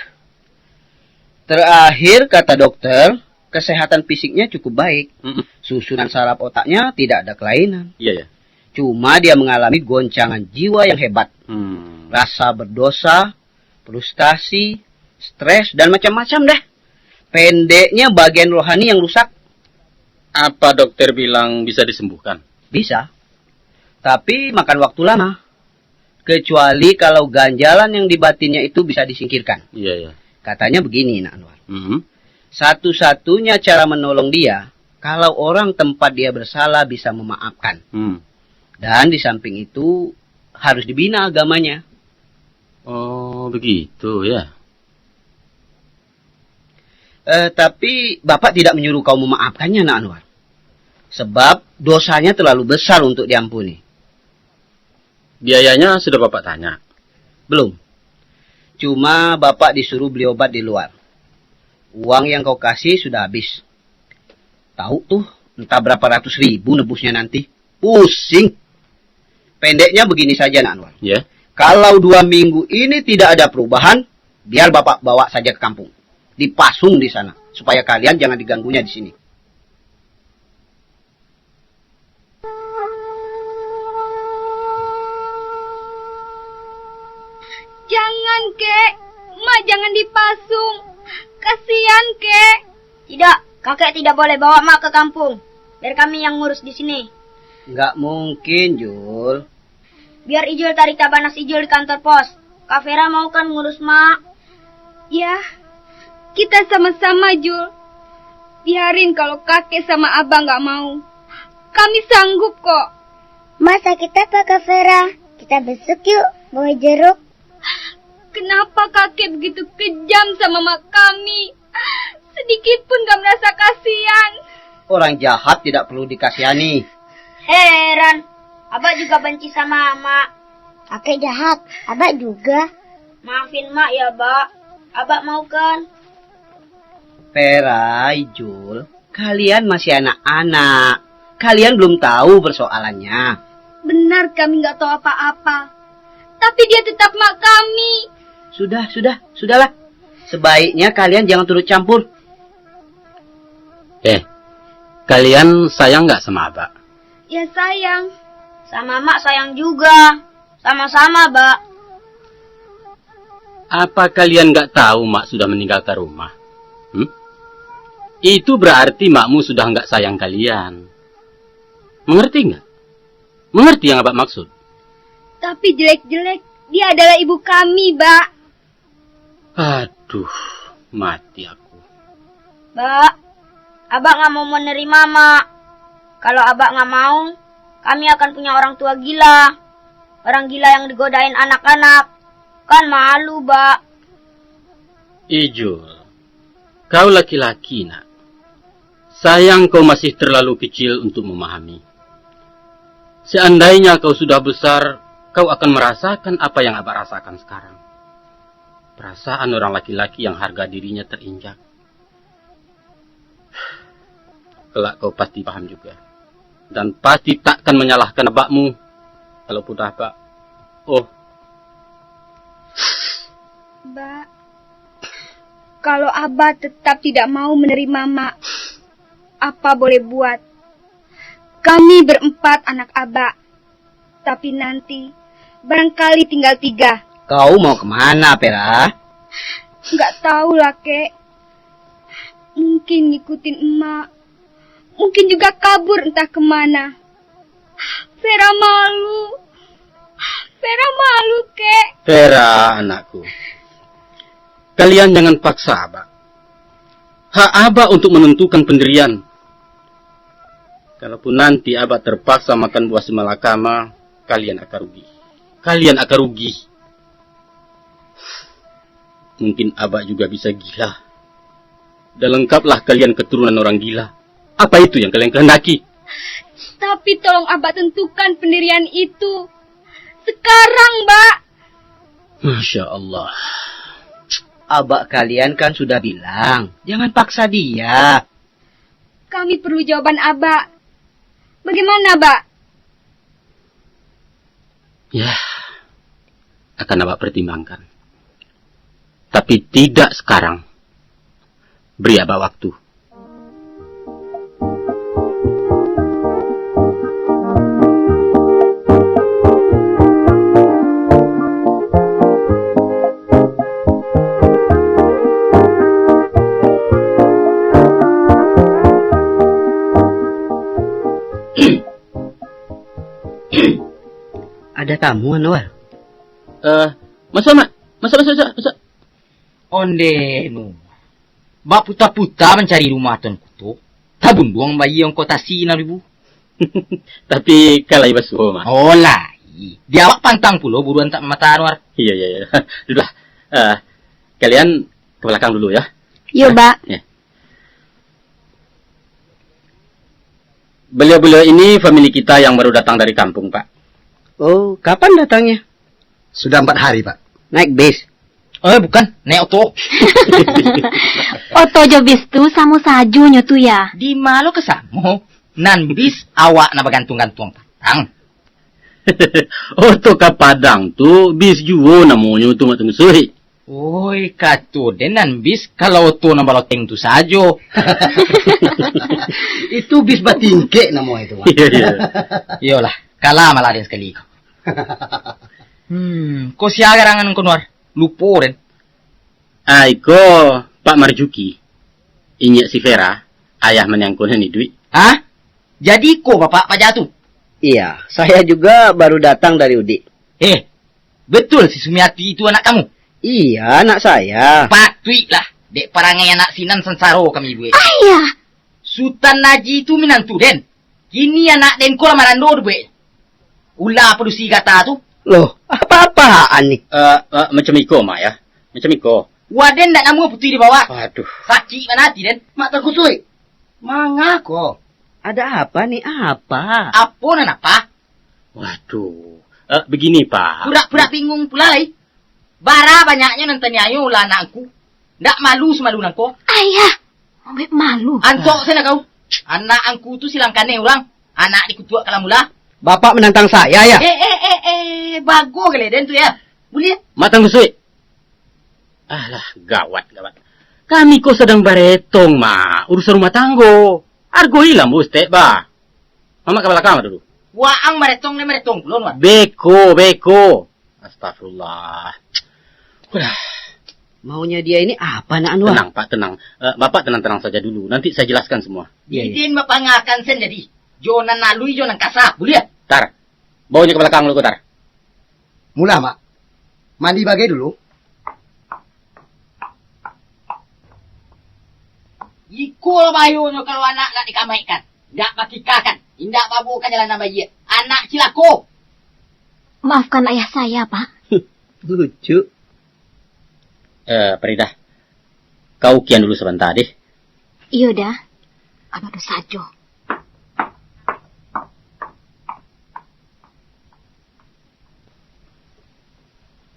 terakhir kata dokter, kesehatan fisiknya cukup baik. Mm-mm. Susunan saraf otaknya tidak ada kelainan. Iya, ya. Cuma dia mengalami goncangan jiwa yang hebat. Hmm. Rasa berdosa, frustasi, stres, dan macam-macam deh. Pendeknya bagian rohani yang rusak. Apa dokter bilang bisa disembuhkan? Bisa. Tapi makan waktu lama. Kecuali kalau ganjalan yang di batinnya itu bisa disingkirkan. Iya, iya. Katanya begini, Nak Anwar. Mhm. Satu-satunya cara menolong dia, kalau orang tempat dia bersalah bisa memaafkan. Hmm. Dan di samping itu, harus dibina agamanya. Oh, begitu ya. Eh, tapi Bapak tidak menyuruh kau memaafkannya, Nak Anwar. Sebab dosanya terlalu besar untuk diampuni. Biayanya sudah Bapak tanya? Belum. Cuma Bapak disuruh beli obat di luar. Uang yang kau kasih sudah habis. Tahu tuh, entah berapa ratus ribu nebusnya nanti. Pusing. Pendeknya begini saja, Nak Anwar. Ya. Kalau dua minggu ini tidak ada perubahan, biar Bapak bawa saja ke kampung. Dipasung di sana, supaya kalian jangan diganggunya di sini. Jangan, Kek. Mak jangan dipasung. Kasian, Kek. Tidak, kakek tidak boleh bawa Mak ke kampung. Biar kami yang ngurus di sini. Nggak mungkin, Jul. Biar Ijul tarik tabanas Ijul di kantor pos. Kak Vera mau kan ngurus Mak? Ya, kita sama-sama, Jul. Biarin kalau kakek sama abang nggak mau. Kami sanggup kok. Mak sakit apa, Kak Vera? Kita besuk yuk, bawa jeruk. Kenapa kakek begitu kejam sama mak kami? Sedikit pun gak merasa kasihan. Orang jahat tidak perlu dikasihani. Heran, abak juga benci sama mak. Kakek jahat, abak juga. Maafin mak ya, Bak. Abak mau kan? Perai, Jul. Kalian masih anak-anak. Kalian belum tahu persoalannya. Benar, kami nggak tahu apa-apa. Tapi dia tetap mak kami. Sudah, sudah, sudahlah. Sebaiknya kalian jangan turut campur. Eh, kalian sayang nggak sama abak? Ya sayang. Sama mak sayang juga. Sama-sama, Bak. Apa kalian nggak tahu mak sudah meninggalkan rumah? Hmm? Itu berarti makmu sudah nggak sayang kalian. Mengerti nggak? Mengerti yang abak maksud? Tapi jelek-jelek, dia adalah ibu kami, Bak. Aduh, mati aku. Bak, abak nggak mau menerima mak. Kalau abak nggak mau, kami akan punya orang tua gila. Orang gila yang digodain anak-anak. Kan malu, Bak. Ijul, kau laki-laki, nak. Sayang kau masih terlalu kecil untuk memahami. Seandainya kau sudah besar, kau akan merasakan apa yang abak rasakan sekarang. Perasaan orang laki-laki yang harga dirinya terinjak. Kelak kau pasti paham juga. Dan pasti takkan menyalahkan abakmu, kalaupun abak. Oh. Bak, kalau abak tetap tidak mau menerima mak, apa boleh buat? Kami berempat anak abak. Tapi nanti, barangkali tinggal tiga. Kau mau kemana, Pera? Nggak tahu lah, Kek. Mungkin ngikutin emak. Mungkin juga kabur entah kemana. Vera malu. Vera malu, Kek. Vera, anakku. Kalian jangan paksa abak. Hak abak untuk menentukan pendirian. Kalaupun nanti abak terpaksa makan buah simalakama, kalian akan rugi. Kalian akan rugi. Mungkin abak juga bisa gila. Dan lengkaplah kalian keturunan orang gila. Apa itu yang kalian kehendaki? Tapi tolong abak tentukan pendirian itu. Sekarang, Bak. Masya Allah. Abak kalian kan sudah bilang, jangan paksa dia. Kami perlu jawaban Abak. Bagaimana, Bak? Ya, akan Abak pertimbangkan. Tapi tidak sekarang. Beri Abak waktu. Ada tamu, Anwar. Eh, masuk, Mak. Masuk, masuk, masuk, masuk. Onde nu. Baputa-puta mancari rumah Tuanku tu. Tabunduang bayi ongko tasi nan ribu. Tapi ka lai basuo, Mak. Oh, lai. Di awak pantang pulo buruan tak mamata, Anwar. Iya, iya, iya. Duduklah. Eh, kalian ke belakang dulu, ya. Yo, Bak. Ya. Beliau-beliau ini famili kita yang baru datang dari kampung, Pak. Oh, kapan datangnya? Sudah empat hari, Pak. Naik bis? Eh, bukan, naik oto. Oto jo bis tu samo sajo nyo tu, ya? Di ma lo ka samo? Nan bis awak nan bagantuang-gantuang patang. Oto ka Padang tu bis juo namonyo tu, Mak Tungsuik. Oi, kato den nan bis, kalau oto nan baloteng tu sajo. Itu bis batingkek namo itu, Mak. Iya, iya. Iyolah, kalah malah den sakali ko. Hmm, ko sia garangan ko, Nuar? Lupo den. Ah, iko Pak Marjuki. Inyiak si Vera, ayah maniangko nan iduik. Hah? Jadi iko bapak paja tu? Iya, saya juga baru datang dari Udik. Eh, betul si Sumiati itu anak kamu? Iya, anak saya. Patuiklah, dek parangai anak sinan sansaro kami ibu. Ayah! Sutan Aji tu minantu den. Kini anak den ko lah marando dibuek. Ulah padusi gata tu. Loh, apa-apaan ni? Eh, eh, macam iko, Mak, ya. Macam iko. Wah, den ndak namuah putih di bawah. Aduh. Sakik mano ati den. Mak Tangkusuik. Manga ko? Ada apa ni? Apa? Apo nan apa? Waduh. Eh, begini, Pak. Purak-purak bingung pula lai. Bara banyaknyo nan taniayo lah anak angku. Ndak malu samalu nangko. Ayah, mambek malu. Antok sajo kau. Anak angku tu silang kanai urang. Anak dikutuak kalamula. Bapak menantang saya, ya? Eh, eh, eh, eh, bago gale den tu, ya. Buliah. Mak Tangkusuik. Alah, gawat, gawat. Kami ko sadang baretong, Mak. Urusan rumah tanggo. Argoilah, Bos, tek, bah. Mamak ka balakang dulu. Waang maretong, den maretong pulo, Nuan. Beko, beko. Astagfirullah. Udah. Maunya dia ini apa, nak Anwar? Tenang, Pak, tenang. Eh, Bapak tenang-tenang saja dulu. Nanti saya jelaskan semua. Iya, iya. Didin bapangakan sen jadi. Jo nan alui, jo nan kasa. Buliah. Tar. Bawa nyo ka balakang dulu, Tar. Mulah, Mak. Mandi bagai dulu. Iko lah bahayonyo kalau anak nak dikamaikkan. Indak bakikakan, indak babukakan jalan nan baiak. Anak cilako. Maafkan ayah saya, Pak. Lucu. Eh, Faridah, kau kian dulu sabanta, deh. Iyo, Da. Abah doh sajo.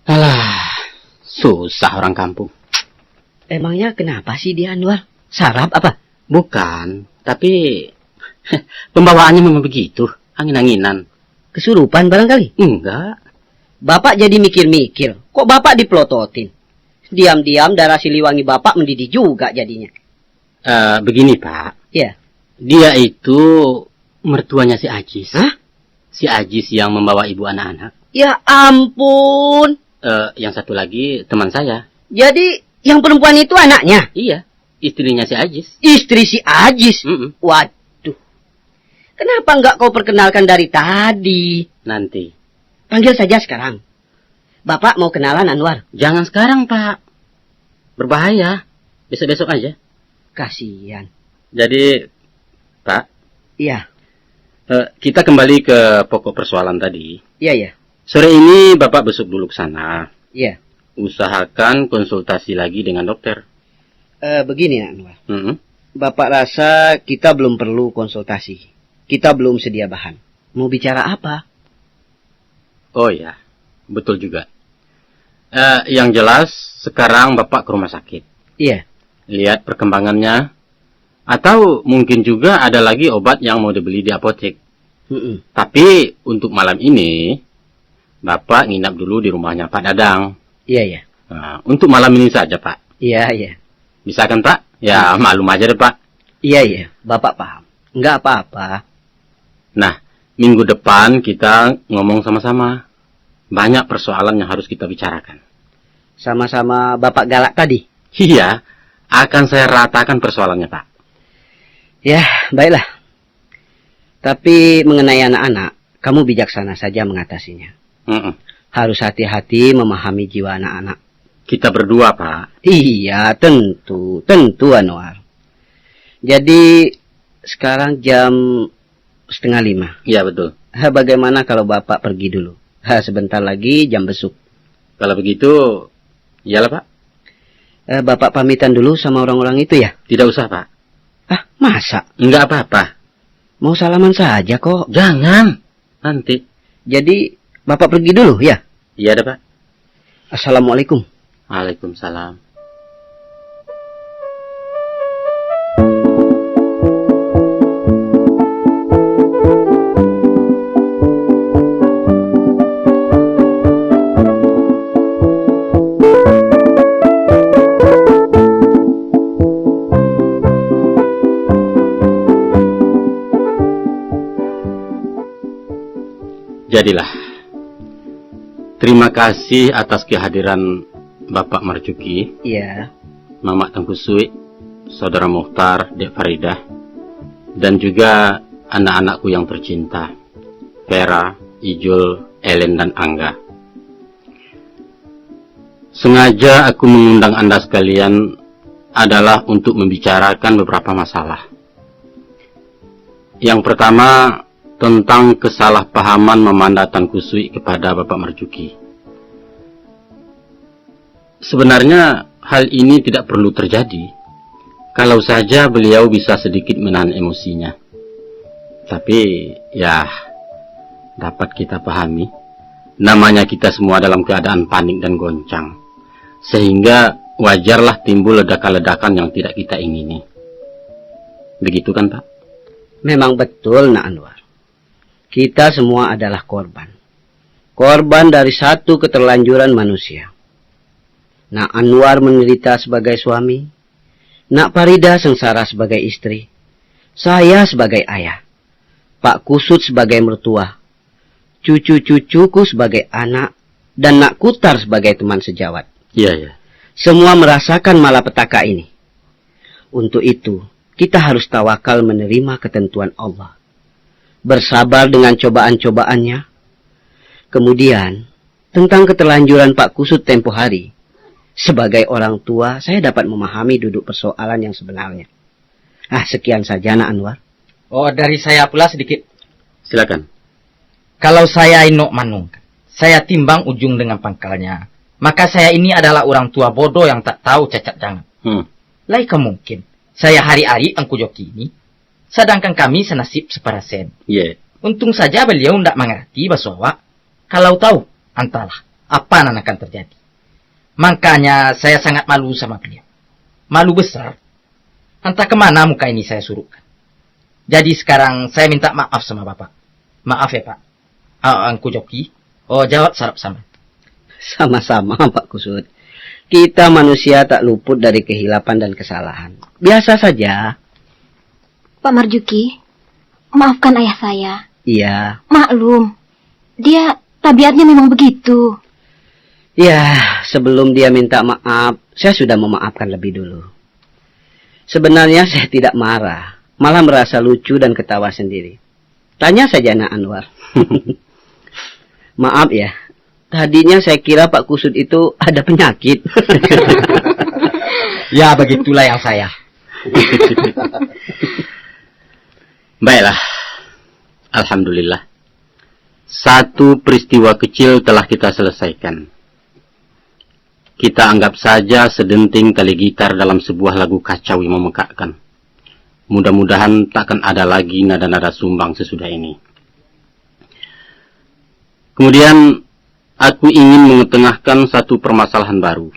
Alah, susah orang kampung. Emangnya kenapa sih dia, Anwar? Sarap apa? Bukan, tapi pembawaannya memang begitu, angin-anginan. Kesurupan barangkali? Enggak. Bapak jadi mikir-mikir, kok Bapak dipelototin? Diam-diam darah Siliwangi Bapak mendidih juga jadinya. Eh, begini, Pak. Ya. Dia itu mertuanya si Ajis. Hah? Si Ajis yang membawa ibu anak-anak. Ya ampun. Eh, yang satu lagi teman saya. Jadi, yang perempuan itu anaknya? Iya, istrinya si Ajis. Istri si Ajis? Mm-mm. Waduh. Kenapa enggak kau perkenalkan dari tadi? Nanti. Panggil saja sekarang. Bapak mau kenalan, Anwar. Jangan sekarang, Pak. Berbahaya. Besok-besok aja. Kasihan. Jadi, Pak. Iya. Eh, kita kembali ke pokok persoalan tadi. Iya, iya. Sore ini Bapak besok dulu ke sana. Iya. Usahakan konsultasi lagi dengan dokter. Eh, begini, Anwar. Mm-mm. Bapak rasa kita belum perlu konsultasi. Kita belum sedia bahan. Mau bicara apa? Oh ya, betul juga. Eh, yang jelas, sekarang Bapak ke rumah sakit. Iya. Lihat perkembangannya. Atau mungkin juga ada lagi obat yang mau dibeli di apotek. Mm-mm. Tapi untuk malam ini, Bapak nginap dulu di rumahnya Pak Dadang. Iya, iya. Nah, untuk malam ini saja, Pak. Iya, iya. Bisa kan, Pak? Ya, hmm, maklum aja deh, Pak. Iya, iya. Bapak paham. Nggak apa-apa. Nah, minggu depan kita ngomong sama-sama. Banyak persoalan yang harus kita bicarakan. Sama-sama Bapak galak tadi? Iya, akan saya ratakan persoalannya, Pak. Ya, baiklah. Tapi mengenai anak-anak, kamu bijaksana saja mengatasinya. Mm-mm. Harus hati-hati memahami jiwa anak-anak. Kita berdua, Pak. Iya, tentu, tentu, Anwar. Jadi, sekarang jam setengah lima. Iya, betul. Ha, bagaimana kalau Bapak pergi dulu? Ha, sebentar lagi jam besuk. Kalau begitu, iyalah, Pak. Eh, Bapak pamitan dulu sama orang-orang itu, ya? Tidak usah, Pak. Ah, masa? Enggak apa-apa. Mau salaman saja kok. Jangan. Nanti. Jadi, Bapak pergi dulu, ya? Iya dah, Pak. Assalamualaikum. Waalaikumsalam. Jadilah. Terima kasih atas kehadiran Bapak Marjuki, iya, Mamak Tangkusuik, Saudara Muhtar, Dek Faridah, dan juga anak-anakku yang tercinta, Vera, Ijul, Ellen, dan Angga. Sengaja aku mengundang Anda sekalian adalah untuk membicarakan beberapa masalah. Yang pertama, tentang kesalahpahaman Mamanda Tangkusuik kepada Bapak Marjuki. Sebenarnya, hal ini tidak perlu terjadi, kalau saja beliau bisa sedikit menahan emosinya. Tapi, ya, dapat kita pahami, namanya kita semua dalam keadaan panik dan goncang, sehingga wajarlah timbul ledakan-ledakan yang tidak kita ingini. Begitu kan, Pak? Memang betul, Nak Anwar. Kita semua adalah korban. Korban dari satu keterlanjuran manusia. Nak Anwar menderita sebagai suami, Nak Parida sengsara sebagai istri, saya sebagai ayah, Pak Kusut sebagai mertua, cucu-cucuku sebagai anak, dan Nak Kutar sebagai teman sejawat. Iya, iya. Semua merasakan malapetaka ini. Untuk itu, kita harus tawakal menerima ketentuan Allah. Bersabar dengan cobaan-cobaannya. Kemudian, tentang keterlanjuran Pak Kusut tempo hari, sebagai orang tua, saya dapat memahami duduk persoalan yang sebenarnya. Ah, sekian saja, Nak Anwar. Oh, dari saya pula sedikit. Silakan. Kalau saya inok manuang, saya timbang ujung dengan pangkalnya, maka saya ini adalah orang tua bodoh yang tak tahu cacat dangan. Hmm. Lai ka mungkin saya hari-hari Angku Joki ini, sadangkan kami sanasib saparasen. Iya. Untung saja baliau ndak mangarati baso awak. Kalau tahu, antahlah apa nan akan terjadi. Makanya saya sangat malu sama beliau. Malu besar. Antah kemana muka ini saya surukkan. Jadi sekarang saya minta maaf sama Bapak. Maaf ya, Pak. Ah, Angku Joki. Oh, jawab sarap sama. Sama-sama, Pak Kusut. Kita manusia tak luput dari kehilapan dan kesalahan. Biasa saja. Pak Marjuki, maafkan ayah saya. Iya. Maklum, dia tabiatnya memang begitu. Ya, sebelum dia minta maaf, saya sudah memaafkan lebih dulu. Sebenarnya saya tidak marah, malah merasa lucu dan ketawa sendiri. Tanya saja Nak Anwar. Maaf ya, tadinya saya kira Pak Kusut itu ada penyakit. Ya, begitulah yang saya. Baiklah. Alhamdulillah. Satu peristiwa kecil telah kita selesaikan. Kita anggap saja sedenting tali gitar dalam sebuah lagu kacau yang memekakkan. Mudah-mudahan takkan ada lagi nada-nada sumbang sesudah ini. Kemudian, aku ingin mengetengahkan satu permasalahan baru,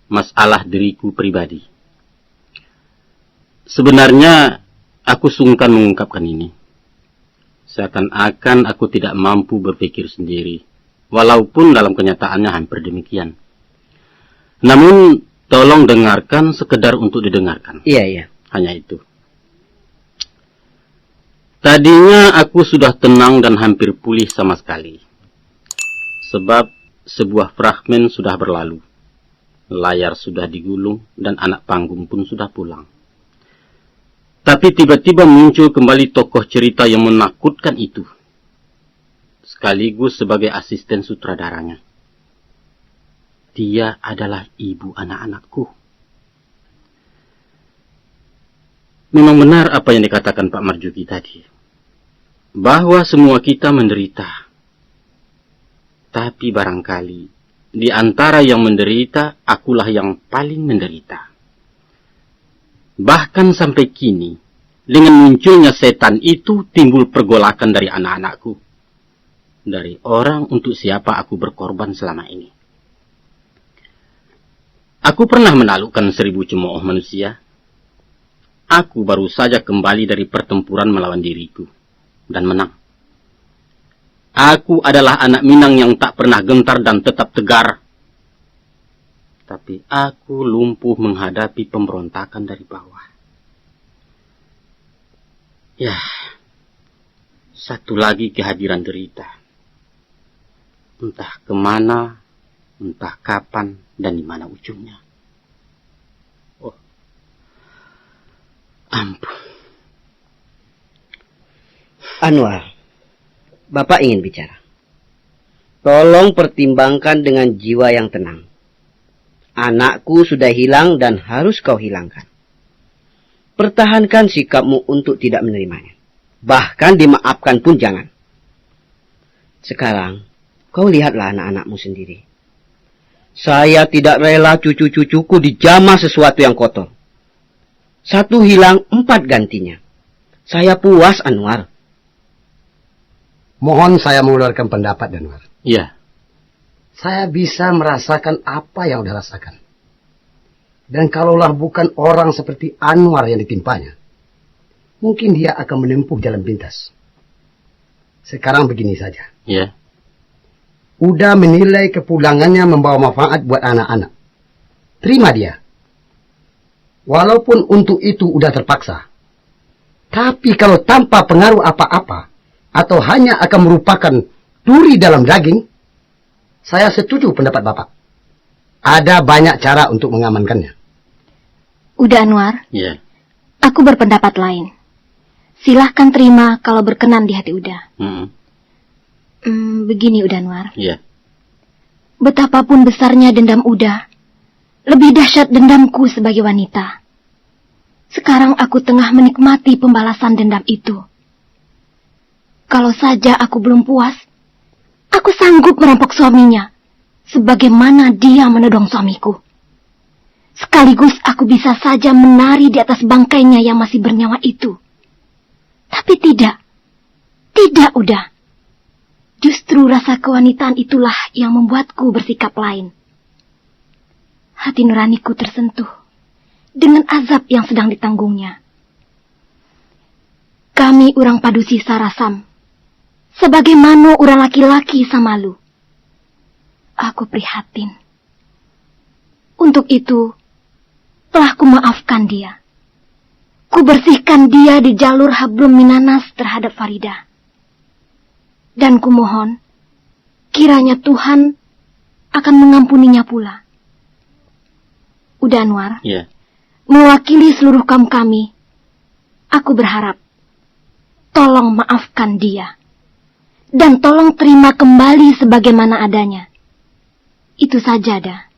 masalah diriku pribadi. Sebenarnya, aku sungkan mengungkapkan ini. Seakan-akan aku tidak mampu berpikir sendiri, walaupun dalam kenyataannya hampir demikian. Namun, tolong dengarkan sekedar untuk didengarkan. Iya, iya. Hanya itu. Tadinya aku sudah tenang dan hampir pulih sama sekali. Sebab sebuah fragmen sudah berlalu. Layar sudah digulung dan anak panggung pun sudah pulang. Tapi tiba-tiba muncul kembali tokoh cerita yang menakutkan itu, sekaligus sebagai asisten sutradaranya. Dia adalah ibu anak-anakku. Memang benar apa yang dikatakan Pak Marjuki tadi, bahwa semua kita menderita. Tapi barangkali, di antara yang menderita, akulah yang paling menderita. Bahkan sampai kini, dengan munculnya setan itu, timbul pergolakan dari anak-anakku, dari orang untuk siapa aku berkorban selama ini. Aku pernah menaklukkan seribu cemooh manusia. Aku baru saja kembali dari pertempuran melawan diriku, dan menang. Aku adalah anak Minang yang tak pernah gentar dan tetap tegar. Tapi aku lumpuh menghadapi pemberontakan dari bawah. Ya, satu lagi kehadiran derita. Entah kemana, entah kapan, dan di mana ujungnya. Oh, ampun. Anwar, Bapak ingin bicara. Tolong pertimbangkan dengan jiwa yang tenang. Anakku sudah hilang dan harus kau hilangkan. Pertahankan sikapmu untuk tidak menerimanya. Bahkan dimaafkan pun jangan. Sekarang, kau lihatlah anak-anakmu sendiri. Saya tidak rela cucu-cucuku dijamah sesuatu yang kotor. Satu hilang, empat gantinya. Saya puas, Anwar. Mohon saya mengeluarkan pendapat, Anwar. Iya. Saya bisa merasakan apa yang udah rasakan. Dan kalaulah bukan orang seperti Anwar yang ditimpanya, mungkin dia akan menempuh jalan pintas. Sekarang begini saja. Iya. Uda menilai kepulangannya membawa manfaat buat anak-anak. Terima dia. Walaupun untuk itu Uda terpaksa. Tapi kalau tanpa pengaruh apa-apa, atau hanya akan merupakan duri dalam daging, saya setuju pendapat Bapak. Ada banyak cara untuk mengamankannya. Uda Anwar, Iya. aku berpendapat lain. Silahkan terima kalau berkenan di hati Uda. Mm-mm. Hmm, begini Uda Anwar. Iya. Betapapun besarnya dendam Uda, lebih dahsyat dendamku sebagai wanita. Sekarang aku tengah menikmati pembalasan dendam itu. Kalau saja aku belum puas, aku sanggup merampok suaminya, sebagaimana dia menodong suamiku. Sekaligus aku bisa saja menari di atas bangkainya yang masih bernyawa itu. Tapi tidak, tidak Uda. Justru rasa kewanitaan itulah yang membuatku bersikap lain. Hati nuraniku tersentuh dengan azab yang sedang ditanggungnya. Kami urang padusi Sarasam, sabagaimana urang laki-laki samalu. Aku prihatin. Untuk itu, telah kumaafkan dia. Kubersihkan dia di jalur hablum minanas terhadap Farida. Dan kumohon, kiranya Tuhan akan mengampuninya pula. Uda Anwar, Iya. Mewakili seluruh kaum kami, aku berharap, tolong maafkan dia. Dan tolong terima kembali sebagaimana adanya. Itu saja, Da.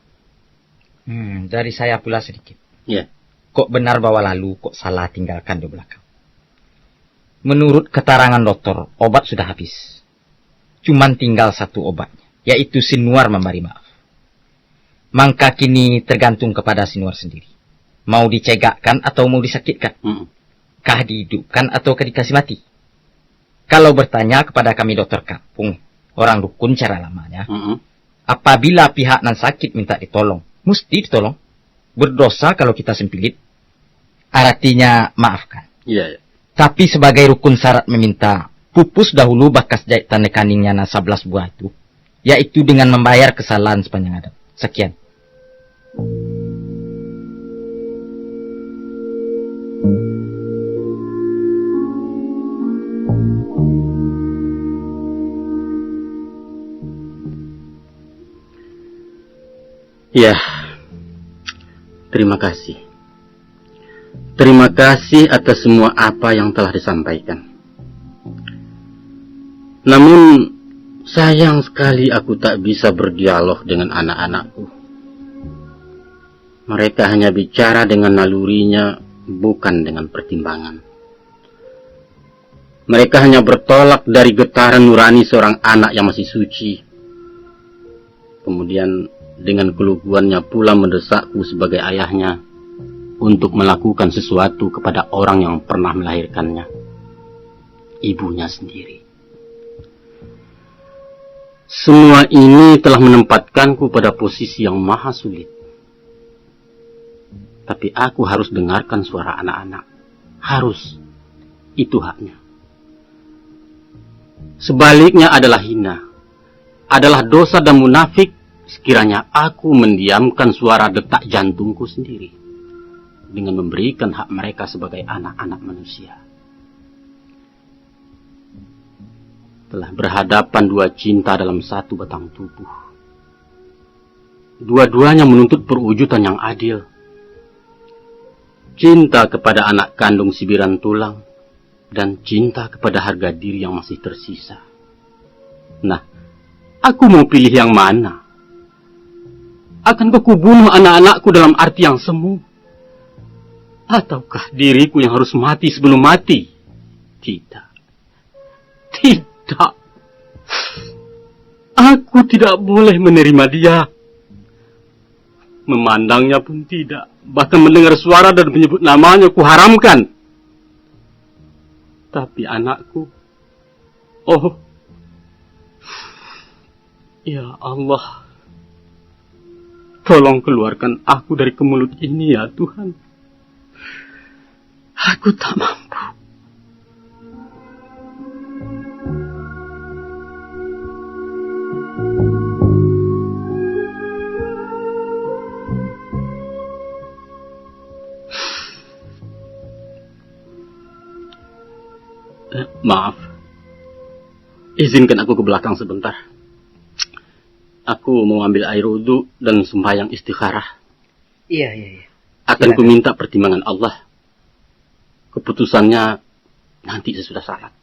Hmm, dari saya pula sedikit. Iya. Kok benar bawa lalu, kok salah tinggalkan di belakang. Menurut keterangan dokter, obat sudah habis. Cuman tinggal satu obatnya, yaitu si Nuar membari maaf. Mangka kini tergantung kepada si Nuar sendiri. Mau dicegakkan atau mau disakitkan? Mm-mm. Kah dihidupkan atau kah dikasih mati? Kalau bertanya kepada kami dokter kampung, Orang dukun cara lamanya. Mm-mm. Apabila pihak nan sakit minta ditolong, musti ditolong. Berdosa kalau kita simpilit. Artinya, maafkan. Iya, iya. Tapi sebagai rukun syarat meminta, pupus dahulu bakas jahitan lekaningnya nan sabelas buah itu, yaitu dengan membayar kesalahan sepanjang adat. Sekian. Ya, terima kasih. Terima kasih atas semua apa yang telah disampaikan. Namun, sayang sekali aku tak bisa berdialog dengan anak-anakku. Mereka hanya bicara dengan nalurinya, bukan dengan pertimbangan. Mereka hanya bertolak dari getaran nurani seorang anak yang masih suci. Kemudian, dengan keluguannya pula mendesakku sebagai ayahnya untuk melakukan sesuatu kepada orang yang pernah melahirkannya, ibunya sendiri. Semua ini telah menempatkanku pada posisi yang maha sulit. Tapi aku harus dengarkan suara anak-anak. Harus. Itu haknya. Sebaliknya adalah hina, adalah dosa dan munafik, sekiranya aku mendiamkan suara detak jantungku sendiri dengan memberikan hak mereka sebagai anak-anak manusia. Telah berhadapan dua cinta dalam satu batang tubuh. Dua-duanya menuntut perwujudan yang adil. Cinta kepada anak kandung sibiran tulang, dan cinta kepada harga diri yang masih tersisa. Nah, aku mau pilih yang mana? Akankah kubunuh anak-anakku dalam arti yang semu? Ataukah diriku yang harus mati sebelum mati? Tidak. Tidak. Aku tidak boleh menerima dia. Memandangnya pun tidak. Bahkan mendengar suara dan menyebut namanya kuharamkan. Tapi anakku, oh, ya Allah, tolong keluarkan aku dari kemelut ini, ya Tuhan. Aku tak mampu. Eh, maaf. Izinkan aku ke belakang sebentar. Aku mau ambil air wudhu dan sembahyang istikharah. Iya, iya, iya. Akan Silakan. Kuminta pertimbangan Allah. Keputusannya nanti sesudah salat.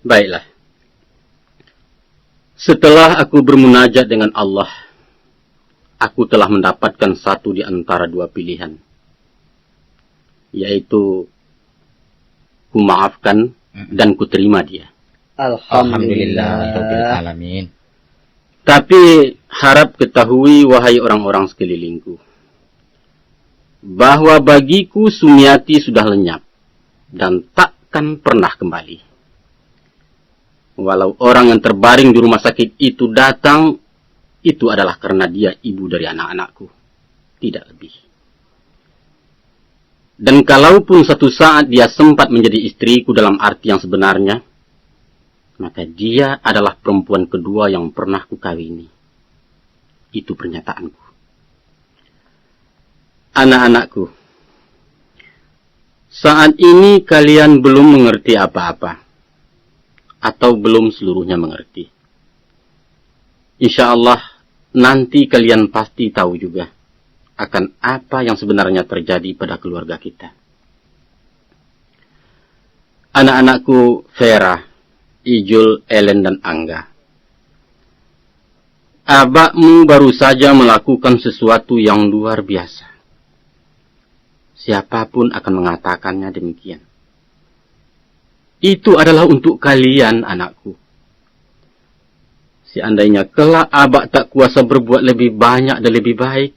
Baiklah. Setelah aku bermunajat dengan Allah, aku telah mendapatkan satu di antara dua pilihan, yaitu kumaafkan Mm-mm. dan kuterima dia. Alhamdulillah. Alhamdulillah, Rabbil Alamin. Tapi harap ketahui, wahai orang-orang sekelilingku, bahwa bagiku Sumiati sudah lenyap dan takkan pernah kembali. Walau orang yang terbaring di rumah sakit itu datang, itu adalah karena dia ibu dari anak-anakku, tidak lebih. Dan kalaupun satu saat dia sempat menjadi istriku dalam arti yang sebenarnya, maka dia adalah perempuan kedua yang pernah kukawini. Itu pernyataanku. Anak-anakku, Saat ini kalian belum mengerti apa-apa, atau belum seluruhnya mengerti. Insya Allah, nanti kalian pasti tahu juga akan apa yang sebenarnya terjadi pada keluarga kita. Anak-anakku Vera, Ijul, Ellen, dan Angga. Abakmu baru saja melakukan sesuatu yang luar biasa. Siapapun akan mengatakannya demikian. Itu adalah untuk kalian, anakku. Seandainya kelak abak tak kuasa berbuat lebih banyak dan lebih baik,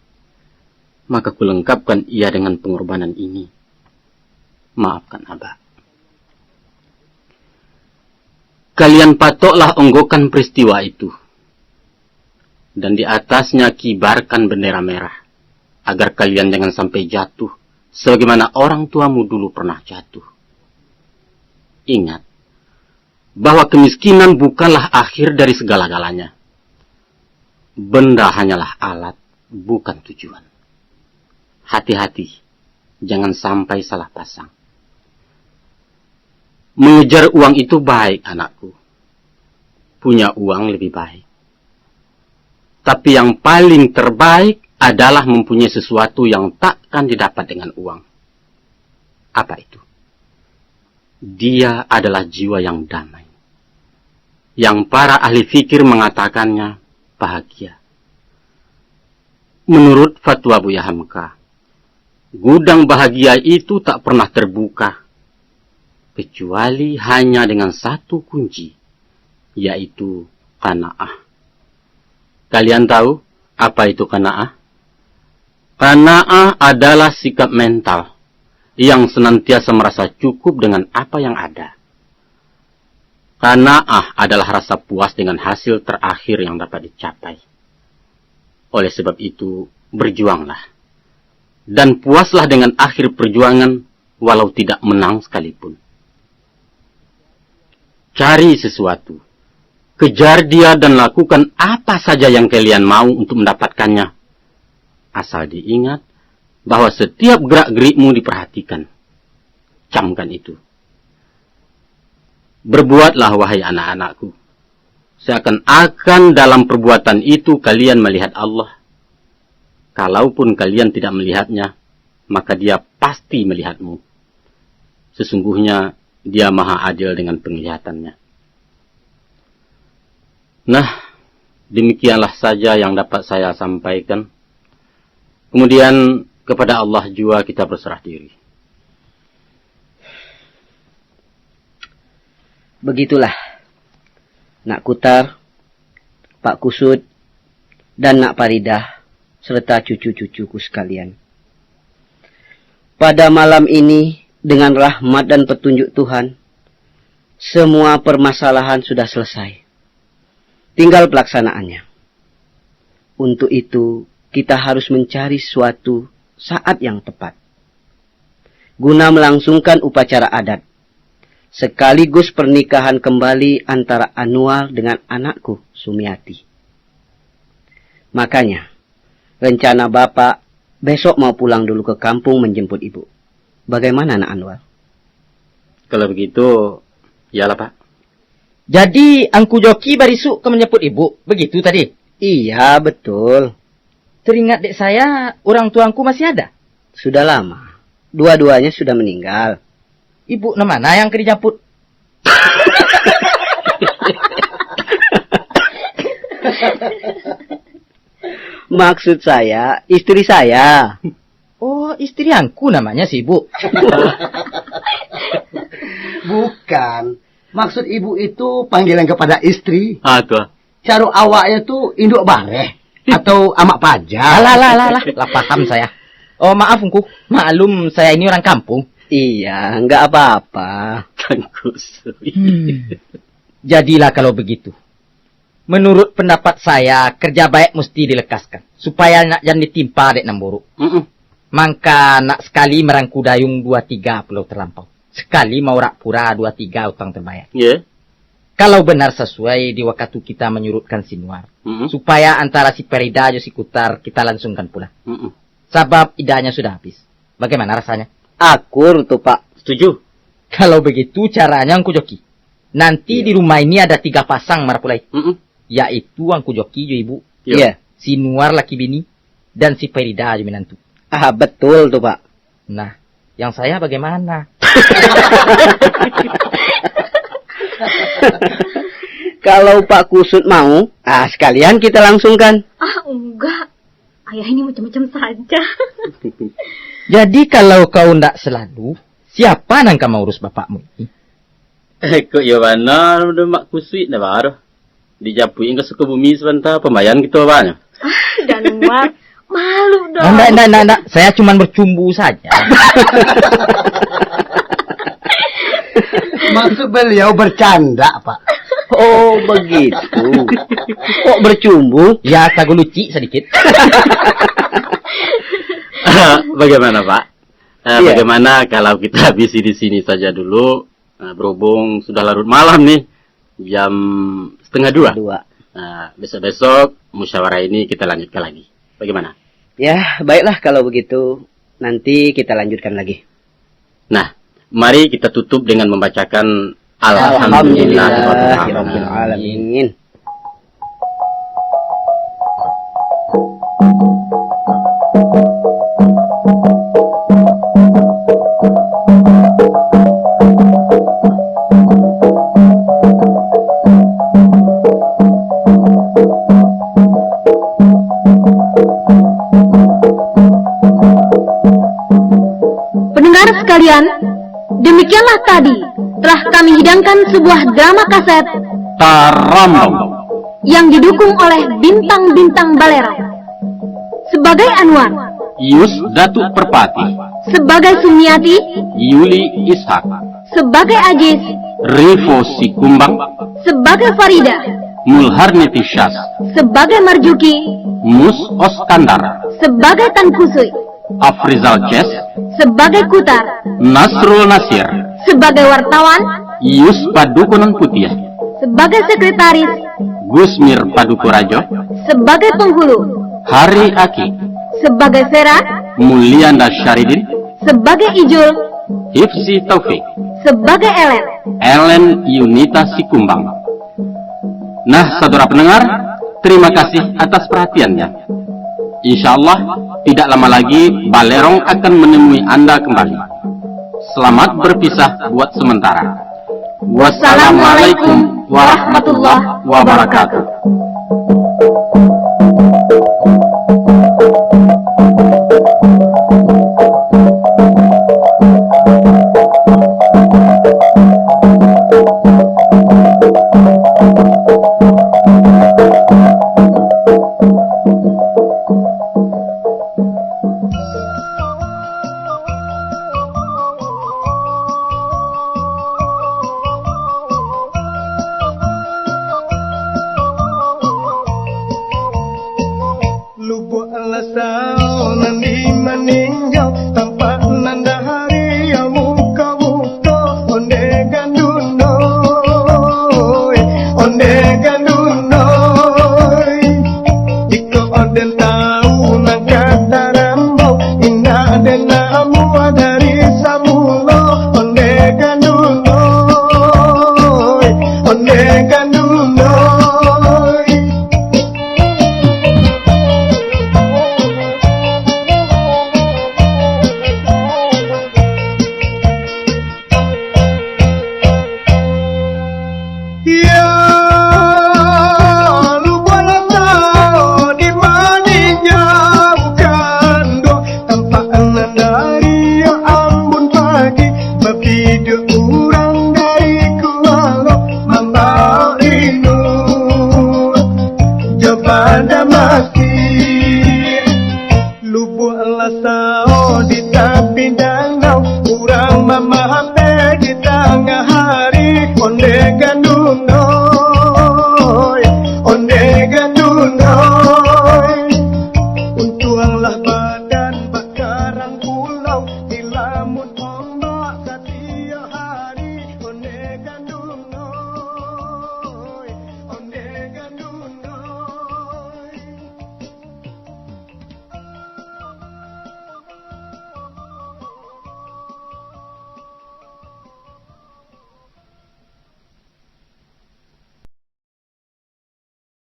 maka kulengkapkan ia dengan pengorbanan ini. Maafkan abak. Kalian patoklah onggokan peristiwa itu, dan di atasnya kibarkan bendera merah, agar kalian jangan sampai jatuh, sebagaimana orang tuamu dulu pernah jatuh. Ingat, bahwa kemiskinan bukanlah akhir dari segala-galanya. Benda hanyalah alat, bukan tujuan. Hati-hati, jangan sampai salah pasang. Mengejar uang itu baik, anakku. Punya uang lebih baik. Tapi yang paling terbaik adalah mempunyai sesuatu yang takkan didapat dengan uang. Apa itu? Dia adalah jiwa yang damai, yang para ahli fikir mengatakannya bahagia. Menurut fatwa Buya Hamka, gudang bahagia itu tak pernah terbuka, kecuali hanya dengan satu kunci, yaitu qanaah. Kalian tahu apa itu qanaah? Qanaah adalah sikap mental yang senantiasa merasa cukup dengan apa yang ada. Qanaah adalah rasa puas dengan hasil terakhir yang dapat dicapai. Oleh sebab itu, berjuanglah. Dan puaslah dengan akhir perjuangan, walau tidak menang sekalipun. Cari sesuatu. Kejar dia dan lakukan apa saja yang kalian mau untuk mendapatkannya. Asal diingat bahwa setiap gerak-gerikmu diperhatikan. Camkan itu. Berbuatlah, wahai anak-anakku, seakan-akan dalam perbuatan itu kalian melihat Allah. Kalaupun kalian tidak melihat-Nya, maka Dia pasti melihat-mu. Sesungguhnya Dia Maha Adil dengan penglihatan-Nya. Nah, demikianlah saja yang dapat saya sampaikan. Kemudian, kepada Allah jua kita berserah diri. Begitulah, Nak Kutar, Pak Kusut, dan Nak Paridah, serta cucu-cucuku sekalian. Pada malam ini, dengan rahmat dan petunjuk Tuhan, semua permasalahan sudah selesai. Tinggal pelaksanaannya. Untuk itu, kita harus mencari suatu saat yang tepat, guna melangsungkan upacara adat, sekaligus pernikahan kembali antara Anwar dengan anakku, Sumiati. Makanya, rencana Bapak besok mau pulang dulu ke kampung menjemput Ibu. Bagaimana, Nak Anwar? Kalau begitu, iyalah, Pak. Jadi, Angku Joki barisuk ka manjemput Ibu, begitu tadi? Iya, betul. Teringat dek saya, orang tua Angku masih ada? Sudah lama. Dua-duanya sudah meninggal. Ibu nan mana yang ka dijemput? Maksud saya, istri saya. Oh, istri Angku namanya si Ibu? Bukan. Maksud Ibu itu panggilan kepada istri. Ah, tu. Cara awaknya tu induk bareh atau amak paja. Lah, lah, lah, lah. Lah paham saya. Oh, maaf, Angku. Maklum, saya ini orang kampung. Iya, enggak apa-apa. Tangkusui. Hmm. Jadilah kalau begitu. Menurut pendapat saya, kerja baik mesti dilekaskan, supaya nak jan ditimpa dek nan buruk. Mm-mm. Mangka nak sekali merangku dayung dua tiga pulau terlampau, sekali maurak pura dua tiga utang terbayar. Yeah. Kalau benar sesuai di wakatu kita menyurutkan Sinuar, mm-mm, supaya antara si Perida jo si Kutar kita langsungkan pulang. Mm-mm. Sabab idanya sudah habis. Bagaimana rasanya? Akur tu, Pak. Tujuh. Kalau begitu caranya, Angku Joki. Nanti Iya. di rumah ini ada tiga pasang marapulai. Mm-mm. Yaitu Angku Joki jo ibu. Iya. Iya. Si Nuar laki bini, dan si Farida jo minantu. Ah, betul tu, Pak. Nah, yang saya bagaimana? Kalau Pak Kusut mau, ah, sekalian kita langsungkan. Ah, enggak. Ayah ini macam-macam saja. Jadi kalau kau ndak selalu, siapa nan ka maurus bapakmu ini? Eh, kok iyo bana, udah Mak Kusuik dah baru. Dijapuik ka Sukabumi sabanta, pambayaran kito banyak. Ah, Danuar, malu dong. Ndak, ndak, ndak, ndak. Saya cuman bercumbu saja. Maksud beliau bercanda, Pak. Oh, begitu. Kok bercumbu? Ya, tagulucik sedikit. Bagaimana, Pak? Eh, Iya. bagaimana kalau kita habisi di sini saja dulu? Nah, berhubung sudah larut malam nih, jam setengah dua. Dua. Nah, besok-besok musyawarah ini kita lanjutkan lagi. Bagaimana? Ya, baiklah kalau begitu. Nanti kita lanjutkan lagi. Nah, mari kita tutup dengan membacakan Alhamdulillah. Alhamdulillahirabbil alamin. Pendengar sekalian, demikianlah tadi telah kami hidangkan sebuah drama kaset Tarambau. Yang didukung oleh bintang-bintang Balerong. Sebagai Anwar. Yus Datuk Perpati. Sebagai Sumiati. Yuli Ishak. Sebagai Ajis. Rivo Sikumbang. Sebagai Farida. Mulharni Tisyas. Sebagai Marjuki. Mus Oskandar. Sebagai Tan Kusui. Afrizal Ces. Sebagai Kutar. Nasrul Nasir. Sebagai wartawan. Yus Padukunan Putiah. Sebagai sekretaris. Gusmir Paduku Rajo. Sebagai penghulu. Hari Aki. Sebagai Vera. Mulyanda Syaridin. Sebagai Ijul. Hifzi Taufik. Sebagai Ellen. Ellen Yunita Sikumbang. Nah, saudara pendengar, terima kasih atas perhatiannya. Insya Allah, tidak lama lagi Balerong akan menemui Anda kembali. Selamat berpisah buat sementara. Wassalamualaikum warahmatullahi wabarakatuh.